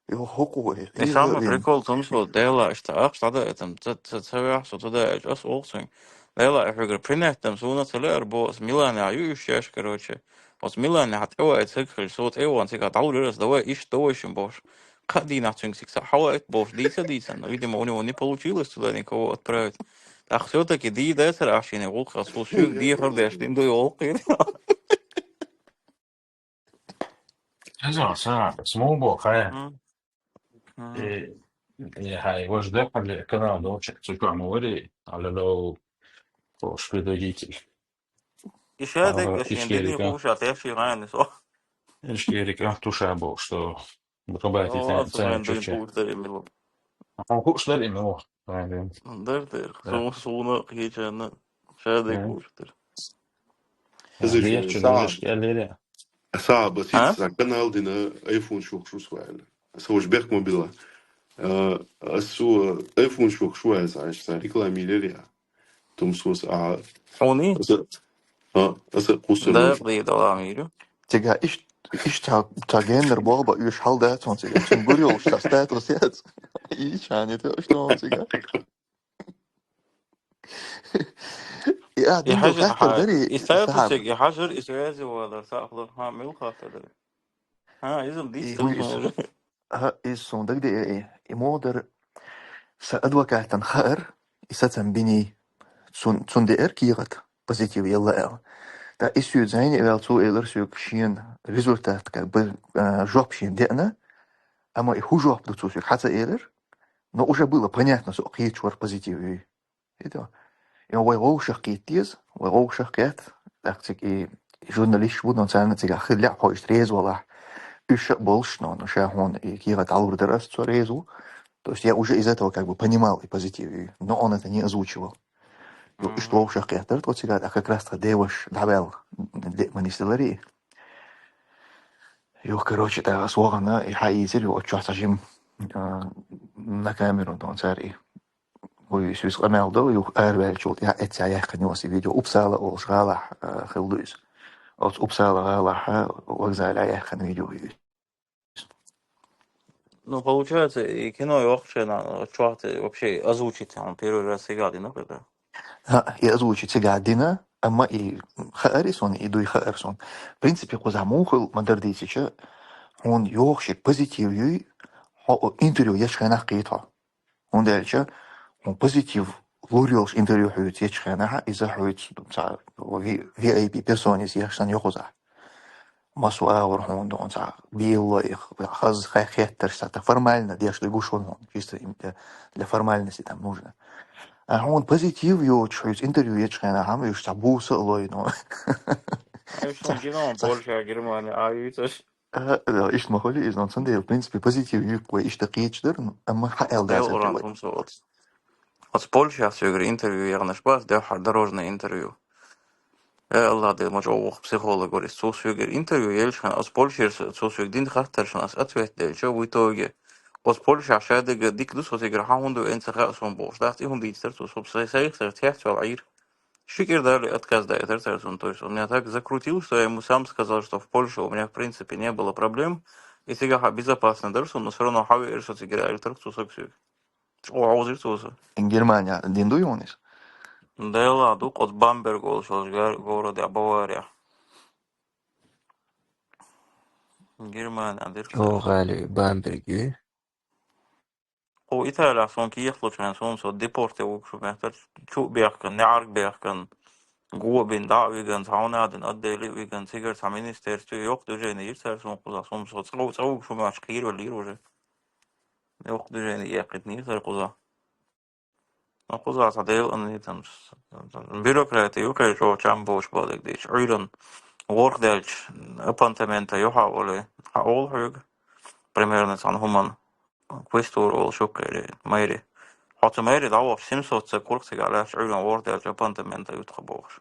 И хокуй. И самый прикол в том, что Дела, что ах, что да, это, ц-, ц-, цавях, что туда, ас олсен. Дела, я говорю, принять там, суна целер, босс, Милана, а ю, короче. Вот Милана, а ты, ой, цик, хель, сот, эй, вон, цик, а дал, раз, давай, иш, давай, шим, босс. Кхы дийнахь цуьнга цигахь хьо а бохуш дийца а дийцина, но, видимо, у него не получилось туда никого отправить. ТӀаккха всё-таки дийца дацара ахча, гӀуллакх, цул шуьга дехар деш, дин дуй гӀуллакх. Хьажал, ша, смугу боху, хай. М. М. Э, э, хай, ваш дехали канал, да, вообще, цу чу ма вари, алло, ваш предводитель. И ша, а, дек, аш Ишкерика. Дин хуша, теши гайна со. Ишкерика, а, туша бо, что бухабати. О, тен, а, цен, цен чуча. Хуш дари мило. А, хуш дари мило. Правильно. Дар, дар. Да. Су-, суна, кичана. Ша, дек, хуш дар. Хазир, я чу, са-, Ишкерика. Са, а? Басит, са канал дина, айфон шух шус вайна. Са уж бехк мобила. А, асу айфон шух шуайса, аш са рекламировали. Тумсус, а. Хьуни? Аса, а, аса кусур. Да, да, да, миру. Тига иш, иш та, та геннер болба, уьш хьал да, цон тига. Цун гур йолуш, та статус яц. И чани ты, что он тига? И, а, и дин хажир, хаттар ха, дари, и статус сахаб. И хажир, и связи вала, сахлар, ха, мил хаттар дари. Ха, изам дистам. Ха, иза суна дагадеара, и муха дара, сан адвокатан хаьара, и сацам биний, цун, цунна деара кехат, позитив елла аьлла. ТӀаккха иза соьца зӀене а ваьлла, цо элира соьга шена результат, как бы, а, жоп шена деана, амма и хӀун жоп ду цо соьга хьа ца элира, но уже было понятно, со кхеташ вара позитив юй. Хита. Йо, вай вовшах кхетта деза, вай вовшах кхетта, тӀаккха цига и журналисташ бу, но царна цигахь хила лаьа хьо иштта реза валахь. уьш а болуш, но, но ша хьуна и кехат алур дара ас цо резу. То есть я уже из этого как бы понимал и позитив, и, но он это не озвучивал. Ну, и что уж я хеттар, вот всегда, а как раз-то деваш давал, де-, манистелари. Юх, короче, да, слогана, и хаизер, и отчё сажим, а, на камеру, то он цари. Ой, сюс къамел да, юх, арвел чулт, я, эця, я, хани, оси видео, Упсала, олш, гала, а, хилдуис. Оц Упсала, гала, ха, вокзаля, я, хани, видео, юис. Ну, получается, и кино, и вообще, на, чё ты вообще озвучить, он первый раз играл, ну, когда? А, и озвучить сега дина, ама и хаарис он, и дуй хаарис он. В принципе, куза мухул, мадар дисича, он ёхши позитив юй, хо, интервью еш хенах кит хо. Он дальше, он позитив, лурёлш интервью хуйц еш хенах, и за хуйц, ца, ви-, V I P персонис еш сан ёхуза. Масу агъур хьуна, дон ца, бийлла их, хаз хай хеттар ца, та формально деш да гушун хьуна, чисто им, э, для формальности там нужно. А хьуна позитив йоч, хуйц интервью ечхена, хам юш ца буса лой, но. Эшон гинон Польша, Германия, а юйцаш. Э, да, ишт махоли из, но цандел, в принципе, позитив юй кой, ишта кичдер, но, ама ха эл да Дел ца уран кой. Тумсо вот. От Польша сюгер интервью ягнаш бас, дел хар дорожное интервью. Э, Аллах, дел мож овох психолог говорит, цо сюгер интервью, ельшхан, от Польша цо сюг дин хаттаршан, ас ответ дельча, в итоге. От Польша шадега дик дус, вот игра, ха хунду эн ца ха сон бош, да, и хунду ицтер, цо соб сай, сай, сай, тяхт вал айр. Шикер дали отказ да, это, это, он, то есть он меня так закрутил, что я ему сам сказал, что в Польше у меня, в принципе, не было проблем, и сега ха безопасно дальше, но всё равно ха вер, что цигера, или так, цо сок сюг. Чё, аузир цо сок. Германия, дин ду юнис? Да ладно, кот Бамберг олшалаш гар-, городе, а Бавария. Германия, дыр. О, гали, Бамберг, ю? О, Италия, сон ки ехло чан, сон со депорте вукшу мехтер, чу бехкан, не арг бехкан, гуо бин да виган, сауна дин, отдели виган, цигер, са министерстве, ёх движение, ирсар сон куза, сон со цау, цау вукшу маш, кир валир уже. Ёх движение, я кит не сар куза. Ну, куза са дел, они там, с-, там, бюрократия, ю, кай, чо, чам бош балык дич, уйран, ворх дельч, апартамента, ю, ха, оле, ха, ол хуйг. Примерно, сан хуман, квестур, ол шук, или, мэри. Хотя мэри, да, вот, семьсот ца курк, сега, ляч, уйран, ворх дельч, апартамента, ют, ха, бохш.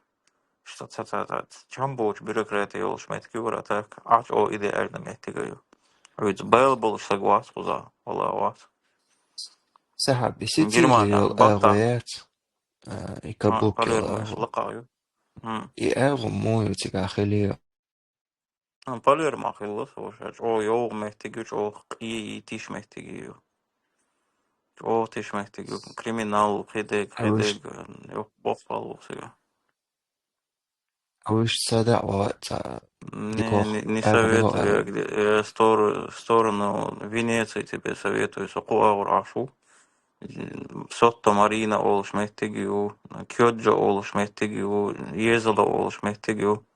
Что ца, ца, ца, чам боч бюрократия, ол шметки, вара так, ач, о, идеально, метти, гаю. Уйц, бел, бол, соглас, куза, вала, вас. Сахаб, бисици Германия, йол Бата. Агъоят, а, и А, каблук Палермо, йол агъо. Лакаю. М. И агъо мой у тебя хили. А, Палермо хилла, слушай, чо, ёг мехтиги, чо, и, и тиш мехтиги, ё. Чо, тиш мехтиги, криминал, хидег, А вы ж- хидег, э, ё, боппал, у себя. А вы ж сада, о, ца, Не, дикох, не, не агъо советую, дикох, я а. Где, э, стор-, сторону Венеции тебе советую, соку агъур ашу. Сотто Марина олуш меттигиу, Кёджо олуш меттигиу, Езала олуш меттигиу.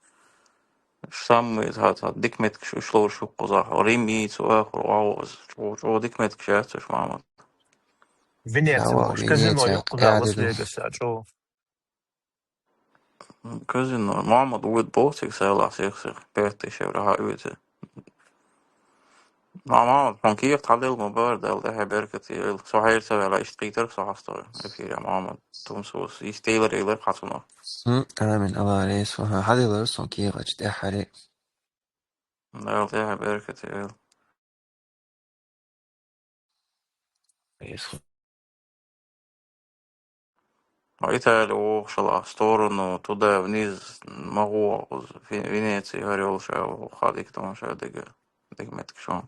Самый, ца, ца, дик меткш ушловур шук куза. Рим ийцу ахур, вау, чо, чо дик меткш яц уш, мама. Венеция Ава, муш, казино Венеция, юк куза, Лас-Вегас, а чо. Казино. Мама дует бохсик сайлах сих сих. Пять тысяч евро ха уйте. Мама, он киев тадел мо бар, дал да хе беркати, эл. Со хайр са вела ишт китер со хастой. Эфире, мама. Тум сус, и стейлер эйлер хатуно. М, амин, Аллах рейс, ва ха, хадилар сон киев ач, да хари. Дал да хе беркати, эл. Рейс. А Италия, ох, шала, в сторону, туда, вниз, могу, Ве-, Венеция, горел, ша, хадик, там, ша, дега, дега метк, шо.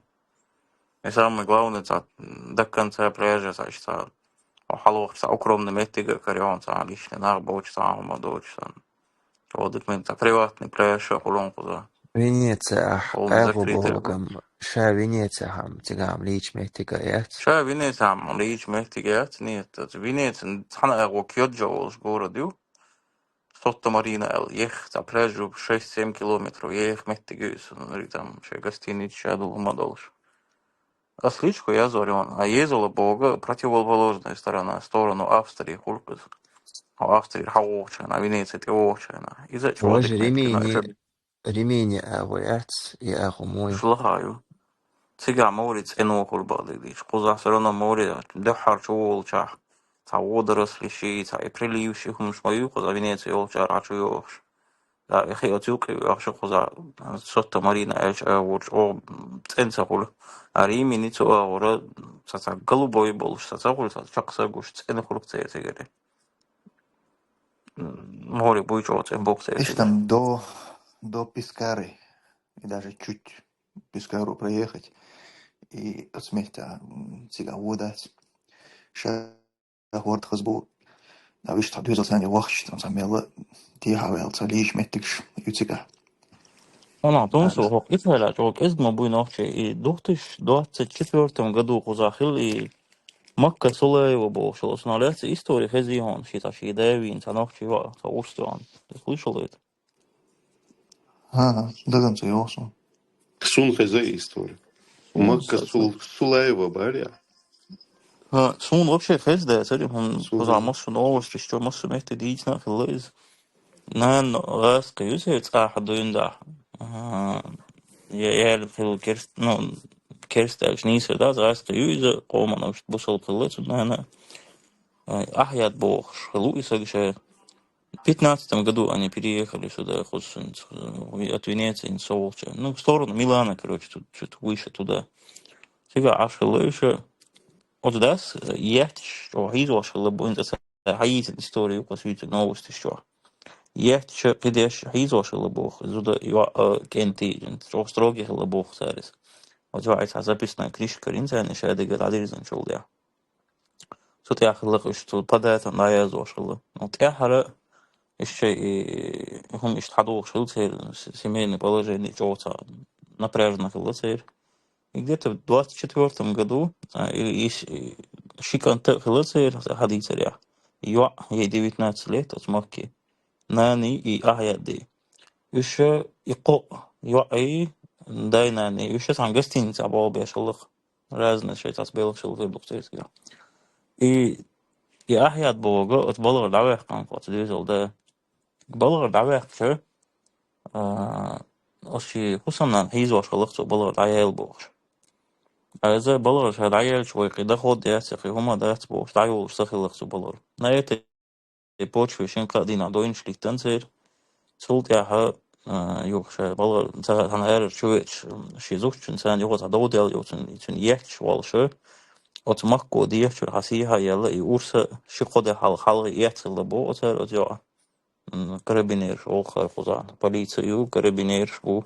И самое главное, ца, до конца пляжа, ца, ца, о, халох, ца, укромный метк, горел, ца, лично, нах, боч, ца, ума, доч, ца. Чо дик метк, ца, приватный пляж, ша, хулон, куза. Венеция, ах, Полный агу закрытый. Болгам, ша Венеция хам, цигам, лич метк, яц. Ша Венеция хам, лич метк, яц, нет, ца, Венеция, цхана агу Кёджо олш город, ю. Сотто Марина эл, ех, ца пляжу шесть-семь километров, ех, меттигюс, ну, там, ше гостиница, ша дул, ума долш. А слишком я зорён, а езала бога, противоположная сторона, сторону Австрии, хулкус. А Австрии ха вохчана, а Венеция те вохчана. Из-за чего Вож дик метки, Римини, ша Римини агу яц, и агу мой. Шлахаю. Цигахь море цӀено хуьлу бакъдерг дийцича. Кхузахь всё равно море дуьххьара чу волчохь, цхьа водоросли ши, цхьа и прилив ши хӀуманаш ма ю, кхузахь Венеция йолчара Ӏа чу йогӀуш. Да, и хи оцу юкъе вехаш кхузахь, Сотто Марина аьлча агӀор чӀогӀа цӀена ца хуьлу. А Римини цу агӀора цхьа, цхьа голубой болуш, цхьа ца хуьлу, цхьа чекх ца гуш, цӀена хуьлу церан цигара. Море буй чӀогӀа цӀена боккха церан Иштта цигара. Там до, до Пескары, и даже чуть Пескару проехать, и оцу метте, м, цигахь вон дац. Ша хӀорда хаза бу, а вуьшта цхьа доьзал санна вахча, цхьа мелла техьа ваьлла, цхьа лийча меттигаш ю цигахь. Ана, тунсо, хӀокху Италия чӀогӀа кӀезиг ма буй нохчий, и две тысячи двадцать четвёртом году кхузахь хилла, и Макка Сулаева бохуш, оцунах лаьцна истори хезий хьуна, ши цхьа ши да вийна, цхьа нохчий ваъ, цхьа урс тоьхна. Ты слышал это? ХӀан-хӀа, дагана ца йогӀу суна. Суна хеза истори. Макка Сул-, Сулаева бара. ХӀан, суна вообще хеза дацара, хӀун, кхузахь массо новосташ чу, массо метте дийцина а хилла иза. Нана гӀазкхи ю церан цӀахь дуьйна дахь. А, я, яьлла хилла керст-, ну, керст аьлча нийса дац, гӀазкхи ю иза, къоман бусалба хилла цу нана. А, Ахьяд бохуш хилла ву и сага ша. В пятнадцатом году они переехали сюда, кхуза, э, от Венеции, со волча. Ну, в сторону Милана, короче, тут чё-то выше туда. Цигахь Ӏаш хилла уьш. Оцу дас, э, етташ, чӀогӀа хьийзош хилла бу, хӀинца ца хьаийцина история ю, кху суьйцу новосташ чохь. Етташ, кхидеш хьийзош хилла боху, зуда йоӀ, э, кӀентий, чӀогӀа строгий хилла боху цара иза. Оцу йоӀе цхьа записная книжка карийна царна, ша дигара дӀадирзинчул тӀаьхьа. Цу тӀехь хилла уьш, цу по датам дӀаяздеш хилла. Ну, тӀаьххьара иштта и хӀума иштта хьадогӀуш хилла церан с-, семейное положение чӀогӀа цхьа напряжно хилла церан. И где-то в двадцать четвёртом году, а, и, и ш-, и ши кӀант а хилла церан, хьадийцарехь. ЙоӀ, ей девятнадцать лет, оцу Макки. Нани и Ахьядди. Уьш и кхоъ, йоӀ и дай-нани, уьш цхьана гостиницехь болх беш хилла. Разные шайтӀас белхаш хилла хир ду-кх церан цигахь. И, и Ахьяд боху оцу балхара дӀаваьккхина оцу доьзалан да. БалхӀара дӀаваьккхича, а, оцу шен хӀусамнана хьийзош хилла-кх цо балхӀара дӀаяьлла бохуш. Иза балхӀара ша дӀаяьлча вай кхин доход яц, кхин хӀума дац бохуш, дӀайолуш ца хилла-кх цо балхӀара. На этой почве шина-кхаа дийнахь дойнаш литтина церан. Цул тӀаьхьа, а, юха ша балхӀара ца хаа цхьана арара чу веача, шен зудчуьнца царна юха цхьа дов даьлла йолчун, цуьнан етташ волуш, оцу Макко дехачуьра хьан сехьа а яьлла, и урс а ши-кхо де хьалха хьалха эцна хилла боху оцара оцу йоӀа. М, карабинераш, оха кхузахь полиция ю, карабинераш бу.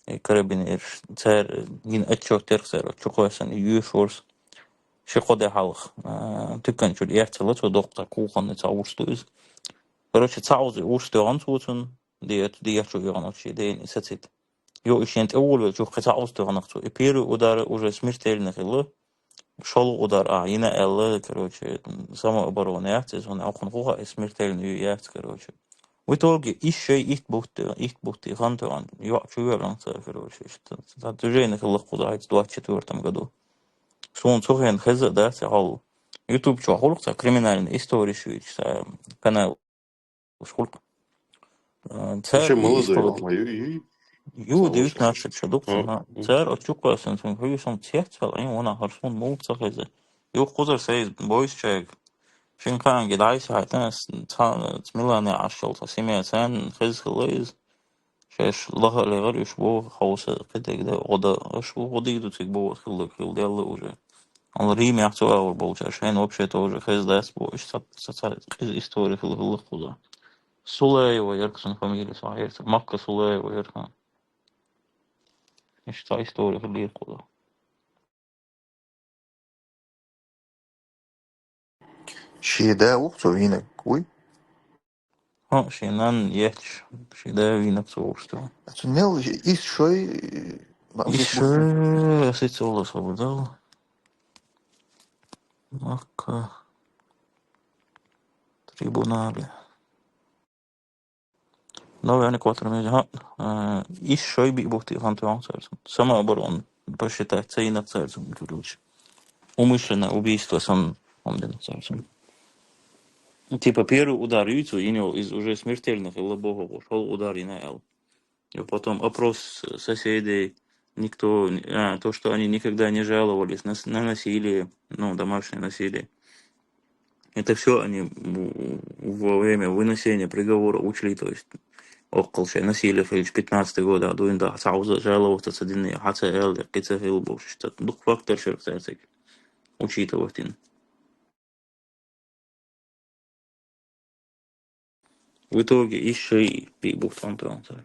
Э, карабинераш, цара гина отчет дерг цара, чу кхоьссина йоьшурс. Ши-кхо де хьалха, а, туькан чуьра эцна хилла цо, доккха кухонный цхьа урс ду иза. Короче, цхьа оза урс тоьхна цо цунна, де-, дехачу оьгӀна оцу шен дена и сацита. Йо, и шена тӀе волавелча, юха кхин цхьа оза тоьхна-кх цо. И первый удар уже смертельный хилла. ШолгӀа удар а йина аьлла, короче, самооборона яц иза, хӀунда аьлча хӀокхуьнан хӀун хаьа, смертельный ю яц, короче. В итоге исс шай итт бутт, итт бутт хан тоьхна, йоӀ чу воьллина цара, короче, иштта. Цхьа движение хилла-кх кхузахь хӀинца двадцать четвёртом году. Суна цу хенахь хезна а дац и хьал. YouTube чохь хуьлу-кх цхьа криминальный историш юьйцуш цхьа канал. Уьш хуьлу-кх. А, цара молодой истори ма ю, ю? Ю, девятнадцать шу ду-кх цунна. Цара оцу чу кхоьссина, цунна хьуьйсам цецвелла, Ӏин ванахь хӀара суна муха ца хеза. Юха кхузара сайца бойсучаьрга. Шина кхаанге дӀайса хьаьтина, ас цхьа, цхьа Милане Ӏаш йолу цхьа семья, царна хезна хилла иза. Шаьш лаха а лехара уьш боху, хьовса кхидерг дан гӀо дан, аша бу гӀо дийр ду цига боху, хилла, хилла делла уже. Амма Римехь цу агӀор болчара шайна вообще тоже хезна дац боху, иштта цхьа, цхьа, цхьа къиза истори хилла, хилла кхузахь. Сулаева яра-кх цуьнан фамилия, со хьаьрца. Макка Сулаева яра-кх. Иштта цхьа истори хиллера кхузахь. Шен да ву-кх цо вийнарг, вуй? ХӀаъ, шен нанна етташ, шен да вийнарг цо ву-кх цо. Цуьнан мел исс шой, ма, исс шой, аса ца волу аса хабар дала. Макка. Трибунале. Наверное, квартал миллион. Ха, а, исс шой биъ бутт хан тоьхна цара цунна. Самооборона посчитать ца йина цара цунна, короче. Умышленное убийство санна, хӀума дина цара цунна. Типа, первый удар юй цо йина йолу, иза уже смертельный хилла боху, шолгӀа удар йина аьлла. И потом опрос соседей, никто, а, то, что они никогда не жаловались на, с- на насилие, ну, домашнее насилие. Это все они в- во время вынесения приговора учли, то есть около насилия в пятнадцатый год, а дуин да, сауза жаловаться, садины, хаца эл, кица эл, больше, что дух фактор шерцерцик. Учитывать им. В итоге иши пи бухтан транса.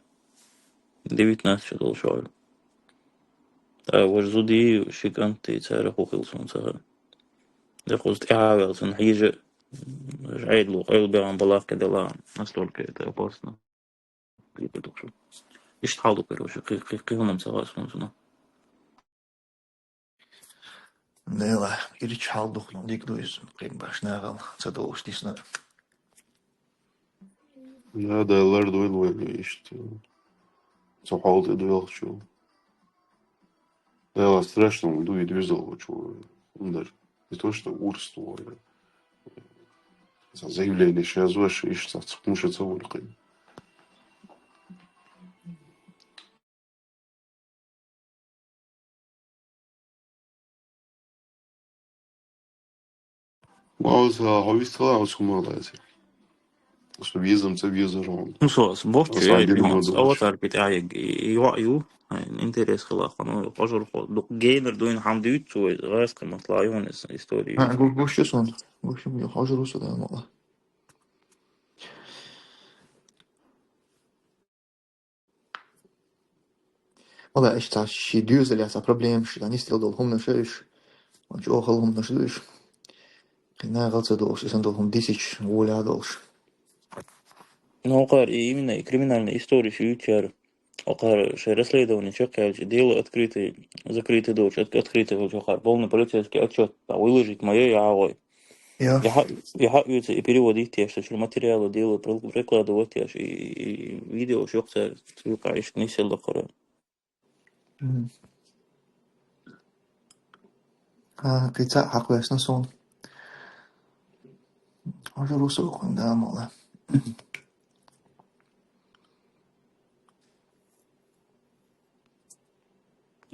Девятнадцать долларов. А вот зуди шиканты цара хухил солнца. Да хуст авел сон хиже. Жайд лу, эл беган балак кедела. Настолько это опасно. Ишт халду, короче, кы- кы- кыгынам сага солнцуна. Нела, ирич халду хлон дик дуйс, кын башнагал, цадолш дисна. Да, да, лар дуйл вайли ишт. Цо халду дуйл чу. Да, страшно, дуй дуйзал чу. Ундар. Не то, что урс твой. Заявление сейчас ваши ишь, цац кумша цавуркы. Мауса хавис тала ус хумалази. Ус визам ца визарон. Ну, со, с борчу, Ус я один думал, модулаш. Аватар пит ай, и ю, интерес хила, ну, хожур хо, дук гейнер дуин хамдуйт цу, раска матлайон истории. А, гу- гуще сон. Гуще мне хожур уса да мала. Вала, ишта ши дюзеля са проблем, ши да нистел дол хумна шиш. Он чо хал хумна шиш. Кына галца долш, исан дол хум дисич, воля долш. Ну, кар, и именно и криминальная история ши ючар. Окар ши расследование чё калчи, дело открытое, закрытое дочь, от- открытое дочь, окар полный полицейский отчет, а выложить моё я авой. Я. Я ха- я ха- и переводить те, что чё материалы дело прил- прикладывать я, и, и видео шёк ца цвика ишь не сел кора. Мгм. А, кыца хаквесна сон. Уже русу кунда мола.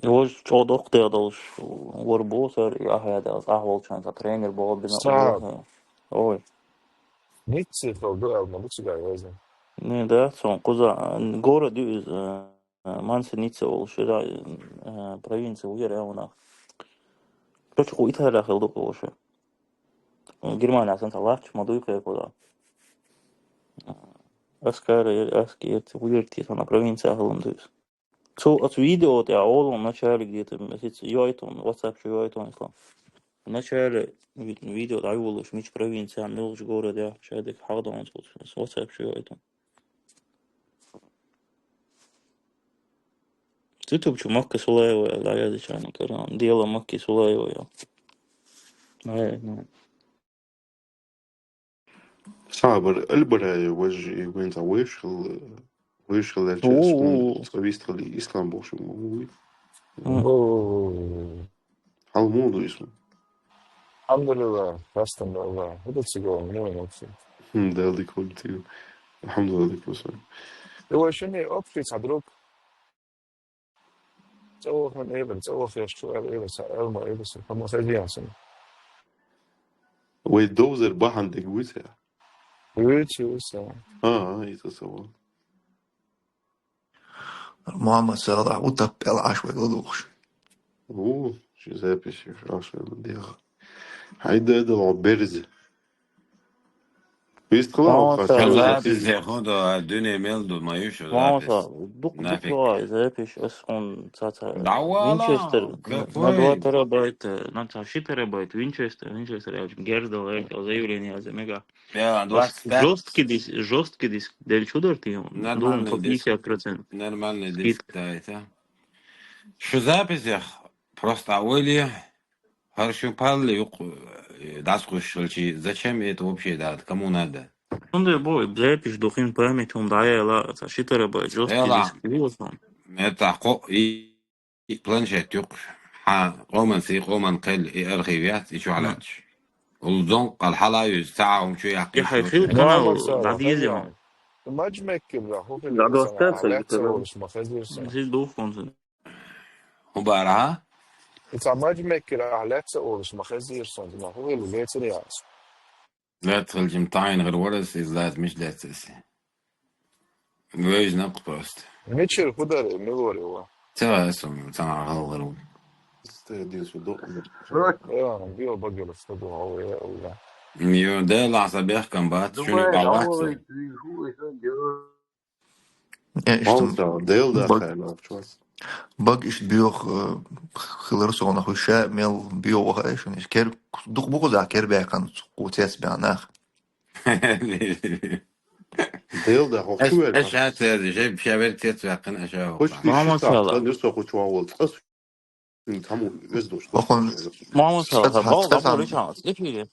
Его чодох те долш, вор босар, я хая да, а волчан, а тренер бо бина. Са. Ой. Ниццы хол дуэл, но бу сюда везде. Не, да, сон, куза, а, город из, э, э, Манса Ницца волш, да, э, провинция уйер, я вона. Короче, ху Италия хел дук волш. Германия сан талач, мадуй кая куда. Аскара, аски, это уйер ти, она провинция хелун дуйс. Цу, ацу видео я олун вначале где-то месяц, йойтон, WhatsApp шо йойтон, ислам. Вначале ви- видео да айволуш, мич провинция, милуш город, я, шайдек хагдан, WhatsApp шо йойтон. Ты тупчу Макка Сулаева, я, да, я зачем, короче, дело Макки Сулаева, я. Наверное. Сабар, Эльбарай, вож, венца вышел, вышел, я сейчас, О. Совист хали ислам больше, уй. М. О. Алмуду ислам. Алхамдулилла, растам да Аллах. Это всего, ну, вообще. Хм, да, дикольтио. Алхамдулилла, дикольтио. Его ещё не общий садрок. Цо хан эвен, цо хеш чу эл эвен, са элма эвен, са хамо хезиансан. Вай дозер бахан дек вуйца. Вуйца, вуйца. А, а, это сава. Мама сала, утап эл аш вай лодуш. О, чи запись аш вай лодуш. Хайда да берзе. Вист хала Ванса. Хала Запись, запись. Ходу, а, дюне мел ду, маюш Ванса, запись. Дук, дук Нафиг. Ла, запись, ас он, ца, ца. Да вала, Винчестер, какой? На два терабайта, на ца, ши терабайт, Винчестер, Винчестер, я, Гердал, я, заявление, я, за мега. Я, двадцать пять. Жёсткий диск, жёсткий диск, дель чудор ты, Нормальный диск. Пятьдесят процентов. Нормальный диск, скидка. Да, это. Шу записях, просто авойли, Харшин палли юк, э, дас кушалчи. Зачем это вообще, да? Кому надо? Сонда бо, запись духин память, он да, я ла, ца ши терабайт, жёсткий диск, вот он. Это ко-, и, и планшет юк. Ха, къоман си, къоман къел, и архивият, и чуалач. Улзон къал хала юз, ца ум чу яхи. Я хай хил канал, да, дизем. Маджмек кибра, ху хил. Да, достаточно, да. Сиз дух консен. ХӀун бара, хӀа? Ца маджмеккира ахь лаьцна олуш ма хезира сан, ма хӀу хилла лецира яц. Лаьцна хилча тайна хир вара ас, иза лаьцна мича лаьцна ас. Вевзина-кх просто. Мичара хӀу дара, мила вара ва? Ца ваьсса, ца нахьа хала вара. Стадио су докъу. Я, био багала стадио, хьо, я, я. Йо, Дела, сан бехкам бац, шуьниг бац. Э, иштта Мамца, Дела бага, дахьа нах чуас. Бага иштта биох, э, хилар сона, хӀу ша мел био ваха, э, шуна. Кер, дукха бу кхузахь кер баьккхина, кху цец баьнна нах. Дела да, хӀо Эш, чу вер эш хьан? Ша церди, ше, ша вер цец ваьккхина, эша ваха. ХӀо чу Мама шиша сала. Ца нуьр со кху чу ван вол, цкъа су-, цхьа мо вез дош. Вахон Мама сала, ца-, ха, ца-, бал, ца-, бал, ца-, рича, цӀе пире.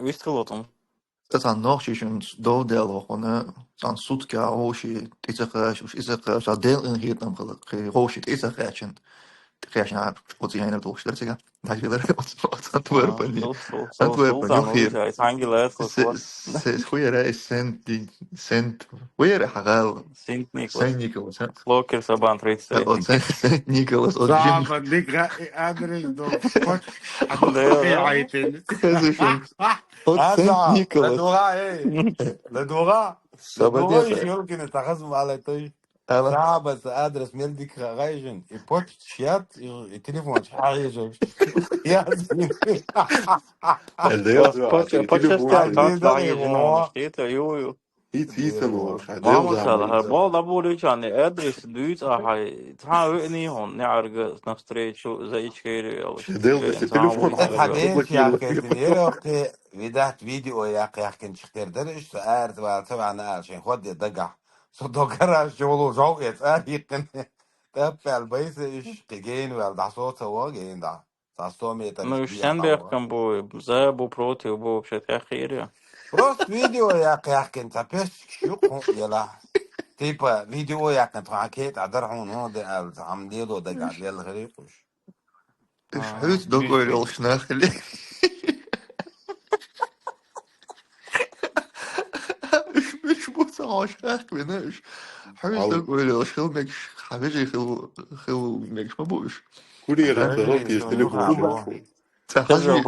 Вистхилотум. Ца цхьана нохчийчун дов даьлла вахана, цхьана сутка вовши тӀе ца кхаьча, уьш и ца кхаьча, цхьа Делан хетам хала, кхе вовши тӀе ца кхаьчан, тӀе кхаьчна оцу яйнар долуш дара цига. Дагилар оцу, оцу Антверпен. Антверпен, юххе. Ангела, се-, се-, хуяра и Сент-, Сент-, хуяра хьагал. Сент-Николас. Сент-Николас, ха? Локер Сабан тридцать три. О, Сент-, Сент-Николас, о, Джим. Сабан, дик га-, и адрес до. Да, да. Хазушун. От Аса, Сент-Николас. Ладуга, эй. Ладуга. Сабадеса. Ладуга, ещё кина, тахаз ма алай той. Ала. Саба, са адрес мел дик ха-, гайжин. И почт шият, и, и телефон шият. Я зин. Эл дел Ас жо, почт, и почт телефон шият, шият. Ас тат дел лаги жо, жин, о. Шият, ю, ю. Хиц, хиц ан вол, ша, дел Мама заман сала, хар иза. Бол да були чани, адрес дуйц а хай. Цхьа веъни хьун, неӀарга навстречу за ичкери, а вот. Ша, дел да, ша, телефон цхьа хай. Эс хьабен чакхе дилера, охте, видат видео якъ яхкин чхтер дер, иш са арт вал, ца вана ал, шен ход де дагах. Со догараш жолу жол эц, а, хиккин. Таппал байса иш, кигейн вал, да со ца вогейн да. Цхьа сто метр Ну, иш бен сен хьалха. Бехкам бу, за бу, против бу, вообще тӀеххийри. Просто видео якъ яхкин, цхьа пешкаш ю хӀун ела. Типа, видео якъин, тхьа кхетӀа дар хьуна, хӀун де аьлла, цхьа хӀама лело дагахь лелла хири кхуш. Уьш А, хьуьйца дог ойла йолуш нах хили. Уьш, уьш бу ца хьош хахквина, уьш хьуьйца Ал- дог ойла йолуш хила мегаш, хьан вежарий хила, хила мегаш ма бу уьш. Курьеран Ай, ца хӀалтийс телефон ха, бу. Ца хьажи,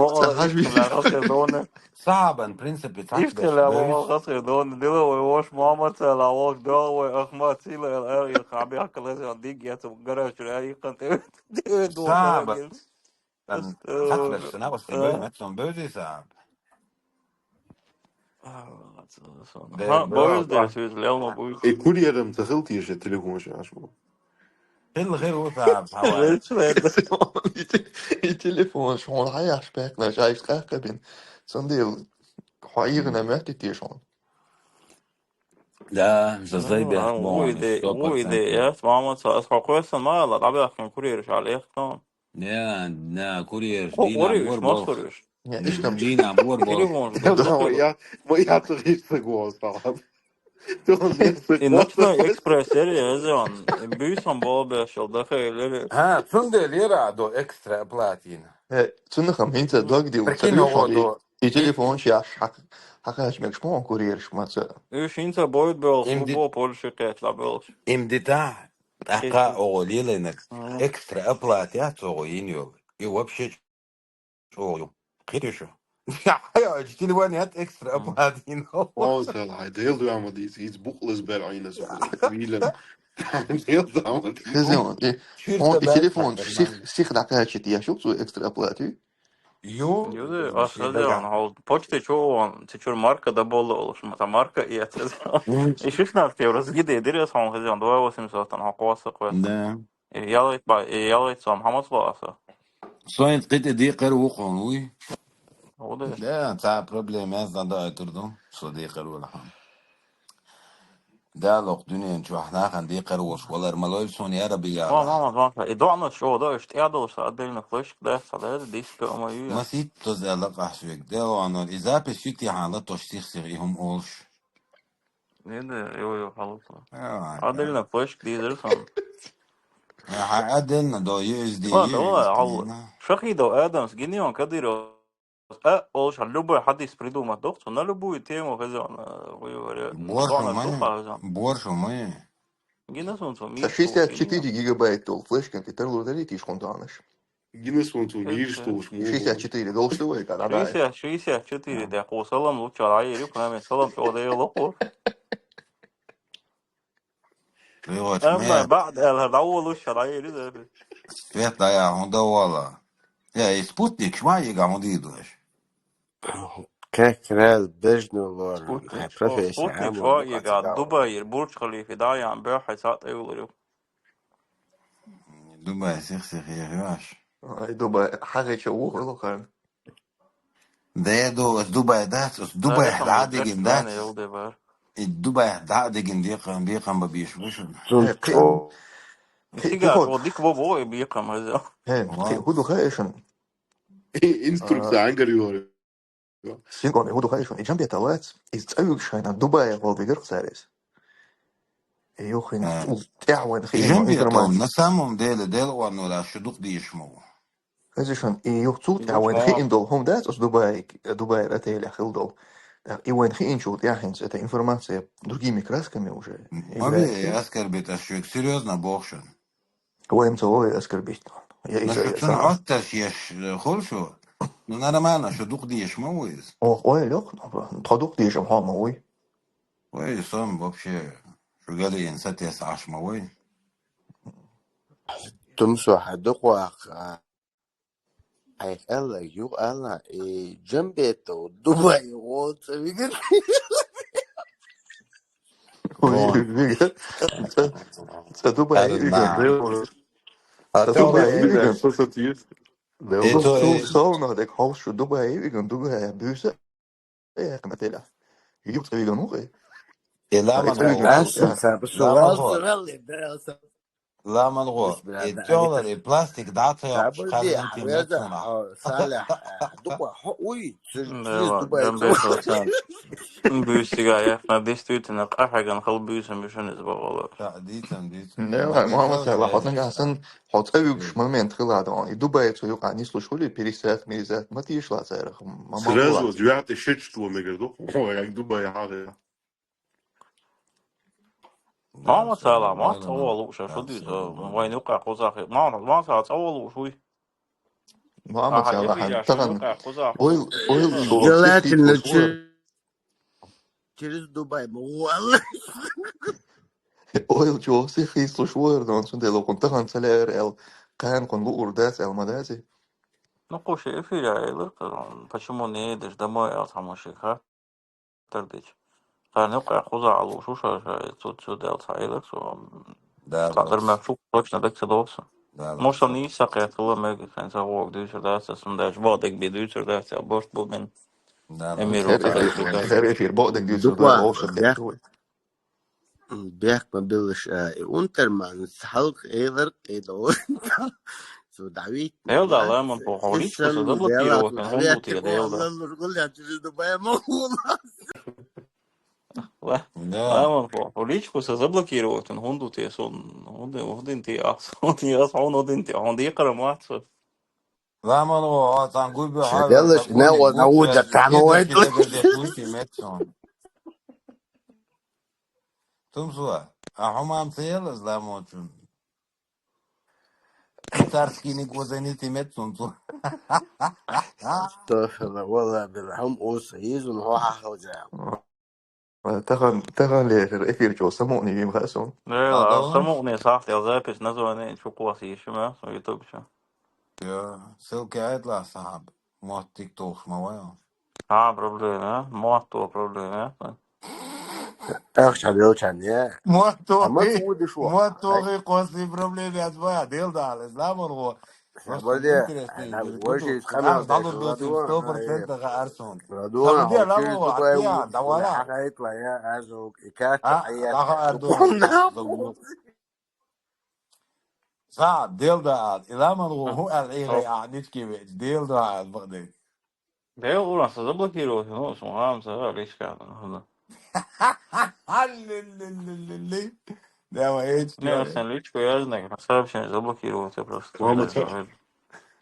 ца хьажи. Сабан, в принципе, ца Ишкала бо хасир дон, дила вай вош мама ца ла вок дол вай ахма цила эл эр ил хаби хакалас диг я ца гараж ра и кан те. Сабан. Хатвер сна, ос бен, мет сон бёзи саб. Бе, Ха, бе, боюз да, ба. Сюз левно буй. Э, курьером ца хил тише телефон шаш бу. Хил, хил, у саб, саб. Лечу, лечу. И те-, и телефон шон хаяш пекна, шайш кахкабин. Сандил, хо игна мехти тише он. Да, за зайбе, Ну, а, бон, уйде, сто процентов. Уйде, я, мама, ца, ас хокосан мала, да бяхкин курьер шал, я, кто? Не, не, курьер, О, дина, курьер, бор, бор. Мосуриш. Не, ишкам. Дина, бор, бор. Телефон, Да, да, я, я тоже согласен. И ночной экспресс, я, я, я, он, бюсом был бы, шел, да, хай, ле, ле. Ха, цунде лера до экстра платина. Э, цунахам хинца дог дил, Прикинь, ца уйшал, о, и, до, и и телефон шаш, хак, хакаш мекш, по курьерш, маца. Уж хинца боюд бел, Им ди- футбол Польши кет, ла бел. Им дита, Аха, оҕо лиэлэйнэк. Ага. Экстра оплата яц оҕо иин ыал. И вообще чуоҕу. Хит ещё. Телефон яц экстра оплата иин. О, салай, дел дуама дис, из бухлес бер айна со. Милен. Дел дуама дис. Хызын, и, Чур он, и да телефон, бац, сих, сих дакачит, я шул цу экстра оплата. Ю? Ю, да, ас да, да, он, хол, почти чуо, он, ти чур марка да болла, олуш, ма, та марка, и это. Мгм. И шишнадцать евро, сгиде, дирес, он, хозяин, два восемьсот, он, хокоса, квест. Да. И ялайт ба, и ялайт сом, хамас лоаса. Соин кити ди кер вухон, уй. О, да. Да, та проблема, я знаю, да, турду, со ди кер вухон. Далокъ дуьнен чохь нахана декхар волуш валар ма лойла суна, я Рабби, я Ва, Аллах. Ва, ва, ва. И доӀанаш чӀогӀа до, уьш тӀедолуш, отдельно флешка дац, цхьа дара, диск а ма ю, я. Масийтта тоза аьлла къахьсоьга, делгӀанор, и запись ю техьа латош сих-сих и хӀума олуш. Не, не, йо, йо, халуса. Ай, Отдельно ай. Флешка дийзар сан. Ай, хьан отдельно до, ю эс ди, Ладно, ю эс ди, ладно, хьал. На. Шахидов Адамс, Гиньон Кадыров, А, олуш, любой хьадис придумать дохцу, на любую тему хозяин, э, вы говоря, Боршу главное, май, что хозяин. Боршу май. Гинас вон цо мийраш шестьдесят четыре гигабайт долу флешкан тӀе тарлур дарий тийша хӀун доанаш? Гинас вон цо мийраш долуш муха шестьдесят четыре долуш ду вай, да, да. Шестьдесят, шестьдесят четыре, да, кхо салам лучча дӀаерю, кхо салам чӀогӀа дайгӀа лохо. Привет, Амма мед. БаӀд аьлла, дӀаволуш ша дӀаерю, да. Свет дӀаяхьа, хӀун дан вала? Я, и спутник, шма ига хӀун дийр ду аша? Как раз бежну лор, Спутник, хай шо, профессия, Спутник, ам шо лор, ига, кацигал. Дубайра, Бурдж Халифа, да, ян бехь, хай цхьаъ тӀе юлур ю. Дубай, сих-сих, я, хьоьш. Ай, Дубай, хьагӀеча вухур ло хан. Де ду, ас Дубай дац, ас Дубай Тарихам дӀа а дигин дац. Герцена йолу де бар. И Дубай дӀа а дигин декъан, бекъан ба беш ву шуна. Цун Э, кхин, чо. кхин, Сига кхин хо- хо дика бо бо и бекъан ма за. Э, Ва. Кхин хӀун ду хаьий шуна? Инструкция А. ангар юхари. Синкъом, хӀун ду хаьий шуна? И Джамбета вац, иза цӀа вуьгуш хьайна Дубай гӀо вигар кхузарез. И юхин А. цул тӀаьхьа вайн И хиъна Джамбета, информация. На самом деле, Дела ван вала шу дукха дийш ма ву. Хезишан, и юха цул тӀаьхьа вайн хиъна долу хӀума дац, оцу Дубай, Дубай отеле хила долу. Так, и вайн хиъначул тӀаьхьа хӀинца эта информация другими красками уже М, играет. Аби, оскорбить аш шуьга, серьёзно боху шуна. Вайн ца вай оскорбить. Я Ну, иза шу я цуьнан сам. Отташ еш, э, хуьлу шу? Ну, нормально, шу дукха дийш ма ву иза. Ох, ой, лёх, ну, бро, тхо дукха дийш, хьо ма вуй. Ой, сон вообще, шу галиен сатес аш ма вуй. Тумсо хьа дукха ваккха. Айх аьлла, юха аьлла, и Джамбетов Дубай гӀо ца вигар. Ой, Вон. вигар. Ца, ца Дубай Ара вигар. на. Ца Артём, Дубай Ара вигар. Дел И то, цул и совно, дек хьовшу Дубай вигар, Дубай буьйса. Э, кхана тела. Юкъа виган ву кхе. Э, ламан Ай, гӀо. Ай, ца, ца, ца, Ламан гӀо. Ламан гӀо. Бисмилла, Э, да, тёлар, алейкум. Э, пластик дӀа ца Ца йоккхуш, бу кхарна де, интим хьавеза, мецунах. А, Саля, а, дукха, хо, уй, ц-, Да, ц-, ладно, Дубай, Дубай, Дубай. Буьйсига, я, действительно, къахьеган хала буьйсам бишан из богӀала. Да, дийцам, дийцам. Не, Ма, ма, ма, дийцам, Саля, да. Хьо сан гасан, хьо цӀа вуьгуш момент хила дон. И Дубай цу юкъа нислуш хули, пересадка, мересадка, ма тийшла царах, ма, ма Сразу хула. Девятый, шесть число мегар ду. Ой, як Дубай хьагӀе. Ма, ма, Саля, ма, ца валуш, а шу дуьйцу, вайн юкъа кхузахь. Ма, ма, Саля, ца валуш, уй. Ма, ма, Саля, хан, таган. Ойл, ойл, Желательно, шо, чи-, через Дубай, ма, валла. Ойл, чё, все хислуш вор, но он сунде локун, таган, Саля, эр, эл, кан, кон, лу, ур, дац, эл, ма, дац. Ну, кху ши эфир а, эл, почему не едешь домой, эл, самаши, ха? Тардич. Кхарна юкъа кхуза Ӏалуш ву ша, ша, цу, цу дел ца Ӏелар, цу, м, Да, цхьа да. Тар мех чу точно дак ца доцу. Да, да. Муса нийса кхетала мега, хен ца вог дуьйцур дац, ас м даьш бо дек би дуьйцур дац, я борт бу мен. Да, да. Эмир Хер ука эфир, дек хер эфир, бо дек дуьйцур Дуква, дац, вовшах бех-, дек. Бех ма биллаш, а, и унтерман, халк эйлар, эйдо. Цу Давид. Эл да, ламан по, хо личку са заблокировать, он хунду тига, да, эл да. Ла, Да. ламан по, хо личку са заблокировать, он хунду тига, сон, хунду, хунду ти ас, хунду ти ас, хунду ти, хунду ти карамат, со. Ламан о, а, цан губи, Шаделлаш, ха, не, о, на, у, да, там, о, это. Тумсуа, а хумам цел, ламан чун. Царский ник возани тимет сунцу. Астагфирулла, валла билла, хӀум ус, изун хӀу хьахалжа. Тахан, тахан лехир эфир чо самуъни вим хасун. Э, а, а, давай. Самуъни сахтел запись название чукъвас ишима, со YouTube чо. Я, ссылка айдла сахаб. Мотт тик тохма вай. А, проблема, а? Мотт то проблема, а? Ах, чан, чан, я. Мотт то. А мотт удиш во. Мотт то, ай. Косный проблема, я твоя, дел дал, ламан во. Просто интересный. Сто процентов арсон. Ладно, давай. Са, дел да, иламан во, ху ал, ай, а, нички ве, дел да, бакъдек. Дел, у нас заблокировать, ну, сумам, са, личка, ну. Ле-ле-ле-ле-ле. Давай, эти. Не, я личку, я знаю, сообщение заблокировать, я просто. Ладно, всё.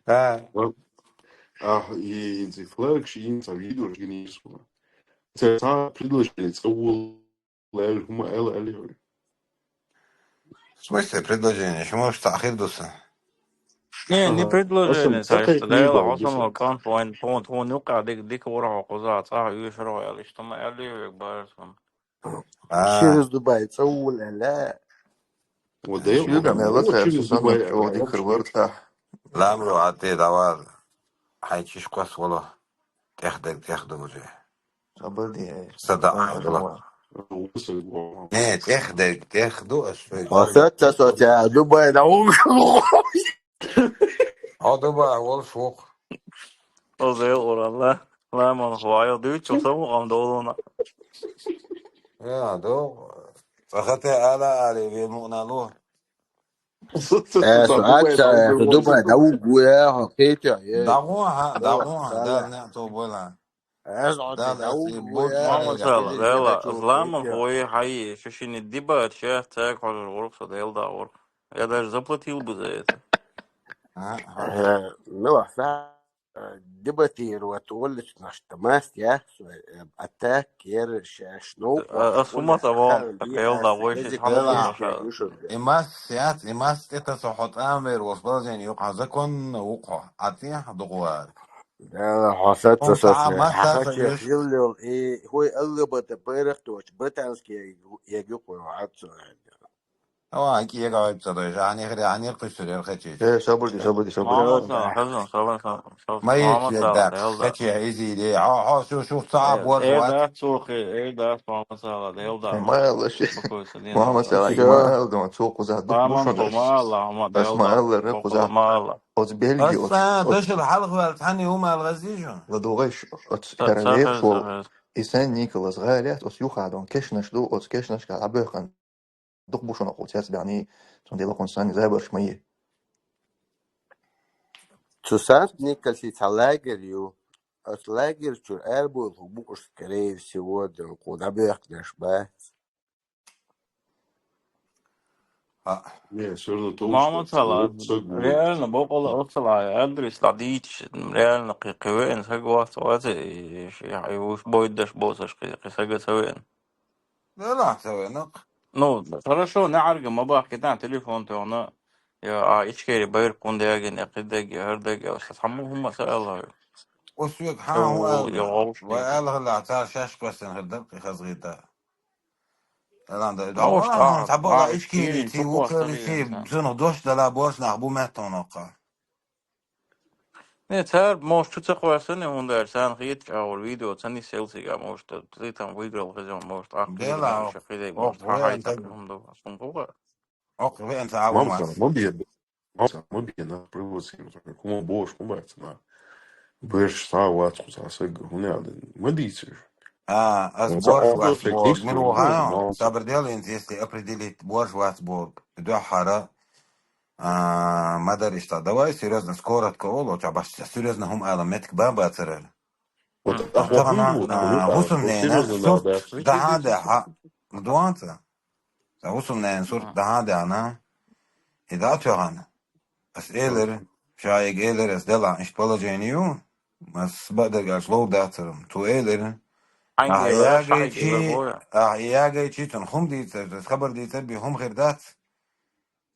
А. А, и, и флаг, ши, и, ца видео, ши, не, су. Ца, ца предложение, ца, у, лер, хума, эл, эл, эл. В смысле предложение? Чему ж тахир дуса? Не, не Ага. предложение, Аса цаьш сакъий Дела, къийбал хьо со дуса. Конф вайн тхуна, тхуна юкъа дика, дика вара хьо кхуза, цӀа хьо уьйшура хьо аьлла, иштта ма аьллий вайга бара сона. А, Шираз Дубай цӀа вула аьлла. Ва дел, Шуьга мела ва цаьр чуьнуз сусана Дубай чӀогӀа аьлла, дикар ва вар тӀа. ламру гӀатӀи давар. Хьай чиш кхос вало. ТӀех дерг тӀех ду уже. Сабар де. Сада Ой, хьажала. ва. Вусал ва. Не, тӀех дерг тӀех ду, ас шоай Хасат та со цӀа Дубай да вугу. Хьо Дубай волуш ву-кх. О, Дела, ура, ла, ла, ман хвая, дуьйцу, со ву гӀам долуна. Я, ду. Цахате ала али ве муъна лу. Э, со аца, Дубай да вугу, я, хьо кхетя, е. ДагӀу хьа, Дала, дагӀу хьа, дала. Дала неӀ тобойла. Аз гӀо де Дала да ас вугу, бут я, мара Мама я. цала, хилир Дела, гетачул зламан кхетя. хвои хьайи, шишини дибат шех цаьг хьожуш гӀурх со Дела дагӀур. Я даже заплатил бы за это. А, Э, ну, а са, э, дебатировать уличнаш-то маст, я, э, атак, ер, шеш, ну, А, а сумат авам, так Дела дагӀуй шиш Эзик хьамал Дела. леш, маша. Юшурга. И мас сят, и мас это со хьо тӀамер волуш положение юкъа законно ву-кх хьо. АтӀехьа дукъвар. Дела, хьо саца Хьун со цхьа сне. мас Хьаха саса чех юш. хиллел, и хӀой аллабата пайрах точ, батанский я, я гюкъо, хьаца. Ава, ки ега вайб ца дой, жани хири, ани хи сур ер хачи. Э, сабур де, сабур де, сабур де. Мама Дела, цала, да. хазан, салам, салам, салам. Ма Мама ечи цала, да, Дела да. хачи изи де. Хьо, хьо, шу, шу, ца, Э, бор, э, ват. да, цухи, э, да, мама цала, Дела да. Ма лаши. Бакуй са дин Мама да. цала, Всё. ма ал дон цо куза дук Маман бушон по даш. мала, ма Даш Дела ма да. ал ре По куза. мала. Оц Бельги, оц, Аса, оц, дашил хьалхвал тани умал газижу. ла дугайш, оц Ца, Перелер ца, школ. ца. И Сен Николас гӀалят, оц юхадон кешнаш ду, оц кешнаш ка абехкан. Дук бушон оц яц бяни, цун дела кун сани забарш ма е. Цу Санкт-Николасе цхьа лагерь ю. Оцу лагерь чуьра арабовлу букъуш, скорее всего, дела кху дӀабоьхкинарш бац. А, Не, всё равно то, Мама что цала, лук саг вуй. реально, бокъала оцала адрес ладийча, реально, кхи, кхи веъна саг вац, вац, и, и, и уж бойдаш боцаш, кхи, кхи сага ца веъна. Дела ца венак. Ну, хорошо, неӀарга ма бахки, тан телефон тойна, я, а, ичкери байр кун дягин, я, кхи даг, я, хар даг, я, аса хьамма хӀумма са Аллах. Усвек О, хьан хӀу я, алла. гӀолш Ва дийца. алла хила цар шаш квасен хир даб кхи хазгита. Алан да. Да Ош ва та, хьан цхьа бала бара ичкери кирин, ти ту вукали квасали ши ца. зунах дош дала бош нах бу меттонокха. Не, цар, может, чу ца кхоьссана, хӀунда аьлча царна хеташ агӀор видео ца нисел цига, может, ты там выиграл хезон, может, а, Дела, шакхиде, ох, может, вай хьахьайтар, антагу. хӀунда, сумгуга. Ох, вай анта Мама авумас. цала, ма бе, мама цала, ма бе, на привоз, кума бош, кума бац, на. Беш са вац, куса саг, хӀуна ял, ма дийцаш. А, аз Он са борш он вац шек бог. дийс Мин бо, вухана, мама цала. сабр дел инт, если определить борш вац бог. Дохара, а, мадар ишта. Давай серьезно, скоро от кого лучше, а серьезно хум ала метк баба царар. Вот М. ахвахун Тагана, вот, а, ну, а, гусумнена, серьезно, на, сурт да. даха да, ха, дуанца. Гусумнена сурт М. даха да, на. И да тагана. Ас элер, шайг элер, ас дела, ишт положение ю. Ас бадаргаш лов дацарам. Ту элер. Хьанга А элла, ягай шайг элла чи, боя. а ягай чи тун хум дийцар, ас хабар дийцар би хум хир дац.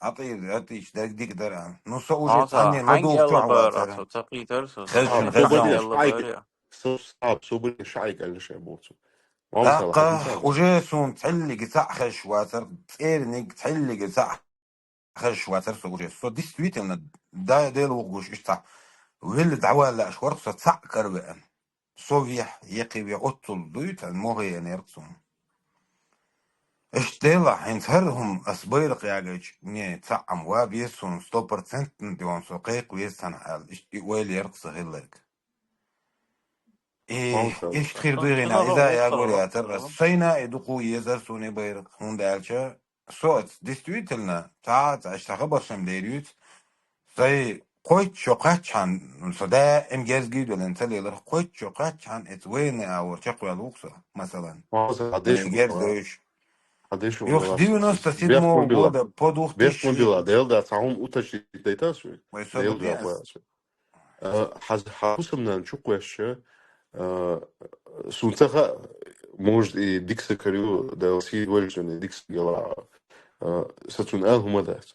Атир, атич, даг дик даран. Ну со уже Маса, цанни хьанга ладуг элла чух бар, вацар. ацу ца кхийтар со. Хезжин, Саб, хезжин. собаре Элла шайк, бар, я. саб, саб, собаре шайк, аль шай болцу. Даккха, уже сун цхьиллиги цхьаъ хезаш вацар, цӀерниг цхьиллиги цхьаъ хезаш вацар со уже. Со действительно, да, Дела вух гуш, иштта велла дӀавалла аш варх со цхьаъ карвеан. Со вех, екхи вех оццул дуй, тан могӀе ян ярх сун. Иштта дела, хӀинца хӀара хӀума ас байракх ягайча, не, цхьаъ ам ва беза сун, сто процентов дион со кхайкх веза цхьана аьлла, иштта и ойла ярх са хилларг. И иштта хир дуьйгӀина, иза ягур ятар, ас сайна и дукху езар суни байракх, хӀунда аьлча, со ац, действительно, цхьа, цхьа, иштта хабар шам дер юц, сай кхойтта шо кхаччхьан, со даим герзгий долен ца лелар, кхойтта шо кхаччхьан, эц вайна авар чекхвел вух со, масалан. Герзуш. Юхс девяносто седьмого года по двух тысячи. Бехкун била, дел да, цхьа хӀума уточнить дайтас вай. Вай со дел да, дукхи ас. Э, хьаз-, хьан хӀусамнана чу кхоьссача, э, сун ца хаьа, может, и дика са карю, да, сий варжани дика са гала, А, са цунна ала хӀума дац.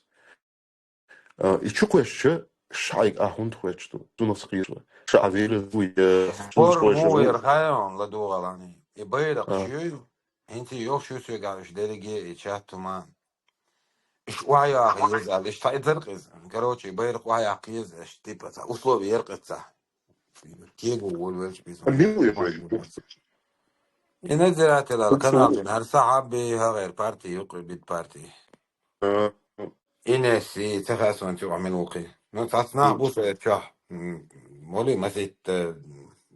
А, и чу кхоьссича, ша хьайга а хӀунда кхоьссуш ду? Цунах ца кхеташ вай. Ша а вера ву, я цунна Спор кхоьссуш муха ву. Яр хьайван ладугӀалани? И байракх А. шуй, хӀинца йолуш ю соьгахь уьш дерриге и чат туман. Иш охьаяха еза аьлла, иш цхьа и дара-кх иза. Короче, и байракх охьаяха еза, иш типа цхьа условия яр-кх иза цхьа. Кего волавелча безам. А мила ву я? И надзиратель ала Фу канал цо? Бина, хӀара Сахьаби, хӀагӀер парти, юккъе бит парти. А. Инесси, ца хаьа суна цу мила ву кхин. Ну, цхьац нах Фу? Бу со чохь. М, моли маситта,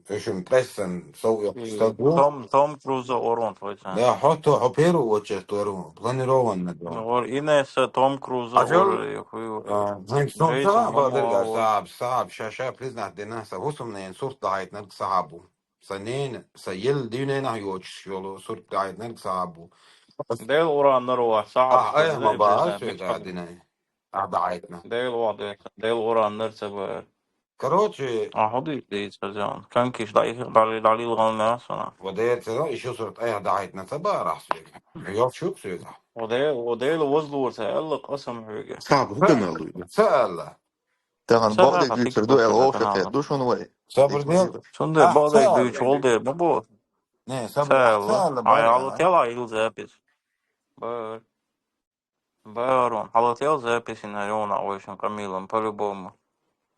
уьшун прессана сов йоккхуш М, стаг ву. Том, Том Круза орон твой сан. Да, хьо то, хьо первый очередь орон, планированно дон. Ор Инесса, Том Круза Ажал? Ор, хуй. А, хьайн сон Джейсон ца Момоа бадерга ор. Сахьаб, Сахьаб, ша, ша признать дина, са хӀусамнен сурт дахьайтнарг Сахьаб ву. Сан нена, сан елла дийнахь йоцуш йолу сурт даийтинарг Сахьаб ву. Дела ураннар вац, Сахьаб. Ахь айхьа ма бахьа соьга а дина, ахь даийтина. Дела вац, Дела ураннар ца бара. Короче, а хьо дийца дийца хазян. Канкиш дӀа-, дӀали-, дӀалилгӀанна сона. Ва дера ца, и шу сурт айхьа даийтина ца бара ахь соьга. Йолчух соьга. Ва де-, ва Дела возлур ца аьлла къасам хьоьга. Сахьаб хӀу гана луй? Ца аьлла. Тахана Ца бакъдерг хаха дуьйцур ду, аьлла, тикпаца вовшах канал. Хетта ду шуна вай. Сабр дел. Цундела бакъдерг дуьйцур волу дела ма бу. Не, сабр. Ца аьлла. Ай, хьала тела хьайла запись. Бар. Барон, хьала тела запись йина йона вайшин Камилан по-любому.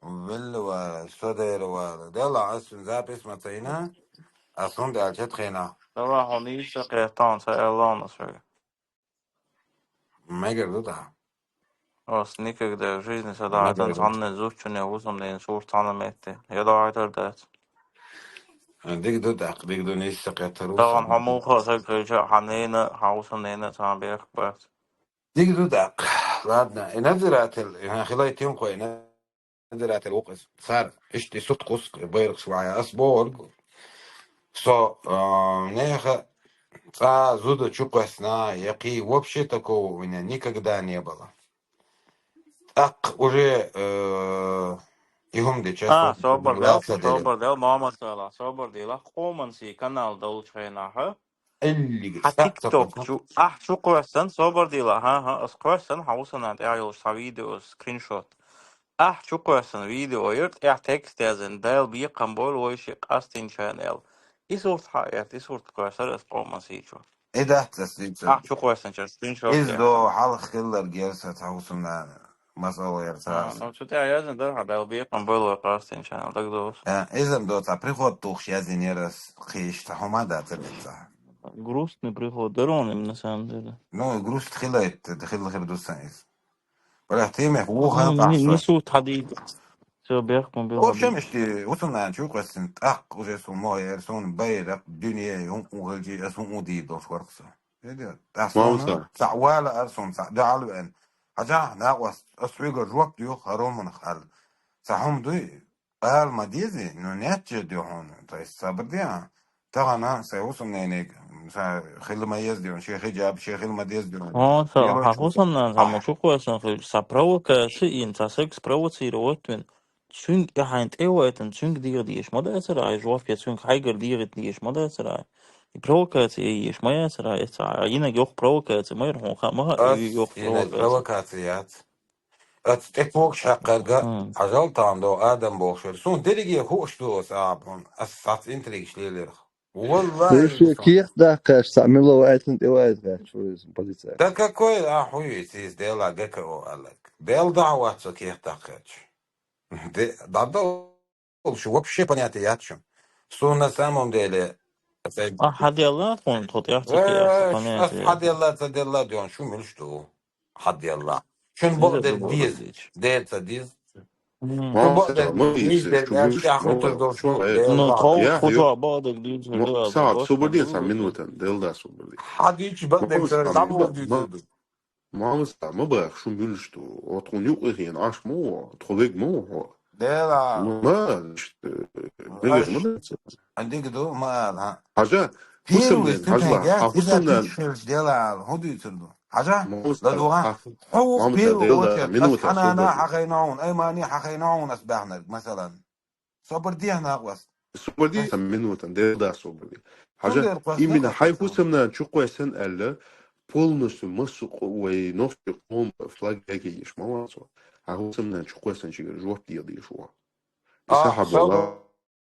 Вилла вара, со дера вара. Дела, ас шун запись ма ца йина, ас хӀунда аьлча тхена. Давай, хьо нийса кхетан, ца аьлла ас вай. Мегар ду тӀаккха. Ас никогда в жизни са дагӀатан цхьанна зудчуьне хӀусамнен сурт цхьана метте. Я дагӀайтар дац. Диг ду тӀаккха, диг ду нийса кхеттар. Тахана хьо муха саг хилча, хьан нена, хьан хӀусамнена цхьана бехк бац. Диг ду тӀаккха. Ладно, и надзиратель, и хилай тим кхой, и надзиратель ву-кх иза. Цара иштта и сурт кхуссу, и байракхаш ваьхьа. Ас бохург, со, а, нехан цӀа зуда чу кхоьссина, я кхин вообще такого у меня никогда не было. ТӀаккха уже, э, и хӀума дича, А, собар дел, собар дел, Мохьмад Салахь, собар дела. Къоман сий канал долчу хенахь, Эллиг хьан цхьаъ ца тикток кхоьссина. Чу, ахь чу кхоьссина, собар дела, хӀан-хӀа, ас кхоьссина, хьан хӀусамнана тӀехь йолуш цхьа видео, скриншот. Ахь чу кхоьссина видео яра, тӀехь текст язйина, Дала бекхам бойла вайшиъ къастийначарна аьлла. И сурт хьаэцна, и сурт кхоьссира ас къоман сий чу. И дац ас дийцар. Ахь чу кхоьссинчара скриншот Иза яра. До хьалха хилларг яра сан цхьа хӀусамнана, масала яра цара. А, цу тӀехь язйина дара хьан, Дала бекхам бойла вай къастийначарна аьлла, дагадогӀу. А, иза-м до цхьа приход тухуш язйина яра ас, кхин иштта хӀума дацара иза цхьа. Грустный приход дара он им, на самом деле. Ну, груст хилайта, хилла хир ду сан иза. Барахь, тимех вуха Ну, тӀаккха ни, со. Нису тхьадийца. Всё, бехк ма В общем, билла. Иштта, хӀусамнана чу кхоьссина, тӀаккха уже суна мо яра, суна байракх, дуьне, хӀун у хилчи, ас хӀун у дийр долуш вара-кх со. Видео. ТӀаккха суна Мамса. Цхьаъ вала ара суна, цхьаъ дуьхьал веана. Хьажахь, накъост, ас хьоьгара жоп дуьйху хӀара хӀуманах аьлла. Цхьа хӀума дуй, ала ма дезий, ну, нетча де хьуна, то есть сабар де, а? Тахана сайн хӀусамнениг, сан хила ма еза де хьуна, шен хиджаб, шен хила ма деза де хьуна. Хьо, со, Короче, хьан хӀусамнана сан ма чу кхоьссина хилча, сан провокаци йина, сан секс провоцировать вина. Цуьнга и хьайн тӀе а вайтина, цуьнга дегӀа дезаш ма дацара, ай жоп я цуьнга хьайгара дегӀа дезаш ма дацара, ай. И провокаци я езаш ма яцара, ай, ца, а йинаг йоккха провокаци ма яра хьуна, хаа ма хаьа, Ас йоккха йинаг провокаци. Провокаци яц. Ас тӀе когаш хьаькхарга, М. хьажал тахана до Адам бохуш верг. Суна дерриге хууш ду ас а хьуна. Ас сац интригаш лелира. Валлахи, Вешве сан. Кехат даккхаьш, цхьа мила вайтина тӀе вайтина гӀерташ ву иза полицай. Да какой а хьуй, сиз Дела ГКО аллаг. Дела дӀа вац со кехат даккхаьча. Де, дӀадовла, шу вообще понятие яц шун. Суна на самом деле, А хьан делла тхуна, тхо тӀехь ца кхиар, сан Эш, ас понятие яц. Хьан делла, ца делла, ден шу муьлш ду? Хьан делла. Шун Иза бакъдерг деза, деза. Дер ца деза. М. Шу бакъдерг деза, дер ца деза, тӀехь хутур долуш ду, Дела. Ну, тхов, я, тхо шу бакъдерг деза, Ма-, Дела, Сахьаб, собар де, сан минута, Дела да собар де. Хьан дича бакъдерг ца, Мамса, ма-, ма-, Мамса, ма бах, шу муьлш ду. О, тхуна юкъе хиъна Ӏаш ма ву, тхо вег ма ву хьо. Дела. Ма, ма, иштта, мегар ма дац. Ан дика ду, ма ала. Хьажа, хӀусамнен, хьажа, а хӀусамнен. Хилча Дела ала, хӀун дуьйцур ду? Хьажа, Мамса, ладугӀа, а хӀу-, хьо ву Мамса, первый Дела, очередь, ас минута, хьанана собар де. Хьахайна хьуна, аймани хьахайна хьуна ас баьхнарг, масалан. Собар дехьа накъост. Собар де, сан минутан, Дела да собар де. Хьажа, именно хьайн хӀусамнана чу кхоьссина аьлла, полностью массу къо-, вай нохчий къоман флаг ягийиш ма вац вай. Хьа хӀусамнана чукхоссанчигара жоп дала дезаш ва. И А, сахьаб сал вала,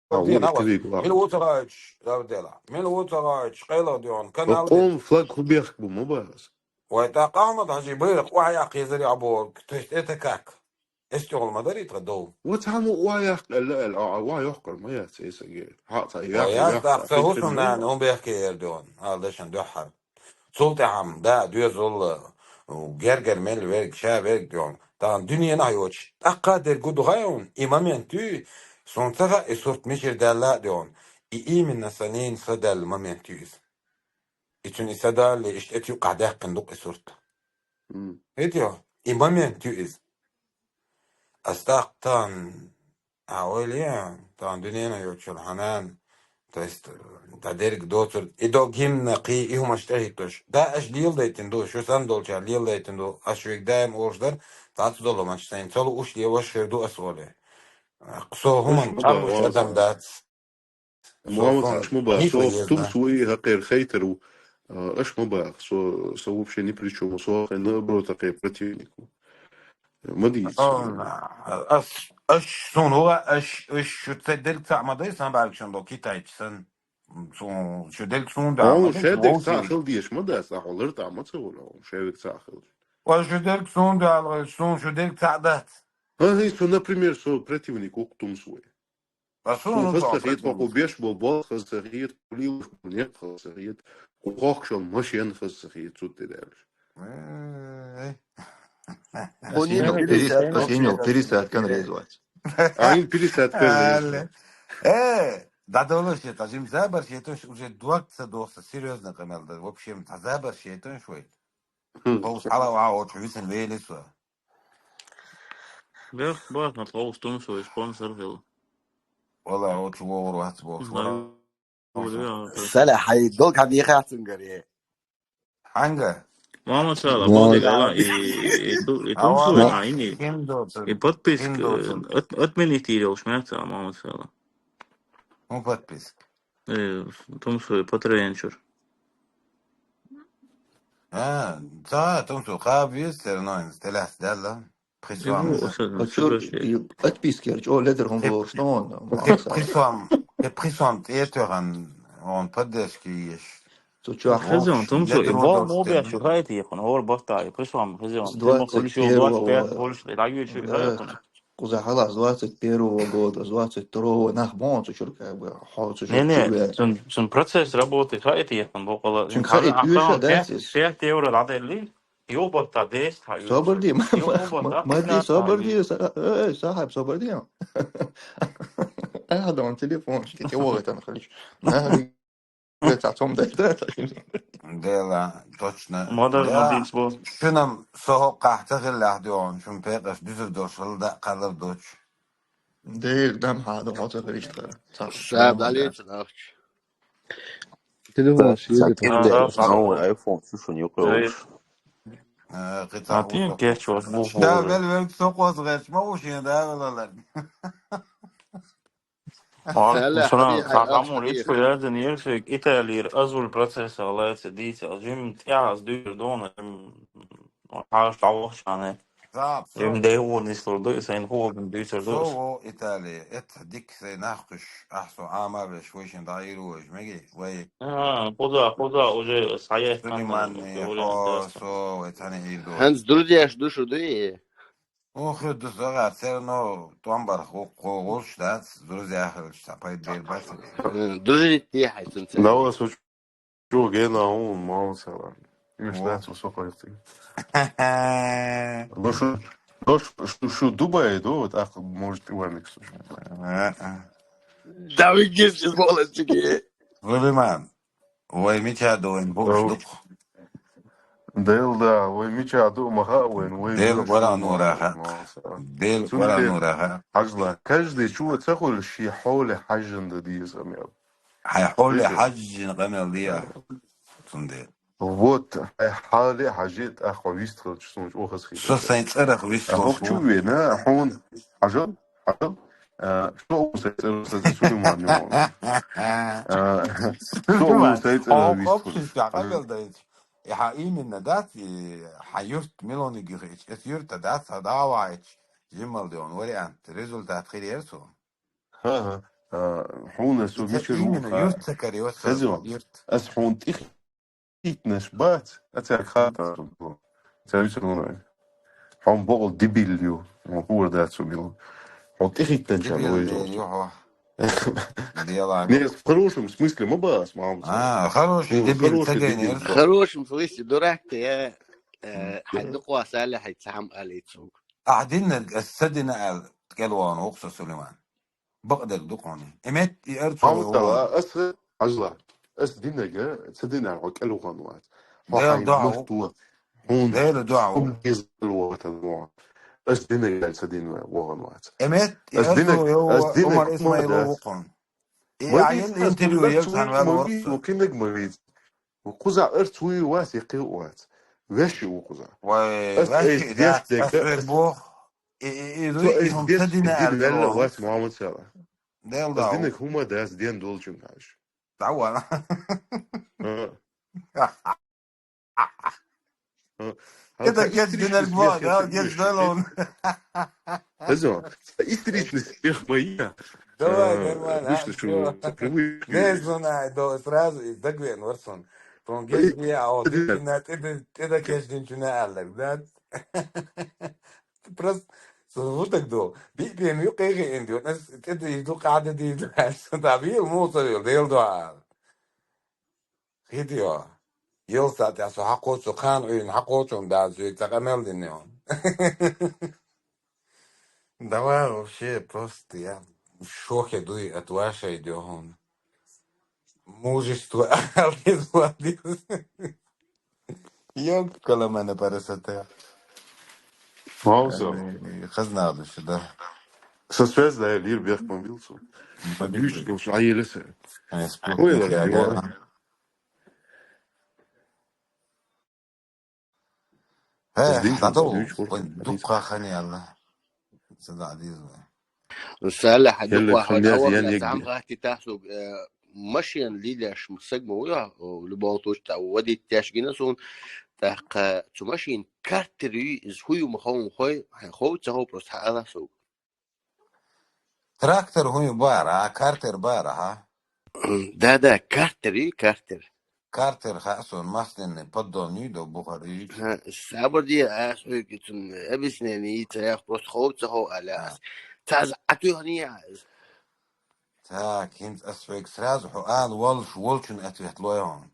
а, вуй, дена, вай. Тивиг ва. Мила ву ца гӀайча, дав дела. Мила ву ца гӀайча, къайлагӀа дегӀан, Ва канал де. Къоман флаг хӀу бехк бу ма бахас. Вай, тӀаккха Ахьмад-Хьажи байракъ охьа яккха езар абу, то есть это как? Эс тӀехула ма дарий тха дов. Ва цхьаммо охьа яккха аьлла, аьлла, а, а, охьа йоккхар ма яц, эсаге. Хьа, цхьа Ва яхар яц, яхар тӀаккха ца хӀусамнана хӀун бехке яр дегӀан, ала дешан дуьххьара. Цул тӀехьа, да, доьзал, гергара мел верг, ша верг дегӀан. Тахан дуьненахь йоцуш, тӀаккха дерг гу ду хаьий хьуна, и момент юй, суна ца хаьа, и сурт мичара даьлла а дегӀан. И именно санийна са даьлла момент ю иза. И цуьнан и са далале, иштта эца юккъахь даьккхина ду-кх и сурт. М. Видео? И момент ю иза. Ас тӀаккха тахан, а, ойла е, тахан дуьненахь йоцуш йолу хьанан, то есть, дӀа дерг доцург, и дог гимна кхий, и хӀумаш тӀехӀиттош. Да, аша леладайтина ду, шу санна долчара леладайтина ду, аш вега даим олуш дара, цхьацца долу хӀуманаш сайна ца лууш лелош хир ду ас олий. Со хӀуманна Аша ма бан, чӀарвуш адам вац. Дац. Со Мухаммад, хӀун аша ма бан, хӀинца со везна. Тумс ву и хӀокхеран хейтер ву. А, аша ма бан, со, со вообще ни при чём, со хӀокхеран наоборот хӀокхеран противник ву. Ма дийца. Ас, аш суна хӀума, аш, аш шу ца дерг цхьаъ ма дай, сан бӀаьргашна долу китайча санна. Суна, шу дерг суна да, Хьо ма дай, шадерг вовший. Цхьаъ хила дезаш ма дац, ахьа лартӀахь ма ца вала, хьо шадерг цхьаъ хила. Ва шу дерг суна да, суна шу дерг цхьаъ дац. ХӀан, хӀинца, например, со противник ву-кх Тумс ву. Ва суна Суна хаза ца хета, хьо беш болу болх хаза ца хета, хьо лелош болу некъ хаза ца хета, хьо хохкуш йолу машен хаза ца хета, цу тӀе даьлча. Эй. Хьо Ас нина йина перес-, пересадка, ас йина пересадкан реза вац. А, йина пересадкан реза вац. Э, дӀадолуш ю, та жимма забарш еташ, уже дог ца дохуш, серьёзно къамел дан. В общем, та забарш еташ вай. Хм. Хьо уж хьала ваха оцу висина вели со. Бех, бах, ма тхо уж Тумс вай спонсор хила. Вала, оцу вогӀур вац бохуш, вара. Сала, хьай дог хьан бийхьа цуьнгара? Хьанга? Мама Сала, бо дегала, и, и, и Ту-, и Тумс вай, а, ини. И подписка, э, от-, отменить йолуш ма яц, Мама Сала. Ну, подписка. Э, Тумс вай, Патреон чуьра. А, ца, Тумс вай, кхаба веза, все равно, инсталляция даьлла. Пхи сом. Подписка ярчу, о, ледер хӀума лоруш, ну, он, Пхи сом, пхи сом тӀе тоьхан, он поддержка еш. Цу чохь хезон, Тумсо, и бал мо беш, хай тихун, хор бахта, и пхи сом, хезон. С двадцать первого, да. Куза хала с двадцать первого года, с двадцать второго нах бон цу чур, как бы, хо цу чур. Не, не, сон, сон процесс работы, хай тихун, бокала. Сон хай тихун, да, сех евро ладели. Йо, бата, десять, хьа, Собар ди, ма-, ма-, ма-, ма-, ди, собар ди, са-, эй, сахьаб, собар ди. Ахьа, дон, телефон, шки, те вогӀа тан хилиш. На, ди, ца цом дай, да, ца хилиш. Дела, точно. Модар, да, модис бо. Шунам со хӀоккхахь ца хиллехь дуьгӀун, шун пекъаш дуьзур долуш хилла даккхалар доцуш. Дер дам хьа, дон, хьо ца хилиш тхара. Ца, Ша, ца, дале, ца, нахч. Телефон шиъ. Ца кӀира деш, сан вай iPhone чу шуна юкъе волуш. Э, кхин цхьа Матин кечвас бу. Да, вел, вел, со къоз гӀерташ ма ву шен, да, вел алар. Ва алейкум салам. Цхьа гӀамур ичку яздина ерсвек Италийра азул процесса лайца дийца. Жим тӀехьа аз дуьйр дона, жим хьаш дӀавахчане. Жим дайгӀур нислур ду, сайн хӀугӀурдун дуьйцур ду. Со во Италия. Эт дик сайн нах кхуьш, ахь со Ӏама веш, вай шин дӀаийр ву вайш, меги, вай. А, кхуза, кхуза, уже схьаэцна. Сулейманни, хьо, со, вай цхьаьна ийр ду. ХӀанз друзьяш ду шу дуй? Ох, ду сагӀа, все равно тӀом барх, ву кхо гӀулш дац, друзья хилча, цхьа пайда бер бац. М, дружить дехьай цунца. Да, вас Чу гена хӀун, мал сала. Имаш Во. Дац, со кхойти. Ну, шу, ну, шу, шу, шу Дубай ду, вот, ах, может, и вамик слушай. А, а. Да, вы где здесь, молодчики? Сулейман, вай мича ду, вайн бокс Дов. Дукх. Дел, да, вай мича ду, маха, вайн, вай Дел вай вара шу нураха. Мал сала. Дел Цунде вара нураха. Хьажла, каждый чего ца хуьлу ши хьоле хьажжан да деза, мел. Хьайн хьоле Видишь? Хьажжина къамел дия. Цундела. Вот, хьайн хьале хьажи, тӀаккха хьо вист хилча, суна чӀогӀа хаза хетар. Со сайн цӀарах вист А хӀокху чу хилча. Вена, хьуна, хьажал, хьажал. А, со у сайн цӀарах, сан Сулейман ю. А, со у сайн цӀарах вист хилча. Хьо къамел дайча. И хьа именно дац, и хьа юрт милониг хиъча, эс юрта дац, хьа дӀа а ваьлча, жиммал деон вариант, результат хир яр цо. ХӀа-хӀа. А, хьуна со Ца мича именно вуха? Юрт ца карио, Хезо, юрт. Ас хьуна тӀихийтнаш бац, а цаьрга хатӀа. Ца вицар вуна. Хьуна бокъал дебил ю, хьуна хӀур дац цо мила. Хьуна тӀихийтнача Дебил лой ю, хьо. Дела. Не, в хорошем смысле ма бац, мама. А, хороший Ну, дебил, хороший ца дебил генер. бац. В хорошем смысле дурак ты, я, э, М. хьайна къоса аьлла, хьай цхьам аьлла цунга. Ахь диннарг ас ца дина аьлла, кӀел вахана вукху со, Сулейман. Бакъдерг ду кхуьнан. Эмет и арцо Хьамсала, ас хьажла. Ас диннарг ца дина аьлла, хьо кӀел вахана вац. Хьо Дела хьай дуьхьа март ву. ву. Хьуна Дела дуьхьа ву. хӀума деза вахана ву. Ас диннарг аьлла ца дина вахана вац. Эмет и Ас арцо диннарг, ас йовва диннарг Умар хӀума Исмаилов дац. ву кхуьнан. И Ма а вийца, ен ас интервью арц ел вуй цхьана ма ваьлла вийца, воксу. Кхинниг ма вийца. Кхузахь арц вуй вац, я кхин а вац. Ваьш а ву кхузахь. Вай, Ас ваьш айса а деш дац, дерг, ас вер ас бох. И, и, и, Со и, айса хӀума деш ца дина дерг аьлла, вац вац. Мухьаммад Сала. Дел Ас диннарг дав. хӀума дац, ден долчун хьаьжа. Давай. ХӀа. ХӀа. ХӀа, ХӀета ца кеч истрични динарг бо, смех да, я кеч смех. Далон. Хезо, ца истрични смех ма я. Давай, А, нормально, вышли, а, что всё. Привычки Не есть. знаю, да, сразу и догвен, варсон. Тон Ай, геч не, а вот, дина. Ты на, ты, ты, ты да кеч дин чуна аллак, да? Просто, слушай, так до. Би, би, ну, кайгы инди, вот, нас, ты, ты, иду, када, ди, иду, да, би, мусор, дел, да. Хидио. Йолсатя со хьакхочу, кхана Ӏуьйна хьакхочун баьлла соьга ца къамел динни хьуна. Давай вообще просто я в шоке дуй от вашей дёгун. Мужество алис вадис. Ёк, каламана парасата. Вау, со. Хазна душ, да. Со связь да, я лир бех мобил со. Мобил. Дюш, потому что ай, леса. Ой, да, да, да. Э, Здесь дату, он ключ, вот, вон дату здесь. Дукха хани Алла. Сада адизва. Салла, Хелле, дукха хани хани аз Алла, ян ягби. Зам гати тасу, э, машин лилеш, саг мо я, о, любого случая, водить тяж гина сун, так, э, цу машин картери, из хую махом хой, хай хов, ца хов просто ха Алла су. Трактор хӀун ю бара, а картер бара, хӀа? Да, да, картер и картер. Картер хаьа суна, масленный поддон ю до бухар ю. Ха, сабар де, а, сойки цун объяснение, и цаях просто хов, ца хов, аля. А. Цаз атуй хани я. Так, хинц ас вайк сразу хӀу ал волш, волчун ответ лой хьун.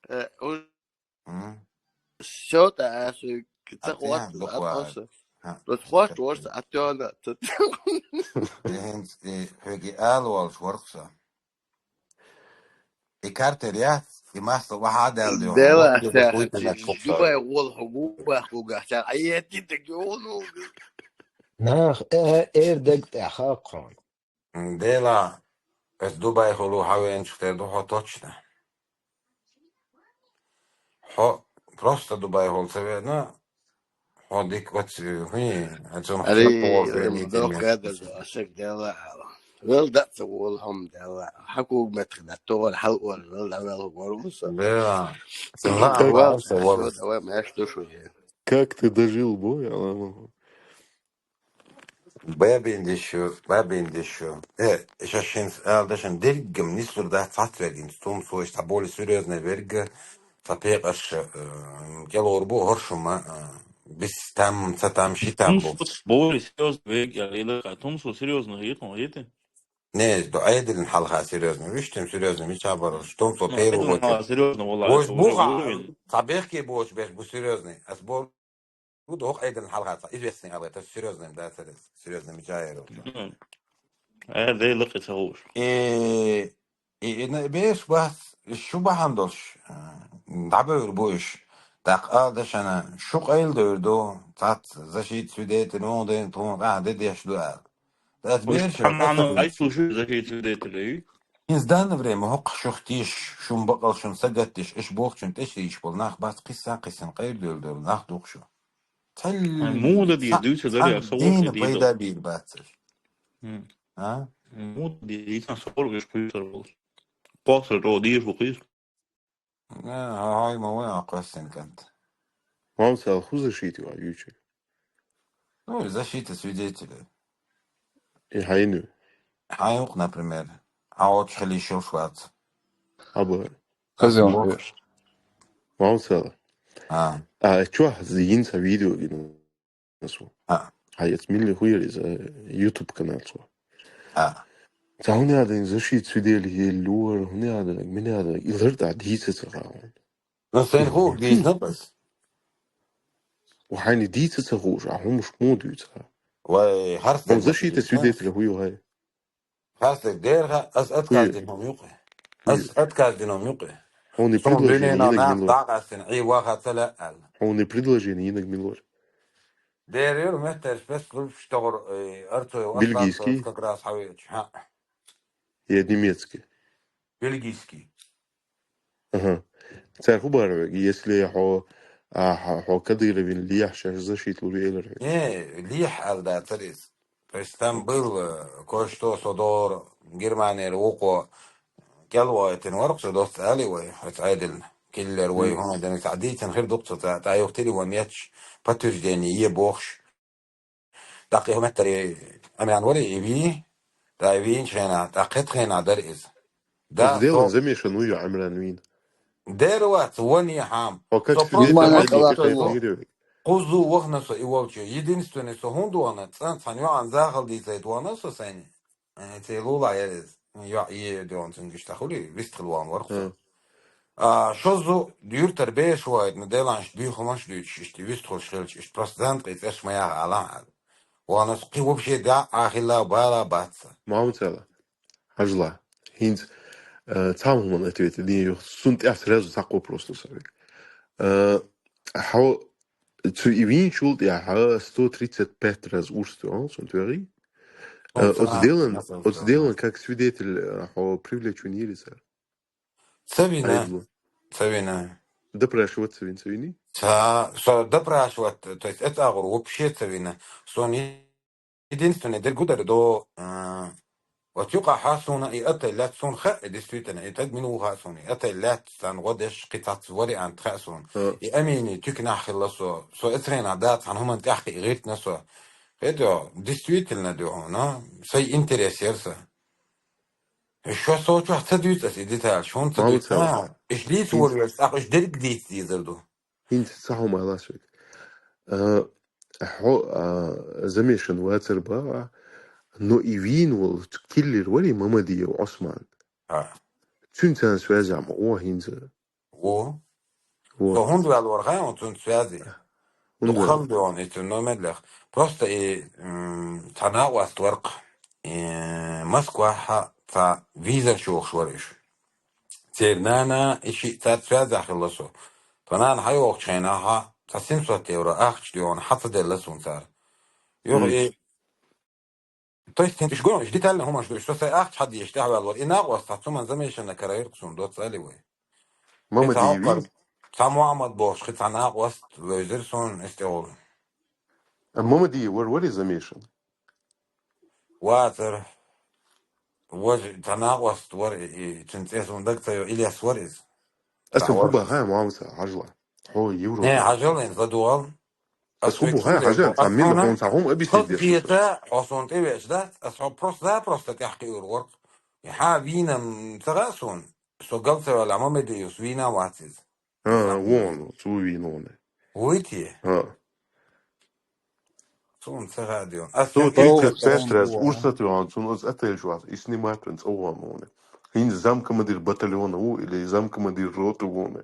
Э, он М? Всё, та, а, су, ца Атя, хват, дукха. Атоса. Ха. Тот хват, Ха. Ворс, атёна, тот. Э, хинц, э, хьоьги ала волуш варх со. И картер яц, и масло ваха дал дё. Дела, Вот это та, хуй ты чи, на копса. Дубай гол ху, губа хуга, та, а я ти так, ну. Нах, э, эр даг та хакон. М, дела, эс Дубай хулу хьавенчух тера ду хьо точно. Хьо просто Дубай хул ца вена, хьо дик оци хи, а цун Ари, хьо хул вена дох дина. Гада, ашак дела. Вел да ца вол хам дела. Хакуг метх да тор хал ор, вел да вел гор уса. Дела. Цун ла Вал, ам са вал. Давай, мяч тушу. Как ты дожил, бой, Алама? Бабин дешо, бабин дешо. Э, шашин алдашан дергам нислур да цат вергин, тум сой ста более серьёзный верга, ца пекъаш, э, келор бу хоршума, э, бис там, ца там, ши там бу. Тум су более серьёзный верга, или ка, тум су серьёзный хикон, хите? Не, до айдилин халха серьёзный, виш тем серьёзный, мича бараш, тум су Ну, пейру айдилин вот. Халха серьёзный, валла, Вож это уже буха, уровень. Ца бехке бош беш бу серьёзный, ас бор Гуда хӀокху айдина хьалха цхьа известный ала, это серьёзный, да, царез, серьёзный мича яра. Мгм. Э, дай лакхи ца хууш. И, и, и на-, беш бац, шу бахьана долуш, э, дӀабевр бу уьш. ТӀаккха ала дашана, шу къайла девр ду, цац защита свидетель, муха дайна, тхуна къахьа де деш ду аьлла. Ас Уьш бераш цхьа нана аса айсу шу защита свидетель, ю? Из данное время хӀокху шух тийш, шун бакъал шун сагатдеш, иш бохучун тӀе шийш болу нах бац, кхиссан-кхиссан къайр доьлу доьлу нах дукха шу. Цхьаьл Ай, муха дан деза, цхьа-, дуьйцу даре, цхьа аса вокху дийна дийцу. Пайда бийр бац цаш. М. А? Муха дан деза, йисан соргаш кхуьйсур болуш. Кхоссар чӀогӀа дийр бу кхуьйсу. Э, хьо хьай ма вай а кхоссин кӀант. Мамсал хӀу защита ю а юьйчу? Ну, защита свидетелей. И хьайна ю? Хьай юкъ, например. Хьа оч хили шил швац. Аба. Хазин Бо- уеш. Мамсал. А, А чё, зин ца видео гин су. а, Хьай эц милли хуйри за YouTube канал су. а. Ца хӀуни адан защита свидетель ел лур, хӀуни адан, мини адан, илар да дийца ца хаун. Ну, сайн ху, бизнес. Ва хьайни дийца ца хуш, а хӀумш му дийца. Вай, харс Он защита свидетель хуй хьай. Харс дерха, аз отказ дин хом юкъе. Аз отказ дин хом юкъе. Он и Сон предложение дунена инак на милор. Дагъастин, и ваха цала ал. Он и предложение инак милор. Дер юр меттер спецслужб штогъур, э, арцой Бельгийский? Как раз хьавеч. Ха. Я немецкий. Бельгийский. Ага. Цар хубар вег, если хьо, а, хьо, хьо Кадыровин лиях шаш защита лури элер вег. Не, лиях ал да царис. То есть там был, э, кое-что содор, Германия лукъо, кӀелвойтин варх, со дост али вай, хӀац айдил, киллер вай, хӀума дани садитин хир дукъ ца, та юхтили ва меч, подтверждение е бохш. Так, и хӀуметтари Амян вари, и ви, та вин шена, та хет хена дар из. Да, Сделан то- замешан уйо Амран вин. Дер вац, вани хам. О, как Со свидетель просто Амран вац, Вин, то- Вин. Кузу вахна со и волчу. Единственный со хун дуана, цан цан юан захал ди цайт вана со сайни. Э, цей лула ерез. Юа и дуан цин гишта хули, вист хил ван варх со. М. А, шозу юртар беш вайт, но деланш дуй хумаш дуй чишти, вист хул шхил чишти, просто зан кьи цеш мая алан ал. Вана с кьи вообще да ахила бала баца. Мамцала. Хьажла. Хинц, э, цам хуман ответ, дин юх, сун тӀя сразу сакъо просто савик. Э, хьо, цу и вин чул тӀя, хьа сто тридцать пять раз урс ту, а, сун твери. Э, Ну, от сделан, цена, от сделан как свидетель, э, хьо привлечен елисар. Цавина, Айдлу. цавина. Допрашивать цавин цавини? Ца, со допрашивать, то есть это агур вообще цавина. Сон единственный дергудар до, э, вот юка хасуна и это лят сон ха, и действительно, и так минул хасуна, и это лят сан годеш китац вариант хасун. Э, И амини тюк нахила со, со эцрена дат, хан хуман тяхти гирт на со. Это действительно до, но сай интерес ерса. Ещё со чё хца дюц ас и деталь, шон ца Мало дюц. цела. А, иш дит Хин- вор, ах иш дерг дит дизер ду. Хинц саху маласвик. Э, хьо, а, замешан вацар ба, а, но и вин вол киллер вари Мамадиев Осман. А. Цун цан связь ама, о, хинца. О. Вот. То хунд вал вар ха, он цун связи. Хунд вал. Духал де он, и цун номер лех. Просто и, м, цана васт варк. И Москва ха, ца виза чух швариш. Цер нана, иши ца связь ахилла со. То нан хай ох чайна ха, ца семьсот евро ахч де он, ха ца делла сун цар. Юр Мгм. И То есть, иш гон, иш детально хумаш ду, что сай ахч хад еш тахвал вар. И нагъ вас та цуман замешана караир ксун дот цали вай. Мама Ца диви. хокар, ца Мухаммад бохш, хи ца нагъ вас, везер сон, эстеол. А мама диви вар вари замешан. Ватер. Вож, ца нагъ вас, вар, и, цин цес он даг ца ё, Ильяс вар из. Аса Та вар. хуба ха, мамса, хажла. Хо, Европа. Не, хажал ин, задуал. Ас хубу ха, хажа, ца мин хон ца хум объяснить деш. Киета, осон тевеш, да? Ас хо просто, да, просто тяхки ур ворк. И ха винам цагасон. Со гал ца вала, мама диус вина ватиз. А, вон, цу вин он. Уйти. А. Сон цагадион. Ас Сто тяхки тридцать пять О, раз о. Урсатуан, цун оз отель жуаз, и снимать он, цован он. Хин замкомандир батальона у, или замкомандир роты он.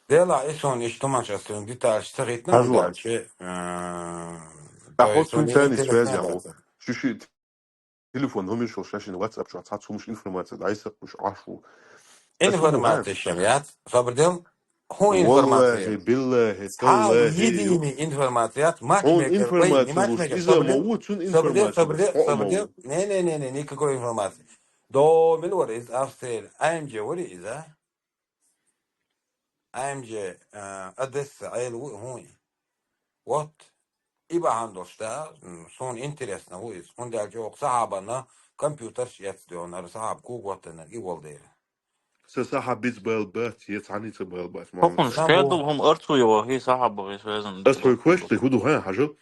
Дела, и сон, и что маш, ас сон деталь, цагит на, Хажла. Дальше. Э, А то есть, ход он центральной интересно связи, это. а. Чуши телефон номер шел шашин WhatsApp, что ца цумуш информация, дай сак уж ашу. Информация шамят, сабрдел. Ху Валлахи, информация. биллахи, Ха, таллахи. единый информация, Хун матчмейкер, ой, не информация луш, матчмейкер, иза сабрдел, мову, цун сабрдел, информация луш, сабрдел, хо сабрдел. мову. Не, не, не, не, никакой информации. До мин вар из Австрия, А М Ж вар из, а? А М Ж, э, Одесса, Айл, у, хуй. Вот. И бахан дош, да, м, сон интересно, у из. Хун дял жок сахабана компьютер шец дёнар, сахаб куг ватана, и вол дер. Са сахьаб биц бала бац, е цхьанница бала бац, Хукун Мухьаммад. Шкедул хӀум арцу йола, хи сахьаб бахи связан. Ас хӀой квеста худу хӀа хьажал.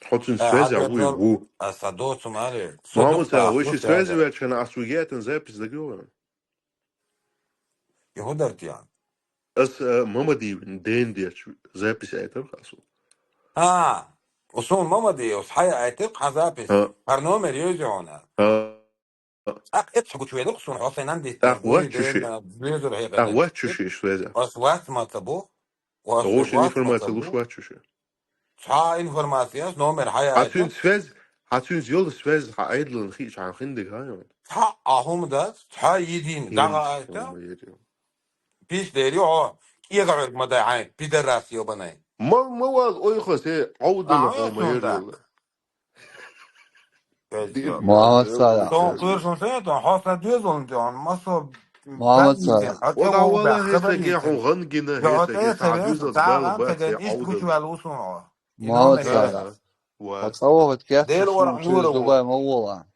Хьо цун Э, связь хьа а вуй дезал, ву. ас хьа доцум ари. Со Мухьаммад дукха Сала, вай ши хут связи яда. вячхана ас вугетан запись дагёгана. Ихударти ян. Ас э, Мамадиев ден деч запись айтар хасу. А, усун Мамадиев, хьая айтир хьа запись. А, Хьар номер йози хьона. а, Ак эт хьугу чуедук сун хьо сайнан дит. Так, Уй, вот чё ши. ден, близур Так, хьекъеден. вот чё ши связь. Ас вац маца бу. Ас Гоши вац информация маца луш бу. Вот чё ши. Ца информация, номер хьая Хьа цун айтир. Связь, хьа цун йол связь хьа айдлан хи чан хиндик хьа йон. Ца ахум да, ца един, дага айта. Пис дери о. Кига хьург мадай хьай, пидорас ёбаный. Мал мавал ой хосе, аудана А, хома ой, ер да. йола. Дир Мухьаммад йола, Сала. йола Тон связь. Куйршун сен, тон хоса дюзун, тон масо Мухьаммад бадин Сала. сен, хьо Вала чего вала бах, хеса хабар ке хун нисен. гангина Йо, хеса ке те ца севен, дюзал ца бала ган, бац теген я иш кучу аудана. вал усун о. Мухьаммад Номер. Сала. Ва. Хацавогъат ке Дел сун вар нюру. Дубай мавола.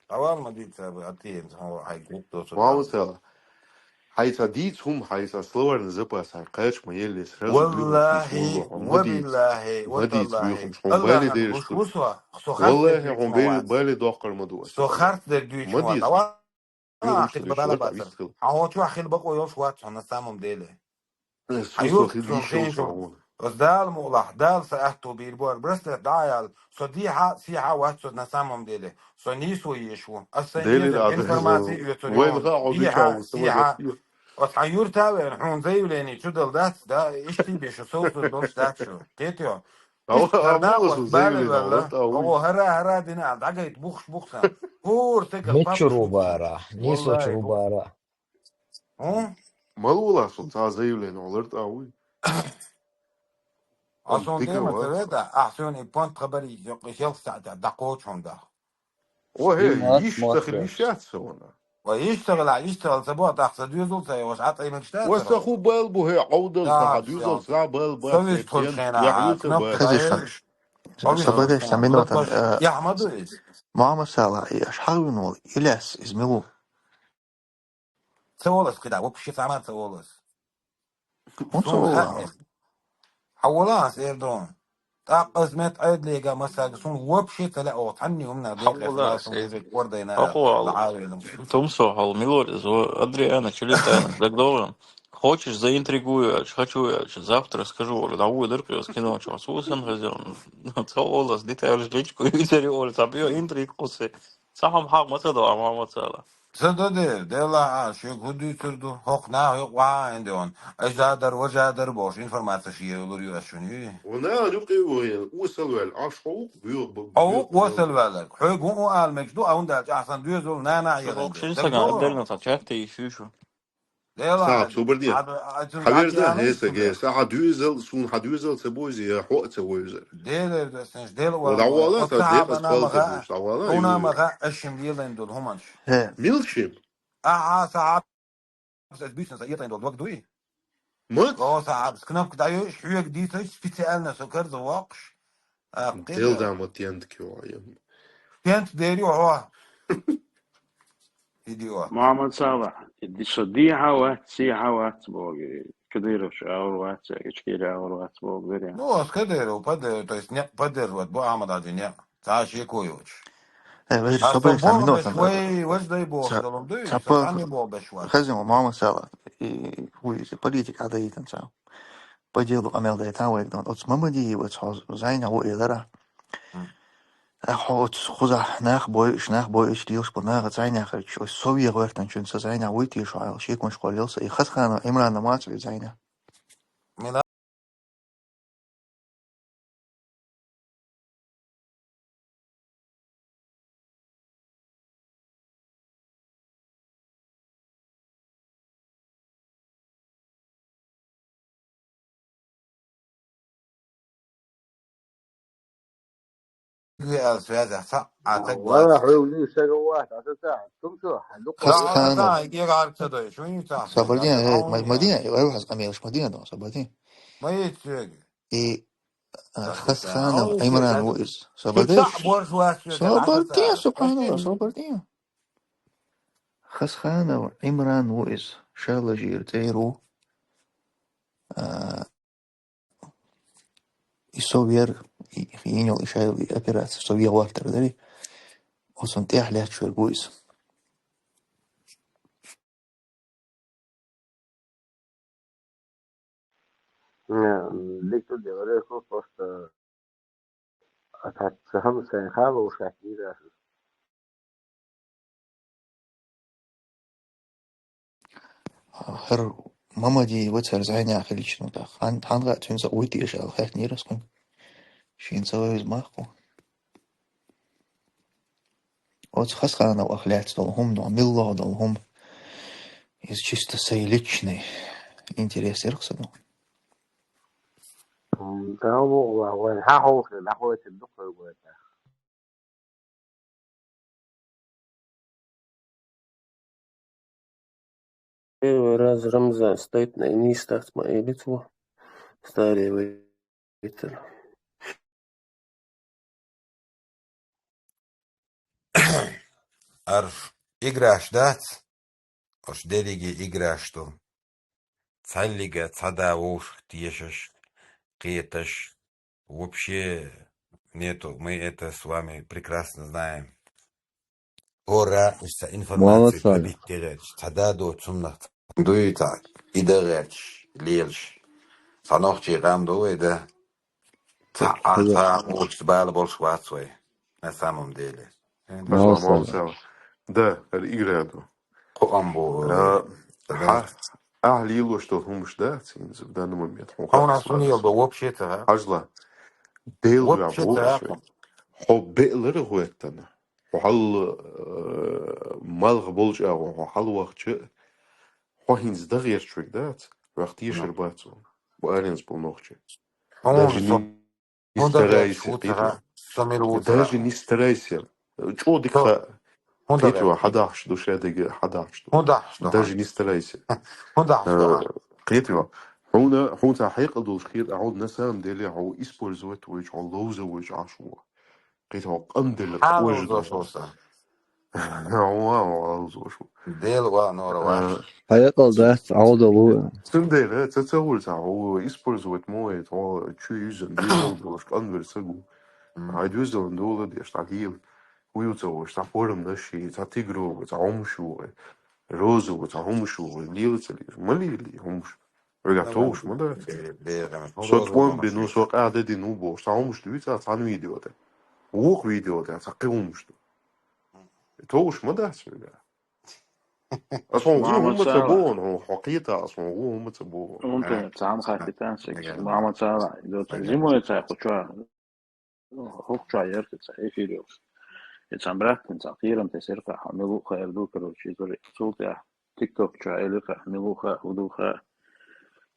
Авал ма дит са, а ти ем сан хай гуп то су. Мухьаммад Сала. Хьайца диц хум, хьайца словарный запас, хьай кач ма елли сразу блюдо Валлахи, письмо. Мадиц. Вабиллахи, Мадиц ваталлахи. вихум. Хум бали Аллахана дериш лус тур. лусва, со харц дер Валлахи дюйч хум бали мавац. бали дохкар мадуас. Со харц дер дюйч мавац. Мадиц. Ава, Юрум а, что хил дешта бабала та бацар. вискал. А хо чу хил бак ойол шват, на самом деле. Сусо Хьаюр хил сун ишо хин шо жо. вон. Оз дал мулах, дал са ахту бир бор, браслет даял, со диха, сиха ват со на самом деле. Со нису ешу. Ас са Дели еза ада. информация ю цо Вай рён. ха оби Диха, чау сама сиха. дохи. От хьан юртавер, хьун заявление чу дал дац, да, ишти бешу, соусур дол штат шу. Кет ё. Иш Ава харда амула от су бали заявление вала. алат ау. Ого хара, хара дина, дагайт бухш бухсан. Пур текал Мечу папуш бухсан. рубара, нисо Валлахи, рубара. Хм? Малула су ца заявление алат ау. Асон тема цавета, ахсён и понт хабари, ё, хел саата, дакочон да. О, хе, Мат, иш мат, тахли мат. Шатса вона. Ва иш тагла, иш тагла, са бо тахса дюзул ца, ва шат аймак штат. Ва са ху бал бу хе, аудал Да, са дюзал всё. са бал ба Совесть се, хул пен, шена, яхлуца кнопка ба. Хазиш даер. хаш. Совесть Сабадеш, хул са шена. минута. Кнопка Э, я Ахмаду из. Мама Сала, и аш хавин вол, Иляс из Милу. Ца волас кида, вообще сама ца волас. Он ца Сун вола. хаэс. Хаволас, Эрдон. Так азмет айдлега масаг сун вообще ца ла о, танни умна декъе Хаволас, сун э, везет ордайна Ахуал. лаавелум. Тумсо хал, Милорис, о, Адриана, Челитана, Дагдован. Хочешь, заинтригую, аж хочу, аж завтра скажу, говорю, да, вы дыркы, скинул, чё, сусен газел. Ца волас, дитя, аж личку, и цари, говорю, ца бьё интриг, кусы. Сахам хак, маца да, а мама цала. Ца да де, де ла, а, шек худи цурду, хок на, хок ва, энде он. Аж да дар, ва жа дар бош, информация ши, лур ю ашуни. Вона, ну, кы, во, усал вел, аш хаук, бу, бу, Аук бу, васал валак. Хой гу у алмекс ду, аун да, ахсан дюзул, на, на, Шо я хок гэнде. шин Так саган, до. Адриана, са чахты ищу. Де ла, Саат, собар дия. ад-, ад-, Хаверда, ад-, хеса, ге, ад-, са хадюзал, сун хадюзал, ца бози, я хо ца бози. Де, де, де, сенш, де ла, Вала, вала, от са сахаба декъас на мага, палта буш, вала, уна ю. Мага, ашим лилен дул хуманш. Э, Милшим. Аха, сахаб, бисен са етен дул, вак дуй. Мут? О, сахаб, кнопка даю, шуек дисаш, специально сокар завакш. А, Дел да мут янд ки ва, я. Тент дери, о. Идиот. Мама цала, иди со ди хават, си хават, боги. Кадыров ш аур ват, я, ичкери аур ват, бог веря. Ну, а с Кадыров, подер-, то есть, не, поддерживать, бо Ахмад Аджи, не. Та ши коюч. Э, вежи, а собере, са минута, беш вай, важ дай бог, ца-, долом дуй, ца са по-, сами бог беш вай. Хазим, мама цала, и, уй, политик адаитан цал. По делу амел дайтан вай, дон. Оц Мамадиев, оц хоз, зайна у элара. М. Э, хо оц хуза нах бой, иш нах бой, иш лилш по нах зайна харч, оц совья вертан чун са зайна уй ти шо ал, ши кун школился, и Хасханов Имран намац ли зайна. Мила- Ге ал связь са, а так Вала бац. Хьуни шагават, а са са, тумсо, хьалукъа. Хасханов. Са, са, я гар ца дой, шуни са. Сабардин, э, ма-, Мадина, э, ай, хас амел, Мадина, да, Сабардин. Ма ецег. И, э, Хасханов Имран ву из. Сабардин. Сабардин, субханалла, Сабардин. Хасханов Имран ву из. Шалажир цӀер ву. А, и со вер, и, и йина йола и шайла и операция, со вегӀ вартар дари. Оцун тӀехь лаьтташ верг ву иза. Э, дика ду, просто а цхьацца хӀама сайн хала уж хаттийра аса. ХӀара Мамади ва цар зӀайна хилча, ну, тӀаккха хьан-, хьан гӀа цуьнца вуй теша аьлла, хаьттинера ас кхуьнга. Шена ца вевза мах кху. Оцу Хасхановах лаьцна долу хӀума, ну, миллагӀа долу хӀума. Иза чисто сайн личный интерес яра-кх сан. М, тахана вайн хьан ховшале дӀахойтина ду кхуьнга вай тӀаккха? Первый раз Рамзан стоит на инистах, ма элитву. Старый вейтер. Арш играш дац, ош дерриге играш ду. Цхьаьллига цхьа да вовшах тешаш, кхеташ. Вообще нету. Мы это с вами прекрасно знаем. Пора, иштта информация Молодцы. Пробить дегӀерча, цхьа да доцу цуннах дуй цхьа, и да гӀерташ, лелаш. Цхьа нохчий къам ду вай, да? Цхьа, а, Хаза. Цхьа а кхочуш бала болуш вац вай. На самом деле. Молодцы. Молодцы. Да, игра ду. Кху ам бу, А, э, хьа, ахьа лелош долу хӀумаш дац, хӀинца в данный момент. Хьуна ас хӀун ел ду, вообще ца гӀа? Хьажла. Дел Вообще ца гӀа. Хьо беълара гӀоьттана. Хьо хьал, э, малх болчу агӀо, хьо хьал вахча, хьо хӀинца дагӀерчуьг дац, ваьх тешар бац вон. Бу аренца бу нохчи. Хьуна Даже со не, не старайся, хӀун дац, хӀун ца гӀа, со мила ву ца гӀа. Даже не старайся. ЧӀо дика Со, ха-, хӀун кхетий дагӀа? Хьадахьаш ду, шадига хьадахьаш ду. ХӀун дахьаш ду? Даже не старайся. ХӀун дахьаш ду? Э, кхетий? Хьуна, хьуна ца хьекъал долуш хета, а хьуна на самом деле хьо использовать вуйчу, хьо ловза вуйчу Ӏаш ву. Кхетий, хьо къандела Хьан кожа ловзош ду. Ву сан? Ва, ва, ва, ловзош ву. Дела ва, нора ва. Э, Хьекъал дац, Ӏовдал ву. Цундела, ца ца вуьлца, хьо использовать мо вайта, хьо чу юьззина, дезал долуш, къанвер сагу. Мгм. Хьай доьзалан дола деш, тӀаккха хӀийла. Хьуй ца вуш, цхьа форма даш, цхьа тигро ву, цхьа хӀумаш ву, роза ву, цхьа хӀумаш ву, лела ца лела. Ма лела хӀумаш. Вегахь товш ма дац. Бе-, бе-, бе-, Со роза тӀом ву, бину, со къаьхьа дина ву бохуш, цхьа хӀумаш дуьйцу, цхьана видео тӀе. Вукху видео тӀе, цхьа кхин хӀумаш ду. Товш ма дац вегахь. Ас хьуна гу хӀумма ца боху, хьо, хьо кхета, ас хьуна гу хӀумма ца боху. Унта цхьана хаттитан секс. Мама цала, идёт. Зимой цай кху чуа. ХӀокху чуа ярта цай эфир йолуш. И цхьан братан цхьа кхерам тесира кху, хьо мила ву хаьар ду, короче, иза цул тӀаьхьа. ТикТок чуа элира кху, мила ву ха, хӀу ду ха.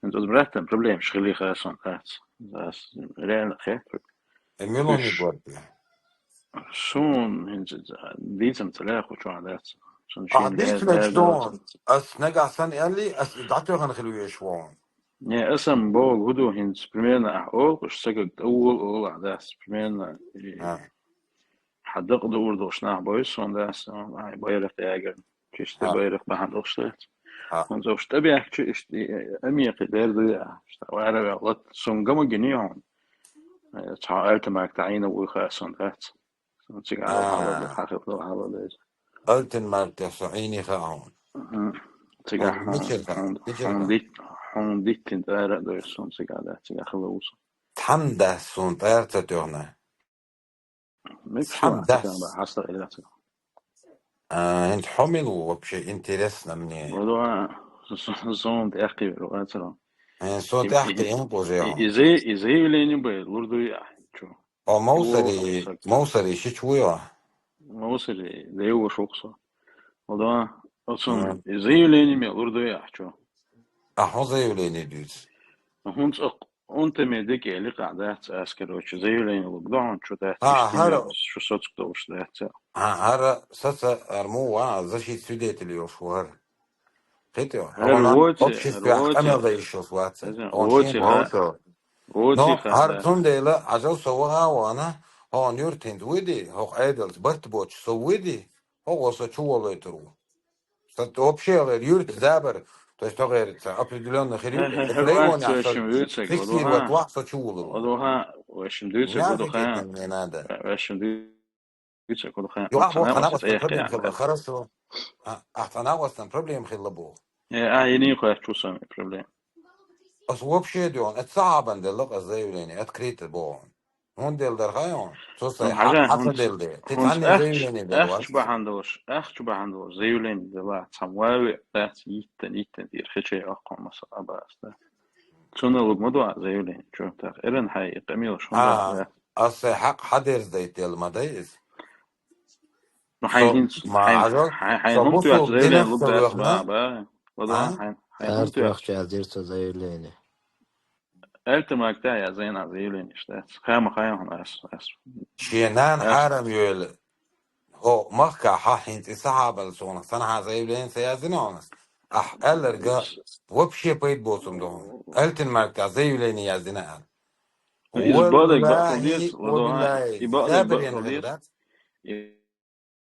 ХӀинца оцу братан проблемаш хили ха сон кхац. Ас реально хетта. Э, милони Уьш. Горди. Сун хӀинца дийцам ца лаьа кху чохь дац. Сун А, шен дийцам лаьа, лаьа сон. Ас нагахь санна аьлли, ас и дӀатоьхна хила веш ву. Не, ас ам богу хӀу ду хӀинца, примерно ахь олу, уьш сагаг тӀе вула олу ахь дац, примерно, и А. хьан дакъа дуур долуш нах бойу сон дац, ай, байракх ягар. Чисто А. байракх бахьана долуш дац. А. ХӀунца уьш тӀебехкачу, иштта, и, и, амекхи дер ду я, иштта, вара вел лат, сун гама гини хьуна. Э, цхьа альтамак тӀаьхьийна вуй ха сон дац. Цига А. хьалал, хьалал, хьалал дайца. Алтин мартех со Ӏийни хаьа хьуна. Мгм. Цига Хьуна хьун-, мичара хаьа? Хьун-, Мичара хьун хаьа? Дит-, хьун диттин тӀара а дойр сон цига да, цига хила ву сон. Тхьам дац суна тӀара ца тоьхна. Мичара Тхьам дац. Цига ба хьаста хила ца. А, хӀинца хьо мила ву вообще интересно мне? Вала, с-, с-, сон тӀехкхийвер вацаро. Э, сон И, тӀехкхи и, ин кху же и, хьуна. И, и, и заявление бай, лур дуй ахь, чу. О, Мовсари, О, Мовсари шич вуй о? Мовсари, левош ву со. Ода, оцун Мгм. заявление ме лур дуй ахь чу. А хьо заявление дуьйцу? ХӀунца ак-, унта ме дикӀе ликъа дац ас, короче, заявление луг дохьун чу дац, А, иштта хӀара ме шу соцк долуш дац. А, хӀара саца арму ва, защит свидетелей йолуш ву хӀара. Хитио, ХӀара хьо ван воци, обществе хӀара воци. Къамел дан йиш йолуш вац. Аза, Он воци шен ха. Воци. Воци Но, ха, хӀара да. Цундела, Ӏажал со ваха а вахана, хьо юртинца вуьди, хӀокху Ӏедалца барт боцуш со вуьди, хӀокхо со чу волуьйтур ву. Сан вообще лер юрт забар, То есть, то говорится, определённо хири, это лейвоне, а что фиксировать вахса чулу. Вадуха, вешим дюйца, вадуха. Вешим дюйца, вадуха. Ё, а, вот, она просто проблема хила, хорошо. А, а, она вот там проблема хила бу. Э, а, я не хочу сами проблем. Ас вообще дён, это сахабан дело, а заявление, открыто бу. Он дел дархайон. Со сай, хажа, хаса дел де. Ты там не заявление дел. Ах, чу бахандош, ах, чу бахандош, заявление дела. Самвави, да, иттен, иттен, дир, хече, ах, комаса, абаста. Цуна лугмадуа заявление, чё так. Эрен хай, камил, шо. А, ас сай хак хадерз дайтел мадай из. Ну, хай хинц, ма, хай, хай, хай, ну, ты заявление лугдас, ба, ба. Ладно, хай, хай, ну, ты час дирца заявление. Эльтамакта я зайна заявление, что хама хай он ас, ас. Шенан харам юэл. О, махка ха хинц и сахабал сона, сан ха заявление са язина он ас. Ах, эллерга вообще пойт болсун дон. Эльтамакта заявление язина ан. Из бадак бахудис, ладуха, и бадак бахудис. И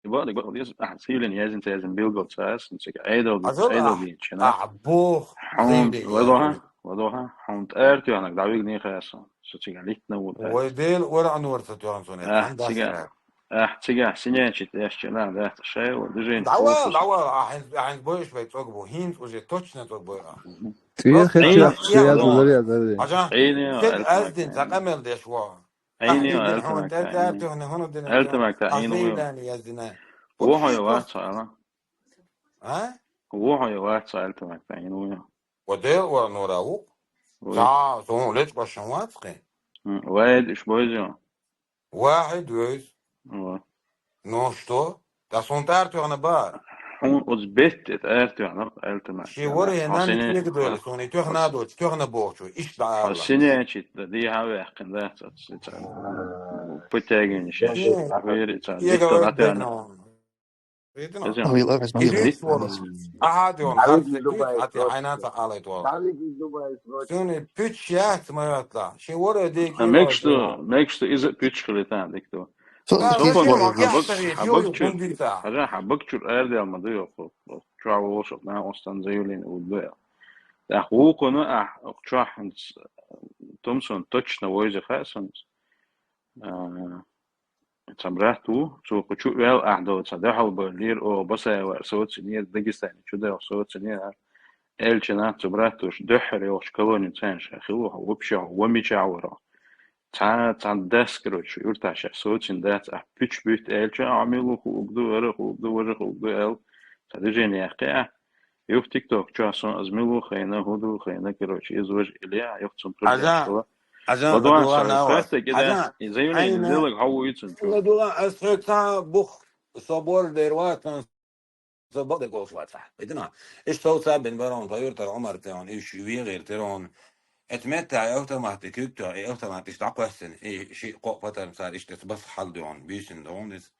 бадак бахудис, а, заявление язин, язин билгал цас, ну, цик айдал, айдал бин чина. А, бох, заявление. Ладуха, ладуха, хун тӀертю анак давиг не хасан. Со цик литна вот. Ой, дел, ора ануар са тюан соне. А, цик. А, цик, синячит, я чина, да, шай, вот, движение. Давай, давай, а, хин, а, хин боиш бай цог бу, хин уже точно цог бу. Ты хача, я говорю, да. Хача. Эй, не, сен аздин, за камел деш ва. Айни, эльтамакта, айни. Эльтамакта, айни. Вохо я ваца, ала. А? Вохо я ваца, эльтамакта, айни. Вадел ва нора ву. Та, сон леч башан вацки. Вайд иш бойзё. Вахид войз. Ну что? Та сон тӀертю ана ба. Хун оз бетте тӀертю ана, эльтамакта. Ши вори нан килиг дойла, сон и тюхна дочь, тюхна бохчу, иш да. Сине чит, да, ди хаве хакин да, ца, ца. Путягин ши, вери ца, ди ца, да, тяна. Видно? Ага, дён, ати, айна ца алай то. Сюни пич я, ца, маятла. Ши вори ди. Мекшто, мекшто из пич хилитан, дикто. Хажа, хабак чур, эрдел ма дуйо, хо, хо, чуа волшеб, на, остан заявление, удуя. Да, хукуна, а, чуа хинц, томсон, точно, войзе хасан. А, цамрату, цу кучу вел, а, до, ца, дахал, бо, лир, о, басая, вар, соци, нет, Дагестане, чудо, соци, нет, а. Эльчина, цамрату, ш, духаре, ош, колонию, цен, ша, хилу, вообще, вомича, варо. Ца, ца дас, короче, юрташа, социн дас, а пич бит эльча, амилу хубду, вара хубду, вара хубду эл. Ца движение хэ. Юх тикток, чё, сон, азмилу, хайна, худу, хайна, короче, из вож Илья, юх цун. Аза, аза, ладуан, ладуан, ца, ладуан, хасте, кида, аза, и заявление, айна, делаг, хау, ицун, чё. Ладуан, аз хэ ца бух, собор, дерватан, собор де голш ваца. Эдина. Иш соуца бен барон, поюртар Омар теон, иш вигер терон. Эт метта автоматик, кюктё, и автоматик, иш таквасен, и ши копатар, сар, иш тес бас хал дон, бисен дон, ис.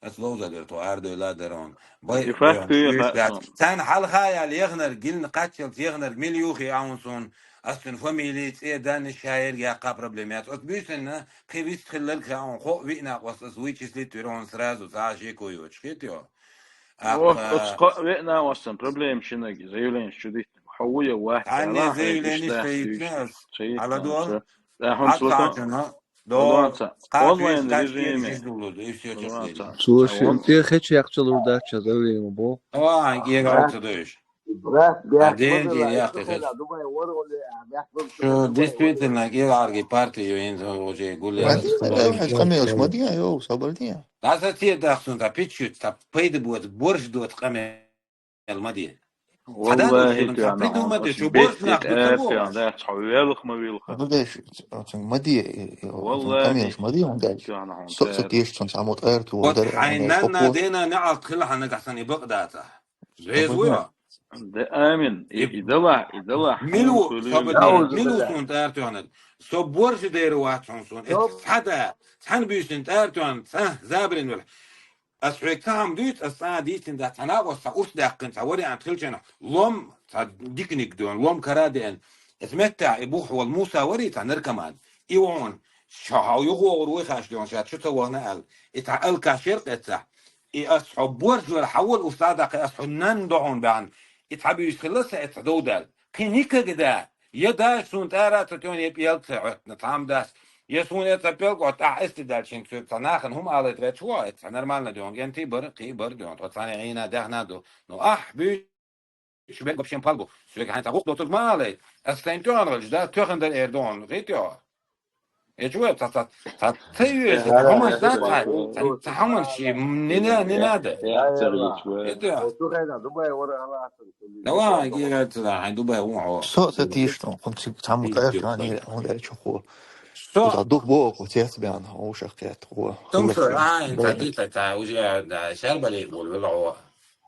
Эт лоуза дер то, ар дой ла дерон. Бай, и факт, бай, и факт. Сан халха я лехнер, гилн качел технер, милюхи аунсон, ас фамилии, цэ, дани, шаер, я ка проблемят. От бисен, на, кивис хиллер, ка он, хо, вина, вас, ас вычислить, верон сразу, за шеку, ё, чхитё. Ох, а, оцхо веъна васан, проблем шинаги, заявление чудит. Хавуя вахт. Ани ала заявление хайдиш, стоит, стоит, нас. Стоит, ала, нас, дуа? Да, хун, ат слута. Саачана. До. Онлайн режиме. Слушай, ты хеч яхчал урдача заявление бо. Давай, я говорю, ты даешь. Брат, брат, а деньги, я, я, ты, ты, думаю, ворвали, а, я, что, действительно, георгий партию, уже гулял. Камилш, мадия, йоу, соболдия. Да, за те, да, хсун, да, пичут, да, пойды будет, борщ дует, камел, мадия. Валлахи, придумать, что борщ нах, да, хавелх, мавилх. Ну, да, мадия, валлахи, камилш, мадия, он дальше. Со, со, теш, сон, самот, эр, ту, вот, хайнан, на, дена, на, алт, хила, хана, гасан, и бакдата. Зэзвуя. Да, амин. И, и дала, и дала. Милу, сабадин, милу сун тартуанат. Собор же дэр ватсон сун. Эт сада, сан бюсин тартуан, сан забрин вал. Ас хвекам дюйт, ас са дитин да тана, ва са ус даккын, са вариант хилчена. Лом, са дикник дуан, лом караден. Эт метта, и бух вал Муса вари, са наркоман. И вон, шахау югу варуй хаш дуан, ша чута вана ал. И та ал кашер къетса. И ас хо борж вар хавал устада кэ ас хо нан доон бан. и цхьа буьйса хилла сан, и цхьа дов даьлла. Кхин никогда, я даша суна тӀара ца тӀена, я пӀелг ца хьоьттина, цхьа хӀама дац, я суна я цхьа пӀелг Ӏоттаьхьа, эсти даьлча, цуьнга цхьа нахана хӀума алийтаргвац вай, и цхьа нормально дуьйна, генти бара, кхин бара дуьйна, тхо цхьана гӀийна даьхна ду. Ну, ахь буьйса Шу бен гопшен пал бу. Соьга хьайн цхьа гӀуллакх доцург ма алай. Ас сайна тӀехьа гӀалж да, тоьхна дар эр догӀун, гӀит йо. Э, чу вай, ца, ца, ца, ца юэс, ца хӀуманаш да, ца, ца, ца хӀуманаш ши, не на, не надо. ГӀит йо. Давай, гира, ца, хьайн Дубай вон хьо. Со, ца тишно, хӀун ци, цхьа мутаэф, ани, хӀун эр чу ху. Со. Ца дух бо, ку цец бян, хӀун шах кет ху. Тум со, ай, ца, ди, ца, ца, уже, да, шар бале, бол, вела, о.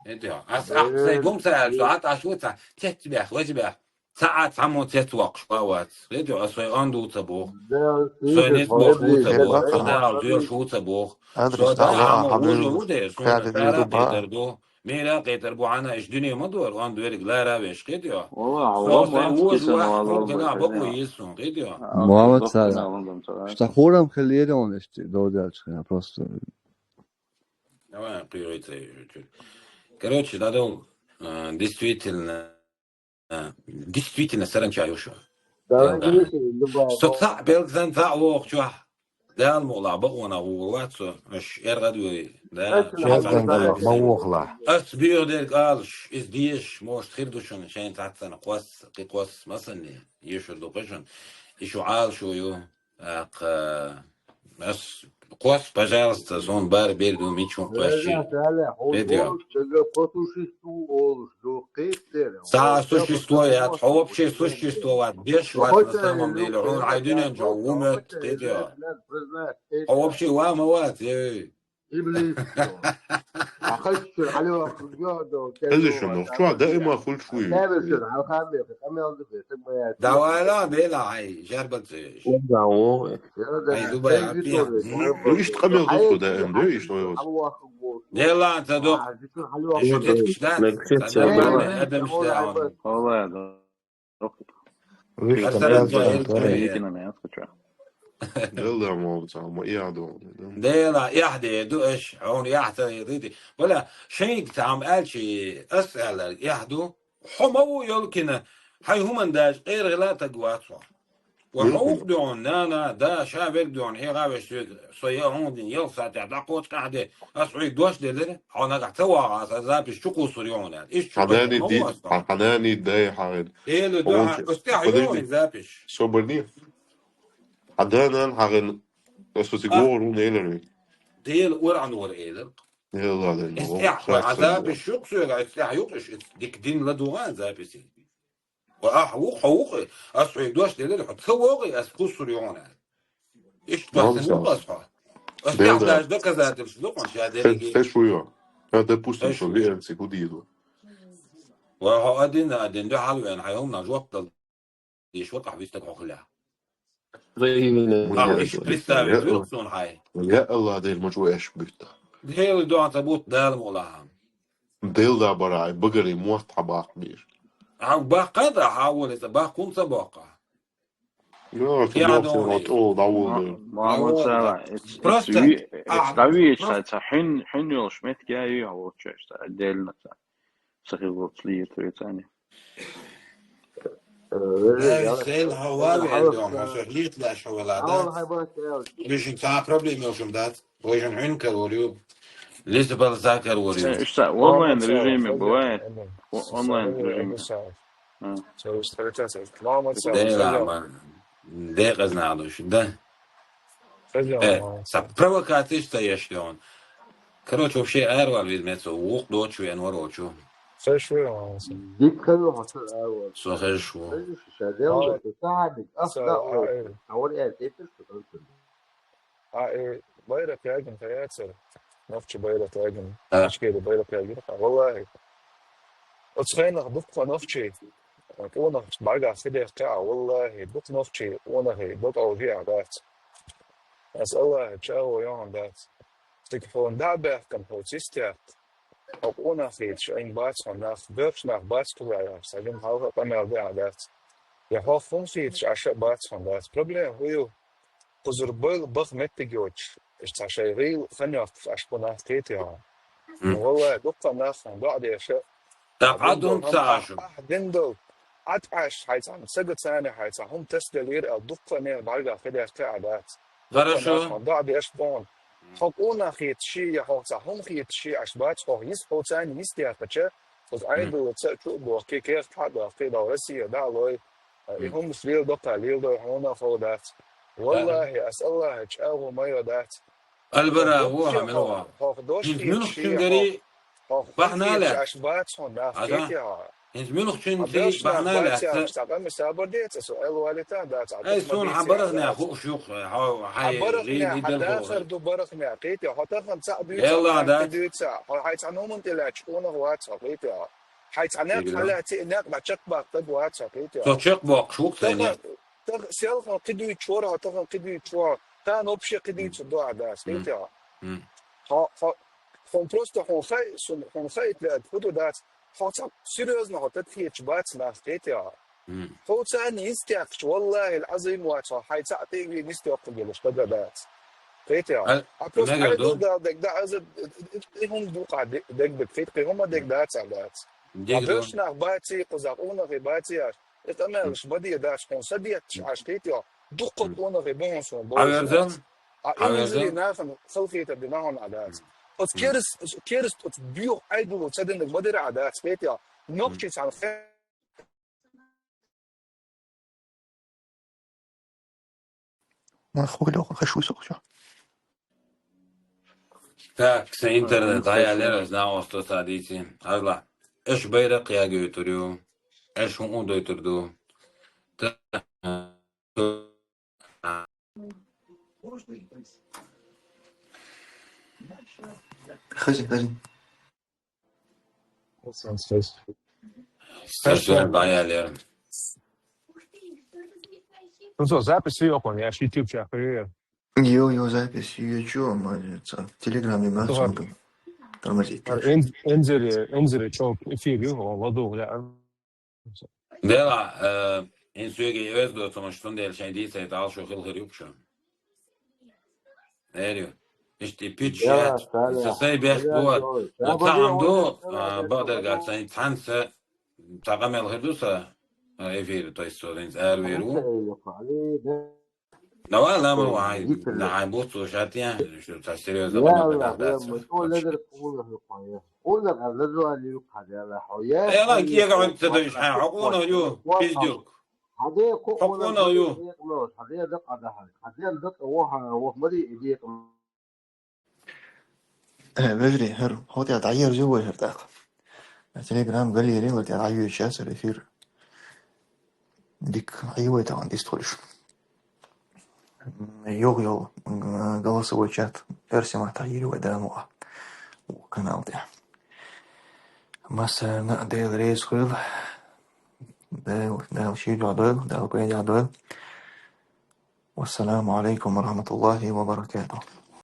Эдио, ас ахь сай гум ца аьлча, хьат аш ву ца, цец бех, вежа бех. Ца а цхьаммо цец воккхуш, ва вац. Эдио, ас вай ан ду ца бух. Сой ниц бох ву ца бух. Со дагӀал зуьрш ву ца бух. Со дагӀал хьама вужу ву де, сона хара къетар ду. Мера къетар бу хьана, иш дуьне ма дуар, ан дуьриг лара веш, къедио. Со сай вужу вах, хӀур гана бакъу йиз сун, къедио. Муаммад Сара. Шта хурам хилли ерон эшти, додалча, просто. Давай, куйгӀи ца ю чу. Короче, дадул, а, действительно, а, действительно саранча юшу. Да, любая. Со ца белгзан ца вох чу. Дал мула бакъона ву вацу, аш эргад вуй. Да, ма вохла. Ас био дерг алш, из диеш, может, хир душун, шайн цацан, квас, ки квас, масанни, ешур ду кашун. Ишу ал шу ю. Акъ, ас квас, пожалуйста, сон бар бер ду мичун квас чи. Бедио. Чага по существу олуш ду, кхетер. Са существо, я, хо вообще существо, ват, беш, ват, на самом деле, он айдунен жо, умет, кхетер. Хо вообще ва ма ват, ей. Иблис. Ахаш, алё, худё, да. Эли шо, ну, чё, да, има хуль шуй. Давай ла, бела, ай, жарбат. Ай, Дубай, апи. Ну, ишт къамел дусу, да, энди, ишт ой. Дела, ца док. Ишт тетиш, да? Адам, да. Ой, да. Вишта Арсалан мелзан жа Тора. Дела мовца, ма иядо. Дела, яхде, ду эш, он яхца, дити. Вала, шейг там алчи, ас алар, яхду, хумаву ёлкина, хай хуман даж, эр гила тагвацо. Ва хаук дон, на, на, да, ша век дон, хи гавеш век, со я он дин, ел сатя, да коч кахде, ас уй дош делер, хона га ца ва, ас запись чу кусур ён, иш чу. Ханани ди, ханани дай хагын. Эле да, устя ён запись. Собрни. Аданан хагын, ас сигору нелер. Дел ур ан ур элер. Дел ладен. Устя, а запись шук суга, устя юк, дик дин ла дуган запись. Ва ахь ву, хьо ву, ас хьоьга дош делира, хьо ца вогӀий, ас кхуссур йогӀана. Иштта бахьан ду ас хьо. Ас тӀехь даже доказательство ду хьуна, ша дерриге. Хеш ву йо. А, допустим, шо веанци хӀу дийр ву. Ва хьо один, один дуьхьал веана, хьай хӀуманах жоп дала дийш вара, къахь вистаг хьо хила. Ах, иш представить ву суна хьай. Я Аллах, дер мачу эш бутта. Дела дуан ца бут, Дала мула хьам. Дела да бара, ай, багари мотт хьа баккха бир. А баккха да, хьа вон, это баккхун ца баккха. Ну, я думаю, о, да, вон. Просто, а, дави, ца, ца, хин, хин йолш мет я, я, вот, чё, что, отдельно, ца. Сахил вот, слиет, это, они. Э, сел хава, я думаю, что лет дальше вылада. Бишин ца проблема, в общем, да. Вайшин хӀун карор ю? Леза бала за карор ю? Э, ишта, онлайн режиме бывает. О-, онлайн режиме. А. Дела, ма. Декъа знал уж, да? Э, са провокация ишта еш он. Короче, вообще, аьрвал вид мецо, вух дочу, вен ворочу. Дик хазу хасар аьрвал. Со хеш ву. А, э, байракъ ягина тхо яцара. Нохчий байракъ ягина. Ачкери байракъ ягира. Валлахи. Оцу хенах дуккха нохчий, къонахчу бӀагахь хи дехкхи а, валлахи, дукха нохчий, къонахий, бакъал хи а дац. Ас Аллахьа чӀагӀо йогӀун дац. Цига хьуна дӀа а баьхкина хьо цистехь, хьо къонах хийташ, айна бац хьуна нах, боьрхаш нах бац кхузахь яхаш, сан жима хьалха къамел де а дац. Я хьох хӀума хийташ, Ӏаша а бац хьуна дац. Проблема хӀу ю? Кхузара бойла баха меттиг йоцуш, иштта цхьа шайн гӀийла хан йоккхуш Ӏаш бу нах кхетий хьуна? Ну, валлахӀи, дуккха нах хьуна доӀа деш а, ТӀаккха Ӏад хӀунда ца Ӏаш? Ахь дина долу. Ӏад Ӏаш, хьайца хьан сага царна хьайца хӀума тасделира аьлла, дуккха нехан бӀаргах хи дехка а дац. Хорошо. Дуккха нах хьуна доӀа деш боху. Хьо къонах хеташ ши, я хьо цхьа хӀума хеташ ши, аш бац хьох йист, хьо царна йист яхача, оцу Ӏайдалца а чу а бохкий, кехат хьа а дохкий, дал Россия дӀа а лой, и хӀуманаш лела доккха лела дой хьуна а хов дац. Валлахи, ас Аллахьа чӀагӀо ма йо дац. Албара, хьох во, хьо мила ва. Хьох дош хеташ ши, хьох хӀума хеташ аш бац хьуна нах, кхетий хьо? ХӀинца муьлххачуьнца бахьана лаьцна. Цхьа къамел сабар деца, со аьлла валита дац. Ай, суна хьан барахнех хууш юкх, хьо, хьан барахнех, хьан дахар ду барахнех, кхетий хьо? Тахан цхьаъ дуьйцу, хьан кхин дуьйцу, хьо хьайца хӀума тӀелаьцча къонах вац хьо, кхетий хьо? Хьайца хьан некъ хьалаьцци, и некъ дӀа чекхбаккха стаг вац хьо, кхетий хьо? Со чекхбоккхуш ву-кх тайне. Тахан селхан кхин дуьйцуш вара хьо, тахан кхин дуьйцуш вара хьо, тахана вообще кхин дуьйцур ду хьан дац, кхетий хьо? Хьо, хьо, хьуна просто хьуна хай, хьуна хайта веа, хӀун ду дац, хьо цхьа серьёзно хьо тӀехеташ бац нах, кхетий хьо? Хьо царна йист яхча, валлахи, ал-Ӏазим вац хьо, хьайца а тӀе а вийна йист йоккхур йолуш стаг дац. Кхетий хьо? А просто Ӏайдал дала дерг дац, и хӀума дукха дерг дац, кхетий, кхин хӀума дерг дац а дац. Дерг ду. Белш нах баций, кхузахь къонахий баций аш, и къамелаш ма де дац, хьуна са детташ аш, кхетий хьо? Дуккха къонахий бу хьуна суна бовза. А и инзаре нахана халахетар дина хьуна а дац. Оцу керст, керст оцу боьха Ӏайдало ца динарг ма дира а дац, кхетий хьо? Нохчий цхьана хе- Ма хуьлу хаш ву со хьо. Так, сан интернет дӀаяьллера, ас нагӀо сто садийци. Хьажал, аша байракх ягойтур ю. Аша хӀун дойтур ду? Та- Хазин, хазин. Сарсуьра дӀаяьллера. Ну что, запись ю хьуна, я аш YouTube чохь хуьлу. Йо, йо, запись ю, чу, ма, ца, Telegram-е ма, ца, тормозит. Инзаре, инзаре чохь эфир ю, ладугӀу лаьа. Дела, э, хӀинца соьга и оьзда доцург ма шу, цундела шайн дийцай далла шу хила хир ю-кх шу. Эр ю. Иштта и пичча яц. Сан сайн бехк бу. Цхьа хӀума ду, а, бакъдерг аьлча, сайн цхьаьнца цхьа къамел хир ду сан, а, эфире, то есть со хӀинца аравер ву. Давай, ламар ван, нахьай буц ву шатьян, шу ца серьёзно къамел дагахь дац. Эла, кега хьуьнца ца дойш, хьан хьо къонах ю, пиздюк. Хьо къонах ю. Э, вежарий, хӀара, хьо тӀе дӀаерза вай хӀара тӀаккха. Telegram галерейла тӀе дӀайоьдуш яц хӀара эфир. Дика Ӏийвай тахана дистхуьлуш. М, юха йолу, м, голосовой чат эрсий маттахь йийр ю вай, Дала мукъ лахь, вукху канал тӀе. Массарна а Дела реза хуьлда. Дала, Дала шийла дойла, Дала пайдехь дойла. Вассаламу алейкум ва рахматуллахи ва баракатух.